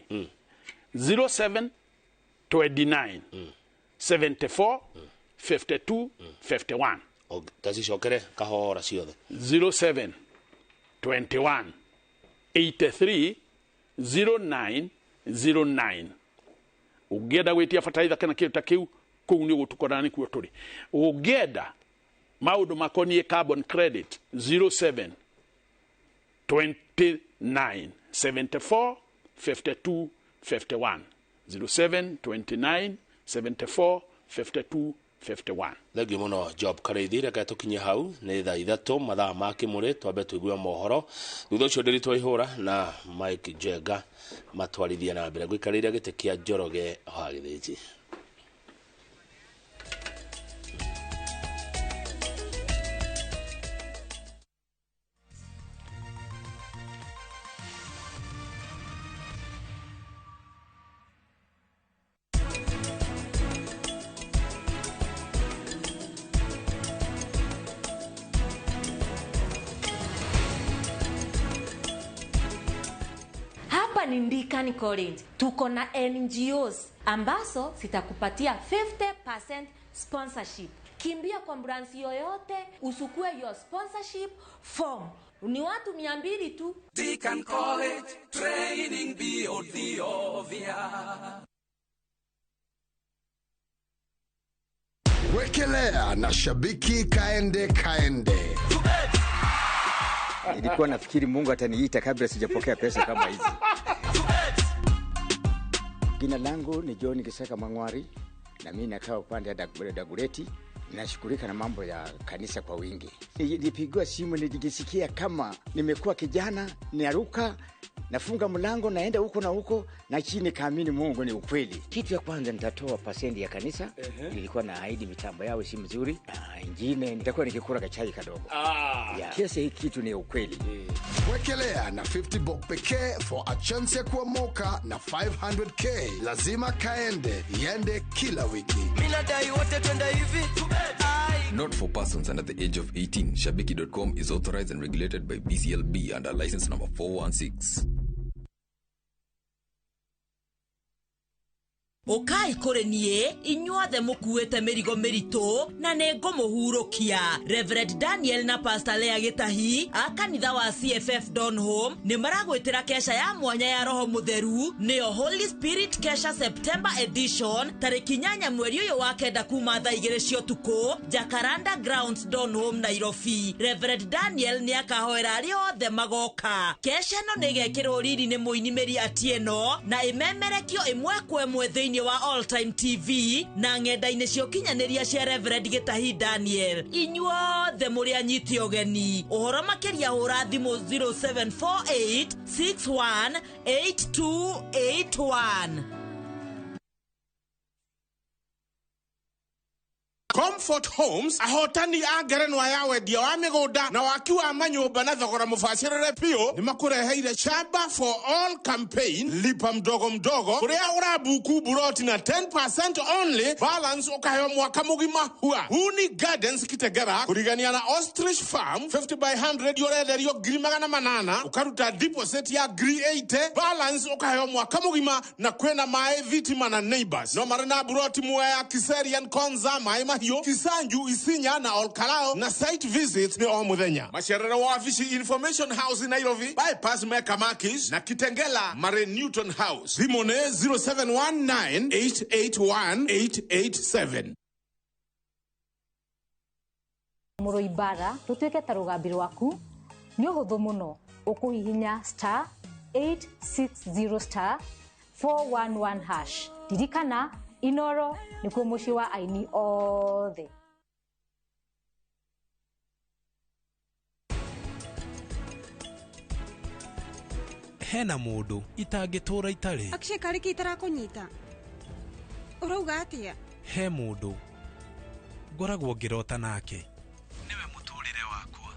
0729 74 52 51. Tacicokere kahora ciothe. 07 21 83 09 09. Ũngĩenda gwĩtia bataraitha kana kĩndũ ta kĩu, kũu nĩ ũgũtũkora nĩkuo tũrĩ. Ũngĩenda maũndũ makoniĩ carbon credit, 07 29 74 52 51. 07 29 74 52 51. Thengiũ mũno Job Karĩithi, reke tũkinye hau nĩ thaa 3 mathaa ma kĩmũrĩ, twambe tũigue mohoro, thutha ũcio Ndĩritũ Ihũra na Mike Njenga matwarithie na mbere. Ngũikarĩire gĩtĩ kĩa Njoroge wa Gĩthĩnji. Ni Ndikani College. Tuko na NGOs ambazo zitakupatia 50% sponsorship. Kimbia kwa branch yoyote usukue your sponsorship form. Ni watu 200 tu. Deacon College, training beyond the obvious. Wekelea na shabiki kaende kaende. Nilikuwa nafikiri Mungu ataniita kabla sijapokea pesa kama hizi. Jina langu ni John Kisaka Mangwari na mimi nakaa upande ya Dagureti. Nashughulika na mambo ya kanisa kwa wingi. Nilipigiwa simu nilijisikia kama nimekuwa kijana, niaruka, nafunga mlango naenda huko na huko, na chini kaamini Mungu ni ukweli. Kitu ya kwanza nitatoa pasendi ya kanisa. Nilikuwa na ahidi mitambo yao si mzuri. Ingine nitakuwa nikikula kachai kadogo. Kiasi hiki kitu ni ukweli. Wekelea na 50 bob pekee for a chance ya kuomoka na 500k. Lazima kaende, iende kila wiki. Mimi nadai wote twende hivi. Not for persons under the age of 18. Shabiki.com is authorized and regulated by BCLB under license number 416. Ukai kũrĩ niĩ inyuothe mũkuĩte mĩrigo mĩritũ na nĩ ngũmũhurũkia. Reverend Daniel na Pastor Lea Gĩtahi a kanitha wa CFF Donholm nĩ maragwĩtĩra kesha ya mwanya ya Roho Mũtheru, nĩyo Holy Spirit Kesha September Edition, tarĩki 8 mweri ũyũ wa 9 kuma thaa 2 cia ũtukũ, Jacaranda Grounds, Donholm, Nairobi. Reverend Daniel nĩ akahoera arĩa othe magoka. Kesha ĩno nĩ ĩgekĩrwo riri nĩ mũini Mary Atieno na ĩmemerekio ĩmwe kwa ĩmwe thĩinĩ wa All Time TV na ng'enda-inĩ cia ũkinyanĩria cia Reverend Gĩtahi Daniel. Inyuothe mũrĩ anyiti ũgeni. Ũhoro makĩria hũra thimũ 0748 61 8281. Comfort Homes ahotani a ngerenwa ya wendia wa mĩgũnda na waki wa manyũmba na thogora mũbacĩrĩre biũ nĩmakũreheire Shamba for All campaign, lipa mdogo mdogo, kũrĩa ũrabuku buroti na 10% only, balance ũkaheo mwaka mũgima hua. Huni Gardens Kitegera kũrigania na Ostrich Farm 50 by 100 ũrenderio 800,000, ũkaruta deposit ya 80,000, balance ũkaheo mwaka mũgima na kwĩna maĩ, thitima na neighbors. No marĩ na buroti Mwea, Kiserian, Konza, maĩ mahiũ, Kisanju, Isinya na Olkalao, na site visits ni o muthenya. Macerero wa wabici Information House in Nairobi, bypass Mecca Makis na Kitengela Mare Newton House. Thimũ nĩ 0719 881 887. Mũrũi mbara rũtuĩke ta rũgambi rwaku nĩ ũhũthũ mũno, ũkũhihinya star 860 star 411 hash. Ririkana Inoro nĩkuo mũciĩ wa aini othe. Hena mũndũ itangĩtũra itarĩ. Akshay, karĩ kĩ itarakũnyita? Ũrauga atĩa? He mũndũ ngoragwo ngĩrota nake. Nĩwe mũtũrĩre wakwa.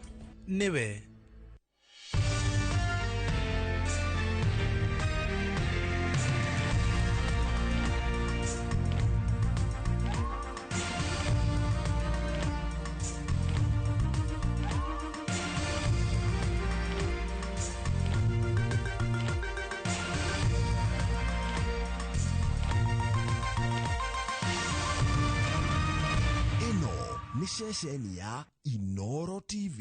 Nĩwe. Nĩ ceceni ya Inoro TV.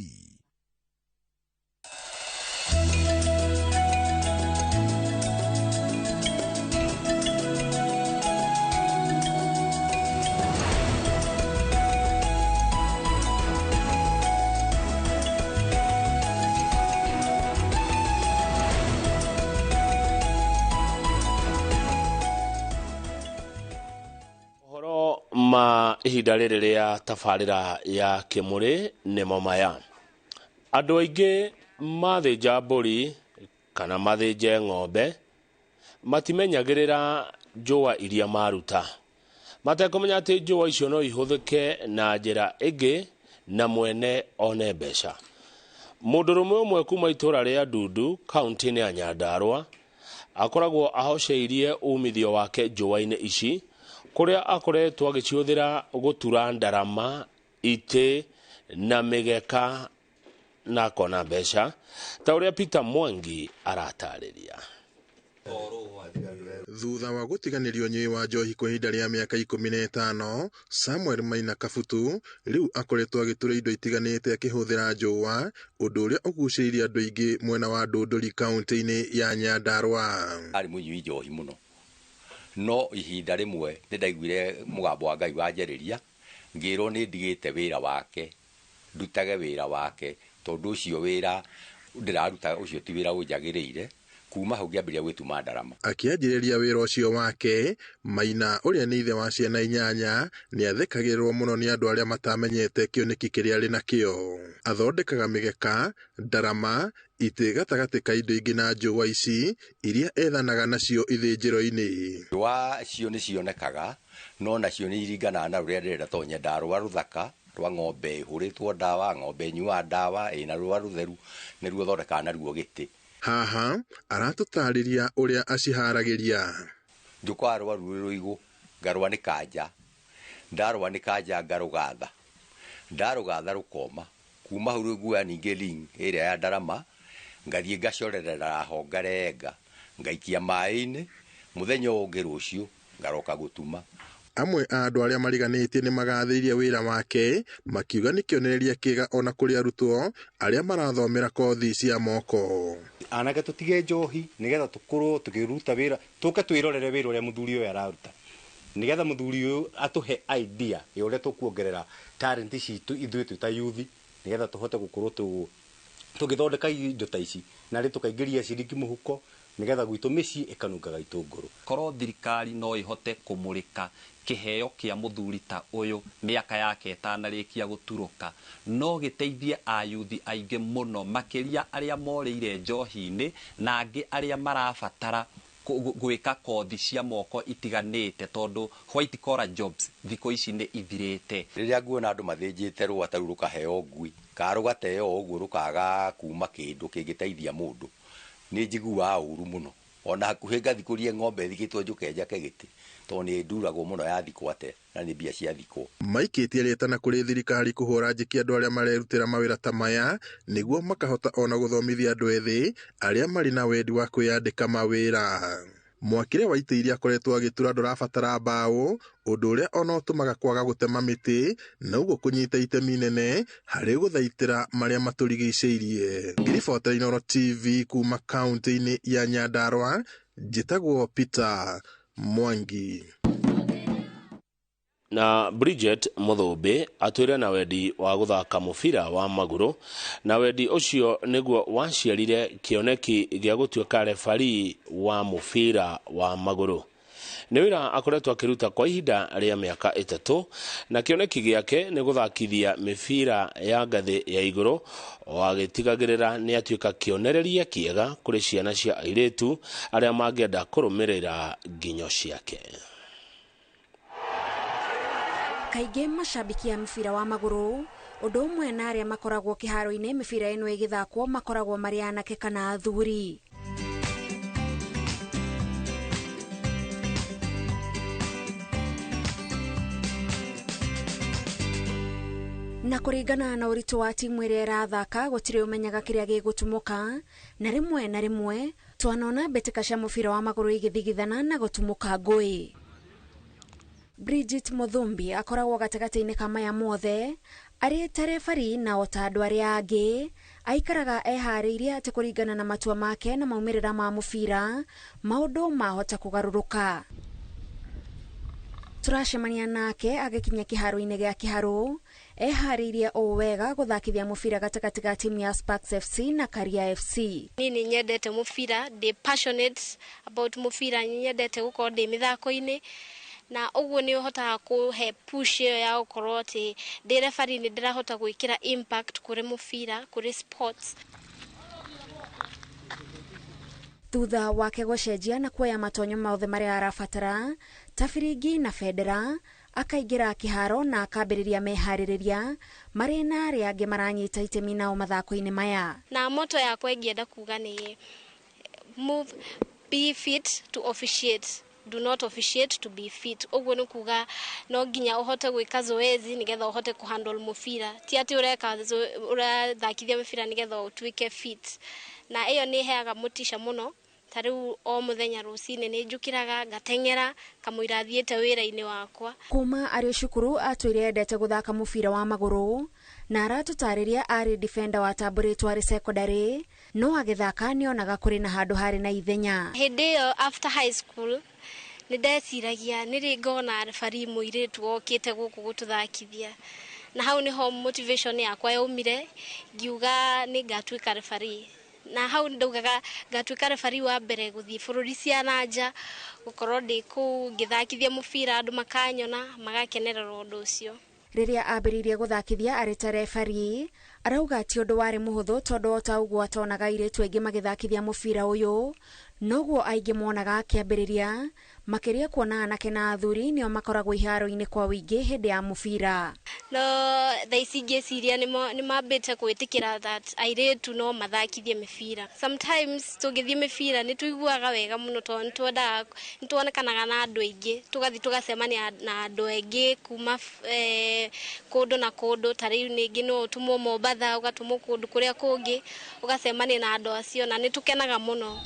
Ma ihinda rĩrĩ rĩa tabarĩra ya kĩmũrĩ nĩmo maya. Andũ aingĩ mathĩnja mbũri kana mathĩnje ng'ombe matimenyagĩrĩra njũa iria maruta, matekũmenya atĩ njũa icio no ihũthĩke na njĩra ĩngĩ na mwene one mbeca. Mũndũrũme ũmwe kuma itũra rĩa Ndundu kaunti-inĩ ya Nyandarua akoragwo ahoceirie umithio wake njũa-inĩ ici, kũrĩa akoretwo agĩciũthĩra gũtura ndarama, itĩ na mĩgeka na akona mbeca, ta ũrĩa Peter Mwangi aratarĩria. Thutha wa gũtiganĩrio ũnyui wa njohi kwa ihinda rĩa mĩaka 15, Samuel Maina Kabutu rĩu akoretwo agĩtura indo itiganĩte akĩhũthĩra njũa, ũndũ ũrĩa ũgucĩrĩirie andũ aingĩ mwena wa Ndũndũri kaunti-inĩ ya Nyandarua. Arĩ mũnyui njohi mũno, no ihinda rĩmwe nĩ ndaiguire mũgambo wa Ngai wanjarĩria, ngĩrwo nĩ ndigĩte wĩra wake, ndutage wĩra wake, tondũ ũcio wĩra ndĩraruta ũcio ti wĩra ũnjagĩrĩire. Kuma hau ngĩambĩrĩria gwĩtuma ndarama. Akĩanjĩrĩria wĩra ũcio wake, Maina ũrĩa nĩ ithe wa ciana 8 nĩ athekagĩrĩrwo mũno nĩ andũ arĩa matamenyete kĩoneki kĩrĩa arĩ nakĩo. Athondekaga mĩgeka, ndarama, itĩ gatagatĩ ka indo ingĩ na njũa ici iria ethanaga nacio ithĩnjĩro-inĩ. Njũa cio nĩ cionekaga, no nacio nĩ iringanaga na rũrĩa ndĩrenda, tondũ nyendaga rũa rũthaka rwa ng'ombe ĩhũrĩtwo ndawa, ng'ombe ĩnyuaga ndawa, ĩna rũa rũtheru, nĩruo thondekaga naruo gĩtĩ. Haha aratũtarĩria ũrĩa aciharagĩria. Njũkaga rũa rũrĩ rũigũ, ngarũa nĩ kanja, ndarũa nĩ kanja ngarũgatha, ndarũgatha rũkoma, kuma hau rĩu nguoya ningĩ ring ĩrĩa ya ndarama, ngathiĩ ngacorerera ho ngarenga, ngaikia maĩ-inĩ, mũthenya ũngĩ rũciũ ngaroka gũtuma. Amwe a andũ arĩa mariganĩtie nĩ magathĩrĩirie wĩra wake, makiuga nĩ kĩonereria kĩega ona kũrĩ arutwo arĩa marathomera kothi cia moko. Anake tũtige njohi nĩgetha tũkorwo tũkĩruta wĩra, tũke twĩrorere wĩra ũrĩa mũthuri ũyũ araruta, nĩgetha mũthuri ũyũ atũhe idea ya ũrĩa tũkuongerera talent citũ ithuĩ twĩ ta youth, nĩgetha tũhote gũkorwo tũgĩthondeka indo ta ici, na rĩ tũkaingĩria ciringi mũhuko nĩgetha gwitũ mĩciĩ ĩkanungaga itũngũrũ. Korwo thirikari no ĩhote kũmũrĩka kĩheo kĩa mũthuri ta ũyũ mĩaka yake ĩtanarĩkia gũturũka, no gĩteithie ayuthi aingĩ mũno, makĩria arĩa morĩire njohi-inĩ na angĩ arĩa marabatara gwĩka kothi cia moko itiganĩte, tondũ white collar jobs thikũ ici nĩ ithirĩte. Rĩrĩa nguona andũ mathĩnjĩte rũa ta rũu rũkaheo ngui, kana rũgateo ũguo rũkaga kuma kĩndũ kĩngĩteithia mũndũ, nĩ njiguaga ũru mũno. Ona hakuhĩ ngathikũrie ng'ombe ĩthikĩtwo njũke njake gĩtĩ, tondũ nĩ nduragwo mũno yathikwo atĩa, na nĩ mbia ciathikwo. Maikĩtie rĩtana kũrĩ thirikari kũhũra njĩki andũ arĩa marerutĩra mawĩra ta maya, nĩguo makahota ona gũthomithia andũ ethĩ arĩa marĩ na wendi wa kwĩyandĩka mawĩra. Mwakĩre wa itĩ iria akoretwo agĩtura ndũrabatara mbaũ, ũndũ ũrĩa ona ũtũmaga kwaga gũtema mĩtĩ na ũguo kũnyita itemi inene harĩ gũthaitĩra marĩa matũrigicĩirie. Ngĩribotera Inooro TV kuma kaunti-inĩ ya Nyandarua, njĩtagwo Peter Mwangi. Na Bridget Muthumbi atwire na wendi wa guthaka mubira wa maguru, na wendi ucio niguo waciarire kioneki gĩa gutuĩka refari wa mubira wa maguru. Nĩ wĩra akoretwo akĩruta kwa ihinda rĩa mĩaka 3, na kĩoneki gĩake nĩ gũthakithia mĩbira ya ngathĩ ya igũrũ, o agĩtigagĩrĩra nĩ atuĩka kĩonereria kĩega kũrĩ ciana cia airĩtu arĩa mangĩenda kũrũmĩrĩra nginyo ciake. Kaingĩ mashabiki a mĩbira wa magũrũ ũndũ ũmwe na arĩa makoragwo kĩharo-inĩ mĩbira ĩno ĩgĩthakwo makoragwo marĩ anake kana athuri. Na kũringana na ũritũ wa timu ĩrĩa ĩrathaka gũtirĩ ũmenyaga kĩrĩa gĩgũtumũka, na rĩmwe na rĩmwe twanona mbĩtĩka cia mũbira wa magũrũ igĩthigithana na gũtumũka ngũĩ. Bridget Muthumbi akoragwo gatagatĩ-inĩ ka maya mothe arĩ ta refari na o ta andũ arĩa angĩ aikaraga eharĩirie atĩ kũringana na matua make na maumĩrĩra ma mũbira maũndũ mahota kũgarũrũka. Tũracemania nake agĩkinya kĩharo-inĩ gĩa Kĩharũ eharĩirie o wega gũthakithia mũbira gatagatĩ ga timu ya Sparks FC na Karia FC. Niĩ nĩ nyendete mũbira, ndĩ passionate about mũbira, nĩ nyendete gũkorwo ndĩ mĩthako-inĩ na ũguo nĩ ũhotaga kũhe push ĩyo ya gũkorwo atĩ ndĩ referee nĩ ndĩrahota gwĩkĩra impact kũrĩ mũbira, kũrĩ sports. Thutha wake gũcenjia na kuoya matonyo mothe marĩa arabatara ta biringi na bendera akaingĩra kĩharo na akambĩrĩria meharĩrĩria marĩ na arĩa angĩ maranyita itemi nao mathako-inĩ maya. Na motto yakwa ingĩenda kuga nĩ move, be fit to officiate, do not officiate to be fit. Ũguo nĩ kuga no nginya ũhote gwĩka zoezi nĩgetha ũhote kũhandle mũbira, ti atĩ ũreka ũrathakithia mũbira nĩgetha ũtuĩke fit. Na ĩyo nĩ ĩheaga motisha mũno. Ta rĩu o mũthenya rũcinĩ nĩ njũkĩraga ngateng'era kamũira thiĩte wĩra-inĩ wakwa. Kuma arĩ cukuru atwĩre endete gũthaka mũbira wa magũrũ na aratũtarĩria arĩ defender watambũrĩtwo arĩ secondary no agĩthaka nĩonaga kũrĩ na handũ harĩ na ithenya. Hĩndĩ ĩyo after high school nĩ ndeciragia nĩ rĩ ngona referee mũirĩtu okĩte gũkũ gũtũthakithia, na hau nĩho motivation yakwa yaumire, ngiuga nĩ ngatuĩka referee. Na hau ndaugaga ngatuĩka referee wa mbere gũthiĩ bũrũri cia na nja, gũkorwo ndĩ kũu ngĩthakithia mũbira andũ makanyona magakenerera ũndũ ũcio. Rĩrĩa ambĩrĩirie gũthakithia arĩ ta referee arauga ti ũndũ warĩ mũhũthũ tondũ o ta ũguo atonaga airĩtu aingĩ magĩthakithia mũbira ũyũ noguo aingĩ monaga akĩambĩrĩria, makĩria kuona anake na athuri nĩo makoragwo iharo-inĩ kwa ũingĩ hĩndĩ ya mũbira. No thaa ici ngĩciria nĩ mambĩte gwĩtĩkĩra that airĩtu no mathakithie mĩbira. Sometimes tũngĩthiĩ mĩbira nĩ tũiguaga wega mũno tondũ nĩ tuonekanaga na andũ aingĩ, tũgathiĩ tũgacemania na andũ aingĩ kuma kũndũ na kũndũ. Ta rĩu ningĩ no ũtũmwo Mombatha, ũgatũmwo kũndũ kũrĩa kũngĩ, ũgacemania na andũ acio na nĩ tũkenaga mũno.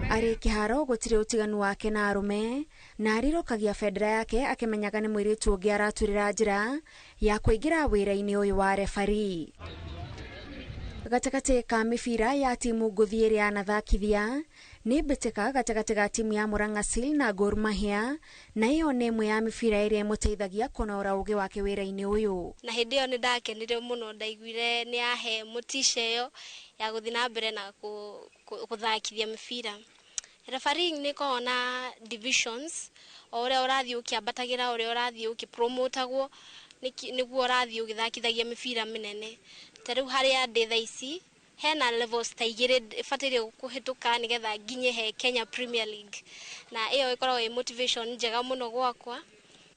Arĩ kĩharo gũtirĩ ũtiganu wake na arũme na arirũkagia bendera yake akĩmenyaga nĩ mũirĩtu ũngĩ araturĩra njĩra ya kũingĩra wĩra-inĩ ũyũ wa referee. Gatagatĩ ka mĩbira ya timu ngũthi ĩrĩa anathakithia nĩ mbĩtĩka gatagatĩ ga timu ya Murang'a Seal na Gor Mahia, na ĩyo nĩ ĩmwe ya mĩbira ĩrĩa ĩmũteithagia kũnora ũgĩ wake wĩra-inĩ ũyũ. Na hĩndĩ ĩyo nĩ ndakenire mũno, ndaiguire nĩ yahe motisha ĩyo ya gũthiĩ na mbere na gũthakithia mĩbira. Refereeing nĩ ĩkoragwo na divisions, o ũrĩa ũrathiĩ ũkĩambatagĩra, ũrĩa ũrathiĩ ũkĩpromotagwo nĩguo ũrathiĩ ũgĩthakithagia mĩbira mĩnene. Ta rĩu harĩa ndĩ thaa ici hena levels ta igĩrĩ bataire kũhĩtũka nĩgetha nginye he Kenya Premier League, na ĩyo ĩkoragwo ĩ motivation njega mũno gwakwa.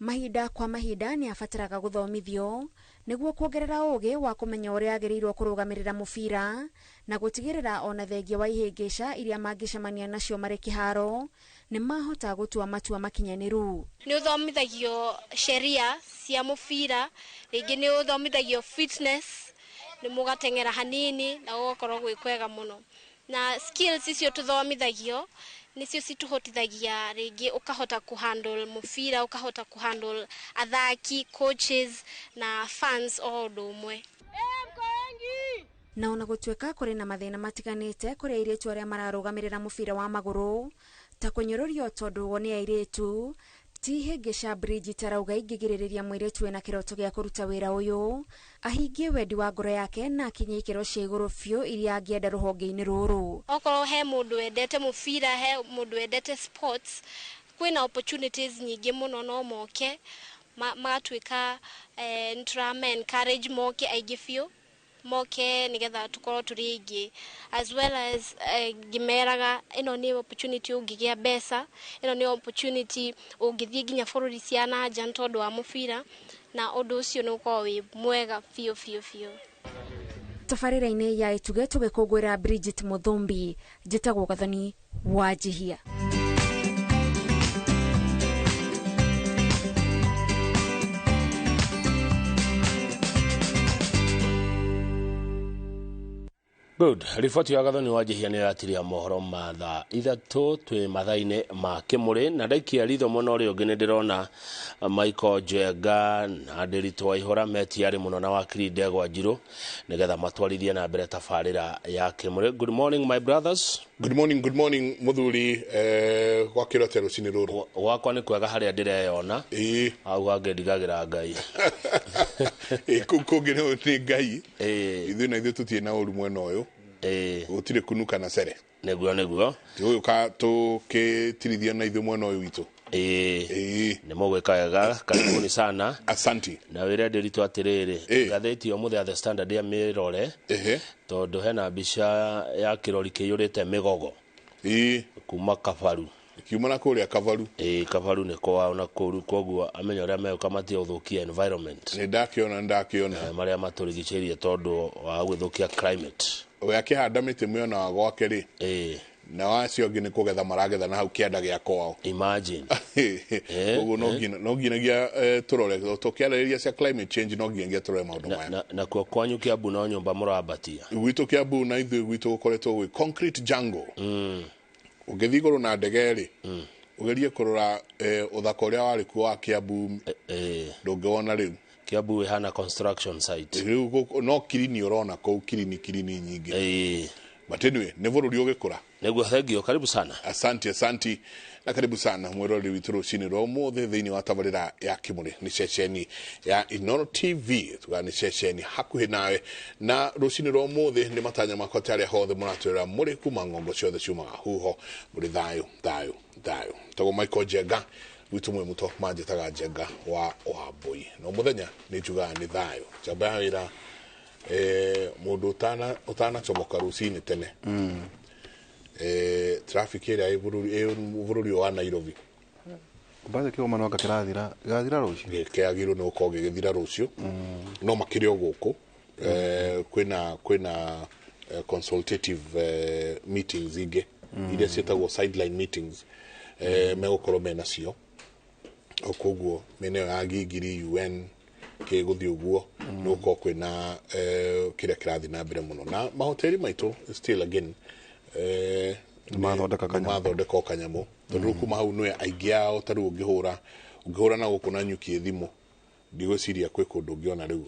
Mahinda kwa mahinda nĩ abataraga gũthomithio nĩguo kuongerera ũgĩ wa kũmenya ũrĩa agĩrĩirwo kũrũgamĩrĩra mũbira na gũtigĩrĩra ona thengia wa ihĩngĩca iria mangĩcemania nacio marĩ kĩharo nĩ mahota gũtua matua makinyanĩru. Nĩ ũthomithagio sheria cia mũbira, rĩngĩ nĩ ũthomithagio fitness, nĩ mũgateng'era hanini na gũgakorwo gwĩ kwega mũno. Na skills icio tũthomithagio nĩcio citũhotithagia rĩngĩ ũkahota kũhandle mũbira, ũkahota kũhandle athaki, coaches na fans o ũndũ ũmwe. Na ona gũtuĩka kũrĩ na mathĩna matiganĩte kũrĩ airĩtu arĩa mararũgamĩrĩra mũbira wa magũrũ ta kũnyũrũrio tondũ wo nĩ airĩtu, ti hĩngĩca Bridget arauga ingĩgirĩrĩria mũirĩtu wĩna kĩroto gĩa kũruta wĩra ũyũ ahingie wendi wa ngoro yake na akinye ikĩro cia igũrũ biũ iria angĩenda rũhonge-inĩ rũrũ. Okorwo he mũndũ wendete mũbira, he mũndũ wendete sports, kwĩna opportunities nyingĩ mũno no moke magatuĩka nĩ tũrama encourage moke aingĩ biũ, moke nĩgetha tũkorwo tũrĩ aingĩ, as well as ngĩmeraga ĩno nĩ opportunity ũngĩgĩa mbeca, ĩno nĩ opportunity ũngĩthiĩ nginya bũrũri cia na nja nĩ tondũ wa mũbira, na ũndũ ũcio nĩ ũkoragwo wĩ mwega biũ biũ biũ. Tabarĩra-inĩ ya Ituge tũgĩkũngũĩra Bridget Muthumbi, njĩtagwo Gathoni wa Njihia. Good. Riboti ya Gathoni wa Njihia nĩyo yatiria mohoro ma thaa 3 twĩ mathaa-inĩ ma Kĩmũrĩ, na ndaikia ritho mwena ũrĩa ũngĩ nĩ ndĩrona Michael Njenga na Ndĩritũ Waihũra metiarĩ mũno na wakiri Ndegwa Njirũ nĩgetha matwarithie na mbere tabarĩra ya Kĩmũrĩ. Good morning my brothers. Good morning, good morning muthuri, gwakĩrwo atĩa rũcinĩ rũrũ? Gwakwa nĩ kwega harĩa ndĩreyona. Hau hangĩ ndigagĩra Ngai. Kũu kũngĩ nĩ Ngai. Ithuĩ na ithuĩ tũtirĩ na ũru mwena ũyũ. Gũtirĩ kunuka na cere. Nĩguo nĩguo. Tũgũka tũkĩtirithia na ithuĩ mwena ũyũ witũ. Nĩ mũgwĩka wega, karibuni sana. Asanti. Na wĩre Ndĩritũ atĩrĩrĩ, ngathĩti ya ũmũthĩ ya The Standard ya mĩrore, tondũ hena mbica ya kĩrori kĩiyũrĩte mĩgogo. Kuma Kabaru. Kiuma na kũrĩa Kabaru. Kabaru nĩ kwao na kũru, koguo amenya ũrĩa megũka matige gũthũkia environment. Nĩ ndakĩona, nĩ ndakĩona. Marĩa matũrigicĩirie tondũ wa gũthũkia climate. We akĩhanda mĩtĩ mwena wa gwake rĩ, na acio angĩ nĩ kũgetha maragetha na hau kĩanda gĩa kwao. Imagine. Koguo no nginyagia tũrore, tũkĩarĩrĩria cia climate change, no nginyagia tũrore maũndũ maya. Na kuo kwanyu Kiambu no nyũmba mũrambatia. Gwitũ Kiambu na ithuĩ gwitũ gũkoretwo gwĩ concrete jungle. Ũngĩthiĩ igũrũ na ndege rĩ, ũgerie kũrora ũthaka ũrĩa warĩ kuo wa Kiambu, ndũngĩwona rĩu. Kiambu ĩhana construction site. Rĩu no kirini ũrona kũu, kirini kirini nyingĩ. But anyway, nĩ bũrũri ũgĩkũra. Nĩguo, thengio, karibu sana. Asante, asante na karibu sana mwĩroreri witũ rũcinĩ rwa ũmũthĩ thĩinĩ wa tabarĩra ya Kĩmũrĩ. Nĩ ceceni ya Inooro TV, tuga nĩ ceceni hakuhĩ nawe, na rũcinĩ rwa ũmũthĩ nĩ matanya makwa ta arĩa hothe mũratwĩra mũrĩ kuma ng'ongo ciothe ciumaga huho, mũrĩ thayũ thayũ thayũ. Tagwo Michael Njenga gwitũ mwĩ mũto manjĩtaga Njenga wa Wambũi, no mũthenya nĩ njugaga nĩ thayũ. Njamba ya wĩra, mũndũ ũtanacomoka rũcinĩ tene, traffic ĩrĩa ĩ bũrũri ũyũ wa Nairobi. Mbathi kĩgomano anga kĩrathira, gĩgathira rũciũ. Kĩagĩrĩirwo nĩ gũkorwo gĩgĩthira rũciũ, no makĩrĩ o gũkũ kwĩna consultative meetings ingĩ iria ciĩtagwo sideline meetings, megũkorwo mena cio. O koguo mĩena ĩyo ya Gigiri UN kĩgũthiĩ ũguo, nĩ gũkorwo kwĩna kĩrĩa kĩrathiĩ na mbere mũno, na mahoteri maitũ still again Nĩmathondeka kanyamũ. Nĩmathondeka o kanyamũ, tondũ rĩu kuma hau nĩwe aingĩ ao. Ta rĩu ũngĩhũra na gũkũ na nyuki thimũ, ndigwĩciria kwĩ kũndũ ũngĩona rĩu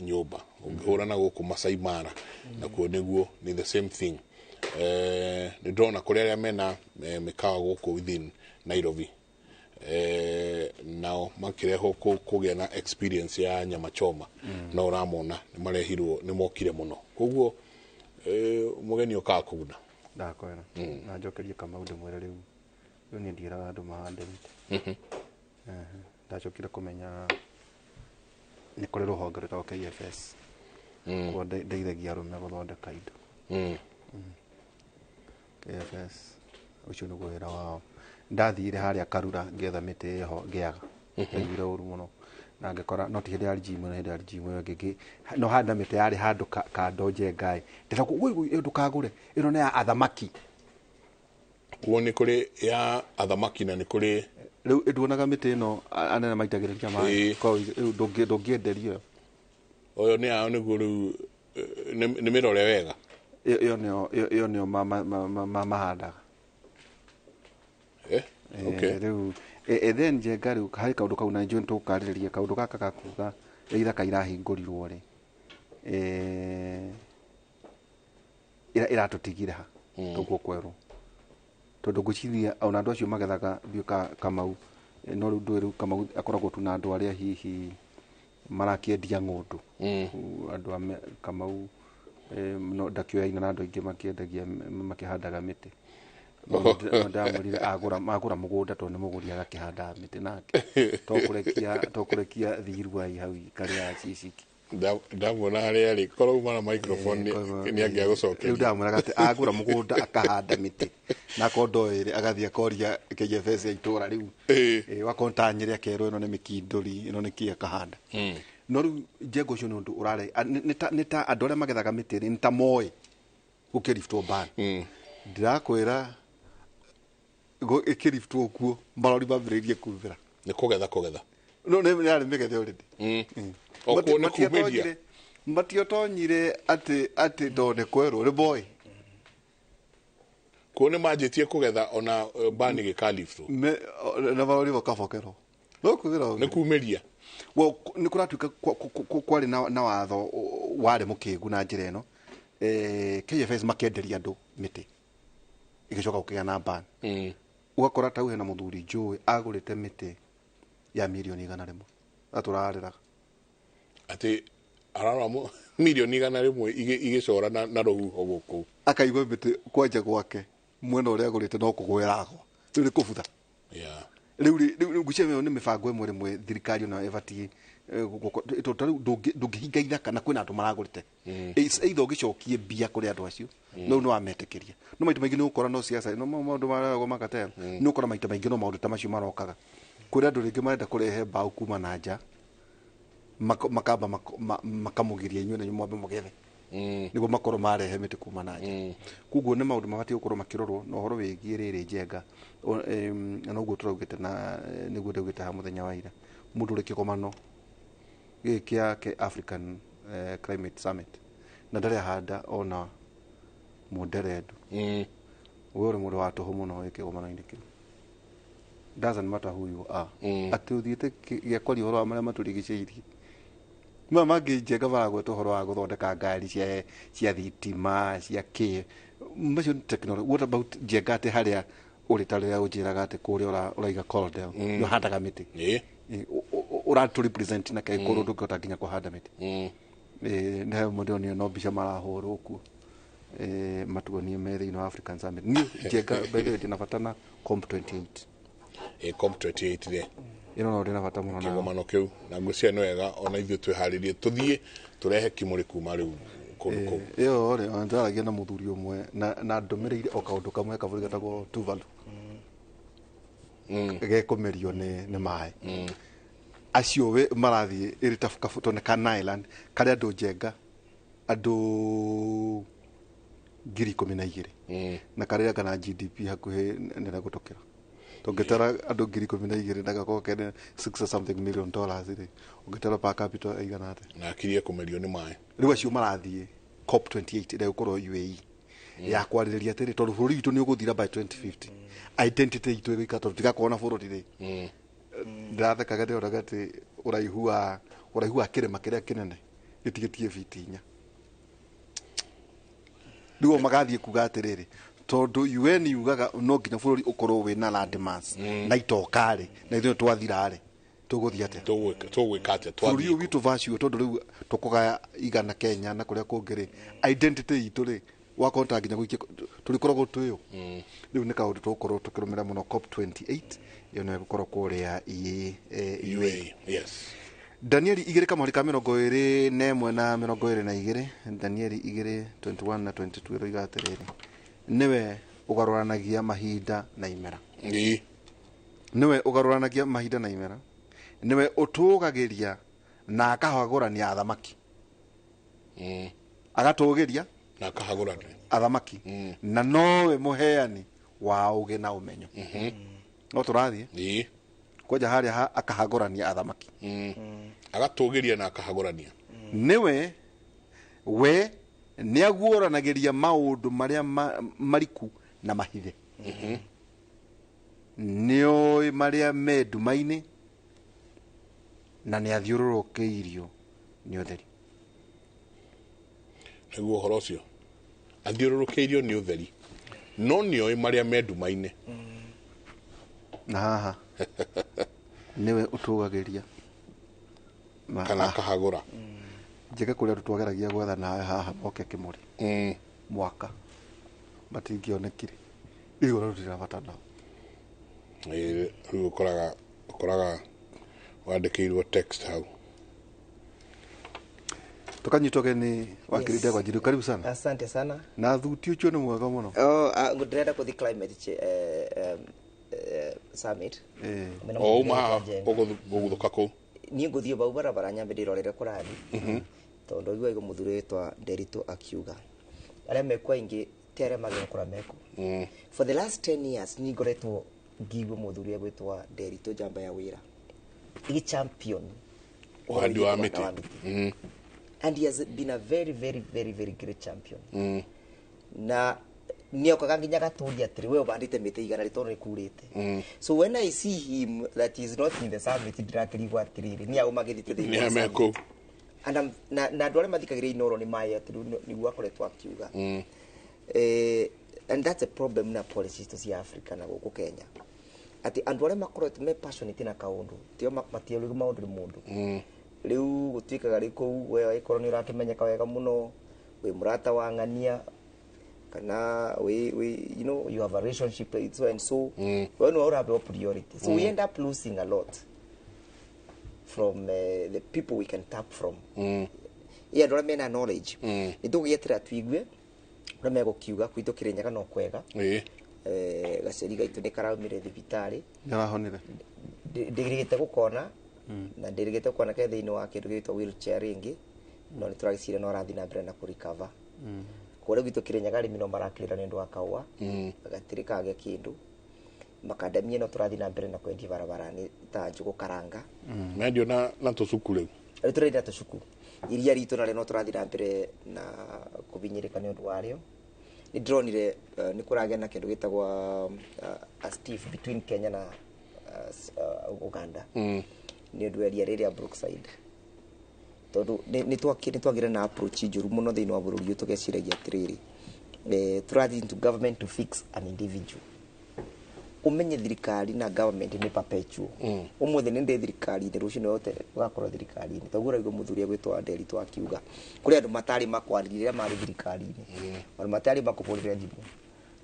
nyũmba. Ũngĩhũra na gũkũ Masai Mara nakuo nĩguo nĩ the same thing. Nĩ ndĩrona kũrĩ arĩa mena mĩkawa gũkũ within Nairobi, nao makĩrehwo kũgĩa na experience ya nyama choma, no ũramona nĩ marehirwo, nĩ mokire mũno, koguo mũgeni ũkaga kũguna. Ndakwĩra na njokerie Kamau ndĩmwĩre rĩu rĩu niĩ ndiĩraga andũ mahande mĩtĩ. Ndacokire kũmenya nĩ kũrĩ rũhonge rwĩtagwo KFS, kuo ndeithagia arũme gũthondeka indo. KFS ũcio nĩguo wĩra wao. Ndathire harĩa Karura ngĩetha mĩtĩ ĩho ngĩaga, ndaiguire ũru mũno na ngĩkora no ti hĩndĩ ya regime, no hĩndĩ ya regime ĩyo ĩngĩ no harĩ na mĩtĩ yarĩ handũ kando Njengaĩ, ndĩragwo woi woi, ĩyo ndũkagũre, ĩno nĩ ya athamaki. Kuo nĩ kũrĩ ya athamaki na nĩ kũrĩ Rĩu nduonaga mĩtĩ ĩno anene maitagĩrĩria maĩ. Koguo rĩu ndũngĩenderio ĩyo. Ũyũ nĩ yao nĩguo rĩu nĩ mĩrore wega. Ĩyo nĩyo ĩyo nĩyo mahandaga. Rĩu then Njenga, rĩu harĩ kaũndũ kau na njũĩ nĩtũgũkarĩrĩria, kaũndũ gaka gakuga ithaka irahingũrirwo rĩ, ĩratũtigire ha tũguo kwerũ, tondũ ngwĩciria ona andũ acio magethaga ndiũ Kamau, no rĩu ndũĩ, rĩu Kamau akoragwo tu na andũ arĩa hihi marakĩendia ng'ũndũ. Andũ a Kamau no ndakĩoyaina na andũ aingĩ makĩendagia makĩhandaga mĩtĩ. No ndamwĩrire agũra mũgũnda, tondũ nĩ mũgũri, agakĩhandaga mĩtĩ nake, to kũrekia thiruai hau karĩa ciciki. Ndamuona harĩa arĩ, korwo uma na microphone nĩ angĩagũcokeria. Rĩu ndamwĩraga atĩ agũra mũgũnda akahanda mĩtĩ, na akorwo ndoĩ rĩ, agathiĩ akoria KFS ya itũra rĩu. Wakorwo ta Nyĩrĩ, akerwo ĩno nĩ mĩkindũri, ĩno nĩ kĩ, akahanda. No rĩu Njenga ũcio nĩ ũndũ ũrare nĩ ta andũ arĩa magethaga mĩtĩ rĩ, nĩ ta moĩ gũkĩriftwo ban. Ndĩrakwĩra ĩkĩriftwo kuo marori mambĩrĩirie kumĩra. Nĩ kũgetha kũgetha. No nĩ yarĩ mĩgethe already. O kuo nĩ kumĩria. Matiotonyire atĩ tondũ nĩ kwerwo nĩ boy. Kuo nĩ manjĩtie kũgetha ona bani gĩkaliftwo. Na marori makabokerwo. No kwĩra nĩ kumĩria. Well, nĩ kũratuĩka kwarĩ na watho warĩ mũkĩgu na njĩra ĩno. KFS makenderia andũ mĩtĩ. Ĩgĩcoka gũkĩgĩa na ban. Ũgakora tau hena mũthuri njũĩ agũrĩte mĩtĩ ya mirioni 100. Atũrarĩraga. Atĩ ararora mirioni 100 igĩcora na rũhuho gũkũ. Akaigua mĩtĩ kwanja gwake mwena ũrĩa agũrĩte no kũgwĩra agwa. Rĩu nĩ kũbutha. Yeah. Rĩu ngwĩciria ĩyo nĩ mĩbango ĩmwe rĩmwe thirikari onayo ĩbatiĩ tondũ rĩu ndũngĩhinga ithaka na kwĩna andũ maragũrĩte. Either ũgĩcokie mbia kũrĩ andũ acio no nĩ wametĩkĩria. No maita maingĩ nĩ ũgũkora no siasa no maũndũ mararagwo makatero. Nĩ ũgũkora maita maingĩ no maũndũ ta macio marokaga. Kũrĩ andũ rĩngĩ marenda kũrehe mbaũ kuma na nja makamba makamũgiria inyuĩ na inyuĩ mwambe mũgethe. Nĩguo makorwo marehe mĩtĩ kuma na nja. Koguo nĩ maũndũ mabatiĩ gũkorwo makĩrorwo na ũhoro wĩgiĩ rĩrĩ Njenga na noguo tũraugĩte na nĩguo ndaugĩte haha mũthenya wa ira. Mũndũ ũrĩ kĩgomano gĩkĩ kĩa African Climate Summit na ndarĩ ahanda ona mũnderendu. We ũrĩ mũndũ wa tũhũ mũno wĩ kĩgomano-inĩ kĩu. Doesn't matter who you are. Atĩ ũthiĩte gĩa kwaria ũhoro wa marĩa matũrigicĩirie. Maya mangĩ Njenga maragweta ũhoro wa gũthondeka ngari cia thitima cia kĩ macio nĩ technology. What about Njenga atĩ harĩa ũrĩ ta rĩrĩa ũnjĩraga atĩ kũrĩa ũraiga Coldale nĩ ũhandaga mĩtĩ. Ũratũ represent na kaĩ kũrũ ndũngĩhota nginya kũhanda mĩtĩ. Nĩ he mũndũ onio no mbica marahũrwo kuo. Matuonie me thĩinĩ wa African Summit. Niĩ Njenga by the way ndĩna bata na COP28. COP28 rĩ. Ĩno no ndĩna bata mũno nayo. Kĩgomano kĩu na ngwĩciria nĩ wega ona ithuĩ twĩharĩrie tũthiĩ tũrehe kĩmũrĩ kuma rĩu kũndũ kũu. Ĩyo rĩ ona ndĩraragia na mũthuri ũmwe na ndũmĩrĩire o kaũndũ kamwe kabũrũri getagwo Tuvalu. Gekũmerio nĩ maĩ. Acio we marathiĩ ĩrĩ ta tondũ nĩ ka island karĩa andũ Njenga andũ 12,000 na karĩa kana GDP hakuhĩ nene gũtũkĩra. Tũngĩtara andũ 12,000 na gakorwo kene 6 or something million dollars rĩ ũngĩtara per capita ĩigana atĩa. Na akirie kũmerio nĩ maĩ. Rĩu acio marathiĩ COP28 ĩrĩa ĩgũkorwo UAE ya kwarĩrĩria atĩrĩ tondũ bũrũri witũ nĩ ũgũthira by 2050 identity itũ ĩgũikara tondũ tigakorwo na bũrũri rĩ. Ndĩrathekaga ndĩronaga atĩ ũraihu wa kĩrĩma kĩrĩa kĩnene gĩtigĩtie fiti 4. Rĩu o magathiĩ kuga atĩrĩrĩ tondũ UN yugaga no nginya bũrũri ũkorwo wĩna land mass na itoka rĩ na ithuĩ twathira rĩ tũgũthiĩ atĩa? Tũgwĩka atĩa? Bũrũri ũyũ witũ vacio tondũ rĩu tũkũgaya igana Kenya na kũrĩa kũngĩ rĩ identity itũ rĩ wakorwo ta nginya gũikia tũrĩkoragwo twĩyo. Rĩu nĩ kaũndũ tũgũkorwo tũkĩrũmĩrĩra mũno COP28 ĩyo nĩyo ĩgũkorwo kũrĩa UAE. Yes. Danieli 2 kamũhari ka 21 na 22 Danieli 2:21 na 22 ĩroiga atĩrĩrĩ nĩwe ũgarũranagia mahinda na imera. Nĩwe ũgarũranagia mahinda na imera. Nĩwe ũtũgagĩria na akahagũrania athamaki. Agatũgĩria na akahagũrania athamaki. Na nowe mũheani wa ũgĩ na ũmenyo. No tũrathiĩ kwanja harĩa akahagũrania athamaki. Agatũgĩria na akahagũrania. Nĩwe we nĩaguũranagĩria maũndũ marĩa mariku na mahithe. Nĩoĩ marĩa me nduma-inĩ na nĩathiũrũrũkĩirio nĩ ũtheri. Nĩguo ũhoro ũcio athiũrũrũkĩirio nĩ ũtheri no nĩoĩ marĩa me nduma-inĩ. Na haha nĩwe ũtũgagĩria kana akahagũra. Njega kũrĩa andũ twageragia gwetha nawe haha moke kĩmũrĩ mwaka matingĩonekire rĩu ona tũtirĩ na bata nao. Rĩu ũkoraga wandĩkĩirwo text hau. Tukanyitwo geni wakiri Ndegwa Njiru, karibu sana. Asante sana. Na thuti ucio ni mwega muno. Oh, ngurenda kuthi climate summit. O uma uguthũka kũ? Niĩ ngũthiĩ bau barabara nyambe ndĩrorere kũrathiĩ. Tondũ igua igo mũthuri wĩtwa Nderitu akiuga arĩa mekuo aingĩ ti arĩa magĩrĩirwo gũkorwo mekuo. For the last 10 years niĩ ngoretwo ngĩigua mũthuri egwĩtwa Nderitu njamba ya wĩra igi champion ũhandi wa mĩtĩ. And he has been a very very very very great champion. Na niokaga nginya gaturia atiri we ubandite miti igana ri tondu ni kurite. So when I see him that he is not in the summit, ndirakirigwo atiriri ni au magithite Nĩ amekũu. And I'm, na andũ arĩa mathikagĩrĩria Inooro nĩ maĩ atĩ rĩu nĩguo akoretwo akiuga. And that's a problem na policies citũ cia Africa na gũkũ Kenya, atĩ andũ arĩa makoretwo me passionate na kaũndũ tio matiarĩ maũndũ nĩ mũndũ. Rĩu gũtuĩkaga rĩ kũu we angĩkorwo nĩ ũrakĩmenyeka wega mũno, wĩ mũrata wa ng'ania kana we you know you have a relationship with so and so, we nĩwe ũrapewa priority. So we end up losing a lot from the people we can tap from. Iya andũ arĩa mena knowledge nĩ tũgũgĩeterera tũigue ũrĩa megũkiuga. Gwitũ Kĩrĩnyaga no kwega. Gaceri gaitũ nĩ karaumire thibitarĩ. Nĩarahonire. Ndĩrĩgĩte gũkona na ndĩrĩgĩte gũkona ke thĩinĩ wa kĩndũ gĩgwĩtwo wheelchair rĩngĩ, no nĩ tũragĩciria no arathiĩ na mbere na kũrecover. Kũrĩa gwitũ Kĩrĩnyaga arĩmi no marakĩrĩra nĩ ũndũ wa kahũa, gatirĩ kagĩa kĩndũ. Makadamia no tũrathiĩ na mbere na kwendia barabara-inĩ ta njũgũ karanga. Mendio na tũcuku rĩu. Rĩu tũrendia tũcuku. Iria ritũ narĩo no tũrathiĩ na mbere na kũbinyĩrĩka nĩ ũndũ warĩo. Nĩ ndĩronire nĩ kũragĩa na kĩndũ gĩtagwo a stiff between Kenya na Uganda nĩ ũndũ wa iria rĩrĩa Brookside, tondũ nĩ twagĩre na approach njũru mũno thĩinĩ wa bũrũri ũyũ, tũgeciragia atĩrĩrĩ, tũrathiĩ into government to fix an individual. Umenye thirikari na government nĩ perpetual. Ũmũthĩ nĩ ndĩ thirikari-inĩ, rũciũ nĩwe ũgakorwo thirikari-inĩ. Toguo ũraigua mũthuri agwĩtwo Nderitu akiuga kũrĩ andũ matarĩ makwarĩria rĩrĩa marĩ thirikari-inĩ, andũ matarĩ makũhũrĩra thimũ,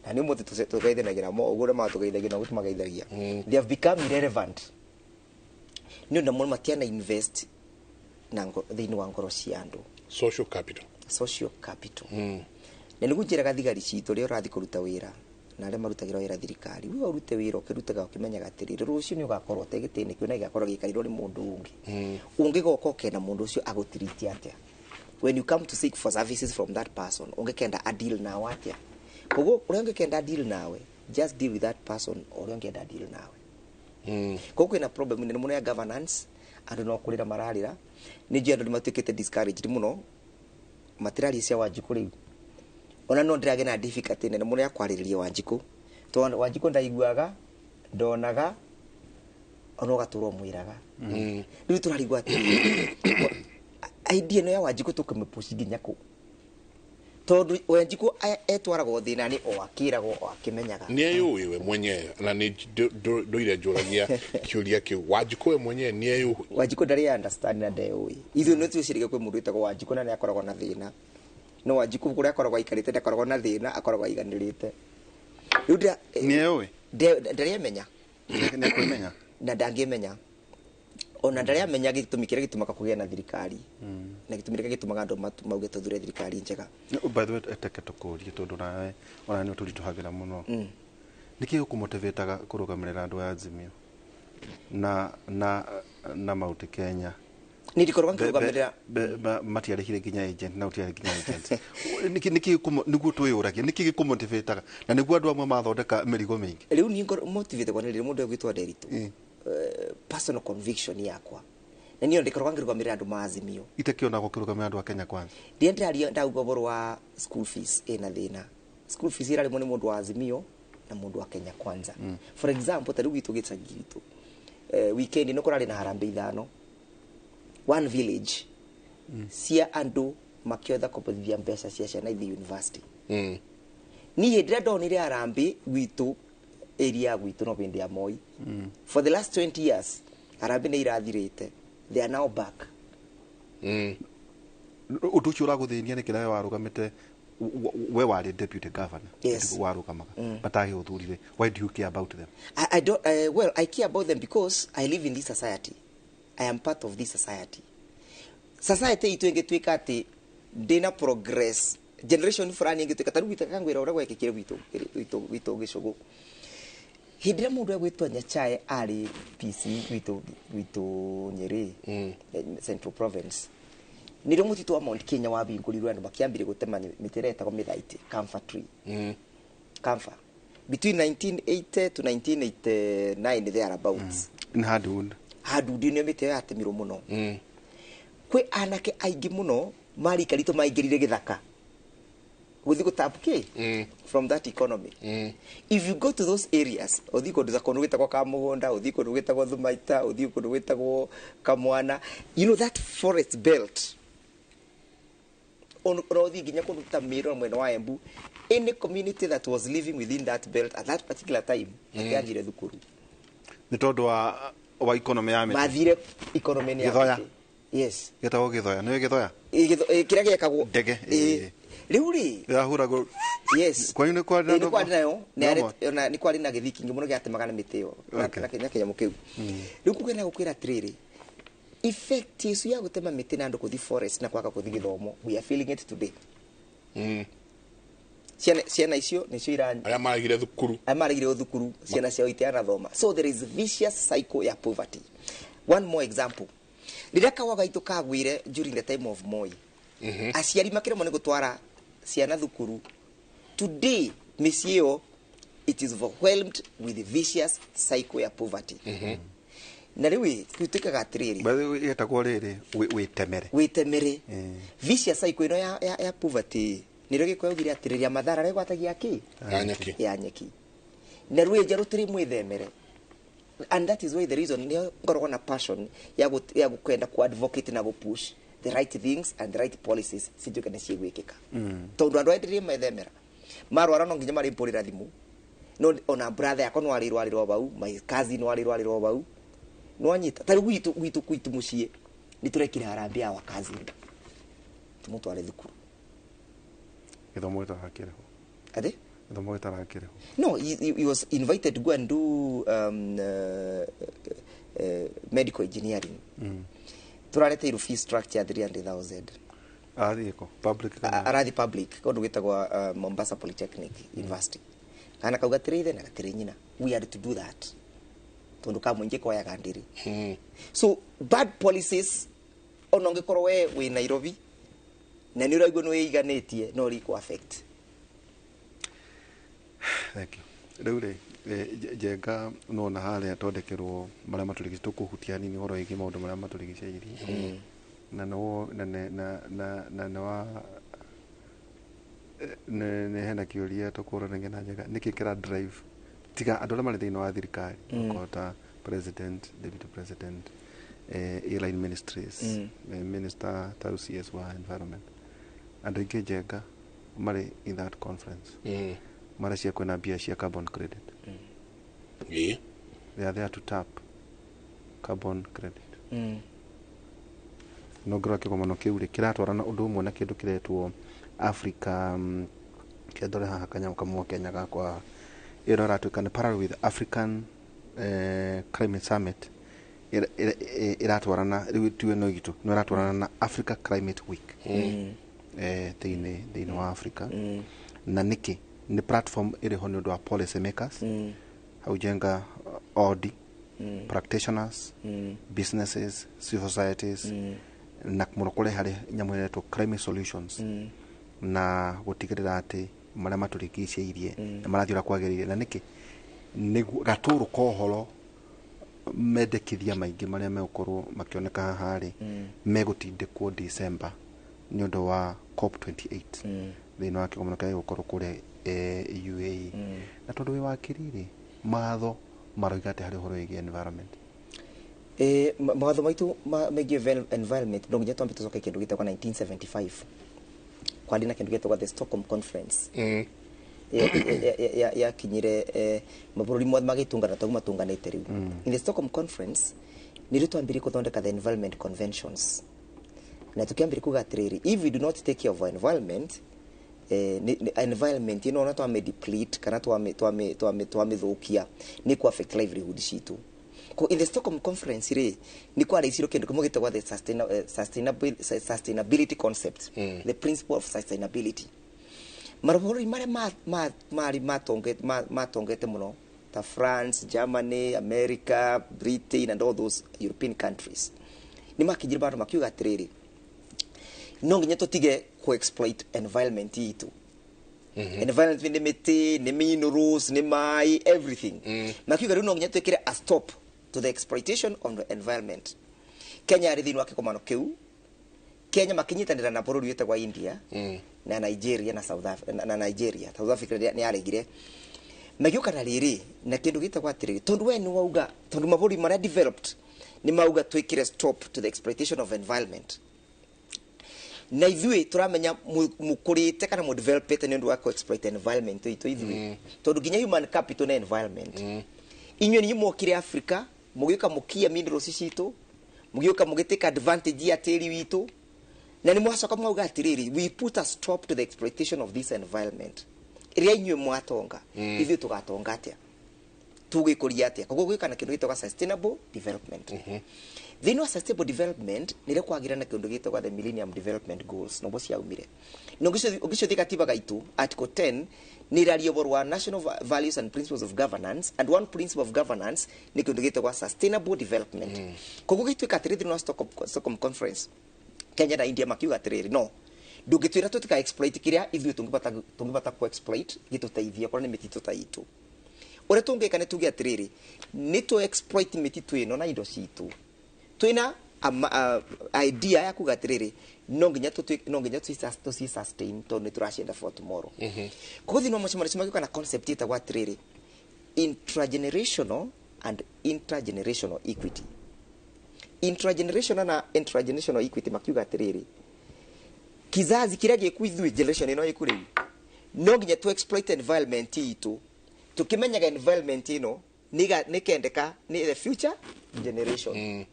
na nĩ ũmũthĩ tũgeithanagia mo ũguo ũrĩa matũgeithagia na ũguo tũmageithagia. They have become irrelevant nĩ ũndũ mũno matiana invest na thĩinĩ wa ngoro cia andũ. Social capital. Social capital. Na nĩguo njĩraga thigari citũ rĩrĩa ũrathiĩ kũruta wĩra na arĩa marutagĩra wĩra thirikari, we ũrute wĩra ũkĩrutaga ũkĩmenyaga atĩrĩrĩ, rũciũ nĩ ũgakorwo ũte gĩtĩ-inĩ kĩu na gĩgakorwo gĩikarĩirwo nĩ mũndũ ũngĩ. Ũngĩgoka ũkenda mũndũ ũcio agũtiriti atĩa? When you come to seek for services from that person, ũngĩkenda a deal nawe atĩa? Koguo ũrĩa ũngĩkenda a deal nawe, just deal with that person ũrĩa ũngĩenda a deal nawe. Koguo kwĩna problem nene mũno ya governance. Andũ no kũrĩra mararĩra. Nĩ njũĩ andũ nĩ matuĩkĩte discouraged mũno, matiraria cia Wanjikũ rĩu. Ona no ndĩragĩa na difficulty nene mũno ya kwarĩrĩria Wanjikũ, tondũ Wanjikũ ndaiguaga, ndonaga, ona ũgatũra ũmwĩraga. Rĩu tũrarigwo atĩ idea ĩno ya Wanjikũ tũkĩmĩpush nginya kũ, tondũ Wanjikũ etwaragwo thĩna-inĩ o akĩragwo o akĩmenyaga. Nĩ eyũĩ we mwenyewe, na nĩ ndũire njũragia kĩũria kĩu. Wanjikũ we mwenyewe nĩ eyũĩ? Wanjikũ ndarĩ understand na ndeyũĩ. Ithuĩ nĩ twĩciragia kwĩ mũndũ wĩtagwo Wanjikũ na nĩ akoragwo na thĩna, no Wanjikũ kũrĩa akoragwo aikarĩte ndakoragwo na thĩna, akoragwo aiganĩrĩte. Rĩu Nĩ eyũĩ? Ndarĩ amenya. Nĩ akwĩmenya? Na ndangĩmenya. Ona ndarĩ amenya gĩtũmi kĩrĩa gĩtũmaga kũgĩa na thirikari na gĩtũmi kĩrĩa gĩtũmaga andũ mauge tũthure thirikari njega. By the way, teke tũkũrie tondũ nawe ona nĩ ũtũritũhagĩra mũno. Nĩkĩ gĩkũmotivateaga kũrũgamĩrĩra andũ a Azimio na Mount Kenya? Nĩ ndikoragwo ngĩrũgamĩrĩra. Matiarĩhire nginya agent na ũtiarĩ nginya agent. Nĩkĩ nĩguo twĩyũragia, nĩkĩ gĩkũmotivateaga na nĩguo andũ amwe mathondeka mĩrigo mĩingĩ? Rĩu niĩ motivate kwa nĩ mũndũ ũgwĩtwo Nderitu, personal conviction yakwa, na niĩ ndikoragwo ngĩrũgamĩrĩra andũ ma Azimio. Itekĩona gũkĩrũgamĩrĩra andũ a Kenya Kwanza. Rĩrĩa ndĩraria ndauga ũhoro wa school fees ĩna thĩna, school fees ĩrarĩmwo nĩ mũndũ wa Azimio na mũndũ wa Kenya Kwanza. For example, ta rĩu gwitũ gĩcagi gitũ, weekend ĩno kũrarĩ na harambee 5 one village cia andũ makĩotha kũbũthithia mbeca cia ciana ithiĩ university. Niĩ hĩndĩ ĩrĩa ndonire harambee gwitũ area gwitũ no hĩndĩ ya Moi. For the last 20 years harambee nĩ irathirĩte, they are now back. Ũndũ ũcio ũragũthĩnia nĩkĩ nawe warũgamĩte, we warĩ deputy governor? Yes. Warũgamaga but agĩgũthurire. Why do you care about them? I don't, well, I care about them because I live in this society. I am part of this society. Society itũ ĩngĩtuĩka atĩ ndĩna progress generation fulani ĩngĩtuĩka ta rĩu gwitũ kangwĩra ũrĩa gwekĩkire gwitũ gĩcũgũ. Hĩndĩ ĩrĩa mũndũ egwĩtwo Nyachae arĩ PC gwitũ Nyĩrĩ, Central Province, nĩrĩo mũtitũ wa Mount Kenya wahingũrirwo, andũ makĩambire gũtema mĩtĩ ĩrĩa ĩtagwo mĩthaitĩ, camphor tree. Camphor between 1980 to 1989 thereabouts. In hardwood. Hardwood nĩyo mĩtĩ ĩyo yatemirwo mũno. Kwĩ anake aingĩ mũno Marika ritũ maingĩrire gĩthaka gũthiĩ gũtap kĩ from that economy. If you go to those areas, ũthiĩ kũndũ ta kũndũ gwĩtagwo Kamũgũnda, ũthiĩ kũndũ gwĩtagwo Thumaita, ũthiĩ kũndũ gwĩtagwo Kamwana, you know that forest belt, ona ũthiĩ nginya kũndũ ta Meru na mwena wa Embu, any community that was living within that belt at that particular time matiathire thukuru. Nĩ tondũ wa economy ya mĩtĩ. Mathire economy ya Gĩthoya. mĩtĩ. Yes. Gĩtagwo gĩthoya, nĩũĩ gĩthoya? Kĩrĩa gĩekagwo Ndege. Rĩu rĩ, Ĩrahuragwo. Yes. Kwanyu nĩ kwarĩ na Ĩ, nĩ kwarĩ nayo na Ndogo? ona nĩ kwarĩ na gĩthii kĩingĩ mũno gĩatemaga na mĩtĩ ĩyo na kĩnyamũ kĩu. Rĩu kũgena gũkwĩra atĩrĩrĩ, effect icu ya gũtema mĩtĩ na andũ kũthi forest na kwaga kũthi gĩthomo, we are feeling it today. Ciana icio nĩcio ira arĩa maregire thukuru. Arĩa maregire thukuru, ciana ciao itianathoma, so there is vicious cycle ya poverty. One more example, rĩrĩa kawa gaitũ kagwire during the time of Moi, aciari makĩremwo nĩ gũtwara ciana thukuru. Today mĩciĩ ĩyo, it is overwhelmed with the vicious cycle ya poverty. Na rĩu ĩ, gũtuĩkaga atĩrĩrĩ, By the way, ĩtagwo rĩrĩ wĩtemere. Wĩtemere. Vicious cycle ĩno ya poverty nĩrĩo Gĩkũyũ augire atĩrĩrĩ, mathara regwatagia kĩ? Ya nyeki. Ya nyeki. Na rwĩnja rũtirĩ mwĩthemere, and that is why the reason nĩo ngoragwo na passion ya kwenda ku advocate na push the right things and the right policies cituĩke nĩ cigwĩkĩka, tondũ andũ aya ndĩrĩ methemera marwara no nginya marĩmpũrĩra thimũ. No ona brother yakwa no arĩrwarĩrwo bau, my cousin no arĩrwarĩrwo bau, nwanyita ta rĩu gwitũ mũciĩ nĩ tũrekire harambee ya cousin tũmũtware thukuru. Gĩthomo gĩtarakĩrĩhwo. Atĩ? Gĩthomo gĩtarakĩrĩhwo. No, he was invited to go and do medical engineering. Tũrareteirwo fee structure 300,000. Arathiĩ kũ? Public kana? Arathi public, kũndũ gwĩtagwo Mombasa Polytechnic University. Kana kau gatirĩ ithe na gatirĩ nyina. We had to do that tondũ kamũingĩ koyaga ndĩrĩ. So bad policies, ona ũngĩkorwo we wĩ Nairobi na nĩ ũraigua nĩ wĩiganĩtie, no rĩkũ affect. Thank you. Rĩu rĩ, Njenga, nona harĩa twandekerwo marĩa matũrigicĩirie, tũkũhutia hanini ũhoro wĩgiĩ maũndũ marĩa matũrigicĩirie, na no na na na na na nĩ wa nĩ hena kĩũria tũkũranagia na Njenga, nĩkĩ kĩra drive tiga andũ arĩa marĩ thĩinĩ wa thirikari, okorwo ta president, deputy president, airline ministries, minister ta CS wa environment, andũ aingĩ, Njenga, marĩ in that conference marecia kwĩna mbia cia carbon credit. They are there to tap carbon credit. No ngĩrora kĩgomano kĩu rĩ, kĩratwarana ũndũ ũmwe na kĩndũ kĩretwo Africa, kĩndore haha kanyamũ kamwe Kenya gakwa, ĩyo ĩratuĩka nĩ parallel with African Climate Summit. Ĩratwarana rĩu tu ĩno itũ no ĩratwarana na Africa Climate Week thĩinĩ wa Africa. Na nĩkĩ nĩ platform ĩrĩ ho nĩ ũndũ wa policy makers, hau Njenga, odi practitioners, businesses, civil societies, na mũno kũrĩ harĩ nyamũ ĩretwo climate solutions, na gũtigĩrĩra atĩ marĩa matũrigicĩirie na marathiĩ ũrĩa kwagĩrĩire. Na nĩkĩ nĩguo gatũrũ ka ũhoro mendekithia maingĩ marĩa megũkorwo makĩoneka haha rĩ, megũtindĩkwo December nĩ ũndũ wa COP28, thĩinĩ wa kĩgomano kĩrĩa gĩgũkorwo kũrĩa UAE. Na tondũ wĩ wakiri rĩ, mawatho maroiga atĩ harĩ ũhoro wĩgiĩ environment? Mawatho maitũ megiĩ environment, no nginya twambe tũcoke kĩndũ gĩtagwo 1975, kwarĩ na kĩndũ gĩtagwo the Stockholm Conference. Yakinyire mabũrũri mothe magĩtũngana taguo matũnganĩte rĩu. In the Stockholm Conference nĩrĩo twambirie gũthondeka the environment conventions, na tũkĩambĩrĩria kuga atĩrĩrĩ, if we do not take care of our environment, environment ĩno ona twame deplete kana twamĩthũkia, nĩ kũ affect livelihood citũ. Ko in the Stockholm Conference rĩ, nĩ kwarĩcirwo kĩndũ kĩmwe gĩtagwo the sustainability concept, the principle of sustainability. Mabũrũri marĩa marĩ matongete mũno ta France, Germany, America, Britain and all those European countries nĩ makinyire bandũ makiuga atĩrĩrĩ, no nginya tũtige ku-exploit environment itũ. Environment nĩ mĩtĩ, nĩ minerals, nĩ maĩ, everything. Makiuga rĩu no nginya twĩkĩre a stop to the exploitation of the environment. Kenya yarĩ thĩinĩ wa kĩgomano kĩu Kenya makinyitanĩra na bũrũri wĩtagwo India na Nigeria na South Africa na Nigeria. South Africa nĩ yaregire, magĩũka na rĩrĩ na kĩndũ gĩtagwo atĩrĩrĩ, tondũ we nĩ wauga, tondũ mabũrũri marĩa developed nĩ mauga twĩkĩre stop to the exploitation of environment, na ithuĩ tũramenya mũkũrĩte kana mũdevelopete nĩ ũndũ wa ku-exploit environment itũ ithuĩ, tondũ nginya human capital na environment. Inyuĩ nĩ mwokire Africa, mũgĩũka mũkia minerals citũ, mũgĩũka mũgĩtake advantage ya tĩri witũ, na nĩ mwacoka mwauga atĩrĩrĩ, we put a stop to the exploitation of this environment ĩrĩa inyuĩ mwatonga. Ithuĩ tũgatonga atĩa? Tũgĩkũria atĩa? Koguo gwĩka na kĩndũ gĩtagwo sustainable development. Thĩinĩ wa sustainable development nĩrĩo kwagĩra na kĩndũ gĩtagwo the Millennium Development Goals, noguo ciaumire. Na ũngĩcũthia gatiba gaitũ, article 10 nĩ ĩraria ũhoro wa national values and principles of governance, and one principle of governance nĩ kĩndũ gĩtagwo sustainable development. Koguo gĩtuĩka atĩrĩ, thĩinĩ wa Stockholm Conference, Kenya na India makiuga atĩrĩrĩ, no ndũngĩtwĩra tũtika exploit kĩrĩa ithuĩ tũngĩbata ku exploit gĩtũteithie, okorwo nĩ mĩtitũ ta itũ. Ũrĩa tũngĩka nĩ tuge atĩrĩrĩ, nĩ tũ exploit mĩtitũ ĩno na indo citũ. Twĩna idea ya kuga atĩrĩrĩ, no nginya tũci sustain tondũ nĩ tũracienda for tomorrow. Koguo thĩinĩ wa mũcemanio magĩũka na concept ĩtagwo atĩrĩrĩ, intragenerational and intergenerational equity. Intragenerational na intergenerational equity, makiuga atĩrĩrĩ, kizazi kĩrĩa gĩku ithuĩ, generation ĩno ĩku rĩu, no nginya tu exploit environment itũ tukimenyaga environment ĩno nĩkendeka nĩ the future generation.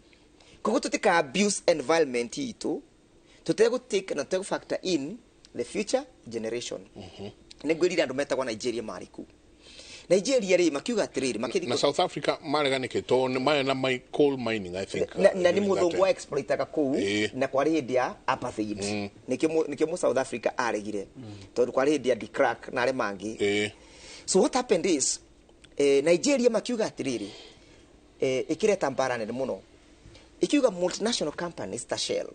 Koguo tutika abuse environment itũ tutegũ take na tutegũ factor in the future generation. Nĩ ngwĩrire andũ metagwo Nigeria marĩ ku Nigeria rĩ, makiuga atĩrĩrĩ, makĩthi Na South Africa marega nĩkĩ? Tondũ marĩ na coal mining, I think. Na nĩ mũthũngũ wa exploitaga kũu, na kwarĩ hĩndĩ ya apartheid. Nĩkĩo mũ South Africa aregire, tondũ kwarĩ hĩndĩ ya de Klerk na arĩa mangĩ. So what happened is, Nigeria makiuga atĩrĩrĩ, ĩkĩreta mbara nene mũno, ikiuga multinational companies ta Shell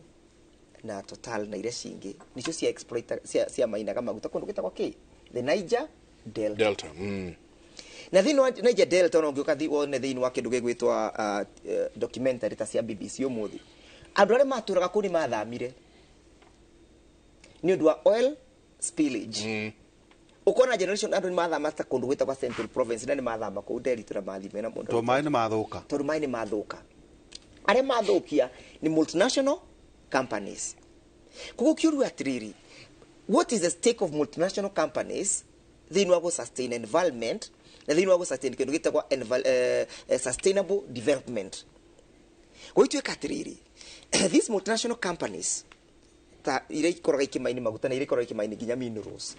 na Total na iria cingĩ nicio cia exploit cia mainaga maguta kũndũ gĩtagwo kĩ, the Niger Delta. Delta. Na thĩinĩ wa Niger Delta, ona ũngĩũka wone thĩinĩ wa kĩndũ gĩgwĩtwo documentary ta cia BBC ũmũthĩ, andũ arĩa matũraga kũu nĩ mathamire nĩ ũndũ wa oil spillage. Ũkona generation andũ nĩ mathama ta kũndũ gwĩtagwo Central Province, na nĩ mathama kũu Nderitu na mathime na mũndũ Tondũ maĩ nĩ mathũka. Tondũ maĩ nĩ mathũka. Arĩa mathũkia nĩ multinational companies. Koguo kĩũria atĩrĩrĩ, what is the stake of multinational companies thĩinĩ wa gũ sustain environment na thĩinĩ wa gũ sustain kĩndũ gĩtagwo sustainable development? Gũgĩtuĩka atĩrĩrĩ, these multinational companies ta iria ikoragwo ikĩmaini maguta na iria ikoragwo ikĩmaini nginya minerals,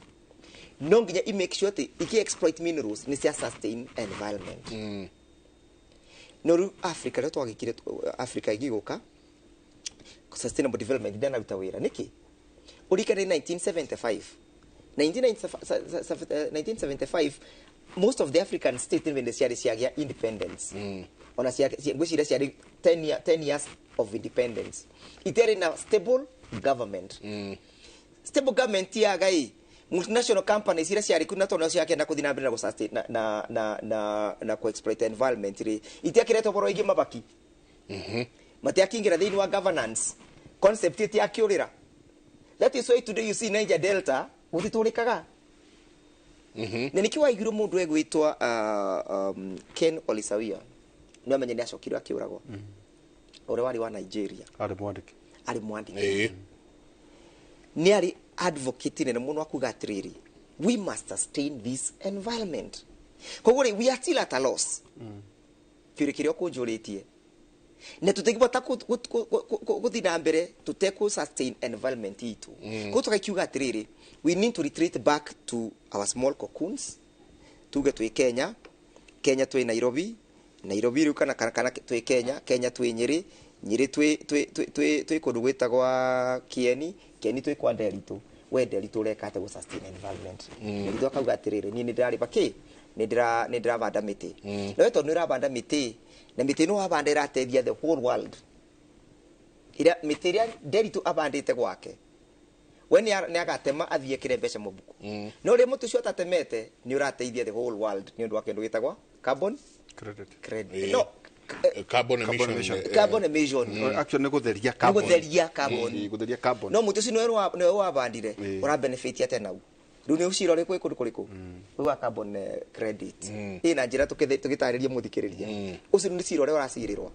no nginya i make sure atĩ iki exploit minerals nĩ cia sustain environment. No rĩu Africa rĩo twagĩkire, Africa ĩgĩgũka, sustainable development ndanaruta wĩra nĩkĩ? Ũrikane 1975, 1975, most of the African states nĩ ciarĩ ciagĩa independence. Ona ngwĩciria ciarĩ 10 10 years of independence, itiarĩ na stable government. Stable government yaga ĩ multinational companies iria ciarĩ kuo, na tondũ ciakenda kũthiĩ na mbere na gũ-sustain na ku-exploit environment rĩ, itiakĩrete ũhoro wĩgiĩ mabaki, matiakĩingĩra thĩinĩ wa governance concept, itiakĩũrĩra. That is why today you see Niger Delta gũtitũrĩkaga. Na nĩkĩo waiguire mũndũ egwĩtwo Ken Olisawia, nĩ amenye nĩ acokire akĩũragwo, ũrĩa warĩ wa Nigeria. Arĩ mwandĩki. Arĩ mwandĩki, nĩ arĩ advocate nene mũno akuga atĩrĩrĩ, we must sustain this environment. Koguo rĩ, we are still at a loss. Kĩũria kĩrĩa ũkũnjũrĩtie, na tũtingĩbota gũthiĩ na mbere tũtekũ sustain environment itũ. Koguo tũgakiuga atĩrĩrĩ, we need to retreat back to our small cocoons. Tuge twĩ Kenya, Kenya twĩ Nairobi, Nairobi rĩu kana twĩ Kenya, Kenya twĩ Nyĩrĩ, Nyĩrĩ twĩ kũndũ gwĩtagwa Kieni, Kieni twĩ kwa Nderitu. We Nderitu ũreka atĩa gũ sustain environment? Nderitu akauga atĩrĩrĩ, niĩ nĩ ndĩrarĩma kĩ, nĩ ndĩravanda mĩtĩ. Na we tondũ nĩ ũravanda mĩtĩ, na mĩtĩ ĩno wavanda ĩrateithia the whole world, ĩrĩa mĩtĩ ĩrĩa Nderitu avandĩte gwake, we nĩ agatema athiĩ ekĩre mbeca mũbuku, no ũrĩa mũtĩ ũcio atatemete nĩ ũrateithia the whole world nĩ ũndũ wa kĩndũ gĩtagwa carbon credit. Credit, no Carbon emission. Carbon emission. Actually nĩ gũtheria nĩ carbon. Gũtheria carbon. Gũtheria carbon. No mũtĩ ũcio nĩwe wabandire, ũra benefit atĩa nau? Rĩu nĩ ũcira ũrĩkũ wĩ kũndũ kũrĩkũ wĩ wa carbon credit? Ĩ na njĩra tũgĩtarĩria mũthikĩrĩria, ũcio nĩ cira ũrĩa ũracirĩrwo,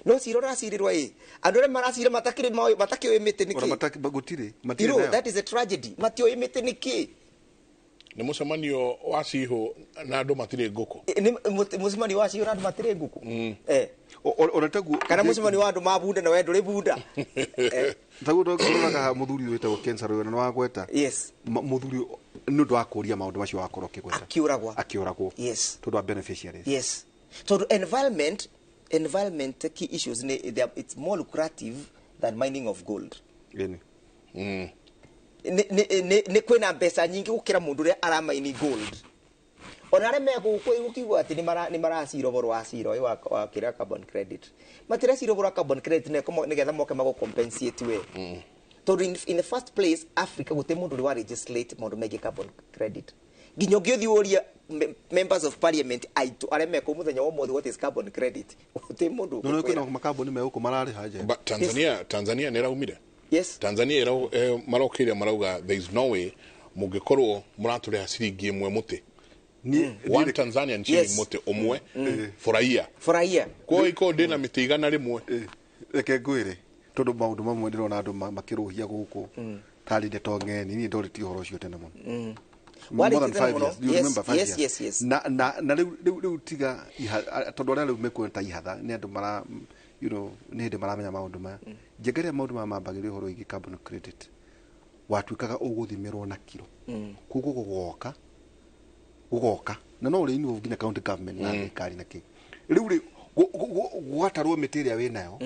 no cira ũracirĩrwo ĩ andũ arĩa maracira matakĩrĩ matakĩũĩ mĩtĩ Ona nĩkĩ. Gũtirĩ You matirĩ know, nayo. that is a tragedy. Matiũĩ mĩtĩ nĩkĩ. Nĩ mũcemanio wa cihũ na andũ matirĩ ngũkũ. Nĩ mũcemanio wa cihũ na andũ matirĩ ngũkũ. Ona taguo Kana mũcemanio wa andũ mabunda na we ndũrĩ bunda. Taguo tũroraga mũthuri ũyũ wĩtagwo Ken Saro na wagweta. Yes. Mũthuri nĩ ũndũ wa kũũria maũndũ macio wakorwo ũkĩgweta. Akiũragwo. Akĩũragwo. Yes. Tondũ wa beneficiaries. Yes, tondũ environment key issues nĩ it's more lucrative than mining of gold. Ĩni. Nĩ kwĩna mbeca nyingĩ gũkĩra mũndũ ũrĩa aramaini gold. Ona arĩa me gũkũ gũkiuga atĩ nĩ maracira ũhoro wa cira ũyũ wa kĩrĩa carbon credit, matiracira ũhoro wa carbon credit nĩgetha moke magũ compensate we, tondũ in the first place Africa gũtirĩ mũndũ ũrĩ wa legislate maũndũ megiĩ carbon credit. Nginya ũngĩũthiĩ ũrie members of parliament aitũ arĩa mekũ mũthenya wa ũmũthĩ, "What is carbon credit?" gũtirĩ mũndũ No, no, ũgũkwĩra. kwĩna makambuni me gũkũ mararĩha nje. But Tanzania nĩ ĩraumire. Yes. Tanzania marokire marauga there is no way mũngĩkorwo mũratũrĩha ciringi ĩmwe mũtĩ, one Tanzanian shilling mũtĩ ũmwe for a year. For a year. Kwa iko ndĩna mĩtĩ 100. Reke ngwĩre, tondũ maũndũ mamwe ndĩrona andũ makĩrũhia gũkũ tarĩ ndeto ng'eni, niĩ ndorĩtie ũhoro ũcio tene mũno. More than Warĩtie tene 5 mũno. years. You Yes, remember 5 yes, years. yes. Na rĩu tiga tondũ arĩa rĩu mekuona ta ihatha nĩ andũ mara nĩ hĩndĩ maramenya maũndũ maya. Njenga rĩrĩa maũndũ maya mambagĩrĩria ũhoro wĩgiĩ carbon credit watuĩkaga ũgũthimĩrwo na kiro. Koguo gũgoka na no ũrĩ involve nginya county government na thirikari na kĩ rĩu rĩ gwatarwo mĩtĩ ĩrĩa wĩnayo,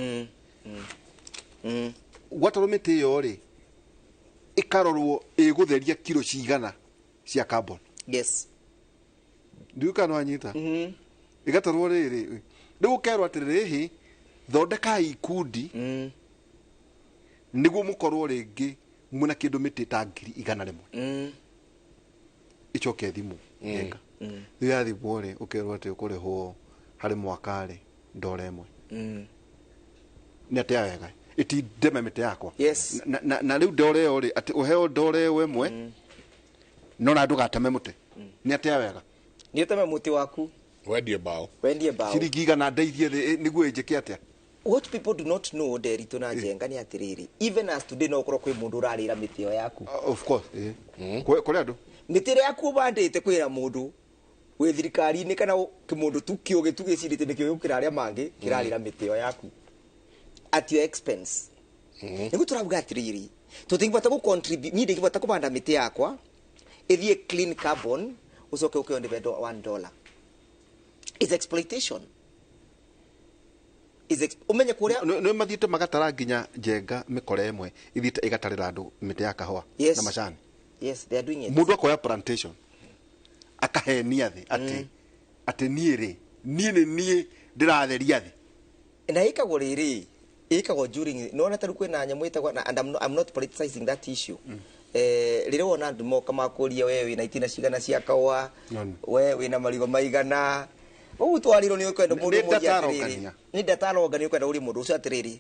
gwatarwo mĩtĩ ĩyo rĩ ĩkarorwo ĩgũtheria kiro cigana cia carbon. Ndiũĩ kana nĩwanyita. Ĩgatarwo rĩrĩ, rĩu ũkerwo atĩrĩrĩ, hĩ thondekai ikundi nĩguo mũkorwo rĩngĩ mwĩna kĩndũ mĩtĩ ta 100,000 ĩcoke ĩthimwo. Njenga rĩu yathimwo rĩ ũkerwo atĩ ũkũrĩhwo harĩ mwaka rĩ ndora 1. Nĩ atĩa wega ĩtindeme mĩtĩ yakwa? Yes. Na rĩu ndora ĩyo rĩ atĩ ũheo ndora ĩyo 1 no na ndũgateme mũtĩ, nĩ atĩa wega? Nĩ ũteme mũtĩ waku. Wendie mbaũ. Wendie mbaũ. Ciringi 100 ndeithie thĩ nĩguo ĩnjĩke atĩa? What people do not know, Nderitu na Njenga, nĩ atĩrĩrĩ, even as today no ũkorwo kwĩ mũndũ ũrarĩra mĩtĩ ĩyo yaku. Of course, kũrĩ andũ. Mĩtĩ ĩrĩa yaku ũbandĩte, kwĩra mũndũ wĩ thirikari-inĩ kana kĩmũndũ tu kĩũgĩ tu gĩcirĩte nĩkĩo gũkĩra arĩa mangĩ kĩrarĩra mĩtĩ ĩyo yaku at your expense. Nĩguo tũrauga atĩrĩrĩ, tũtingĩbata gũ contribute, niĩ ndingĩbata kũbanda mĩtĩ yakwa ĩthiĩ clean carbon ũcoke ũkĩo ndĩbe $1. Is exploitation. Ũmenye kũrĩa Nĩ mathiĩte magatara nginya Njenga mĩkora ĩmwe ithiĩte ĩgatarĩra andũ mĩtĩ ya kahũa na macani. Yes, they are doing it. Mũndũ akoya plantation akahenia thĩ atĩ niĩ rĩ niĩ nĩ niĩ ndĩratheria thĩ. Na ĩkagwo rĩrĩ, ĩkagwo during nĩwona ta rĩu kwĩna nyamũ ĩtagwo na, and I'm not politicizing that issue. Rĩrĩa wona andũ moka makũria, we wĩna itina cigana cia kahũa, we wĩna marigo maigana, ũguo twarirwo nĩ ũkwenda mũndũ Nĩ ũmũrie data atĩrĩrĩ, arongania. Nĩ data arongania, ũkwenda ũrie mũndũ ũcio atĩrĩrĩ,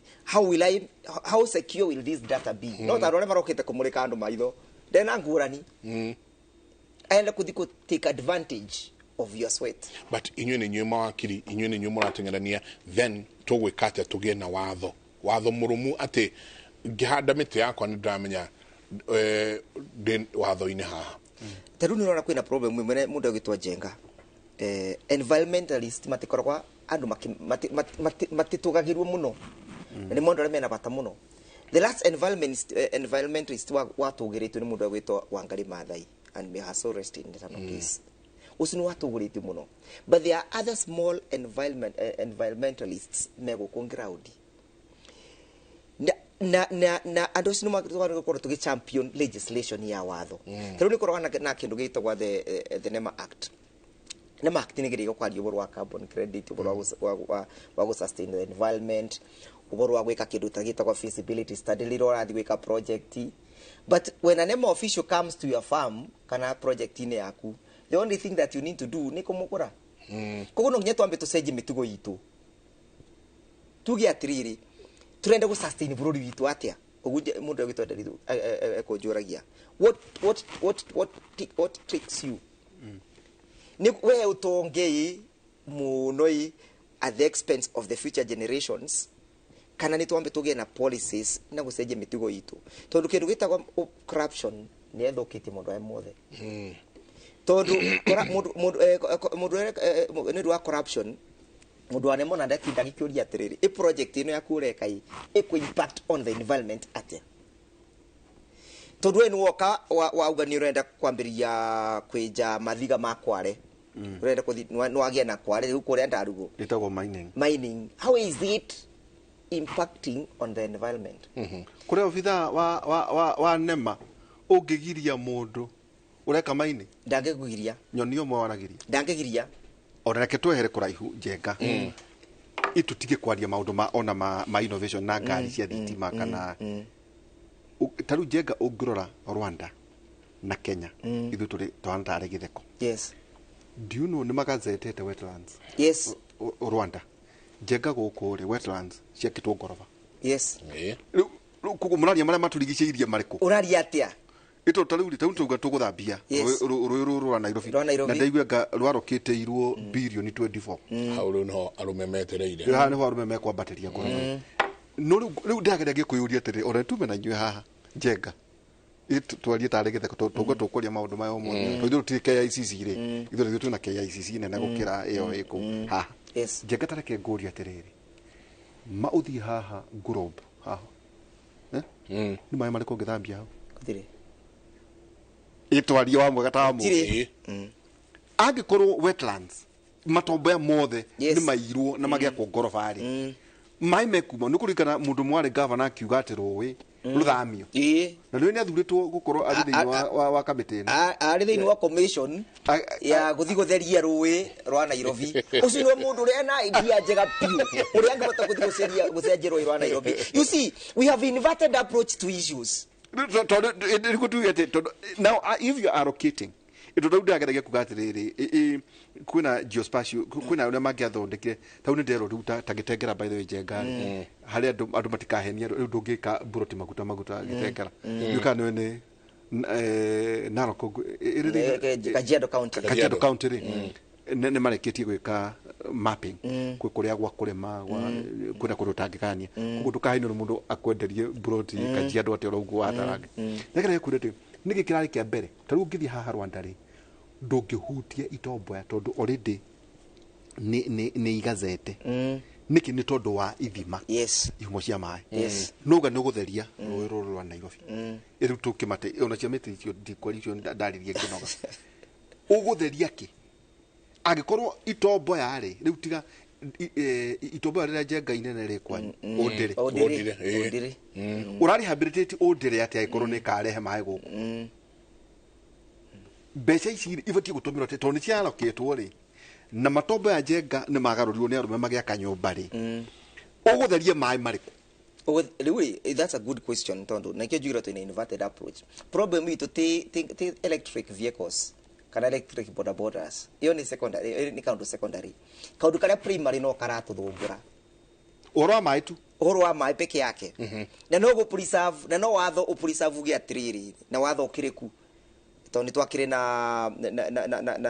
how secure will this data be? No ta andũ arĩa marokĩte kũmũrĩka andũ maitho ndena ngũrani, aenda kũthi kũ take advantage of your sweat. But inyuĩ nĩ inyuĩ mawakiri, inyuĩ nĩ inyuĩ mũrateng'erania, then tũgwĩka atĩa tũgĩe na watho mũrũmu atĩ ngĩhanda mĩtĩ yakwa nĩ ndĩramenya ndĩ watho-inĩ haha? Ta rĩu nĩ ũrona kwĩna problem ĩmwe mũndũ agĩtwo Njenga, environmentalist matikoragwa andũ matitũgagĩrwo mũno na nĩ mũndũ arĩa mena bata mũno. The last environmentalist watũgĩrĩtio nĩ mũndũ agwĩtwo Wangari Maathai, and may her soul rest in eternal peace. Ũcio nĩ watũgũrĩtio mũno, but there are other small environmentalists me gũkũ ground na andũ acio nĩ gũkorwo tũgĩ champion legislation ya watho. Ta rĩu nĩ koragwo na kĩndũ gĩtagwo the NEMA Act. NEMA Act nĩ geria kwaria ũhoro wa carbon credit, ũhoro wa gũ sustain the environment, ũhoro wa gwĩka kĩndũ ta gĩtagwo feasibility study rĩrĩa ũrathiĩ gwĩka project. But when a NEMA official comes to your farm kana project-inĩ yaku, the only thing that you need to do nĩ kũmũgũra. Koguo no nginya twambe tũcenjie mĩtugo itũ. Tuge atiriri turenda gu sustain bururi witu atia ugu mundu egwitwo Nderitu ekunjuragia what tricks you ni we utongei muno at the expense of the future generations kana ni twambe tugie na policies na gucenjia mitugo itu tondu kindu gitagwo corruption ni ethukitie mundu aya mothe tondu mundu ni wa corruption mundu ane mona ndatinda gikiuria atiriri i project ino yaku ureka i iku impact on the environment atia tondu we ni woka wauga ni urenda kwambiria kwinja mathiga ma kware urenda kuthi nwagia na kware riu kuria ndarugo itagwo mining. Mining, how is it impacting on the environment? Kuria obitha wa nema ungigiria mundu ureka mining ndangikugiria nyoni umwe waragiria ndangigiria ona reke twehere kuraihu Njenga itutige kwaria maundu ma ona ma innovation na ngari cia thitima kana taru Njenga ungirora Rwanda na Kenya ithu turi twana tare githeko. Yes. Do you know ni magazetete wetlands? Yes. Rwanda Njenga guku ri wetlands ciakitwo ngoroba. Yes. Riu koguo muraria maria maturigiceirie mariku uraria atia ito ta riu ri tau tuga tuguthambia ruĩ rũrũ rwa Nairobi na ndaigua nga rwarokĩtĩirwo bilioni 24 hau rĩu niho arũme metereire haha niho arũme mekwambatĩria ngoroba no rĩu ndĩrageria ngĩkwĩyũria atĩrĩ ona tume na inyuĩ haha Njenga twarie tarĩ gĩtheko tũgwe tũkwaria maũndũ maya ũmũthĩ tondũ ithuĩ tũtirĩ KICC rĩ ithuĩ ithuĩ twĩna KICC nene gũkĩra ĩyo ĩkũ haha Njenga ta reke ngũrie atĩrĩrĩ ma ũthiĩ haha Ngurombo haha nĩ maĩ marĩkũ ũngĩthambia hau gũtirĩ itwarie wa mwega ta mũndũ angĩkorwo wetlands matomboya mothe nĩ mairwo na magĩakwo ngoroba rĩ maĩ mekuma nĩ kũririkana mũndũ mwarĩ gavana akiuga atĩ rũĩ rũthamio na rĩu nĩ athurĩtwo gũkorwo arĩ thĩinĩ wa kamĩtĩ ĩno arĩ thĩinĩ wa commission ya gũthiĩ gũtheria rũĩ rwa Nairobi ũcio nĩwe mũndũ ũrĩa ena idea njega biũ ũrĩa angĩhota gũthiĩ gũcenjia rũĩ rwa Nairobi. You see, we have inverted approach to issues. Now if you are allocating ito rĩu ndĩrageragia kuga atĩrĩrĩ kwĩna geospatial kwĩna ũrĩa mangĩathondekire tau nĩ nderwo rĩu ta Gĩtengera by the way Njenga rĩ harĩa andũ matikahenia rĩu ndũngĩka buroti maguta maguta Gĩtengera rĩu kana nĩ Narok Kajiado County. Kajiado County rĩ nĩ marĩkĩtie gwĩka mapping kwĩ kũrĩa gwa kũrĩma kwĩna kũndũ ũtangĩkania koguo ndũkahenio nĩ mũndũ akwenderie buroti Kajiado atĩ ũrauguo watarange nĩgeria kuga atĩ nĩkĩ kĩrarĩ kĩa mbere ta rĩu ũngĩthiĩ haha Rwanda rĩ ndũngĩhutia itomboya tondũ already nĩ igazete nĩkĩ nĩ tondũ wa ithima ihumo cia maĩ nouga nĩ ũgũtheria rũĩ rũrũ rwa Nairobi rĩu tũkĩmate ona cia mĩtĩ icio ndikwaria icio ndaririe ngĩnoga ũgũtheria kĩ angĩkorwo itomboya rĩ rĩu tiga itomboya rĩrĩa Njenga inene rĩ kwanyu Ũndĩrĩ ũrarehabilitate Ũndĩrĩ atĩa angĩkorwo nĩ ĩkarehe maĩ gũkũ mbeca ici ibatiĩ gũtũmĩrwo atĩa tondũ nĩ ciarokĩtwo rĩ na matombo ya Njenga nĩ magarũrirwo nĩ arũme magĩaka nyũmba rĩ ũgũtheria maĩ marĩkũ? Rĩu rĩ that's a good question tondũ nakĩo njugire twĩna inverted approach problem itũ ti electric vehicles kana electric boda bodas iyo ni secondary iyo ni kaundu secondary kaundu karia primary no karatuthumbura uhoro wa maĩ tu uhoro wa maĩ peke yake na no go preserve na no watho u preserve uge atiriri na watho kiriku tondu twakire na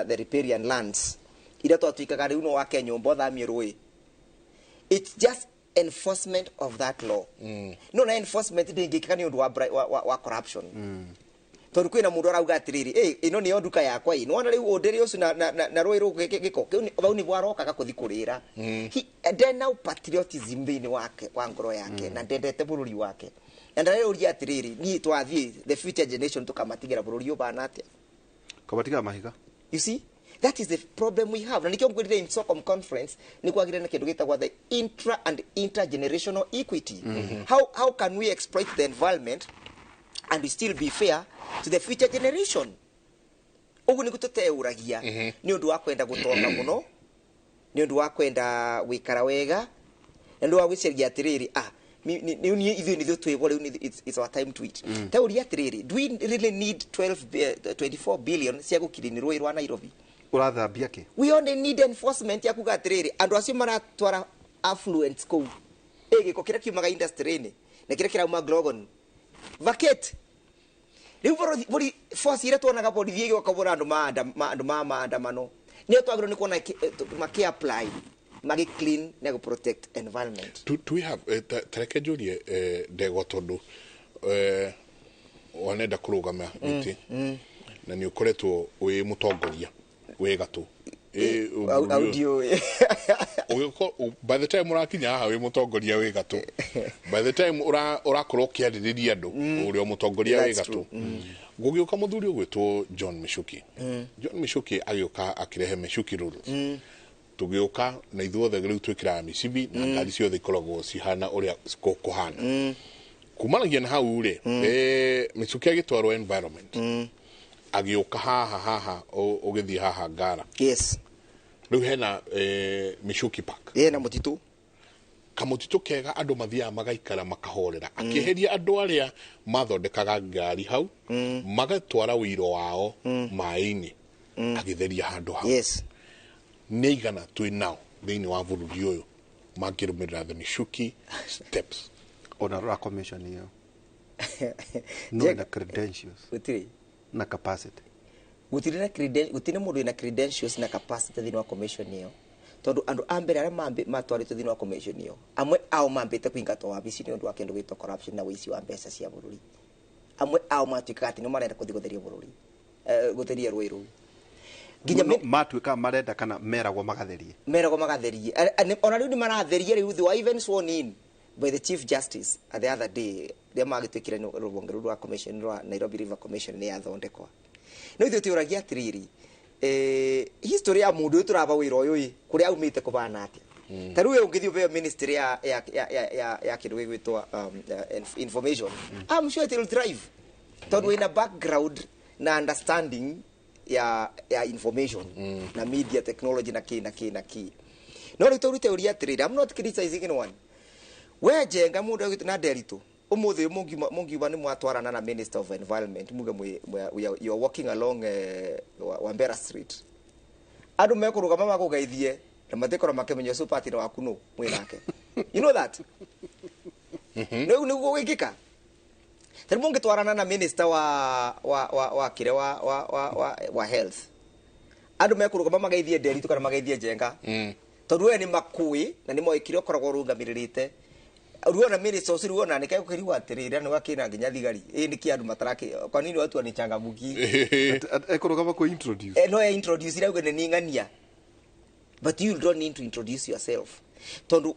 the riparian lands ira twatuikaga riu no wake nyumba uthamie rui. It's just enforcement of that law. No na enforcement ndingikika ni undu wa corruption. Tondu kwina mundu arauga atiriri ino niyo nduka yakwa ino ona riu undiri ucio na rui ru giko kiu bau ni bwarokaga kuthi kurira ndena patriotism thiini wake wa ngoro yake na ndendete bururi wake na ndareuria atiriri ni twathie the future generation tukamatigira bururi ubana atia kamatigira mahiga. You see, that is the problem we have. Na nikio ngwirire in Stockholm conference ni kwagire na kindu gitagwa the intra and intergenerational equity. How can we exploit the environment and we still be fair to the future generation? Ugu ni gututeuragia ni undu wa kwenda gutonga muno, ni undu wa kwenda gwikara wega, na undu wa gwiciria atiriri ni ithuĩ nithuĩ twĩbo rĩu it's our time to eat. Tauria atiriri, do we really need 24 billion cia gũkirini rũĩ rwa Nairobi? Ũrathambia kĩ? We only need enforcement ya kuga atiriri andu acio maratwara affluence kũu Ä gä ko kä rä a kiumaga industry-inĩ na kä rä a kä rauma Grogon vacate. Rĩu bori force iria tuonaga borithi ĩgĩũka kũbũra andũ andũ ma maandamano nĩyo twagĩrĩirwo nĩ kuona makĩ apply magi clean na gũ protect environment. Do we have tareke njurie ndegwa tondu wanenda kurugama giti na ni ukoretwo wi mutongoria wi gatu audio by the time urakinya haha wi mutongoria wi gatu, by the time urakorwo ukiaririria andu uri mutongoria wi gatu, gugiuka muthuri ugwitwo John Michuki. John Michuki agiuka akirehe Michuki rules. Tugiuka na ithuothe riu twikiraga micibi na ngari ciothe ikoragwo cihana uria kuhana. Kumanagia na hau ri Michuki agitwarwo environment, agiuka haha ugithii haha Ngara. Yes. Riu hena Michuki Park. Hena mutitu. Kamutitu kega andu mathiaga magaikara makahorera. Akieheria andu aria mathondekaga ngari hau, magatwara wiro wao maĩ-inĩ, agitheria handu hau. Yes. Nĩ igana twĩ nao thĩinĩ wa bũrũri ũyũ mangĩrũmĩrĩra the Michuki steps. Ona rora commission ĩyo no na credentials gũtirĩ na capacity, gũtirĩ na gũtirĩ mũndũ wĩna credentials na capacity thĩinĩ wa commission ĩyo, tondũ andũ a mbere arĩa matwarĩtwo thĩinĩ wa commission ĩyo amwe ao mambĩte kũingatwo wabici nĩ ũndũ wa kĩndũ gĩtwo corruption na ũici wa mbeca cia bũrũri. Amwe ao matuĩkaga atĩ nĩo marenda kũthiĩ gũtheria bũrũri, gũtheria rũĩ rũu. Nginya matuĩka marenda kana meragwo magatherie, meragwo magatherie. Ona rĩu nĩ maratheria rĩu, they were even sworn in by the Chief Justice at the other day rĩrĩa magĩtuĩkire rũhonge rũu rwa commission rwa Nairobi River Commission nĩ yathondekwa. No ithuĩ tũragia atĩrĩrĩ, history ya mũndũ ũyũ tũraba wĩra ũyũ ĩ kũrĩa aumĩte kũbana atĩa. Ta rĩu ũngĩthiĩ ũheo ministry ya ya ya ya ya kĩndũ gĩgwĩtwo information, I'm sure it will thrive tondũ wĩna background na understanding ya information na media technology na kĩ na kĩ na kĩ. No rĩu tũrute ũria atĩrĩrĩ, I'm not criticizing anyone. We Njenga mũndũ agwĩtwo na Nderitu umuthi mungiuga ni mwatwarana na Minister of Environment muge you are walking along Wambera Street, andu mekurugama makugeithie na matikorwo makimenya ucio partner waku no mwi nake, you know that. No niguo gwikika. Tari mungitwarana na minister wa wa wa wa kire wa wa wa wa health, andu mekurugama mageithie Nderitu kana mageithie Njenga, tondu we ni makui na ni moikire ukoragwo urungamirite. Ruona minister ucio ruona ni kekuriwa atirira ni wakina nginya thigari ĩ nĩ kĩ andu mataraki kwa nini watu wanichangamuki ekurugama ku introduce no e introduce ira uge ni ng'ania, but you don't need to introduce yourself tondu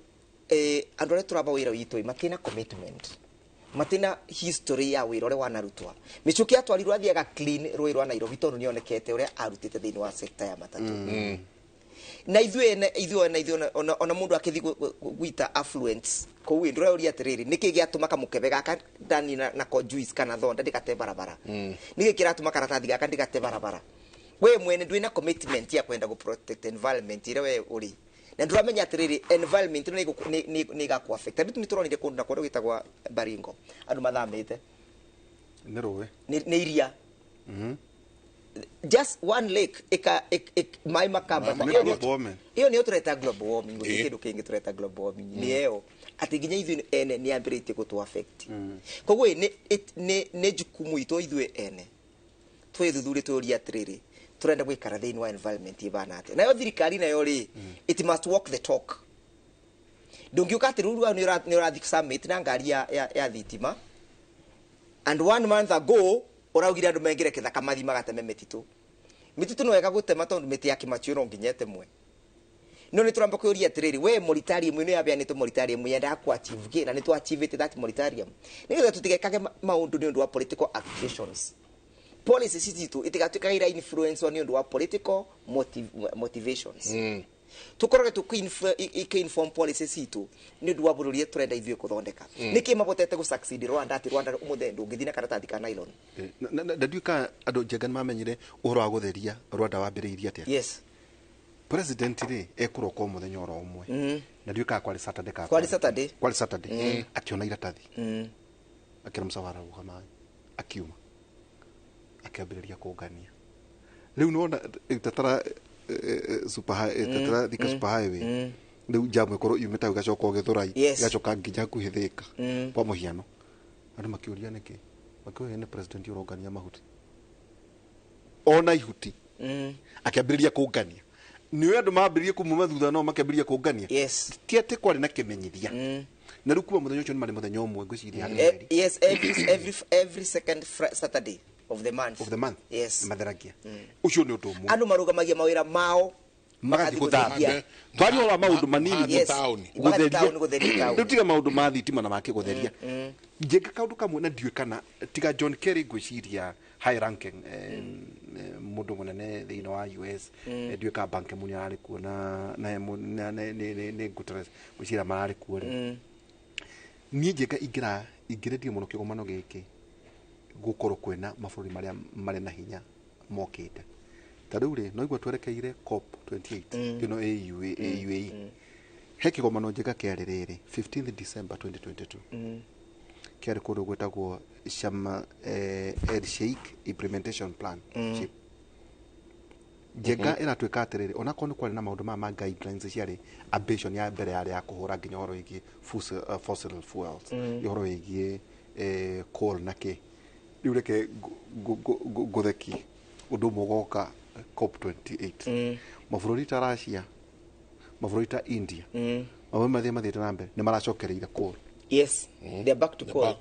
andu aria turaba wira witu matina commitment, matina history ya wira uria wanarutwa. Michuki atwarirwo athiaga clean rũĩ rwa Nairobi tondu nionekete uria arutite thiini wa sector ya matatu. Na ithuĩ ona mundu akithi gwita affluence kuu ndũrauria atiriri niki giatuma kamukebe gaka ndani na ko juice kana thonda ndikate barabara, niki kiratuma karatathi gaka ndikate barabara. We mwene ndwina commitment ya kwenda gu protect environment ira we uri na nduramenya atiriri environment ni gaku affect. Riu nituronire kundu na kundu gwitagwa Baringo andu mathamite ni rũĩ ni iria, just one lake ika mai makamba. Iyo niyo tureta global warming, gutiri kindu kingi tureta global warming ni eo ati nginya ithuĩ ene ni ambiritie gutu affect. Koguo ni jukumu itu ithuĩ ene twithuthurie tuurie atiriri turenda gwikara thiini wa environment ibana atia. Nayo thirikari nayo ri it must walk the talk. Ndungiuka ati ruru ni urathi summit na ngari ya thitima and 1 month ago uraugire andu mengire kithaka mathi magateme mititu. Mititu no wega gutema tondu miti ya kimachu no nginya etemwe. No ni turamba kwĩũria atiriri we moritarium ino yabeanĩtwo moritarium yendaga ku achieve kĩ na nĩ twa achieve that moritarium nigetha tutigekage maũndũ nĩ ũndũ wa political accusations. Policies citũ itigatuĩkaga ira influence nĩ ũndũ wa political motivations. Tukorage tuki-inform policies citũ nĩ ũndũ wa bũrũri turenda ithuĩ kũthondeka. Nĩkĩ mabotete gũ succeed Rwanda ati Rwanda ũmũthĩ ndũngĩthiĩ na karatathi ka nylon. Ndandiũĩ andũ Njenga nĩmamenyire ũhoro wa gũtheria Rwanda wambĩrĩirie atĩa. Yes. President rĩ ekũroka o mũthenya oro ũmwe na ndiũĩ kana kwarĩ Saturday kana kwarĩ Saturday, kwarĩ Saturday, akĩona iratathi akĩra mũcawara rũgama akiuma akĩambĩrĩria kũngania. Rĩu nĩwona tatara super tatara Thika super highway Rĩu jamu ĩkorwo yumĩte hau ĩgacoka Gĩthũrai, Yes. ĩgacoka nginya hakuhĩ Thĩka. Kwa mũhiano andũ makĩũria nĩkĩ, makĩũria nĩ president ũrongania mahuti ona ihuti. Akĩambĩrĩria kũngania, nĩwe andũ mambĩrĩrie kumuma thutha, no makĩambĩrĩria kũngania. Yes. Ti atĩ kwarĩ na kĩmenyithia, na rĩu kuma mũthenya ũcio nĩ marĩ mũthenya ũmwe ngwĩciria harĩ mweri. Yes, every second Saturday of the month. Of the month. Yes. Matheragia. Ũcio nĩ ũndũ ũmwe. Andũ marũgamagia mawĩra mao magathiĩ gũthambia, twaria ũhoro wa maũndũ manini. Yes. Magathiĩ taũni gũtheria taũni. Rĩu tiga maũndũ ma thitima na makĩ gũtheria, njĩka kaũndũ kamwe na ndiũĩ kana tiga John Kerry, ngwĩciria high ranking mũndũ mũnene thĩinĩ wa US, ndiũĩ kana Ban Ki-moon ararĩ kuo na nĩ Guterres, ngwĩciria mararĩ kuo rĩ. Niĩ njĩka ingĩra ingĩrendia mũno kĩgomano gĩkĩ gũkorwo kwĩna mabũrũri marĩa marĩ na hinya mokĩte. Ta rĩu rĩ, no igua twerekeire COP 28 ĩno ĩ UAE. He kĩgomano njega kĩarĩ rĩrĩ 15th December 2022, kĩarĩ kũndũ gwĩtagwo Sharm el Sheikh Implementation Plan, SHIP. Njenga ĩratuĩka atĩrĩrĩ, onakorwo nĩ kwarĩ na maũndũ maya ma guidelines ciarĩ ambition ya mbere yarĩ ya kũhũra nginya ũhoro wĩgiĩ fossil fuels, ũhoro wĩgiĩ coal na kĩ. Rĩu reke ngũthekie ũndũ ũmwe ũgoka COP 28. Mabũrũri ta Russia, mabũrũri ta India, mabũrũri mathiĩ mathiĩte na mbere nĩ maracokereire coal. Yes, they are back to coal.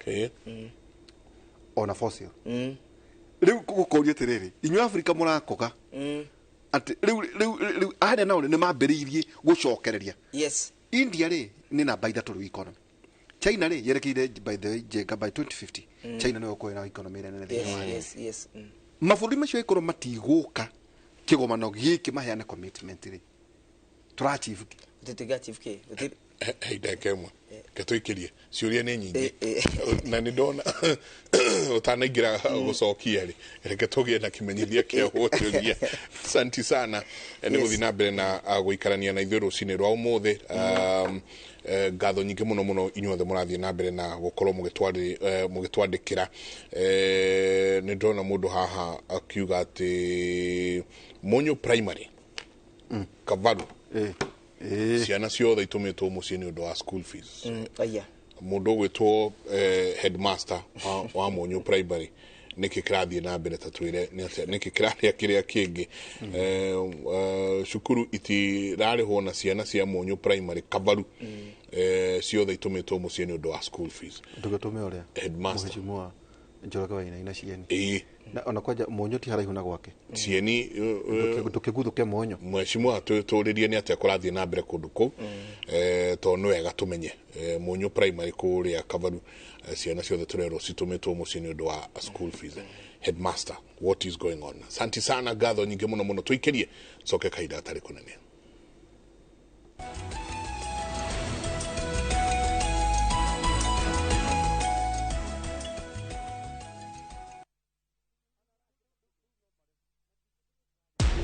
Ona fossil. Rĩu gũkũria atĩrĩrĩ, inyuĩ Afrika mũrakoga atĩ rĩu arĩa nao nĩ mambĩrĩirie gũcokereria. India rĩ nĩ namba 3 rĩu economy. China rĩ yerekeire, by the way, njenga by 2050 China nĩyo ĩgũkorwo ĩna economy ĩrĩa nene thĩinĩ wa thĩ. Mabũrũri macio ĩkorwo matigũka kĩgomano gĩkĩ maheane commitment rĩ, tũrachieve kĩ? Tũtingĩachieve kĩ? Hei, ndagĩka ĩmwe ke tũikĩrie ciũria nĩ nyingĩ na nĩ ndona ũtanaingĩra gũcokia rĩ, reke tũgĩe na kĩmenyithia kĩa gũtũria. Santi sana nĩ gũthiĩ na mbere na gũikarania na ithuĩ rũcinĩ rwa ũmũthĩ. Ngatho nyingĩ mũno mũno inyuothe mũrathiĩ na mbere na gũkorwo mũgĩtwandĩkĩra. Nĩ ndona mũndũ haha akiuga atĩ Mũnyũ Primary, Kavaru, ciana ciothe itũmĩtwo mũciĩ nĩ ũndũ wa school fees. Aya. Mũndũ ũgwĩtwo headmaster wa Mũnyũ Primary, nĩkĩ kĩrathiĩ na mbere? Ta twĩre nĩ atĩa, nĩkĩ kĩrarĩa kĩrĩa kĩngĩ? Cukuru itirarĩhwo na ciana cia Mũnyũ Primary, Kavaru, ciothe itũmĩtwo mũciĩ nĩ ũndũ wa school fees. Ndũgĩtũme ũrĩa Headmaster. Mheshimiwa Njoroge Wainaina Cieni. Ĩĩ. Na ona kwanja Mũnyũ ti haraihu na gwake. Cieni. Ndũkĩguthũke Mũnyũ. Mheshimiwa, tũrĩrie nĩ atĩa kũrathiĩ na mbere kũndũ kũu, tondũ nĩ wega tũmenye. Mũnyũ Primary kũrĩa Kavaru, ciana ciothe tũrerwo citũmĩtwo mũciĩ nĩ ũndũ wa school fees. Headmaster, what is going on? Santi sana, ngatho nyingĩ mũno mũno. Tũikĩrie coke kahinda gatarĩ kũnene.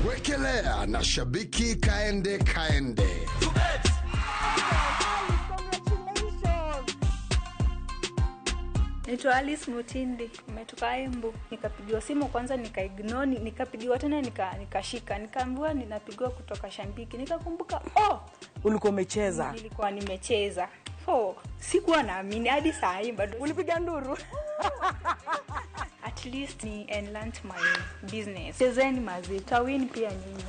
Wekelea na Shabiki Kaende Kaende. Naitwa Alice Mutindi, nimetoka Embu. Nikapigiwa simu kwanza nikaignore, nikapigiwa tena nikashika, nikaambiwa ninapigiwa kutoka Shabiki. Nikakumbuka, oh, ulikuwa umecheza. Nilikuwa nimecheza. Oh, sikuwa naamini hadi saa hii bado. Ulipiga nduru. At least ni enhance my business. Chezeni mazi, tawin pia nyinyi.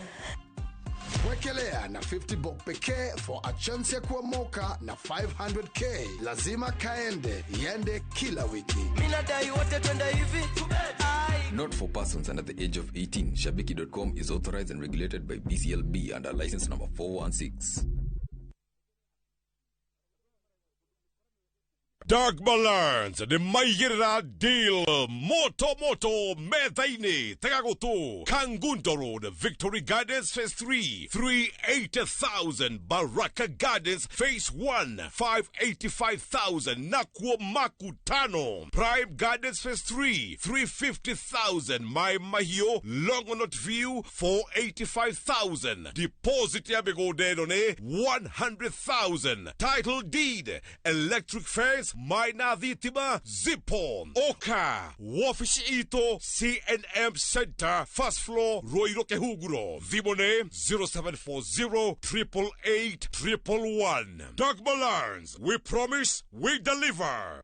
Wekelea na 50 bob pekee for a chance ya kuomoka na 500K. Lazima kaende iende kila wiki. Minadai wote twende hivi. Not for persons under the age of 18. Shabiki.com is authorized and regulated by BCLB under license number 416. Dark Balance nĩ maigĩrĩra deal moto moto metha-inĩ. Tega gũtũ: Kangundo Road, Victory Gardens Phase 3, 380,000; Baraka Gardens Phase 1, 585,000; nakuo Makutano Prime Gardens Phase 3, 350,000; Mai Mahiu Longonot View, 485,000. Deposit ya mĩgũnda ĩno nĩ 100,000, title deed, electric fence. gas, maĩ na thitima zipo. Oka wabici itũ CNM Center, first floor, Ruiru Kĩhunguro. Thimũ nĩ 0740 888 111. Dagmar Lands, we promise, we deliver.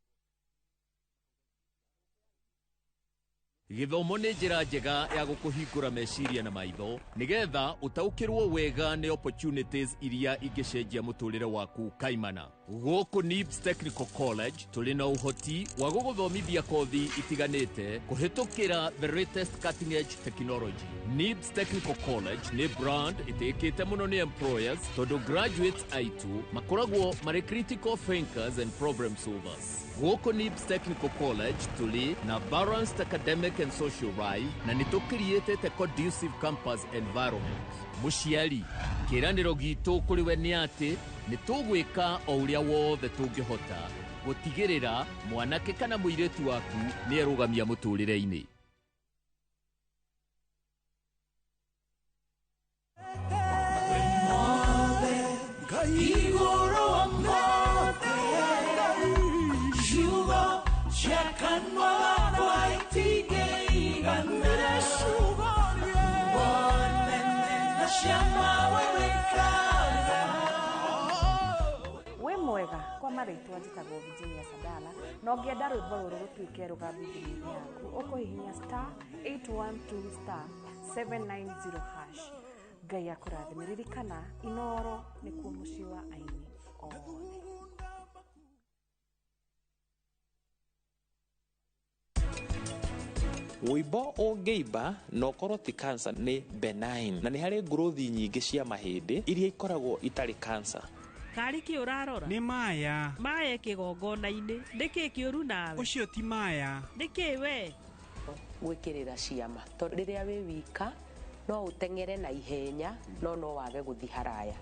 Gĩthomo nĩ njĩra njega ya gũkũhingũra meciria na maitho nĩgetha ũtaũkĩrwo wega nĩ opportunities iria ingĩcenjia mũtũrĩre waku kaimana. Gũkũ NIBS Technical College tũrĩ na ũhoti wa gũgũthomithia kothi itiganĩte kũhĩtũkĩra the latest cutting edge technology. NIBS Technical College nĩ brand ĩtĩkĩte mũno nĩ employers tondũ graduates aitũ makoragwo marĩ critical thinkers and problem solvers. Gũkũ NIBS Technical College tũrĩ na balanced academic and social life na nĩ tũkiriĩtĩte conducive campus environment. Mũciari, kĩĩranĩro gitũ kũrĩ we nĩ atĩ nĩ tũgwĩka o ũrĩa wothe tũngĩhota gũtigĩrĩra mwanake kana mũirĩtu waku nĩ erũgamia mũtũrĩre-inĩ. Wĩ mwega kwa marĩtwa njĩtagwo Virginia Sadala na ũngĩenda rwĩmbo rũrũ rũtuĩke rũgambi thimũ-inĩ yaku ũkũhihinya star 812 star 790 hash. Ngai akũrathime. Ririkana Inooro nĩkuo mũciĩ wa aini othe. Wũimbo ũngĩimba na ũkorwo ti cancer nĩ benign na nĩ harĩ ngũrũthi nyingĩ cia mahĩndĩ iria ikoragwo itarĩ cancer. Karĩ kĩ ũrarora? Nĩ maya. Maya kĩgongona-inĩ. Nĩkĩ kĩũru nawe? Ũcio ti maya. Nĩkĩ we? Gwĩkĩrĩra ciama. Tondũ rĩrĩa wĩ wika no ũteng'ere na ihenya no no wage gũthiĩ haraya.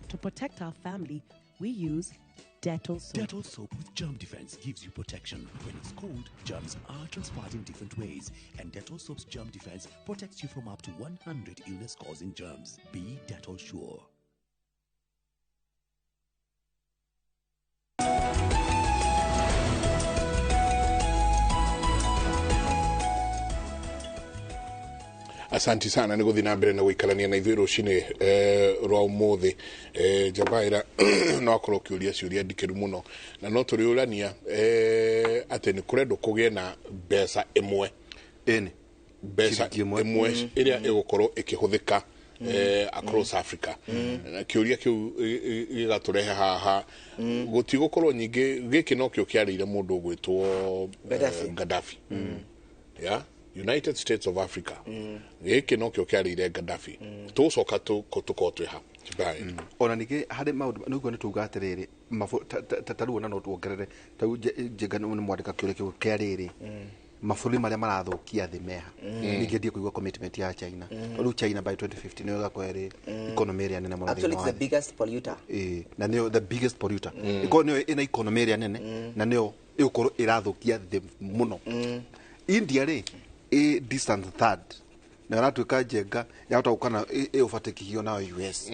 To protect our family, we use Dettol soap. Dettol soap with germ defense gives you protection. When it's cold, germs are transferred in different ways, and Dettol soap's germ defense protects you from up to 100 illness-causing germs. Be Dettol sure. Asanti sana nĩ gũthiĩ na mbere na gũikarania na ithuĩ rũcinĩ rwa ũmũthĩ. Njabaĩra no akorwo ũkĩũria ciũria ndikĩru mũno na no tũrĩũrania atĩ nĩ kũrendwo kũgĩe na mbeca ĩmwe, mbeca ĩmwe ĩrĩa ĩgũkorwo ĩkĩhũthĩka across Africa. Na kĩũria kĩu gĩgatũrehe haha gũtigũkorwo nyingĩ gĩkĩ nokĩo kĩarĩire mũndũ ũgwĩtwo Gaddafi. Yeah? United States of Africa. Gĩkĩ nokĩo kĩarĩire Gaddafi. Tũgũcoka tũkorwo twĩ ha. Ona ningĩ harĩ maũndũ nĩguo nĩ tuga atĩrĩrĩ ta rĩu ona no tuongerere ta rĩu Njenga nĩ mwandĩka kĩũria kĩu kĩa rĩrĩ mabũrũri marĩa marathũkia thĩ meha. Ningĩ ndiĩ kũigua commitment ya China. Rĩu China by 2050 nĩyo ĩgakorwo ĩrĩ economy ĩrĩa nene mũno Actually, thĩinĩ it's wa the thĩ. biggest polluter. Ĩĩ, na nĩyo the biggest polluter. Ĩkorwo nĩyo ĩna economy ĩrĩa nene na nĩyo ĩgũkorwo ĩrathũkia thĩ mũno. India rĩ ĩ distant third na ĩratuĩka Njenga yahota gũka na ĩũbatĩkithio nayo US.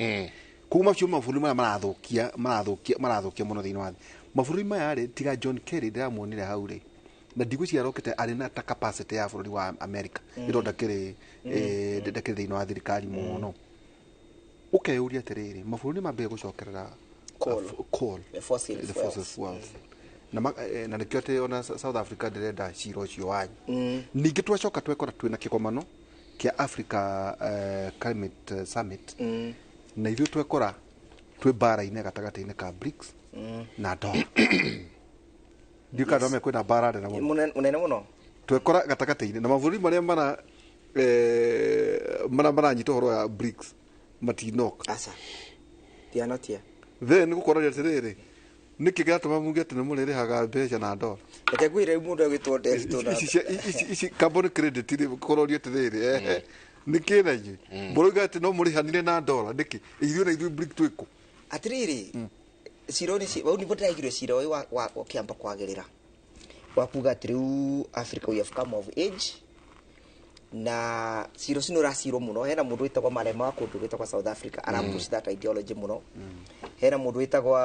Koguo macio mabũrũri marĩa marathũkia marathũkia marathũkia mũno thĩinĩ wa thĩ. Mabũrũri maya rĩ tiga John Kerry ndĩramuonire hau rĩ na ndigwĩciria arokĩte arĩ na ta capacity ya bũrũri wa America. Ĩro ndakĩrĩ ndakĩrĩ thĩinĩ wa thirikari mũno. Ũkeyũria atĩrĩrĩ mabũrũri mambĩrĩria gũcokerera coal, The fossil the fuels. fossil fuels. Na na nĩkĩo atĩ ona South Africa ndĩrenda cira ũcio wanyu. Ningĩ twacoka twekora twĩna kĩgomano kĩa Africa Climate Summit na ithuĩ twekora twĩ mbara-inĩ gatagatĩ-inĩ ka BRICS na dola. Ndiũĩ kana ndĩramenya kwĩna mbara nene mũno. Mũnene mũno. Twekora gatagatĩ-inĩ na mabũrũri marĩa mara marĩa maranyita ũhoro wa BRICS matinoka. Aca. They are not here. Then gũkorania atĩrĩrĩ nĩkĩ gĩratũma muge atĩ nĩ mũrĩrĩhaga mbeca na dola? Reke ngwĩre mũndũ agwĩtwo Nderitu na Ici carbon credit rĩ kũrorio atĩrĩrĩ ehe nĩkĩ na inyuĩ mũrauga atĩ no mũrĩhanire na dola nĩkĩ ithuĩ na ithuĩ BRICS twĩkũ? Atĩrĩrĩ cira ũyũ hau nĩguo ndĩraigire cira ũyũ wa ũkĩamba kwagĩrĩra wa kuga atĩ rĩu Africa we have come of age Na cira ũcio nĩ ũracirwo mũno. Hena mũndũ wĩtagwo Malema wa kũndũ gwĩtagwo South Africa arapush that ideology mũno. Hena mũndũ wĩtagwo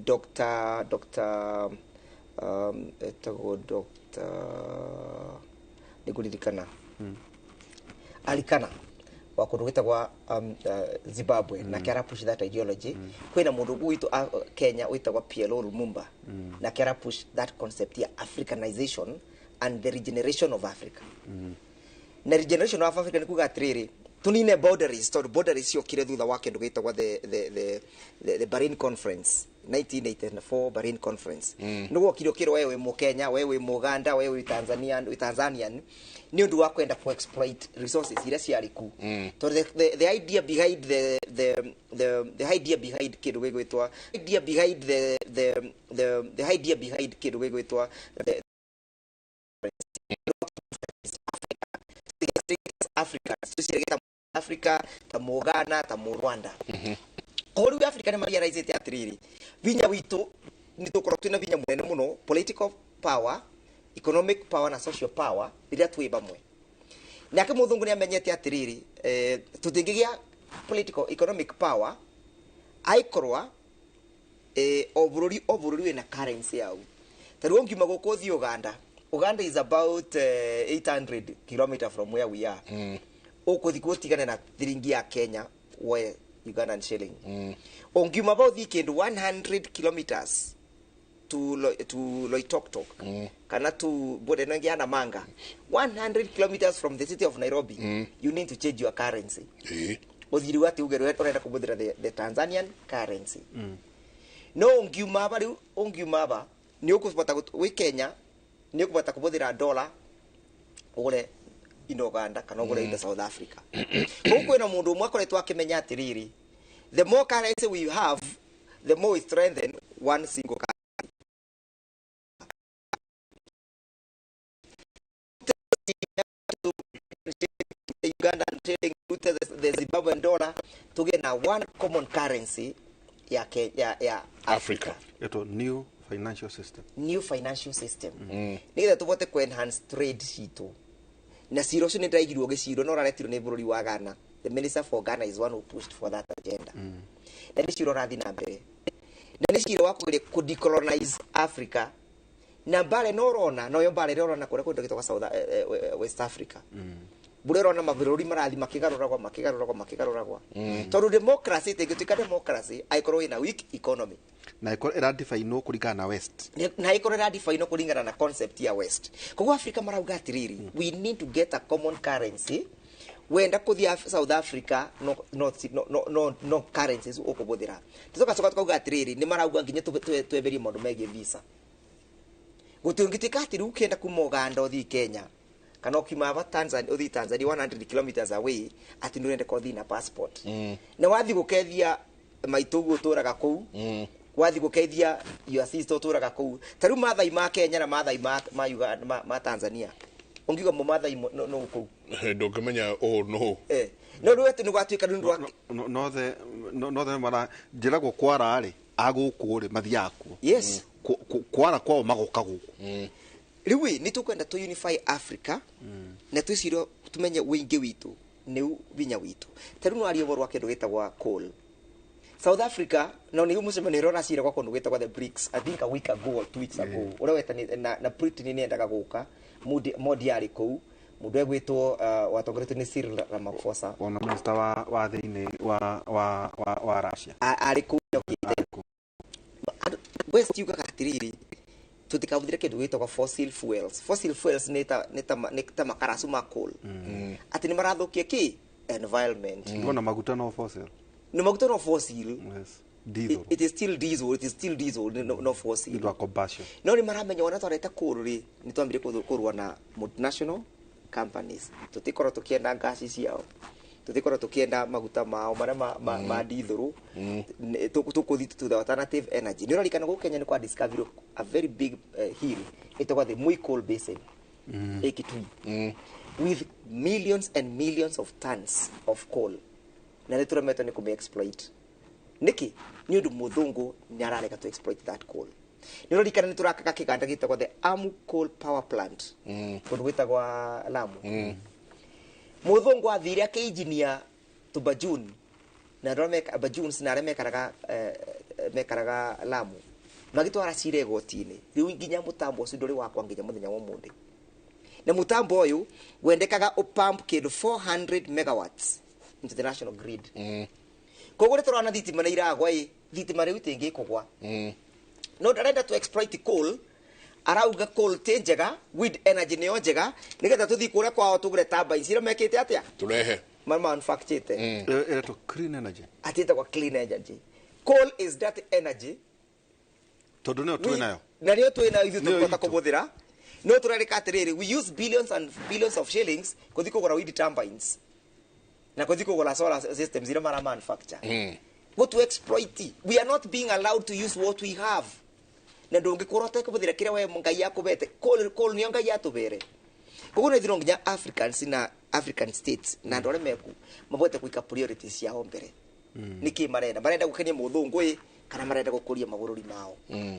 Dr. Etagwo Dr. nĩngũririkana Alikana wa kũndũ gwĩtagwo Zimbabwe, nake arapush that ideology. Kwĩna mũndũ gwitũ Kenya wĩtagwo PLO Lumumba, nake arapush that concept ya Africanization and the regeneration of Africa. Na regeneration of Africa nĩ kuga atĩrĩrĩ, tunine boundaries, tondũ boundaries ciokire thutha wa kĩndũ gĩtagwo the Berlin Conference, 1984 Berlin Conference. Nĩ gwokire ũkĩrwo we wĩ Mũkenya, we wĩ Mũganda, we wĩ Tanzanian, wĩ Tanzanian, nĩ ũndũ wa kwenda ku exploit resources iria ciarĩ ku. Tondũ the idea behind the idea behind kĩndũ gĩgwĩtwo idea behind the idea behind kĩndũ gĩgwĩtwo the Africa, tuciregeta Africa ta Mũgana ta Mũrwanda. O rĩu Africa nĩ marealize atĩrĩrĩ, vinya witũ nĩ tũkorwo twĩna vinya mũnene mũno, political power, economic power na social power rĩrĩa twĩ bamwe. Nake mũthũngũ nĩ amenyete atĩrĩrĩ, tũtingĩgĩa political economic power aikorwa o bũrũri wĩna currency yau. Ta rĩu ũngiuma gũkũ ũthiĩ Uganda, Uganda is about 800 kilometers from where we are. Ũkũthiĩ gũtigana na thiringi ya Kenya we Ugandan shilling. Ũngiuma ba ũthiĩ kĩndũ 100 kilometers to Loitoktok kana to border ĩno ĩngĩ ya Namanga, 100 kilometers from the city of Nairobi, you need to change your currency. Ũthiĩ rĩu atĩ uge ũrenda kũhũthĩra the Tanzanian currency. No ũngiuma ba rĩu, ũngiuma ba nĩ ũkũbota wĩ Kenya nĩ ũkũbota kũhũthĩra dollar ũgũre indo Uganda kana ũgũre indo South Africa. Koguo kwĩna mũndũ ũmwe akoretwo akĩmenya atĩrĩrĩ, the more currency we have, the more we strengthen one single currency. The Ugandan shilling, the Zimbabwean dollar, tũgĩe na one common currency ya Africa. Ĩtwo new financial system. New financial system. Nĩgetha tũbote ku enhance trade citũ. Na cira ũcio nĩ ndĩraigirwo gĩcirwo no ũraretirwo nĩ bũrũri wa Ghana. The minister for Ghana is one who pushed for that agenda. Na nĩ cira ũrathiĩ na mbere. Na nĩ cira wa kũgeria kũ decolonize Africa. Na mbara ĩno ũrona, noyo mbara ĩrĩa ũrona kũrĩa kũndũ gĩtagwo South West Africa. Bũrũri ũrona mabũrũri marathiĩ makĩgarũragwo. Tondũ democracy ĩngĩtuĩka democracy angĩkorwo ĩna weak economy. Na ĩkorwo ĩradefinwo kũringana na West. Na ĩkorwo ĩradefinwo kũringana na concept ya West. Koguo Africa marauga atĩrĩrĩ, we need to get a common currency. Wenda kũthiĩ South Africa no currencies ũkũhũthĩra. Tũgacoka tukauga atĩrĩrĩ, nĩ marauga nginya tweberie maũndũ megiĩ visa. Gũtingĩtuĩka atĩ rĩu ũkĩenda kuma Uganda ũthiĩ Kenya kana ũkiuma aba Tanzania ũthiĩ Tanzania 100 kilometers away atĩ nĩ ũrenda ũthiĩ na passport. Na wathiĩ gũkethia maitũ ũguo ũtũraga kũu, wathiĩ gũkeithia your sister ũtũraga kũu. Ta rĩu Maathai ma Kenya na Maathai ma Uganda ma Tanzania, ũngiuga mũmathai no kũu ndũngĩmenya ũũ nũ. No rĩu atĩ nĩ gwatuĩka rĩu nothe mara njĩragwo kwara rĩ agũkũ rĩ mathiaga kuo. Yes. Kwara kwao magoka gũkũ. Rĩu nĩ tũkwenda tũ unify Africa na twĩcirie tumenye wĩingĩ witũ nĩ vinya witũ. Ta rĩu no arie ũhoro wa kĩndũ gĩtagwo coal. South Africa no nĩ mũcemanio ũrĩa ũracira gwa kũndũ gwĩtagwo the BRICS, I think a week ago or 2 weeks ago, ũrĩa wetani na Britain nĩ endaga gũka, Modi arĩ kũu, mũndũ egwĩtwo watongoretio nĩ Cyril Ramaphosa, ona minister wa thĩinĩ wa Russia arĩ kũu. West yugaga atĩrĩrĩ, tũtikahũthĩre kĩndũ gĩtagwo fossil fuels. Fossil fuels nĩ ta makaracu ma coal, atĩ nĩ marathũkia kĩ environment. Ndona maguta no fossil. No maguta no fossil. Yes. Diesel. It is still diesel, it is still diesel, no fossil. Nĩ combustion. No nĩ maramenya ona twareta coal rĩ, nĩ twambire kũrũa na multinational companies. Tũtikorwo tũkĩenda ngasi ciao. Tũtikorwo tũkĩenda maguta mao marĩa ma diesel. Tũkũthiĩ to the alternative energy. Nĩ ũrarikana gũkũ Kenya nĩ kwa discover a very big hill ĩtagwo the Moi Coal Basin. Ĩ Kitui. With millions and millions of tons of coal. Na nĩ tũremetwo nĩ kũmĩ exploit. Nĩkĩ? Nĩ ũndũ mũthũngũ nĩ ararega to exploit that coal. Nĩ ũrorikana nĩ tũrakaga kĩganda gĩtagwo the Amu Coal Power Plant kũndũ gwĩtagwa Lamu. Mũthũngũ athire akĩinjinia tũbajun na andũ arĩa bajuns na arĩa mekaraga mekaraga Lamu magĩtwara cira igoti-inĩ. Rĩu nginya mũtambo ũcio ndũrĩ wakwa nginya mũthenya wa ũmũthĩ. Na mũtambo ũyũ wendekaga ũpump kĩndũ 400 megawatts into the national grid. Koguo nĩ tũrona thitima nĩ iragwa ĩ, thitima rĩu itingĩkũgwa. No ndarenda to exploit coal, arauga coal ti njega, wind energy nĩyo njega, nĩgetha tũthiĩ kũrĩa kwao tũgũre turbines iria mekĩte atĩa? Tũrehe. Manufacturĩte. Ĩretwo clean energy. Atĩ ĩtagwo clean energy. Coal is dirty energy. Tondũ nĩyo twĩ nayo. Na nĩyo twĩ nayo ithuĩ Nĩyo tũkũhota itũ. kũbũthĩra. No tũrerĩka atĩrĩrĩ, we use billions and billions of shillings kũthiĩ kũgũra wind turbines na kũthiĩ kũgũra solar systems iria mara manufacture. Go to exploit. We are not being allowed to use what we have. Na ndũngĩkorwo ũtekũbũthĩra kĩrĩa we Ngai akũbete. Coal nĩyo Ngai atũbere. Koguo nĩ thiro nginya Africans na African states na andũ arĩa meku mabote gwĩka priorities ciao mbere. Nĩkĩ marenda? Marenda gũkenia mũthũngũ ĩ kana marenda gũkũria mabũrũri mao?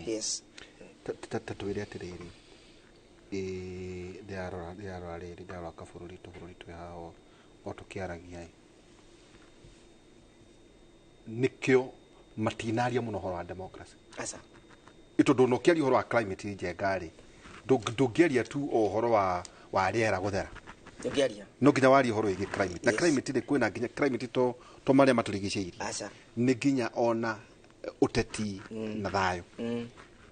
Yes. Ta twĩre atĩrĩrĩ, ndĩrarora rĩrĩ, ndĩrarora kabũrũri tũbũrũri twĩ haha o tũkĩaragia ĩ, nĩkĩo matinaria mũno ũhoro wa democracy. Aca. Tondũ ona ũkĩaria ũhoro wa climate njenga rĩ, ndũngĩaria tu o ũhoro wa rĩera gũthera. Ndũngĩaria. No nginya warie ũhoro wĩgiĩ climate. Na Yes. climate rĩ, kwĩna nginya climate to marĩa matũrigicĩirie. Aca. Nĩ nginya ona ũteti na thayũ.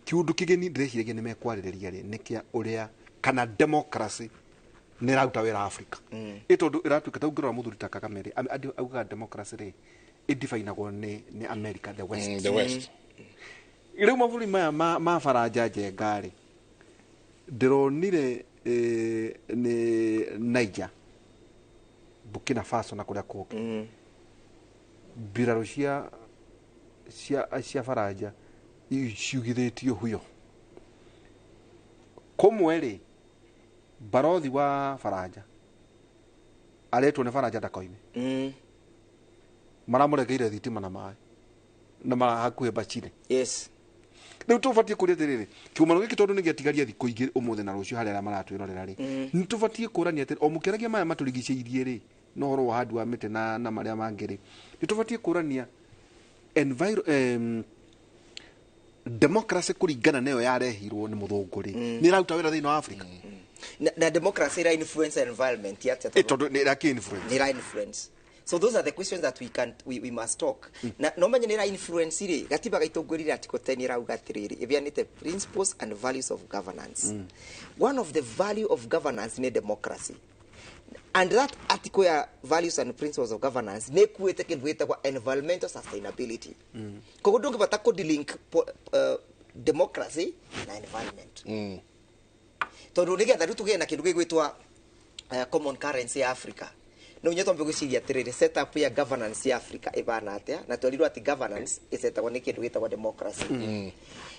Kĩũndũ kĩgeni ndĩreciragia nĩ mekwarĩrĩria rĩ, nĩ kĩa ũrĩa kana democracy nĩ ĩraruta wĩra Africa. Ĩ tondũ ĩratuĩka ta ũngĩrora mũthuri ta Kagame rĩ, augaga democracy rĩ, ĩdifainagwo nĩ America, the West. The West. Rĩu mabũrũri maya ma baranja njenga rĩ, ndĩronire nĩ Niger, Burkina Faso na kũrĩa kũngĩ. Mbirarũ cia baranja ciugithĩtio huyo. Kũmwe rĩ, barothi wa baranja aretwo nĩ baranja ndakoime. Maramũregeire thitima na maĩ na hakuhĩ bachire. Yes. Rĩu tũbatiĩ kũria atĩrĩrĩ, kĩgomano gĩkĩ tondũ nĩ gĩatigaria thikũ igĩrĩ ũmũthĩ na rũciũ harĩ arĩa maratwĩrorera rĩ, nĩ tũbatiĩ kũrania atĩrĩ, o mũkĩaragia maya matũrigicĩirie rĩ, na ũhoro wa ũhandi wa mĩtĩ na marĩa mangĩ rĩ, nĩ tũbatiĩ kũrania democracy kũringana nayo yarehirwo nĩ mũthũngũ rĩ, nĩ ĩraruta wĩra thĩinĩ wa Africa. Na democracy ira influence environment atĩa? Tondũ nĩ ĩrakĩ influence. Nĩ ĩra influence. So those are the questions that we must talk. Na no menye nĩ ĩra influence rĩ, gatiba gaitũ ngwĩrire article 10 ĩrauga atĩrĩrĩ, ĩbĩanĩte principles and values of governance. One of the value of governance nĩ democracy. And that article ya values and principles of governance nĩ ĩkuĩte kĩndũ gĩtagwo environmental sustainability. Koguo ndũngĩbata kũdelink democracy na environment. Tondũ nĩgetha rĩu tũgĩe na kĩndũ gĩgwĩtwa common currency ya Africa, no nginya twambe gwĩciria atĩrĩrĩ, setup ya governance ya Africa ĩbana atĩa, na twerirwo atĩ governance ĩsetagwo nĩ kĩndũ gĩtagwo democracy. Nĩ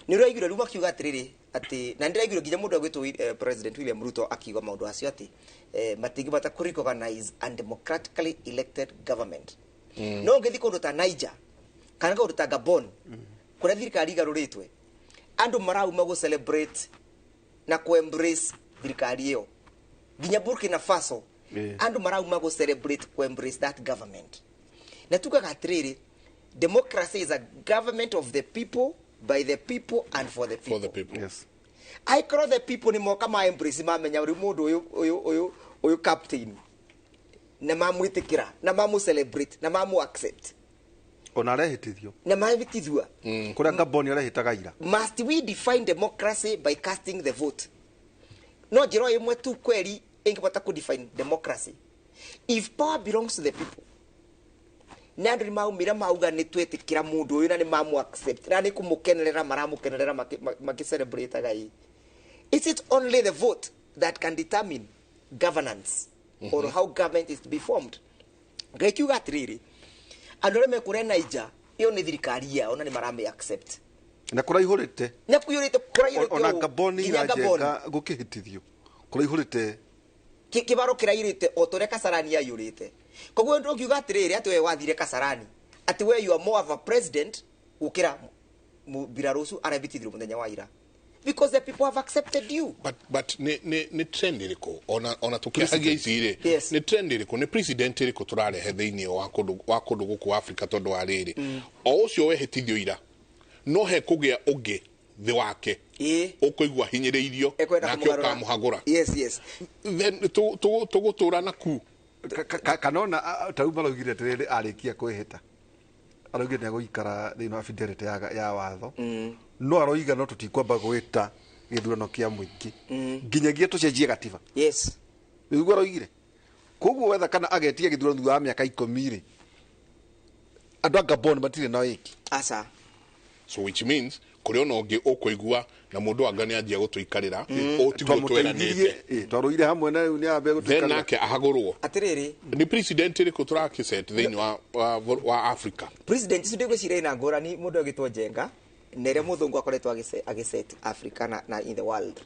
ũraiguire rĩu makiuga atĩrĩrĩ, atĩ na nĩndĩraiguire nginya mũndũ agwĩtwo President William Ruto akiuga maũndũ acio atĩ matingĩbata kũ recognize undemocratically elected government. No ũngĩthiĩ kũndũ ta Niger kana kũndũ ta Gabon, kũrĩa thirikari igarũrĩtwe, andũ marauma gũ celebrate na kũ embrace thirikari ĩyo. Nginya Burkina Faso, andũ marauma gũ celebrate kũ embrace that government. Na tugaga atĩrĩrĩ, democracy is a government of the people, by the people and for the people. For the people. Yes. Aikorwo the people nĩ moka ma embrace mamenya ũrĩ mũndũ ũyũ captain, na mamwĩtĩkĩra, na mamũ celebrate, na mamũ accept. Ona arehĩtithio. Na mahĩtithio. Kũrĩa Gabon arehĩtaga ira. Must we define democracy by casting the vote? No njĩra ĩmwe tu kweri ĩngĩbota kũ define democracy. If power belongs to the people, na andũ nĩ maumĩra mauga nĩ twetĩkĩra mũndũ ũyũ na nĩ mamũ accept na nĩ kũmũkenerera maramũkenerera makĩcelebrate-aga ĩ. Is it only the vote that can determine governance or how government is to be formed? Ngekiuga atĩrĩrĩ, andũ arĩa mekũrĩa Niger, ĩyo nĩ thirikari yao na nĩ maramĩ accept. Na kũraihũrĩte. Na kũihũrĩte, kũraihũrĩte Ona ũũ, Gabon nginya Gabon. irajenga gũkĩhĩtithio. Kũraihũrĩte. Kĩbaro kĩrairĩte o ta ũrĩa Kasarani aiyũrĩte. Koguo ndũngiuga atĩrĩrĩ atĩ we wathire Kasarani, atĩ we you are more of a president gũkĩra Mbirarũ ũcio arehĩtithirio mũthenya wa ira because the people have accepted you. But nĩ trend ĩrĩkũ ona tũkĩaragia ici rĩ, nĩ trend ĩrĩkũ, nĩ president ĩrĩkũ tũrarehe thĩinĩ wa kũndũ gũkũ Africa? Tondũ wa rĩrĩ, o ũcio wehĩtithio ira no he kũgĩa ũngĩ thĩ wake ũkũigua hinyĩrĩirio Ekwenda nake kũmũgarũra. Ũkamũhagũra. Yes. Then tũgũtũra na ku Kanona ta rĩu maraugire atĩrĩrĩ, arĩkia kwĩhĩta araugire nĩ egũikara thĩinĩ wa fidelity ya watho, no aroiga no tũtikwamba gwĩta gĩthurano kĩa mũingĩ nginyagia tũcenjie gatiba. Nĩguo aroigire. Koguo wetha kana agetia gĩthurano thutha wa mĩaka 10 rĩ, andũ a Gabon matirĩ na wĩki. Aca. So which means kũrĩ ona ũngĩ ũkũigua na mũndũ anga nĩ anjia gũtũikarĩra, ũũ tiguo tweranĩte. Twarũire hamwe na rĩu nĩ ambia Then gũtũikarĩra. Nake ahagũrwo. Atĩrĩrĩ, nĩ president ĩrĩkũ tũrakĩset thĩinĩ wa Africa? President icio ndĩgwĩciria ina ngũrani mũndũ agĩtwo Njenga na ĩrĩa mũthũngũ akoretwo agĩset Africa na in the world.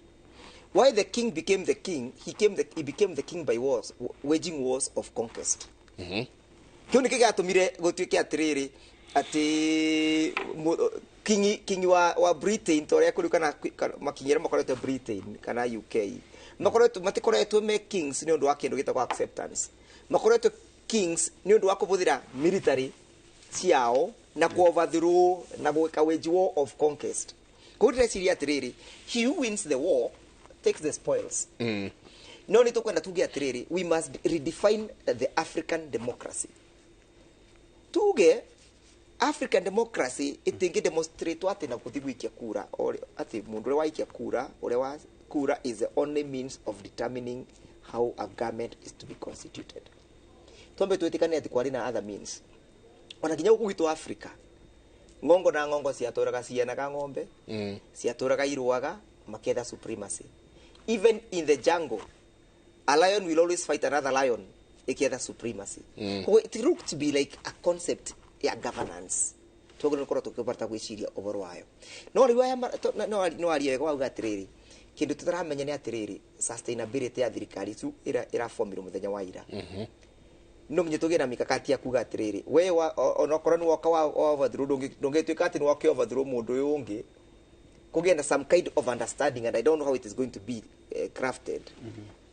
Why the king became the king? He became the king by wars, waging wars of conquest. Kĩu nĩkĩo gĩatũmire gũtuĩke atĩrĩrĩ atĩ king wa Britain, ta ũrĩa kũrĩ kana makinyĩra makoretwo Britain kana UK, makoretwo matikoretwo me kings nĩ ũndũ wa kĩndũ gĩtagwo acceptance, makoretwo kings nĩ ũndũ wa kũhũthĩra military ciao na ku overthrow na gwĩka wage war of conquest. Koguo ndĩreciria atĩrĩrĩ, he who wins the war takes the spoils. No nĩ tũkwenda tuge atĩrĩrĩ, we must redefine the African democracy. Tuge African democracy ĩtingĩ demonstrate atĩ na gũthiĩ gũikia kura atĩ mũndũ ũrĩa waikia kura, ũrĩa wa kura is the only means of determining how a government is to be constituted. Twambe twĩtĩkanie atĩ kwarĩ na other means. Ona nginya gũkũ gwitũ Africa, ng'ongo na ng'ongo ciatũraga cianaga ng'ombe, ciatũraga irũaga maketha supremacy. Even in the jungle, a lion will always fight another lion ikietha supremacy. Koguo it looked to be like a concept ya governance twagĩrĩirwo gũkorwo tũkĩbata gwĩciria ũhoro wayo. No rĩu aya no aria wega wauga atĩrĩrĩ, kĩndũ tũtaramenya nĩ atĩrĩrĩ, sustainability ya thirikari icu ĩrabomirwo mũthenya wa ira. No nginya tũgĩe na mikakati ya kuga atĩrĩrĩ, we onokorwo nĩ woka wa overthrow, ndũngĩtuĩka atĩ nĩ woka overthrow mũndũ ũyũ ũngĩ. Kũgĩe na some kind of understanding, and I don't know how it is going to be crafted,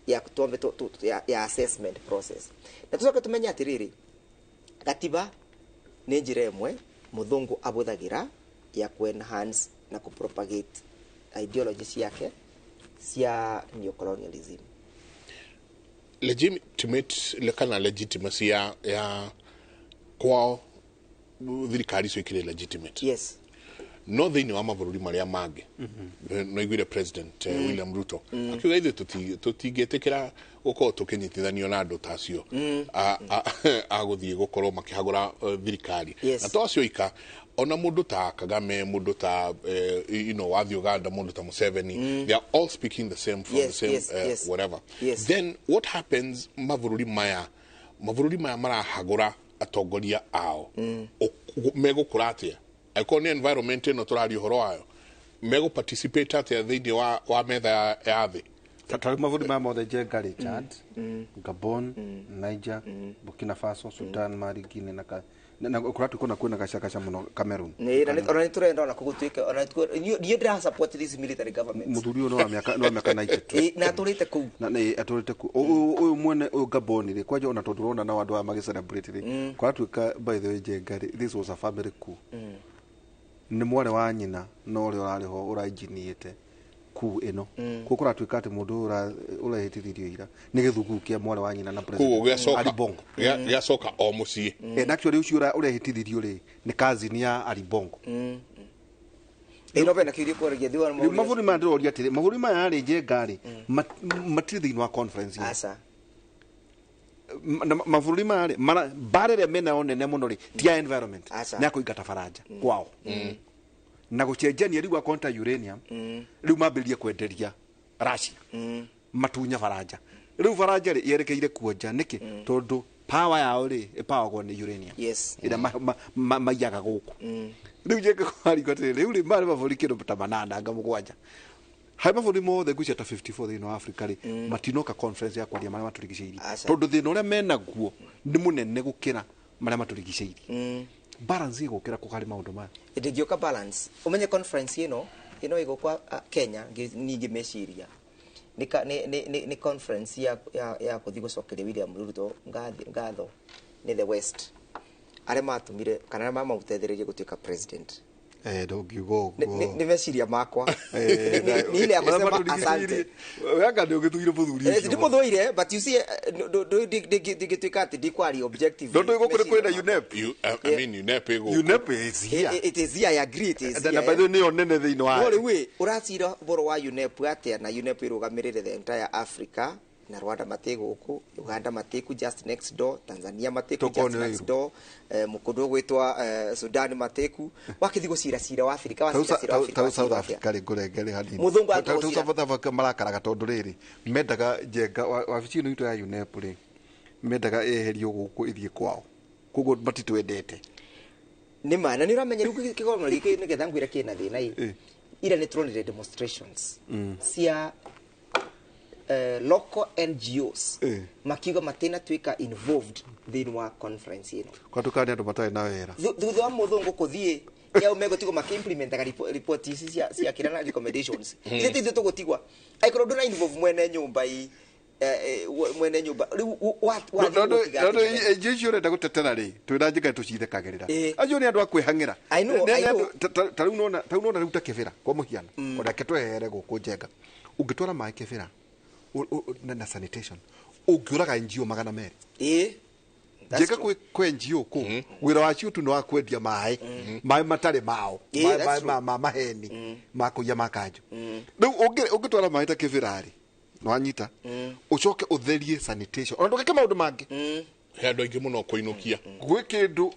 ya tuambe ya assessment process. Na tũcoke tũmenye atĩrĩrĩ, gatiba nĩ njĩra ĩmwe mũthũngũ abũthagĩra ya ku enhance na ku propagate ideology ciake cia neocolonialism. Legitimate kana legitimacy ya kwao thirikari icio ikĩrĩ legitimate. No thĩinĩ wa mabũrũri marĩa mangĩ, no iguire President William Ruto akiuga ithuĩ tũtingĩtĩkĩra gũkorwo tũkĩnyitithanio na andũ ta acio a gũthiĩ gũkorwo makĩhagũra thirikari. Na to acio ika, ona mũndũ ta Kagame, mũndũ ta wathiĩ Uganda, mũndũ ta Museveni, they are all speaking the same from the same whatever. Then what happens mabũrũri maya marahagũra atongoria ao, megũkũra atĩa angĩkorwo nĩ environment ĩno tũraria ũhoro wayo? Megũ participate atĩa thĩinĩ wa metha ya thĩ? Ta rĩu mabũrũri maya mothe Njenga rĩ, Chad, Gabon, Niger, Burkina Faso, Sudan, Mali, Guinea na kũratuĩka ona kwĩna gacagaca mũno Cameroon. Nĩ na ona nĩ tũrenda ona kũgũtuĩka ona niĩ ndĩra support this military government. Mũthuri ũyũ nĩ wa mĩaka 92. Ĩ, na atũrĩte kũu. Na nĩ atũrĩte kũu. Ũyũ mwene ũyũ Gabon rĩ, kwanja ona tondũ ũrona nao andũ aya magĩ celebrate rĩ, kũratuĩka by the way Njenga rĩ, this was a family coup. Nĩ mwarĩ wa nyina na ũrĩa ũrarĩ ho ũrainjiniĩte coup ĩno. Koguo kũratuĩka atĩ mũndũ ũyũ ũrehĩtithirio ira nĩ gĩthuguu kĩa mwarĩ wa nyina na Koguo president gĩacoka Ali Bongo. Gĩacoka o mũciĩ. And actually ũcio ũrehĩtithirio rĩ nĩ cousin ya Ali Bongo. Ĩ, no bena kĩũria kwaragia thiwa. Rĩu mabũrũri maya ndĩroria atĩrĩ, mabũrũri maya rĩ Njenga rĩ, matirĩ thĩinĩ wa conference ĩno. Aca. Na mabũrũri maya rĩ, mbara ĩrĩa menayo nene mũno rĩ ti ya environment, Aca. nĩ ya kũingata baranja kwao na gũcenjania rĩu akonta uranium. Rĩu mambĩrĩrie kwenderia Russia, matunya baranja. Rĩu baranja rĩ yerekeire kuonja nĩkĩ? Tondũ power yao rĩ ĩpawagwo nĩ uranium ĩrĩa maiyaga gũkũ. Rĩu Njenga kwarigwo atĩrĩ, rĩu rĩ marĩ mabũrũri kĩndũ ta manana anga mũgwanja harĩ mabũrũri mothe ngwĩciria ta 54 thĩinĩ wa Africa rĩ, matinoka conference ya kwaria marĩa matũrigicĩirie, Aca. tondũ thĩna ũrĩa menaguo nĩ mũnene gũkĩra marĩa matũrigicĩirie. Balance igũkĩra kũ harĩ maũndũ maya? Ndĩngĩũka balance. Ũmenye conference ĩno ĩgũkwa Kenya ningĩ meciria nĩ conference ya kũthiĩ gũcokeria William Ruto ngatho nĩ the West arĩa matũmire kana arĩa mamũteithĩrĩirie gũtuĩka president. Ndũngiuga ũguo. Nĩ meciria makwa. Nĩ ile ya kusema asante. Wega nĩ ũgĩthũire mũthuri ũcio. Ndimũthũire, but you see ndingĩtuĩka atĩ ndikwaria objective. No ndũĩ gũkũ kwĩna UNEP. I mean UNEP ĩgũkũ. UNEP is here. It is here, I agree it is here. Na by the way nĩyo nene thĩinĩ wa. No rĩu ũracira ũhoro wa UNEP atĩa na UNEP ĩrũgamĩrĩre the entire Africa na Rwanda matĩ gũkũ, Uganda matĩku just next door, Tanzania matĩku just next door, mũkũndũ ũgwĩtwa Sudan matĩku, wakĩthiĩ gũcira cira wa Afrika, wacira cira wa Afrika. Tau South Africa rĩ ngũrengere hanini. Mũthũngũ Tau South Africa marakaraga tondũ rĩrĩ mendaga Njenga wabici ĩno itũ ya UNEP rĩ mendaga ĩeherio gũkũ ĩthiĩ kwao, koguo matitwendete. Nĩ ma na nĩ ũramenya rĩu kĩgomano gĩkĩ nĩgetha ngwĩre kĩna thĩna ĩ ira nĩ tũronire demonstrations cia local NGOs makiuga matina tuika involved thĩinĩ wa conference ĩno. Kwa tukani andũ matarĩ na wĩra. Thutha wa mũthũngũ kũthiĩ nĩao megũtigwo makĩimplementaga report ici cia kĩrĩa na recommendations. Ithuĩ ithuĩ tũgũtigwa angĩkorwo ndũna involve mwene nyũmba mwene nyũmba rĩu wathiĩ gũtiga. No NGO icio ũrenda gũtetera rĩ twĩna njĩka tũcithekagĩrĩra. Acio nĩ andũ a kwĩhang'ĩra. Ta rĩu nona rĩu ta Kĩbĩra kwa mũhiano onake twehere gũkũ Njenga ũngĩtwara maĩ Kĩbĩra na sanitation ũngĩũraga NGO 200. Njega kwĩ NGO kũ wĩra wacio tu nĩ wa kwendia maĩ maĩ matarĩ mao ma maheni ma kũiya ma kanjũ. Rĩu ũngĩtwara maĩ ta Kĩbĩra rĩ nĩwanyita ũcoke ũtherie sanitation ona ndũgeke maũndũ mangĩ he andũ aingĩ mũno kũinũkia gwĩ kĩndũ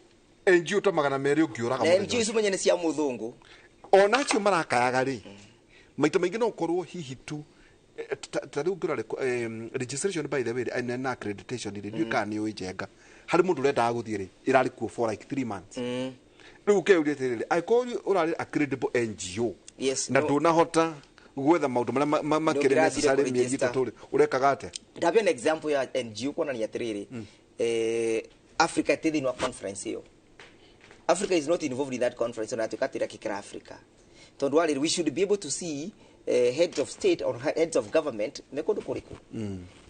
NGO ta 200 ũngĩũraga. Na NGO icio menye nĩ cia mũthũngũ ona acio marakayaga rĩ maita maingĩ no ũkorwo hihi tu ta rĩu ngĩrora registration by the way na accreditation rĩ ndiũĩ kana nĩ ũĩ Njenga harĩ mũndũ ũrendaga gũthiĩ rĩ ĩrarĩ kuo for like 3 months. Rĩu ũkeyũria atĩrĩrĩ angĩkorwo ũrarĩ accreditable NGO na ndũnahota gwetha maũndũ marĩa makĩrĩ necessary mĩeri 3 rĩ ũrekaga atĩa? Ndabia an example ya NGO kuonania atĩrĩrĩ Africa ĩtĩ thĩinĩ wa conference ĩyo. Africa is not involved in that conference ona atuĩka atĩrĩ akĩkĩra Africa tondũ warĩ we should be able to see heads of state or heads of government me kũndũ kũrĩkũ.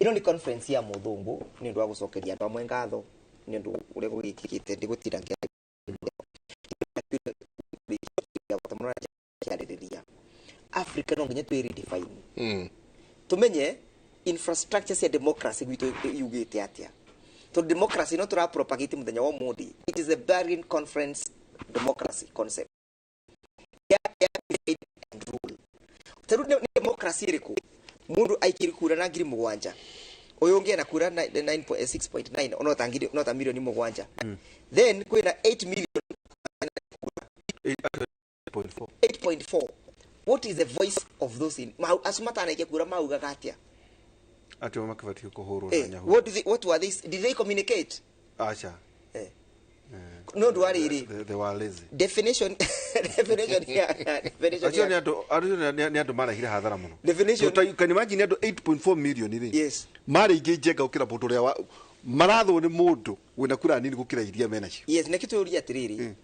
Ĩno nĩ conference ya mũthũngũ nĩ ũndũ wa gũcokeria andũ amwe ngatho nĩ ũndũ ũrĩa gũgĩkĩkĩte ndĩgũtinda ngĩarĩrĩria. Africa no nginya twĩ redefine tũmenye infrastructure cia democracy gwitũ yugĩte atĩa tondũ democracy no tũra propagate mũthenya wa ũmũthĩ. It is a Berlin Conference democracy concept and rule. Tarĩu nĩ democracy ĩrĩkũ mũndũ aikiri kura na 7,000 ũyũ ũngĩ ena kura 6.9 no ta milioni 7 then kwĩna 8 million 8.4. What is the voice of those in acio matanaikia kura maugaga atĩa? Atĩ makĩbatiĩ kũhũrwo na nyahu. What were they, did they communicate? Acha. No ndũ warĩrĩ they were lazy. Definition ya acio nĩ andũ nĩ andũ marehire hathara mũno. Definition can you imagine andũ 8.4 million rĩ yes marĩ ingĩ Njenga gũkĩra mũndũ ũrĩa marathwo nĩ mũndũ wĩna kura nini gũkĩra iria menacio. Yes nĩkĩo tũria atĩrĩrĩ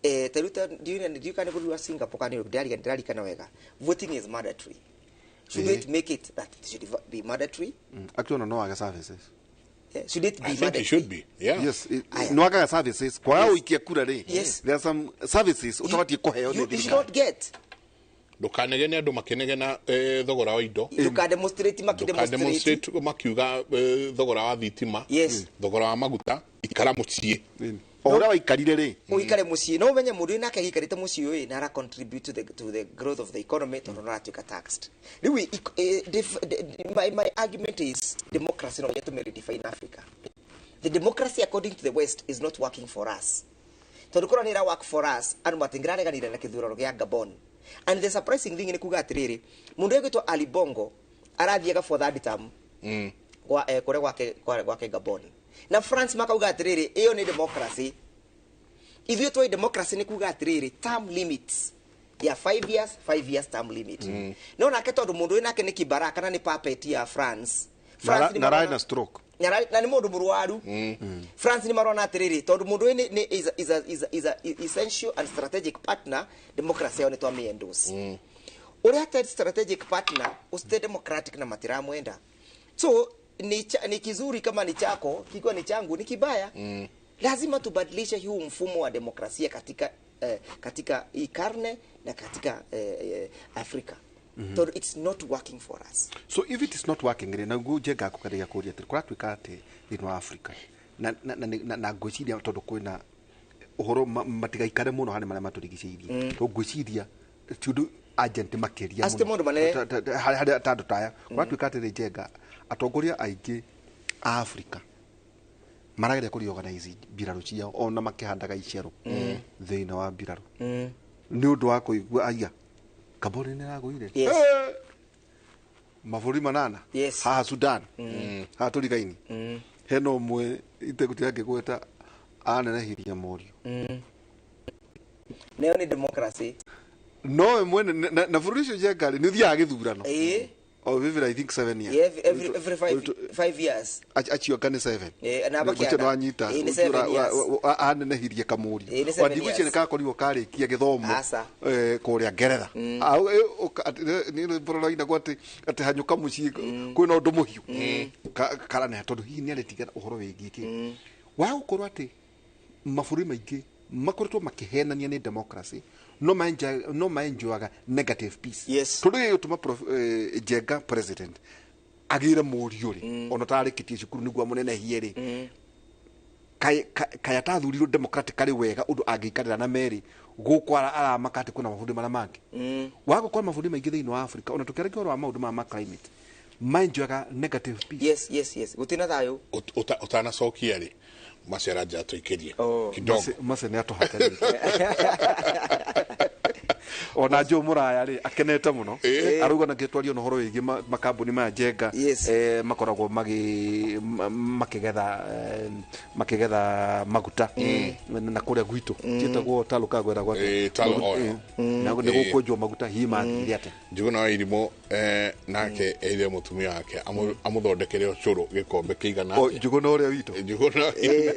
ta rĩu ndiũĩ kana bũrũri wa Singapore kana ndirarikana wega voting is mandatory. Should it make it that it should be mandatory? Actually no aga services. Should it be I think mandatory? it should be. Yeah. Yes. No aga services. Kwa uikia kura rĩ. Yes. There are some services utabatie kũheo nĩ You thirikari. should not get. Ndũkanegene andũ makĩnegena thogora wa indo. Ndũkademonstrate makidemonstrate makiuga thogora wa thitima. Yes. Thogora wa maguta ikara mũciĩ. O ũrĩa waikarire rĩ ũikare mũciĩ no ũmenye mũndũ ũyũ nake agĩikarĩte mũciĩ ũyũ na ara contribute to the growth of the economy tondũ no aratuĩka taxed. Rĩu my argument is democracy no nginya tũmĩ redefine Africa. The democracy according to the West is not working for us. Tondũ korwo nĩ ĩra work for us andũ matingĩrareganire na kĩthurano gĩa Gabon. And the surprising thing nĩ kuga atĩrĩrĩ mũndũ ũyũ ũgwĩtwo Ali Bongo arathiaga for third term kũrĩa gwake Gabon. Na France makauga atĩrĩrĩ ĩyo nĩ democracy. Ithuĩ tũĩ democracy nĩ kuga atĩrĩrĩ term limits ya 5 years 5 years term limit. No nake tondũ mũndũ ũyũ nake nĩ kibara kana nĩ puppet ya France. Na na stroke. Na nĩ mũndũ mũrwaru. France nĩ marona atĩrĩrĩ, tondũ mũndũ ũyũ nĩ is a essential and strategic partner, democracy yao nĩ twamĩ endorse. Ũrĩa atarĩ strategic partner usite democratic na matiramwenda, so ni kizuri kama ni chako, kikiwa ni changu ni kibaya. Lazima tubadilishe huu mfumo wa demokrasia katika hii karne na katika Afrika. So it's not working for us. So if it is not working rĩ, naguo Njenga kũgeria kũria atĩrĩ, kũratuĩka atĩ thĩinĩ wa Africa na ngwĩciria tondũ kwĩna ũhoro matigaikare mũno harĩ marĩa matũrigicĩirie, tondũ ngwĩciria ti ũndũ agent makĩria Acio ti mũno. maũndũ manene. Harĩ ta andũ ta aya kũratuĩka atĩrĩ, Njenga, atongoria aingĩ a Africa marageria kũ reorganize mbirarũ ciao ona makĩhandaga icerũ thĩinĩ wa mbirarũ nĩ ũndũ wa kũigua aya Kaboni nĩ ĩragũire. Yes. Mabũrũri manana. Yes. Haha Sudan, haha tũrigaini hena ũmwe itegũtira ngĩgweta anenehirie mũriũ. Nayo nĩ democracy. Nowe mwene na bũrũri ũcio, Njenga, rĩ, nĩ ũthiaga gĩthurano o every, I think, 7 years. Yeah, every 5 years. Acio anga nĩ seven. Na Ngwĩciria bakĩanda. nĩwanyita. Nĩ 7 years. Anenehirie kamũriũ. Nĩ 7 ndigwĩciria years. nĩ kakorirwo karĩkia gĩthomo Aca. Kũrĩa Ngeretha. Nĩ rwĩmbo rũrainagwo atĩ hanyũka mũciĩ kwĩna ũndũ mũhiũ. Karaneha tondũ hihi nĩ arĩtigana ũhoro wĩgiĩ kĩ wa gũkorwo atĩ mabũrũri maingĩ makoretwo makĩhenania nĩ democracy no maenjoyaga negative peace. Yes. Tondũ gĩgũtũma Njenga president agĩre mũriũ rĩ, ona tarĩkĩtie cukuru nĩguo amũnenehie rĩ, kaĩ atathurirwo democratically wega ũndũ angĩikarĩra na merĩ gũkũ aramaka atĩ kwĩna mabũrũri marĩa mangĩ wa gũkorwo mabũrũri maingĩ thĩinĩ wa Africa, ona tũkĩaragia ũhoro wa maũndũ maya ma climate, maenjoyaga negative peace. Yes, gũtirĩ na thayũ. Ũtanacokia rĩ, macera nja tũikĩrie kidogo. Mace nĩ atũhakanĩte ona Joe Mũraya rĩ, akenete mũno. Arauga na ngĩtwario na ũhoro wĩgiĩ makambuni maya, Njenga, makoragwo makĩgetha makĩgetha maguta na kũrĩa gwitũ ciĩtagwo Talo kagwetagwo. Talo Oil. Na nĩ gũkwenjwo maguta, hihi mathire atĩa? Njuguna wa Irimũ nake erire mũtumia wake amũthondekere ũcũrũ gĩkombe kĩigana O, atĩa. Njuguna ũrĩa witũ. Njuguna wa Irimũ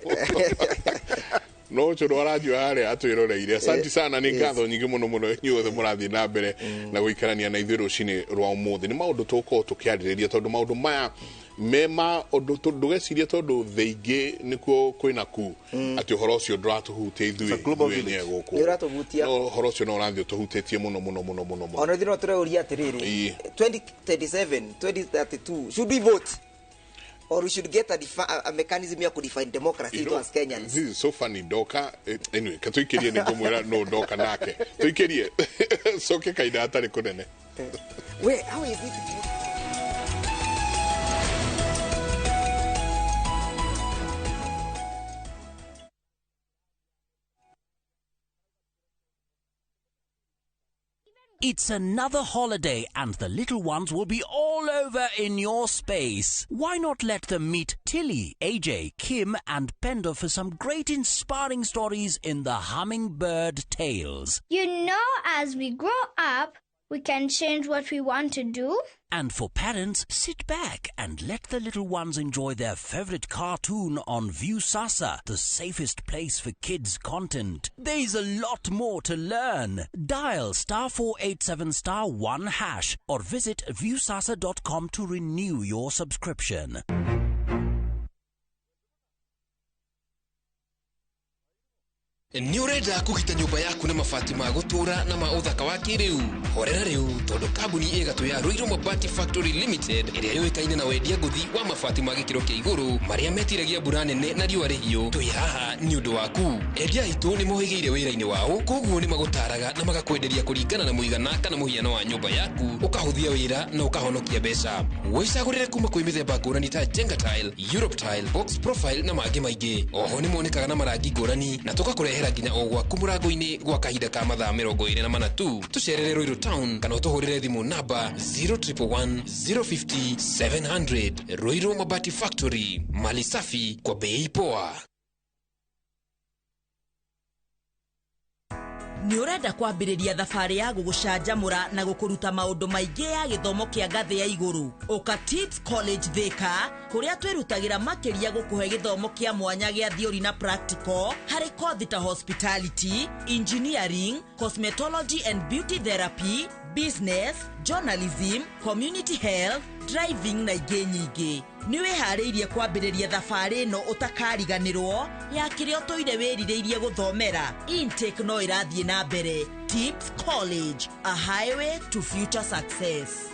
no ũcũrũ aranyua harĩa atwĩroreire. Asante sana, nĩ ngatho nyingĩ mũno mũno inyuothe mũrathiĩ na mbere na gũikarania na ithuĩ rũcinĩ rwa ũmũthĩ. Nĩ maũndũ tũgũkorwo tũkĩarĩrĩria tondũ maũndũ maya mema ũndũ ndũgecirie tondũ thĩ ingĩ nĩkuo kwĩna ku atĩ ũhoro ũcio ndũratũhutia ithuĩ global ithuĩ village. enyewe gũkũ. Nĩ ũratũhutia. No ũhoro ũcio no ũrathiĩ ũtũhutĩtie mũno mũno mũno mũno mũno. Ona ithuĩ no tũreuria atĩrĩrĩ, 2037, 2032, should we vote or we should get a mechanism ya kudefine democracy You to know, as Kenyans? This is so funny. Ndoka anyway, katuikirie nĩ ngũmwĩra no ndoka nake tuikirie coke kainda hatarĩ kũnene. Wait, how is it? It's another holiday and the little ones will be all over in your space. Why not let them meet Tilly, AJ, Kim and Pendo for some great inspiring stories in the Hummingbird Tales? You know, as we grow up, we can change what we want to do. And for parents, sit back and let the little ones enjoy their favorite cartoon on Viusasa, the safest place for kids' content. There's a lot more to learn. Dial *487*1# or visit viusasa.com to renew your subscription. Nĩ ũrenda kũgita nyũmba yaku na mabati ma gũtũũra na ma ũthaka wa kĩrĩu? Horera rĩu, tondũ kambuni ĩgatũ ya Ruiru Mabati Factory Limited, ĩrĩa yũĩkaine na wendia ngũthi wa mabati ma gĩkĩro kĩa igũrũ marĩa metiragia mbura nene na riũa rĩhiũ, twĩ haha nĩ ũndũ waku. Endia aitũ nĩ mohĩgĩire wĩra-inĩ wao, koguo nĩ magũtaraga na magakwenderia kũringana na mũigana kana mũhiano wa nyũmba yaku, ũkahũthia wĩra na ũkahonokia mbeca. Wĩcagũrĩre kuma kwĩ mĩthemba ngũrani ta Jenga Tile, Europe Tile, Box Profile na mangĩ maingĩ. Oho nĩ monekaga na marangi ngũrani na tũgakũrehera nginya o gwaku mũrango-inĩ gwa kahinda ka mathaa 24 tu. Tũcerere Ruiru Town kana ũtũhũrĩre thimũ namba 0111 050 700. Ruiru Mabati Factory, mali safi kwa bei poa. Nĩ ũrenda kwambĩrĩria thabarĩ ya gũgũcanjamũra na gũkũruta maũndũ maingĩ ya gĩthomo kĩa ngathĩ ya igũrũ? Ũka Tips College Thika, kũrĩa twĩrutagĩra makĩria gũkũhe gĩthomo kĩa mwanya gĩa theory na practical harĩ kothi ta hospitality, engineering, cosmetology and beauty therapy, business, journalism, community health, driving na ingĩ nyingĩ. Nĩ wĩharĩirie kwambĩrĩria thabarĩ ĩno ũtakariganĩrwo ya kĩrĩa ũtũire wĩrirĩirie gũthomera? Intake no ĩrathiĩ na mbere. Tips College, a highway to future success.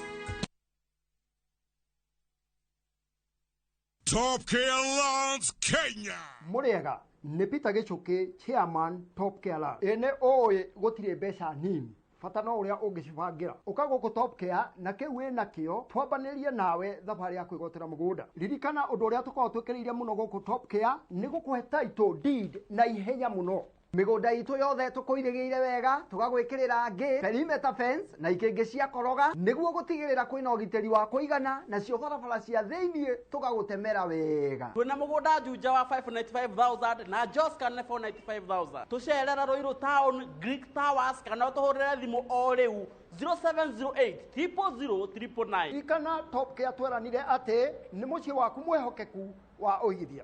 Top Care Lands Kenya. Mũrĩega, nĩ Peter Gĩchũkĩ, chairman Top Care Lands. Ĩ nĩ ũĩ gũtirĩ mbeca nini, bata no ũrĩa ũngĩcibangĩra. Ũka gũkũ Top Care na kĩu wĩ nakĩo, twambanĩrie nawe thabarĩ ya kwĩgwatĩra mũgũnda. Ririkana ũndũ ũrĩa tũkoragwo twĩkĩrĩire mũno gũkũ Top Care nĩ gũkũhe title deed na ihenya mũno. Mĩgũnda itũ yothe tũkũirĩgĩire wega, tũgagwĩkĩrĩra ngĩ, perimeter fence na ikĩngĩ cia koroga nĩguo gũtigĩrĩra kwĩna ũgitĩri wa kũigana, nacio barabara cia thĩiniĩ tũgagũtemera wega. Twĩna mũgũnda Juja wa 595,000 na Joska nĩ 495,000. Tũcerera Ruiru Town, Greek Towers, kana ũtũhũrĩre thimũ o rĩu 0708 000 999. Ririkana Top Care tweranire atĩ nĩ mũciĩ waku mwĩhokeku wa ũigithia.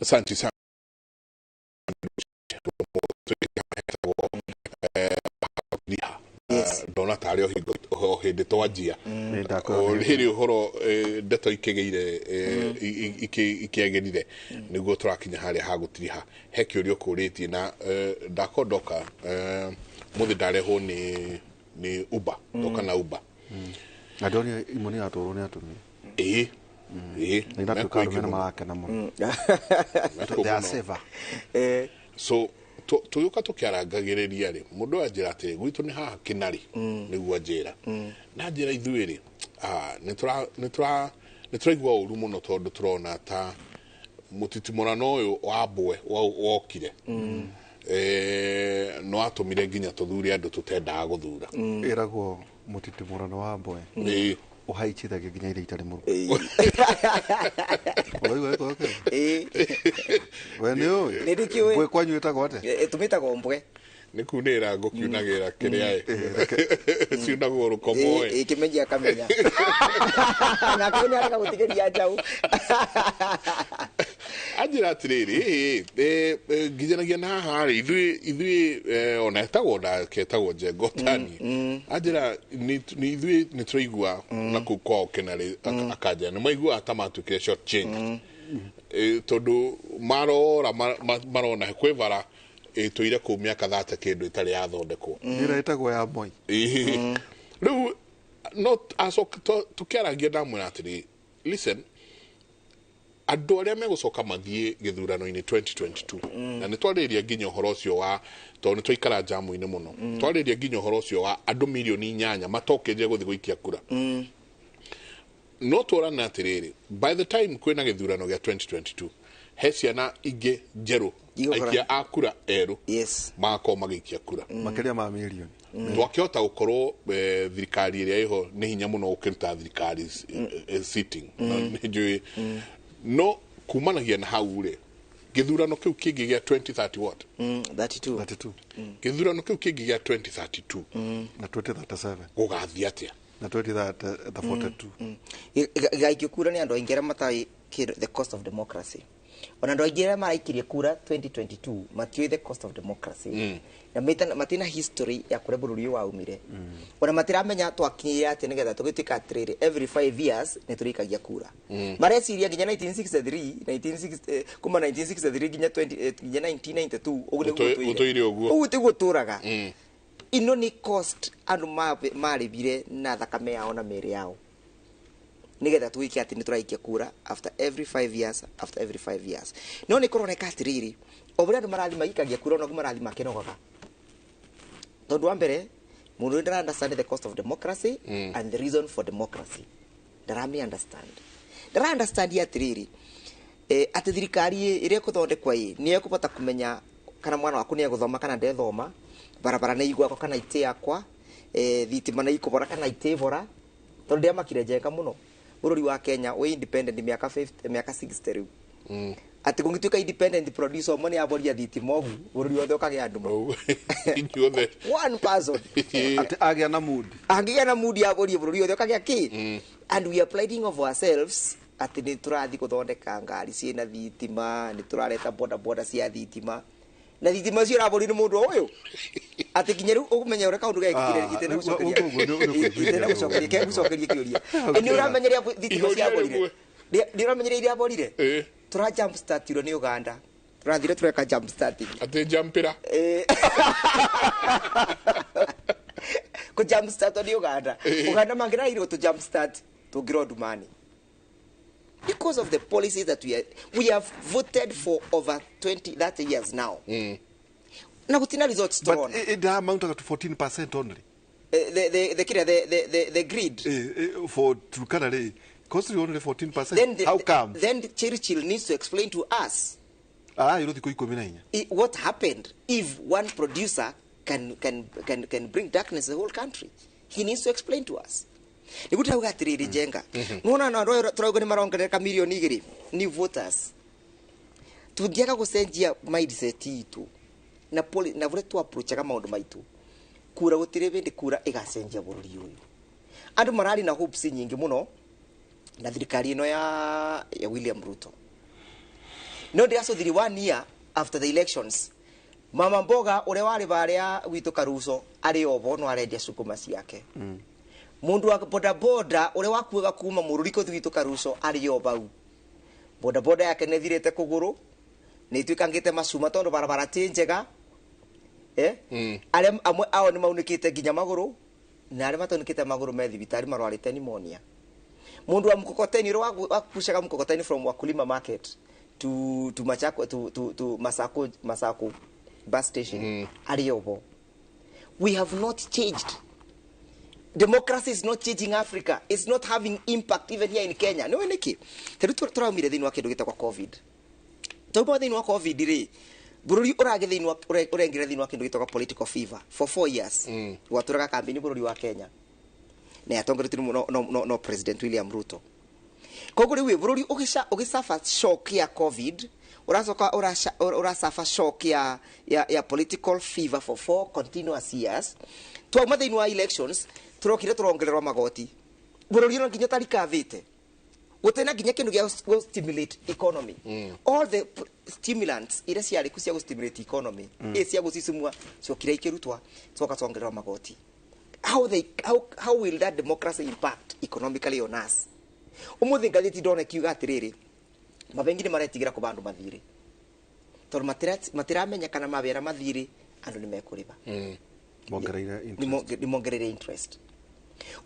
Asante sana. Ndona tarĩ o hĩndĩ twanjia rĩrĩ ũhoro ndeto ikĩgĩire ikĩagĩrire nĩguo tũrakinya harĩa ha gũtiriha. He kĩũria ũkũrĩtie na ndakondoka mũthĩ ndarehwo nĩ Uber, ndoka na Uber na ndonire imwe nĩ iratwarwo nĩ atumia. Ĩĩ ĩĩ, na iratuĩka arũme na marakena mũno. They are safer. So tũgĩũka tũkĩarangagĩrĩria rĩ, mũndũ anjĩra atĩrĩ, gwitũ nĩ haha Kĩnarĩ, nĩguo anjĩra. Na njĩra ithuĩ rĩ, nĩ tũraigua ũru mũno tondũ tũrona ta mũtitimũrano ũyũ wa mbwe wokire no atũmire nginya tũthure andũ tũtendaga gũthura. Ĩragwo mũtitimũrano wa mbwe ũhaichithagia nginya iria itarĩ mũrũ. Ũraigua gĩko gĩkĩ? We nĩ ũĩ? Nĩ ndĩkĩũĩ. Mbwe kwanyu ĩtagwo atĩa? Tũmĩtagwo mbwe. Nĩ kunĩra ngũkiunagĩra kĩrĩa ĩ ciunagwo rũkomo ĩ. Kĩmenyi akamenya. Nake nĩ arega gũtigĩria njaũ. Anjĩra atĩrĩrĩ, nginyanagia na haha rĩ, ithuĩ ona etagwo nake etagwo Njenga Ũtani. Anjĩra nĩ ithuĩ nĩ tũraigua na kũu kwao Kĩnarĩ, akanjĩra nĩ maiguaga ta matuĩkire short change tondũ marora marona kwĩ bara ĩtũire kũu mĩaka 30 kĩndũ ĩtarĩ yathondekwo. Njĩra ĩtagwo ya Moi. Rĩu no acoka tũkĩaragia ndamwĩra atĩrĩ, listen, andũ arĩa megũcoka mathiĩ gĩthurano-inĩ 2022 na nĩ twarĩria nginya ũhoro ũcio wa tondũ nĩ twaikara njamu-inĩ mũno, twarĩria nginya ũhoro ũcio wa andũ milioni 8 matokĩrire gũthiĩ gũikia kura. No tũrane atĩrĩrĩ, by the time kwĩna gĩthurano gĩa 2022 he ciana ingĩ njerũ aikia a kura erũ magakorwo magĩikia kura makĩria ma milioni. Twakĩhota gũkorwo thirikari ĩrĩa ĩho nĩ hinya mũno gũkĩruta thirikari sitting nĩ no kumanagia na hau rĩ, gĩthurano kĩu kĩngĩ gĩa 2030 what? 32. Gĩthurano kĩu kĩngĩ gĩa 2032 na 2037 gũgathiĩ atĩa? Na 2042 Gĩgaikio kura nĩ andũ aingĩ arĩa matarĩ the cost of democracy. Ona andũ aingĩ arĩa maraikirie kura 2022 matiũĩ the cost of democracy. Na matina history ya kũrĩa bũrũri ũyũ waumire. Ona matiramenya twakinyire atĩa nĩgetha tũgĩtuĩka atĩrĩrĩ every 5 years nĩ tũrĩikagia kura. Mareciria nginya 1963 kuma 1963 nginya 1992 ũguo nĩguo tũire ũguo. Ũguo tiguo tũraga. Ino nĩ cost andũ marĩbire na thakame yao na mĩĩrĩ yao nĩgetha tũgĩke atĩ nĩ tũraikia kura after every 5 years, after every 5 years. No nĩ kũroneka atĩrĩrĩ, o ũrĩa andũ marathiĩ magĩikagia kura onaguo marathiĩ makĩnogaga. Tondũ wa mbere, mũndũ ndara understand the cost of democracy and the reason for democracy. Ndarami understand. Ndara understand atĩrĩrĩ, atĩ thirikari ĩrĩa ĩkũthondekwa ĩ nĩ ĩkũbota kũmenya kana mwana waku nĩ egũthoma kana ndethoma, barabara nĩ igwakwa kana itĩ yakwa, Thitima na ikobora kana itibora tondu ndiamakire Njenga muno bururi wa Kenya wi independent miaka 50 miaka 60 riu. Ati kungituika independent producer omwe ni aboria thitima ogu bururi wothe ukagia nduma. Inyuothe one person ati agia na mood, angigia na mood aborie bururi wothe ukagia ki. And we are pleading of ourselves ati ni turathi guthondeka ngari ciina thitima, ni turareta boda boda cia thitima, na thitima cio rabori ni mundu uyu ati kinya riu ukumenya uria kaundu gekire itena gucokeria ke gucokeria kiuria ni uramenyeria thitima cia borire ni uramenyeria iria borire tura jump start iro ni Uganda turathire tureka jump starting ati jumpira ko jump start ni Uganda Uganda mangira iro to jump start tungirwo ndumani because of the policies that we have voted for over 20 30 years now. Na gutina results but it amounted to 14% only. The grid for Turkana re cost only 14%. Then how come then Churchill needs to explain to us what happened if one producer can bring darkness to the whole country. He needs to explain to us. Niguta atiriri Njenga nona na andũ turauga ni marongerereka milioni 2 new voters tungiaga gucenjia mindset itu na na vure tu approachaga maundu maitu kura gutire bindi kura igacenjia bururi uyu andu marari na hopes nyingi muno na thirikari ino ya William Ruto no ndiracothiri 1 year after the elections mama mboga uria wari baria gwitu Karuso ari obo no arendia sukuma ciake. Mundu wa boda boda uria wakuaga kuma mururiko thigitu Karuso ari o bau boda boda yake ne thirite kuguru ni ituikangite macuma tondu barabara ti njega aria amwe ao ni maunikite nginya maguru na aria mataunĩkĩte maguru me thibitari marwarite pneumonia. Mundu wa mkokoteni uria wakucaga mkokoteni from Wakulima market to Machako to Masako bus station ari obo. We have not changed. Democracy is not changing Africa. It's not having impact even here in Kenya. No niki. Teru turaumire thiini wa kindu gitagwo COVID. Twauma thiini wa COVID ri bururi urage thiini wa urengira thiini wa kindu gitagwo political fever for 4 years. Gwaturaga kambini bururi wa Kenya. Na yatongoretio no President William Ruto. Koguo riu bururi ugisafa shock ya COVID, uracoka urasafa shock ya political fever for 4 continuous years. Twauma thiini wa elections turokire turongererwa magoti bururi no nginya tarikavite gutena nginya kindu gya stimulate economy. All the stimulants ira ciari ku cia stimulate economy cia gucicumua ciokire ikirutwa coka tuongererwa magoti. How will that democracy impact economically on us? Umuthi ngatheti ndona kiuga atiriri mabengi ni maretigira ku bandu mathire tondu matiramenya kana mawira mathire andu ni mekuriba. Mongereire interest.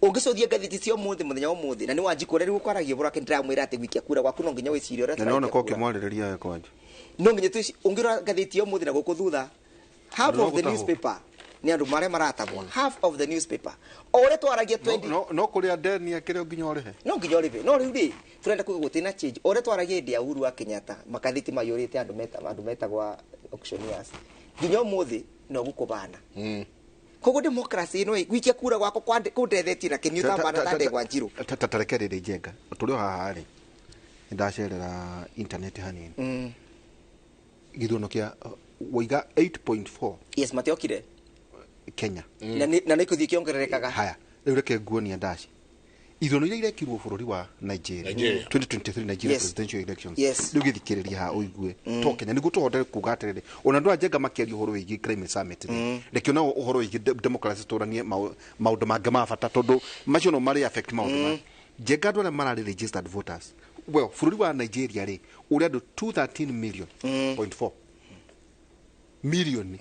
Ungicothia ngatheti cia umuthi muthenya wa umuthi na ni Wanjiku uria riu ukwaragia ũhoro wake ndiramwira ati gwikia kura gwaku no nginya wicirie uria na nona ko kimwarĩrĩria kwanja no nginya ungirora ngatheti ya umuthi na guku thutha half of the newspaper ni andu maria maratabwo half of the newspaper o uria twaragia 20 no kuria ndeni akire nginya urihe no nginya urihe no riu ri turenda kuga gutina change o uria twaragia hindi ya Uhuru wa Kenyatta makatheti mayurite andu metagwa auctioneers nginya umuthi no gukubana. Koguo democracy no gwikia kura gwako kundethetie na kinyu ta bana ta Ndegwa Njiru tatareke riri Njenga turi o haha ri ndacerera internet hanini githurano kia waiga 8.4 yes matiokire Kenya na nĩ kuthii kiongererekaga haya riu reke nguonia ndaci ithurano iria irekirwo bururi wa Nigeria 2023 Nigeria presidential elections riu githikiriria ha uigue to Kenya niguo tuhote kuga atiriri ona andu a Njenga makiaria uhoro wigie climate summit reke ona uhoro wigie democracy turanie maundu mangi ma bata tondu macio no mari affect maundu ma Njenga andu aria marari registered voters well bururi wa Nigeria ri uria andu 213 million 0.4 million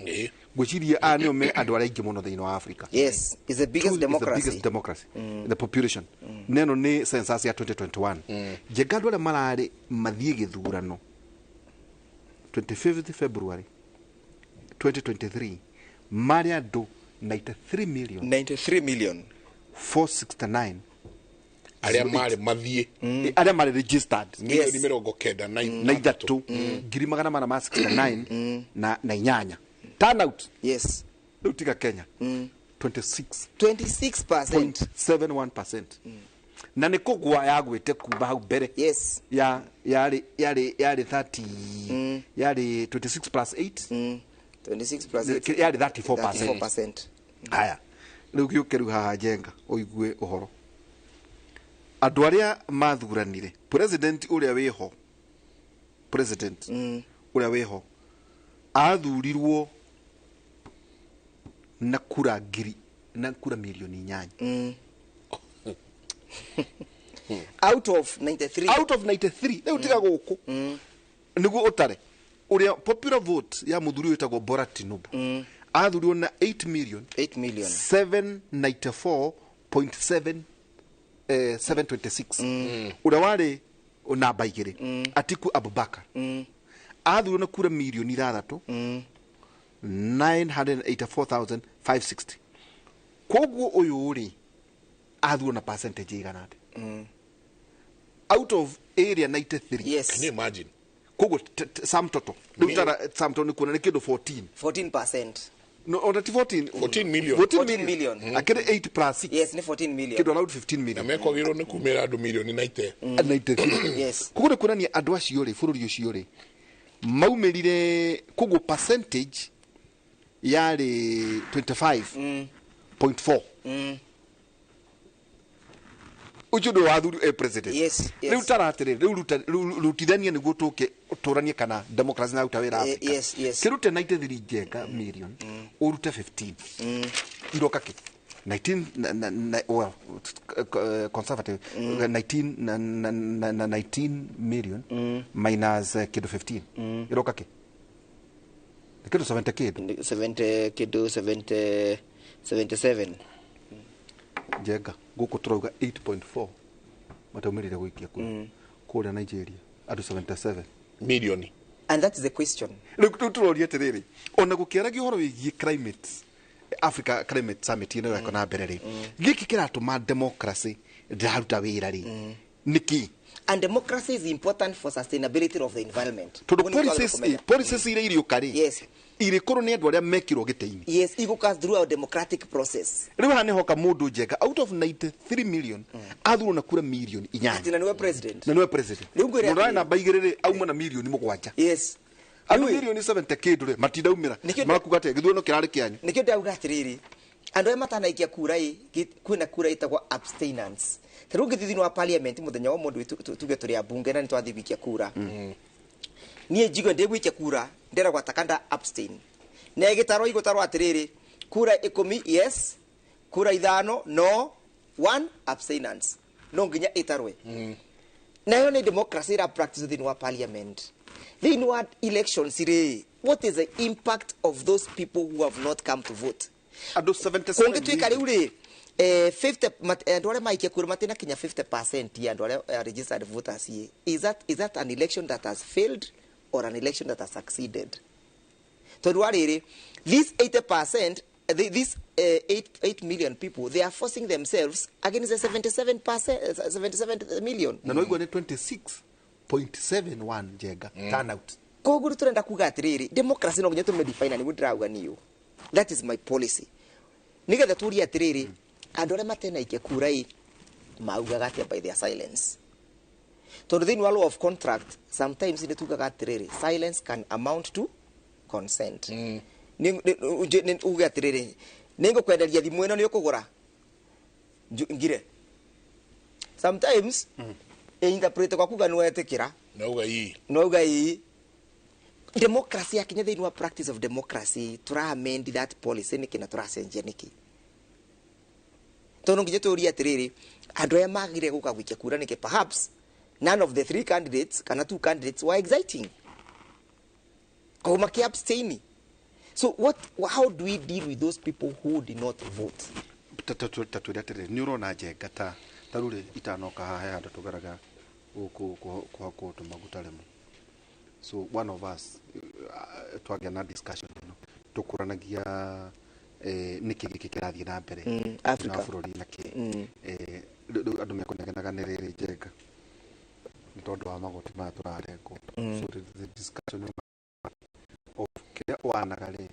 gwiciria a nio me andu aria aingi muno thiini wa Africa. Yes, is the biggest democracy. Is the biggest democracy. The population. Neno ni census ya 2021. Njenga andu aria marari mathie githurano 25th February 2023 mari andu 93 million 93 million 469 aria mari mathie aria mari registered milioni 93 469 na inyanya turnout. Yes, riu tiga Kenya 26 26%. 71%. Na nä kå gwa yagwä te kuma hau mbere. Yes. Ya yarä yarä yarä 30, yarä 26 plus 8. 26 plus 8. Yarä 34%. 34%. Haya, rä u gä å ke rä u haha Njenga å igue å horo andå arä a mathuranire president å rä a wä ho, president å rä a wä ho athurirwo na kura ngiri na kura milioni 8. Out of 93. Out of 93. Rä u tiga gå kå nä guo å tare å rä a popular vote ya må thuri å ĩtagwo Bola Tinubu athurirwo na 8 million 8 million 794.7 726. Ũrĩa warĩ namba 2, Atiku Abubakar, athurirwo na kura milioni 6 984,560. Koguo ũyũ rĩ athurirwo na percentage igana atĩa out of area 93? Yes. Can you imagine? Koguo sum total rĩu tara sum total nĩ kuona nĩ kĩndũ 14. 14%. No, ona ti 14. 14 million. 14 14 million. Akĩrĩ 8 plus 6. Yes, nĩ 14 million. Kĩndũ around 15 million. Na mekwagĩrĩirwo nĩ kumĩra andũ milioni 90. 93. Yes. Koguo nĩ kuonania andũ acio rĩ, bũrũri ũcio rĩ maumĩrire, koguo percentage yarĩ 25.4. Ũcio nĩ wathuri president. Yes. Rĩu tara atĩrĩrĩ, rĩu rutithania nĩguo tũke tũranie kana democracy na ruta wĩra Africa. Yes. Kĩrute 93 Njenga million ũrute 15 iroka kĩ 19 na, well, conservative 19 na 19 million minus kĩndũ 15 iroka kĩ? Nĩ kĩndũ 70 kĩndũ. 70 kĩndũ, 70, 77. Njenga, gũkũ tũrauga 8.4 mataumĩrire gũikia kura. Kũrĩa Nigeria andũ 77 milioni. And that is the question. Rĩu tũroria atĩrĩrĩ, ona gũkĩaragia ũhoro wĩgiĩ climate, Africa Climate Summit ĩno ĩreka na mbere rĩ, gĩkĩ kĩratũma democracy ndĩraruta wĩra rĩ, nĩkĩ? And democracy is important for sustainability of the environment. Tondũ Ũguo nĩguo policies twagĩrĩirwo kũmenya. Policies iria iriũka rĩ, Yes. irĩkorwo nĩ andũ arĩa mekĩrwo gĩtĩ-inĩ. Yes, igũka through our democratic process. Rĩu haha nĩhoka mũndũ Njenga out of 93 million athurwo na kura milioni 8. Atĩ na nĩwe president. Na nĩwe president. Rĩu ngwĩre Mũndũ arĩ atĩrĩrĩ. namba 2 rĩ auma na milioni 7. Yes. Andũ milioni 70 kĩndũ rĩ matindaumĩra. Nĩkĩo- Marakuga atĩ gĩthurano kĩrarĩ kĩanyu. Nĩkĩo ndauga atĩrĩrĩ, andũ arĩa matanaikia kura ĩ, kwĩna kura ĩtagwo abstinence. Ta rĩu ũngĩthiĩ thĩinĩ wa parliament mũthenya wa mũndũ tuge tũrĩ ambunge na nĩ twathiĩ gũikia kura, niĩ njigue ndĩgũikia kura nderagwo atakanda abstain, na ĩgĩtarwo igũtarwo atĩrĩrĩ, kura 10 yes, kura 5 no, one abstinence, no nginya ĩtarwe. Nayo nĩ democracy ĩra practice thĩinĩ wa parliament. Thĩinĩ wa elections rĩ, what is the impact of those people who have not come to vote? Andũ 77. Kũngĩtuĩka rĩu rĩ 50 andũ arĩa maikia kura matina kinya 50% ya andũ arĩa registered voters ĩ, is that an election that has failed or an election that has succeeded? Tondũ wa rĩrĩ, this 80%, these 8 million people, they are forcing themselves against the 77%, 77 million. Na noigua nĩ 26.71 Njenga turnout. Koguo rĩ tũrenda kuga atĩrĩrĩ, democracy no nginya tũmĩdefine, na nĩguo ndĩrauga niũ, that is my policy, nĩgetha tũrie atĩrĩrĩ, andũ arĩa matenaikia kura ĩ maugaga atĩa by their silence? Tondũ thĩinĩ wa law of contract sometimes nĩ tugaga atĩrĩrĩ, silence can amount to consent. Uge atĩrĩrĩ, nĩ ngũkwenderia thimũ ĩno, nĩ ũkũgũra? Ngire sometimes interpret kwa kuga nĩ wetĩkĩra. Nauga ii. Nauga ii. Democracy yakinya thĩinĩ wa practice of democracy, tũra amend that policy nĩkĩ na tũracenjia nĩkĩ? Tondũ nginya tũrie atĩrĩrĩ, andũ arĩa magire gũka gũikia kura nĩkĩ? Perhaps none of the three candidates kana two candidates were exciting, koguo maki abstain. So what, how do we deal with those people who did not vote? Ta twĩre atĩrĩrĩ, nĩ ũrona Njenga, ta rĩu rĩ itanoka haha he handũ tũgeraga gũkũ kũhakwo tũmaguta rĩmwe, so one of us twagĩa na discussion ĩno tũkũranagia nĩkĩ gĩkĩ kĩrathiĩ na mbere Africa. Na bũrũri na kĩ. Rĩu andũ mekũnegenaga nĩ rĩrĩ Njenga, nĩ tondũ wa magoti maya tũrarengwo. So the discussion of kĩrĩa wanaga rĩ,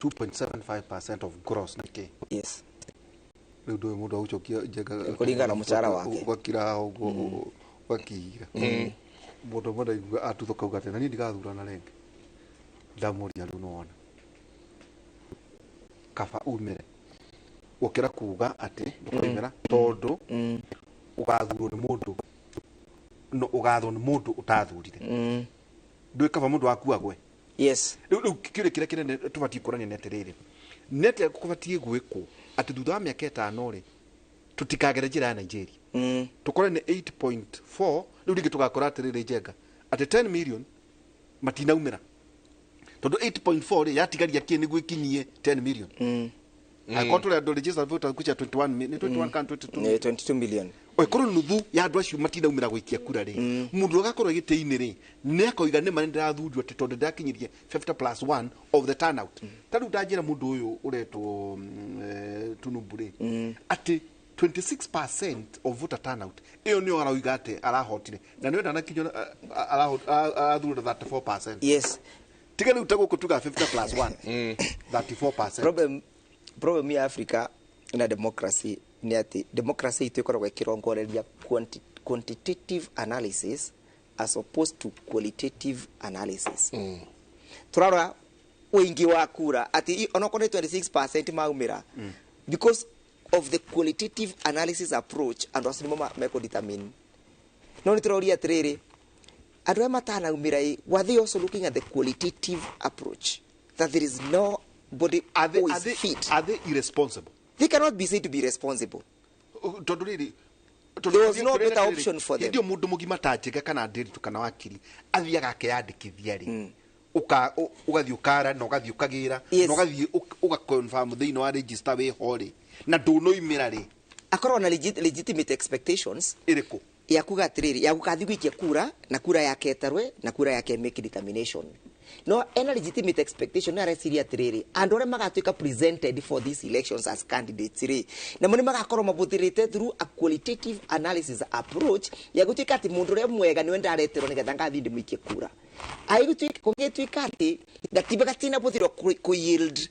2.75% of gross nĩ kĩ? Yes. Rĩu ndũĩ mũndũ agũcokia njenga Kũringana na mũcara wake. Ũgakira haha ũguo ũgakiira. Mũndũ ũmwe ndaigua atuthũka auga atĩ na niĩ ndigathurana rĩngĩ. Ndamũria rĩu nĩwona kaba umĩre gũkĩra kuga atĩ ndũkoimĩra tondũ ũgathurwo nĩ mũndũ no ũgathwo nĩ mũndũ ũtathurire. Ndũĩ kaba mũndũ waku agwe. Yes. Rĩu kĩũria kĩrĩa kĩnene tũbatiĩ kũrania nĩ atĩrĩrĩ, nĩ atĩa kũbatiĩ gwĩkwo atĩ thutha wa mĩaka 5 rĩ tũtikagere njĩra ya Nigeria, tũkore nĩ 8.4 rĩu rĩngĩ tũgakora atĩrĩrĩ njenga atĩ 10 million matinaumĩra tondũ 8.4 rĩ yatigaria kĩ nĩguo ĩkinyie 10 million. Angĩkorwo tũrĩ andũ registered voters kucha 21 nĩ 21 kana 22? Nĩ 22 million. Okorwo nuthu ya andũ acio matinaumĩra gũikia kura rĩ, mũndũ agakorwo gĩtĩ-inĩ rĩ nĩ akoiga nĩ ma nĩ ndĩrathurio atĩ tondũ ndĩrakinyirie 50 plus 1 of the turnout. Ta rĩu ndanjĩra mũndũ ũyũ ũretwo Tinubu rĩ atĩ 26% of voter turnout ĩyo nĩyo arauga atĩ arahotire na nĩyo ndanakinyio arathurire 34%. Yes. Tiga rĩu ta gũkũ tuga 50 plus 1 34%. Problem ya Africa na democracy nĩ atĩ democracy itũ ĩkoragwo ĩkĩrongoreria quantitative analysis as opposed to qualitative analysis. Tũrarora ũingĩ wa kura atĩ onokorwo nĩ 26% maumĩra, because of the qualitative analysis approach andũ acio nĩmo mekũ-determine. No nĩ tũroria atĩrĩrĩ, andũ arĩa matanaumĩra ĩ, were they also looking at the qualitative approach that there is no body who is fit? Are they irresponsible? They cannot be said to be responsible. Tondũ rĩrĩ There was no better option for them. Hĩndĩ ĩyo mũndũ mũgima ta Njenga kana Ndiritu kana Wakiri athiaga akeyandĩkithia rĩ, ũgathiĩ ũkara na ũgathiĩ ũkagĩra na ũgathiĩ ũgaconfirm thĩinĩ wa register wĩho rĩ na ndũnoimĩra rĩ, akorwo na legitimate expectations ĩrĩkũ ya kuga atĩrĩrĩ ya gũgathiĩ gũikia kura na kura yake ĩtarwe na kura yake make determination. No ena legitimate expectation nĩ areciria atĩrĩrĩ andũ arĩa magatuĩka presented for these elections as candidates rĩ namo nĩ magakorwo mabũthĩrĩte through a qualitative analysis approach ya gũtuĩka atĩ mũndũ ũrĩa mwega nĩwe ndareterwo nĩgetha ngathiĩ ndĩmũikie kura. Kũngĩtuĩka atĩ gatiba gatinabũthĩrwo kũ yield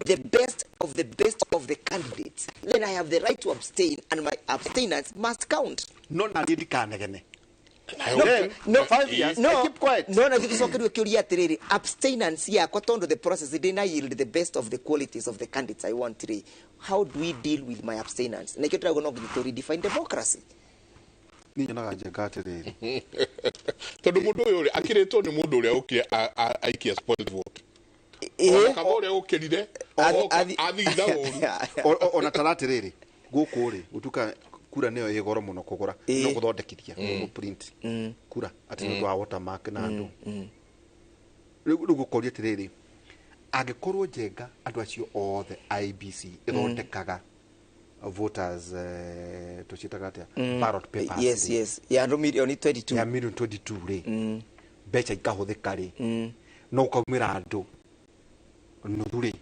the best of the best of the candidates, then I have the right to abstain and my abstinence must count. No na niĩ ndikanegene. No, 5 years, no, I keep quiet. No, na gĩcokerio kĩũria atĩrĩrĩ abstinence yakwa tondũ the process did yield the best of the qualities of the candidates I want rĩ, how do we deal with my abstinence? Na ikĩo tũrauga no nginya tũ redefine democracy. Niĩ nyonaga Njenga atĩrĩrĩ tondũ mũndũ ũyũ rĩ akĩrĩtwo nĩ mũndũ ũrĩa ũkire aikia spoiled vote. Ona kaba ũrĩa ũkĩrire athigitha ũru. Ona tara atĩrĩrĩ gũkũ rĩ gũtuĩka kura nĩyo ĩ goro mũno kũgũra no gũthondekithia gũ print kura atĩ nĩ ũndũ wa watermark na andũ. Rĩu gũkoria atĩrĩrĩ angĩkorwo Njenga andũ acio othe IEBC ĩthondekaga voters tũciĩtaga atĩa ballot papers. Yes, yes. Ya andũ milioni 22. Ya milioni 22 rĩ mbeca ikahũthĩka rĩ no ũkaumĩra andũ nuthu rĩ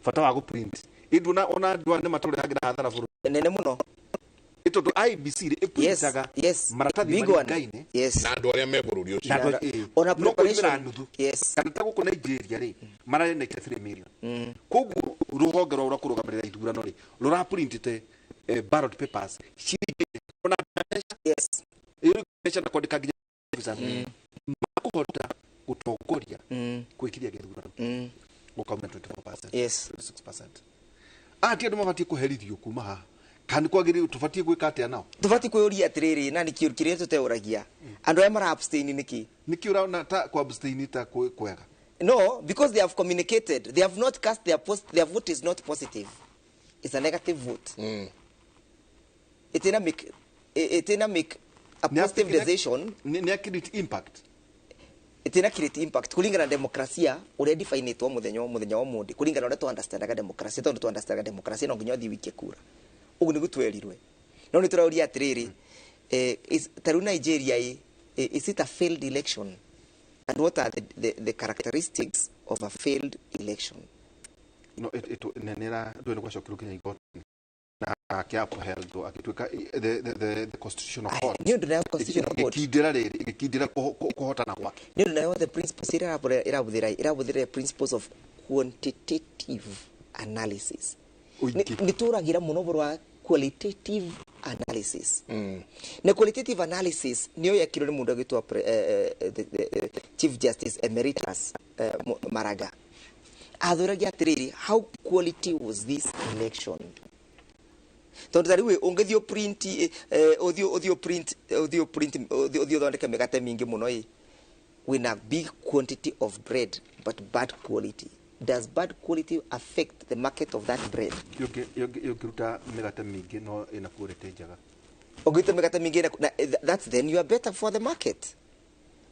bata wa gũ print ĩndu ona andũ aya nĩ matũrehagĩra hathara bũrũri nene mũno tondũ IEBC rĩ ĩprintaga maratathi maringaine na andũ arĩa me bũrũri ũcio ona no kũimĩra nuthu. Yes. Kana ta gũkũ Nigeria rĩ mararĩ 93 million. Koguo rũhonge rwa kũrũgamĩrĩra ithurano rĩ rũraprintĩte ballot papers ciringi ona mbeca. Yes. Ĩyo mbeca na kwandĩka nginya officers makũhota gũtongoria gwĩkiria gĩthurano gũkauma 24%. Yes. 26%. Ati andũ mabatiĩ kũherithio kuma haha kana kwagĩrĩirwo tũbatiĩ gwĩka atĩa nao? Tũbatiĩ kwĩyũria atĩrĩrĩ na nĩkĩ kĩrĩa tũteũragia andũ arĩa mara abstain nĩkĩ? Nĩkĩ ũraona ta kũ abstain ta kwega? No, because they have communicated, they have not cast their post, their vote is not positive. It's a negative vote. It didn't make a positive decision. Nĩ create impact. It didn't create impact. Kulingana na demokrasia uria definitwo muthenya wa mundi kulingana na uria tu understandaga demokrasia tondu tu understandaga demokrasia no nginya uthii wikie kura. Uguo niguo twerirwe. No nĩ tũrauria atĩrĩrĩ ta rĩu Nigeria is it a failed election? And what are the characteristics of a failed election? No, it nenera ndũ nĩ gwacokirwo nginya igoti na akĩupheld agĩtuĩka the constitutional court. Nĩ ũndũ nayo constitutional court ĩgĩkindĩra rĩrĩ ĩgĩkindĩra kũhotana gwake. Nĩ ũndũ nayo the principles ĩrabũthĩra principles of Quantitative analysis. Nĩ tũragira mũno ũhoro wa qualitative analysis. Na qualitative analysis nĩyo yekirwo nĩ mũndũ agĩtwo the Chief Justice Emeritus Maraga. Athũragia atĩrĩrĩ, how quality was this election? Tondũ ta rĩu ũngĩthiĩ print, ũthiĩ print, ũthiĩ print, ũthiĩ ũthondeke mĩgate mĩingĩ mũno ĩ, wĩna big quantity of bread but bad quality. Does bad quality affect the market of that bread? Yũngĩruta mĩgate mĩingĩ no ĩna quality njega. Ũngĩruta mĩgate mĩingĩ that's then you are better for the market.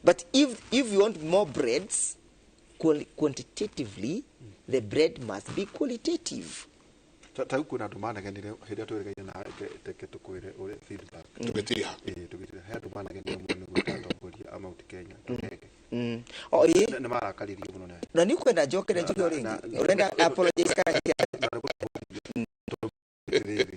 But if you want more breads, quantitatively the bread must be qualitative. Ta rĩu kwĩna andũ manegenire hĩndĩ ĩrĩa twĩrĩgaine na teke tũkwĩre ũrĩa feedback. Tũgĩtiriha. Ĩĩ, tũgĩtiriha. He andũ manegenire mũno nĩ gwĩta atongoria a Mount Kenya tũkenge. Oh, ĩĩ. Nĩ marakaririo mũno nĩ Na nĩ ũkwenda njoke na njuge o rĩngĩ, ũrenda apologize kana? Atĩrĩrĩ,